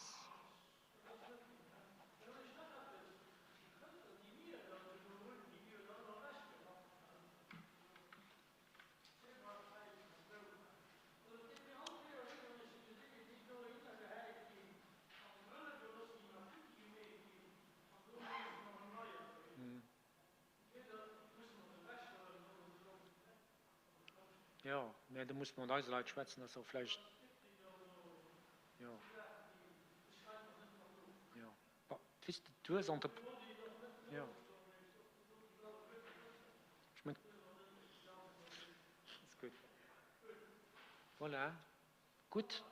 Jo, mä do musse mer mat eise Leit schwätzen, dass se och vläicht, jo, jo, bon, weess de, du hues Entrep, jo, ech mengen, ass gutt. Voilà. Gutt,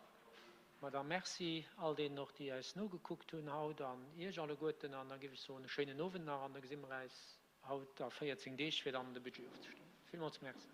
ma da Merci all deenen och, déi äis nogekuckt hunn haut an Iech alleguerten. An da géif ech soen, e schéinen Owend nach an da gesi mer äis haut a 14 Deeg, fir dann de Budget ofzestëmmen. Villmools Merci.